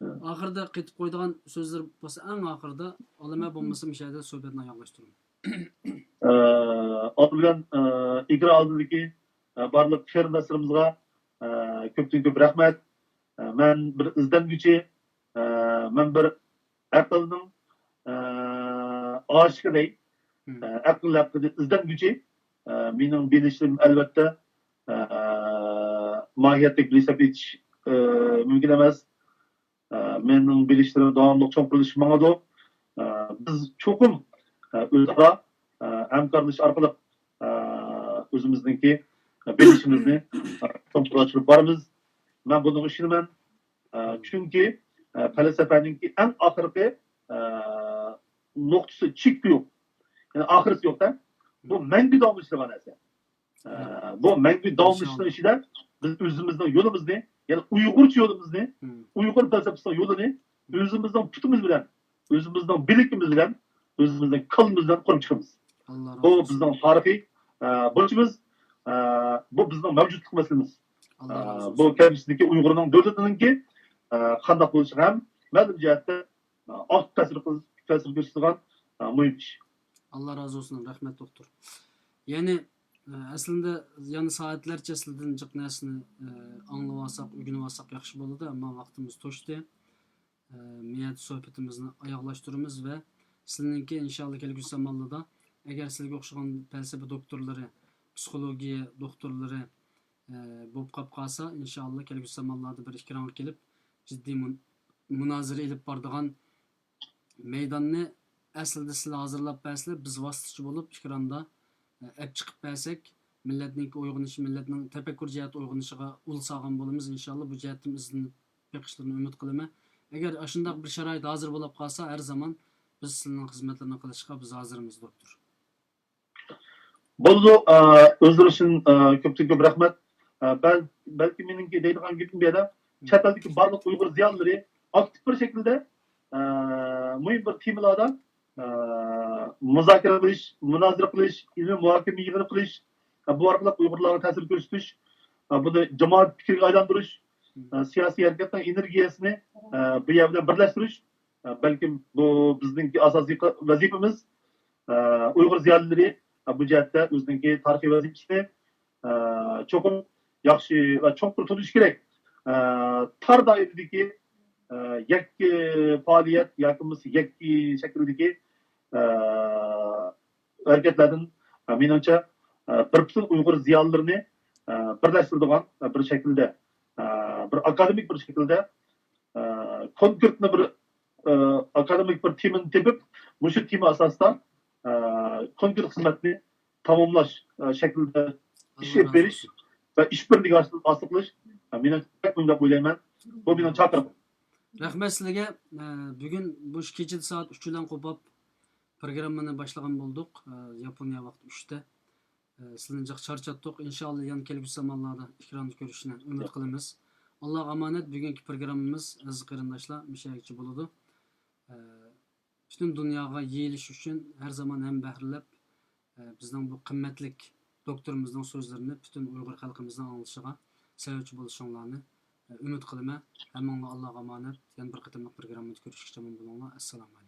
ئاخىرىدا قېتىپ قويىدىغان سۆزلەر بولسا، ئەڭ ئاخىرىدا ئالىمەن، بولمىسا مۇشۇ يەردە سۆھبەتنى ئاياغلاشتۇرۇڭ. ئە، ئالدى بىلەن، ئە، ئېكران ئالدىدىكى، ئە، بارلىق قېرىنداشلىرىمىزغا، ئە، كۆپتىن كۆپ رەھمەت. ئە، مەن بىر ئىزدەنگۈچى، ئە، مەن بىر ئەقىلنىڭ، ئە، ئاشىقى دەي. ئە، ئەقىل ھەققىدە ئىزدەنگۈچى. ئە، مېنىڭ بىلىشلىرىم ئەلۋەتتە، ئە، ماھىيەتلىك بىلىش دەپ ئېيتىش، ئە، مۇمكىن ئەمەس. ئە، مېنىڭ بىلىشلىرىم داۋاملىق چوڭقۇرلىشىپ ماڭىدۇ. ئە، بىز چوقۇم، ئە، ئۆزئارا، ئە، ھەمكارلىشىش ئارقىلىق، ئە، ئۆزىمىزنىڭكى بىلىشىمىزنى، ئە، چوڭقۇرلاشتۇرۇپ بارىمىز. مەن بۇنىڭغا ئىشىنىمەن. ئە، چۈنكى، ئە، پەلسەپەنىڭكى ئەڭ ئاخىرقى، ئە، نۇقتىسى، چېكى يوق. يەنى ئاخىرىسى يوق-دە. بۇ مەڭگۈ داۋاملىشىدىغان نەرسە. ئە، بۇ مەڭگۈ داۋاملىشىشنىڭ ئىچىدە بىز ئۆزىمىزنىڭ يولىمىزنى، يەنى ئۇيغۇرچە يولىمىزنى، ئۇيغۇر پەلسەپىسىنىڭ يولىنى ئۆزىمىزنىڭ پۇتىمىز بىلەن، ئۆزىمىزنىڭ بىلىكىمىز بىلەن، ئۆزىمىزنىڭ كاللىمىز بىلەن قۇرۇپ چىقىمىز. بۇ بىزنىڭ تارىخىي، ئە، بۇرچىمىز. ئە، بۇ بىزنىڭ مەۋجۇتلۇق مەسىلىمىز. ئە، بۇ كەلگۈسىدىكى ئۇيغۇرنىڭ دۆلىتىنىڭكى، ئە، قانداق بولۇشىغا ھەم مەلۇم جەھەتتە، ئە، ئاكتىپ تەسىر قىلىش، تەسىر كۆرسىتىدىغان، ئە، مۇھىم ئىش. ئاللا رازى بولسۇن، رەھمەت، دوختۇر. يەنى، ئە، ئەسلىندە يەنە سائەتلەرچە سىلىدىن جىق نەرسىنى، ئە، ئاڭلىۋالساق، ئۆگىنىۋالساق ياخشى بولىدۇ، ئەمما ۋاقتىمىز توشتى. ئە، مۇ يەردە سۆھبىتىمىزنى ئاياغلاشتۇرىمىز ۋە سىلىنىڭكى ئىنشاللا كەلگۈسى زامانلاردا ئەگەر سىلەرگە ئوخشىغان پەلسەپە دوكتورلىرى، پسىخولوگىيە دوكتورلىرى، ئە، بولۇپ قاپ قالسا، ئىنشاللا كەلگۈسى زامانلاردا بىر ئېكرانغا كېلىپ جىددىي مۇن-، مۇنازىرە ئېلىپ بارىدىغان مەيداننى ئەسلىدە سىلەر ھازىرلاپ بەرسىلەر، بىز ۋاسىتىچى بولۇپ ئېكراندا، ئە، ئەپ چىقىپ بەرسەك، مىللەتنىڭكى ئويغىنىشى، مىللەتنىڭ تەپەككۇر جەھەتتە ئويغىنىشىغا ئۇل سالغان بولىمىز. ئىنشاللا بۇ جەھەتتىن ئىزدىنىپ بېقىشلىرىنى ئۈمىد قىلىمەن. ئەگەر ئاشۇنداق بىر شارائىت ھازىر بولاپ قالسا، ھەر زامان بىز سىلەرنىڭ خىزمەتلىرىنى قىلىشقا بىز ھازىرمىز، دوكتور. بولىدۇ، ئە، ئۆزلىرى ئۈچۈن، ئە، كۆپتىن كۆپ رەھمەت. ئە، بەل-، بەلكى مېنىڭكى دەيدىغان گېپىم بۇ يەردە، چەت ئەلدىكى بارلىق ئۇيغۇر زىيالىيلىرى ئاكتىپ بىر شەكىلدە، ئە، مۇھىم بىر تېمىلاردا، ئە، مۇزاكىرە قىلىش، مۇنازىرە قىلىش، ئىلمىي مۇھاكىمە يىغىنى قىلىش، ئە، بۇ ئارقىلىق ئۇيغۇرلارغا تەسىر كۆرسىتىش، ئە، بۇنى جامائەت پىكرىگە ئايلاندۇرۇش، ئە، سىياسىي ھەرىكەتنىڭ ئېنېرگىيەسىنى، ئە، بۇ يەر بىلەن بىرلەشتۈرۈش، ئە، بەلكىم بۇ بىزنىڭكى ئاساسىي ق-، ۋەزىپىمىز. ئە، ئۇيغۇر زىيالىيلىرى، ئە، بۇ جەھەتتە ئۆزىنىڭكى تارىخىي ۋەزىپىسىنى، ئە، چوقۇم ياخشى ۋە چوڭقۇر تونۇشى كېرەك. ئە، تار دائىرىدىكى، ئە، يەككە پائالىيەت ياكى بولمىسا يەككە شەكىلدىكى، ئە، ھەرىكەتلەردىن، ئە، مېنىڭچە، ئە، بىر پۈتۈن ئۇيغۇر زىيالىيلىرىنى، ئە، بىرلەشتۈرىدىغان، ئە، بىر شەكىلدە، ئە، بىر ئاكادېمىك بىر شەكىلدە، ئە، كونكرېتنى بىر، ئە، ئاكادېمىك بىر تېمىنى تېپىپ، مۇشۇ تېما ئاساسىدا، ئە، كونكرېت خىزمەتنى تاماملاش، ئە، شەكلىدە ئىش ئېلىپ بېرىش ۋە ئىش بىرلىكى ھاسىل قىلىش، ئە، مېنىڭ بەك مۇھىم دەپ ئويلايمەن. بۇ مېنىڭ چاقىرىقىم. رەھمەت سىلەرگە. ئە، بۈگۈن مۇشۇ كېچىدە سائەت ئۈچ بىلەن قوپاپ پروگراممىنى باشلىغان بولدۇق. ئە، ياپونىيە ۋاقتى ئۈچتە. ئە، سىلىنى جىق چارچاتتۇق. ئىنشاللا يەنە كەلگۈسى زامانلاردا ئېكراندا كۆرۈشۈشنى ئۈمىد قىلىمىز. ئاللاغا ئامانەت. بۈگۈنكى پروگراممىمىز، ئەزىز قېرىنداشلار، مۇشۇ يەرگىچە بولىدۇ. ئە، پۈتۈن دۇنياغا يېيىلىش ئۈچۈن ھەر زامان ھەمبەھىرلەپ، ئە، بىزنىڭ بۇ قىممەتلىك دوكتورىمىزنىڭ سۆزلىرىنى پۈتۈن ئۇيغۇر خەلقىمىزنىڭ ئاڭلىشىغا سەۋەبچى بولۇشۇڭلارنى، ئە، ئۈمىد قىلىمەن. ھەممىڭلار ئاللاغا ئامانەت. يەنە بىر قېتىملىق پروگراممىدا كۆرۈشكىچە ئامان بولۇڭلار. ئەسسالامۇ ئەلەيكۇم.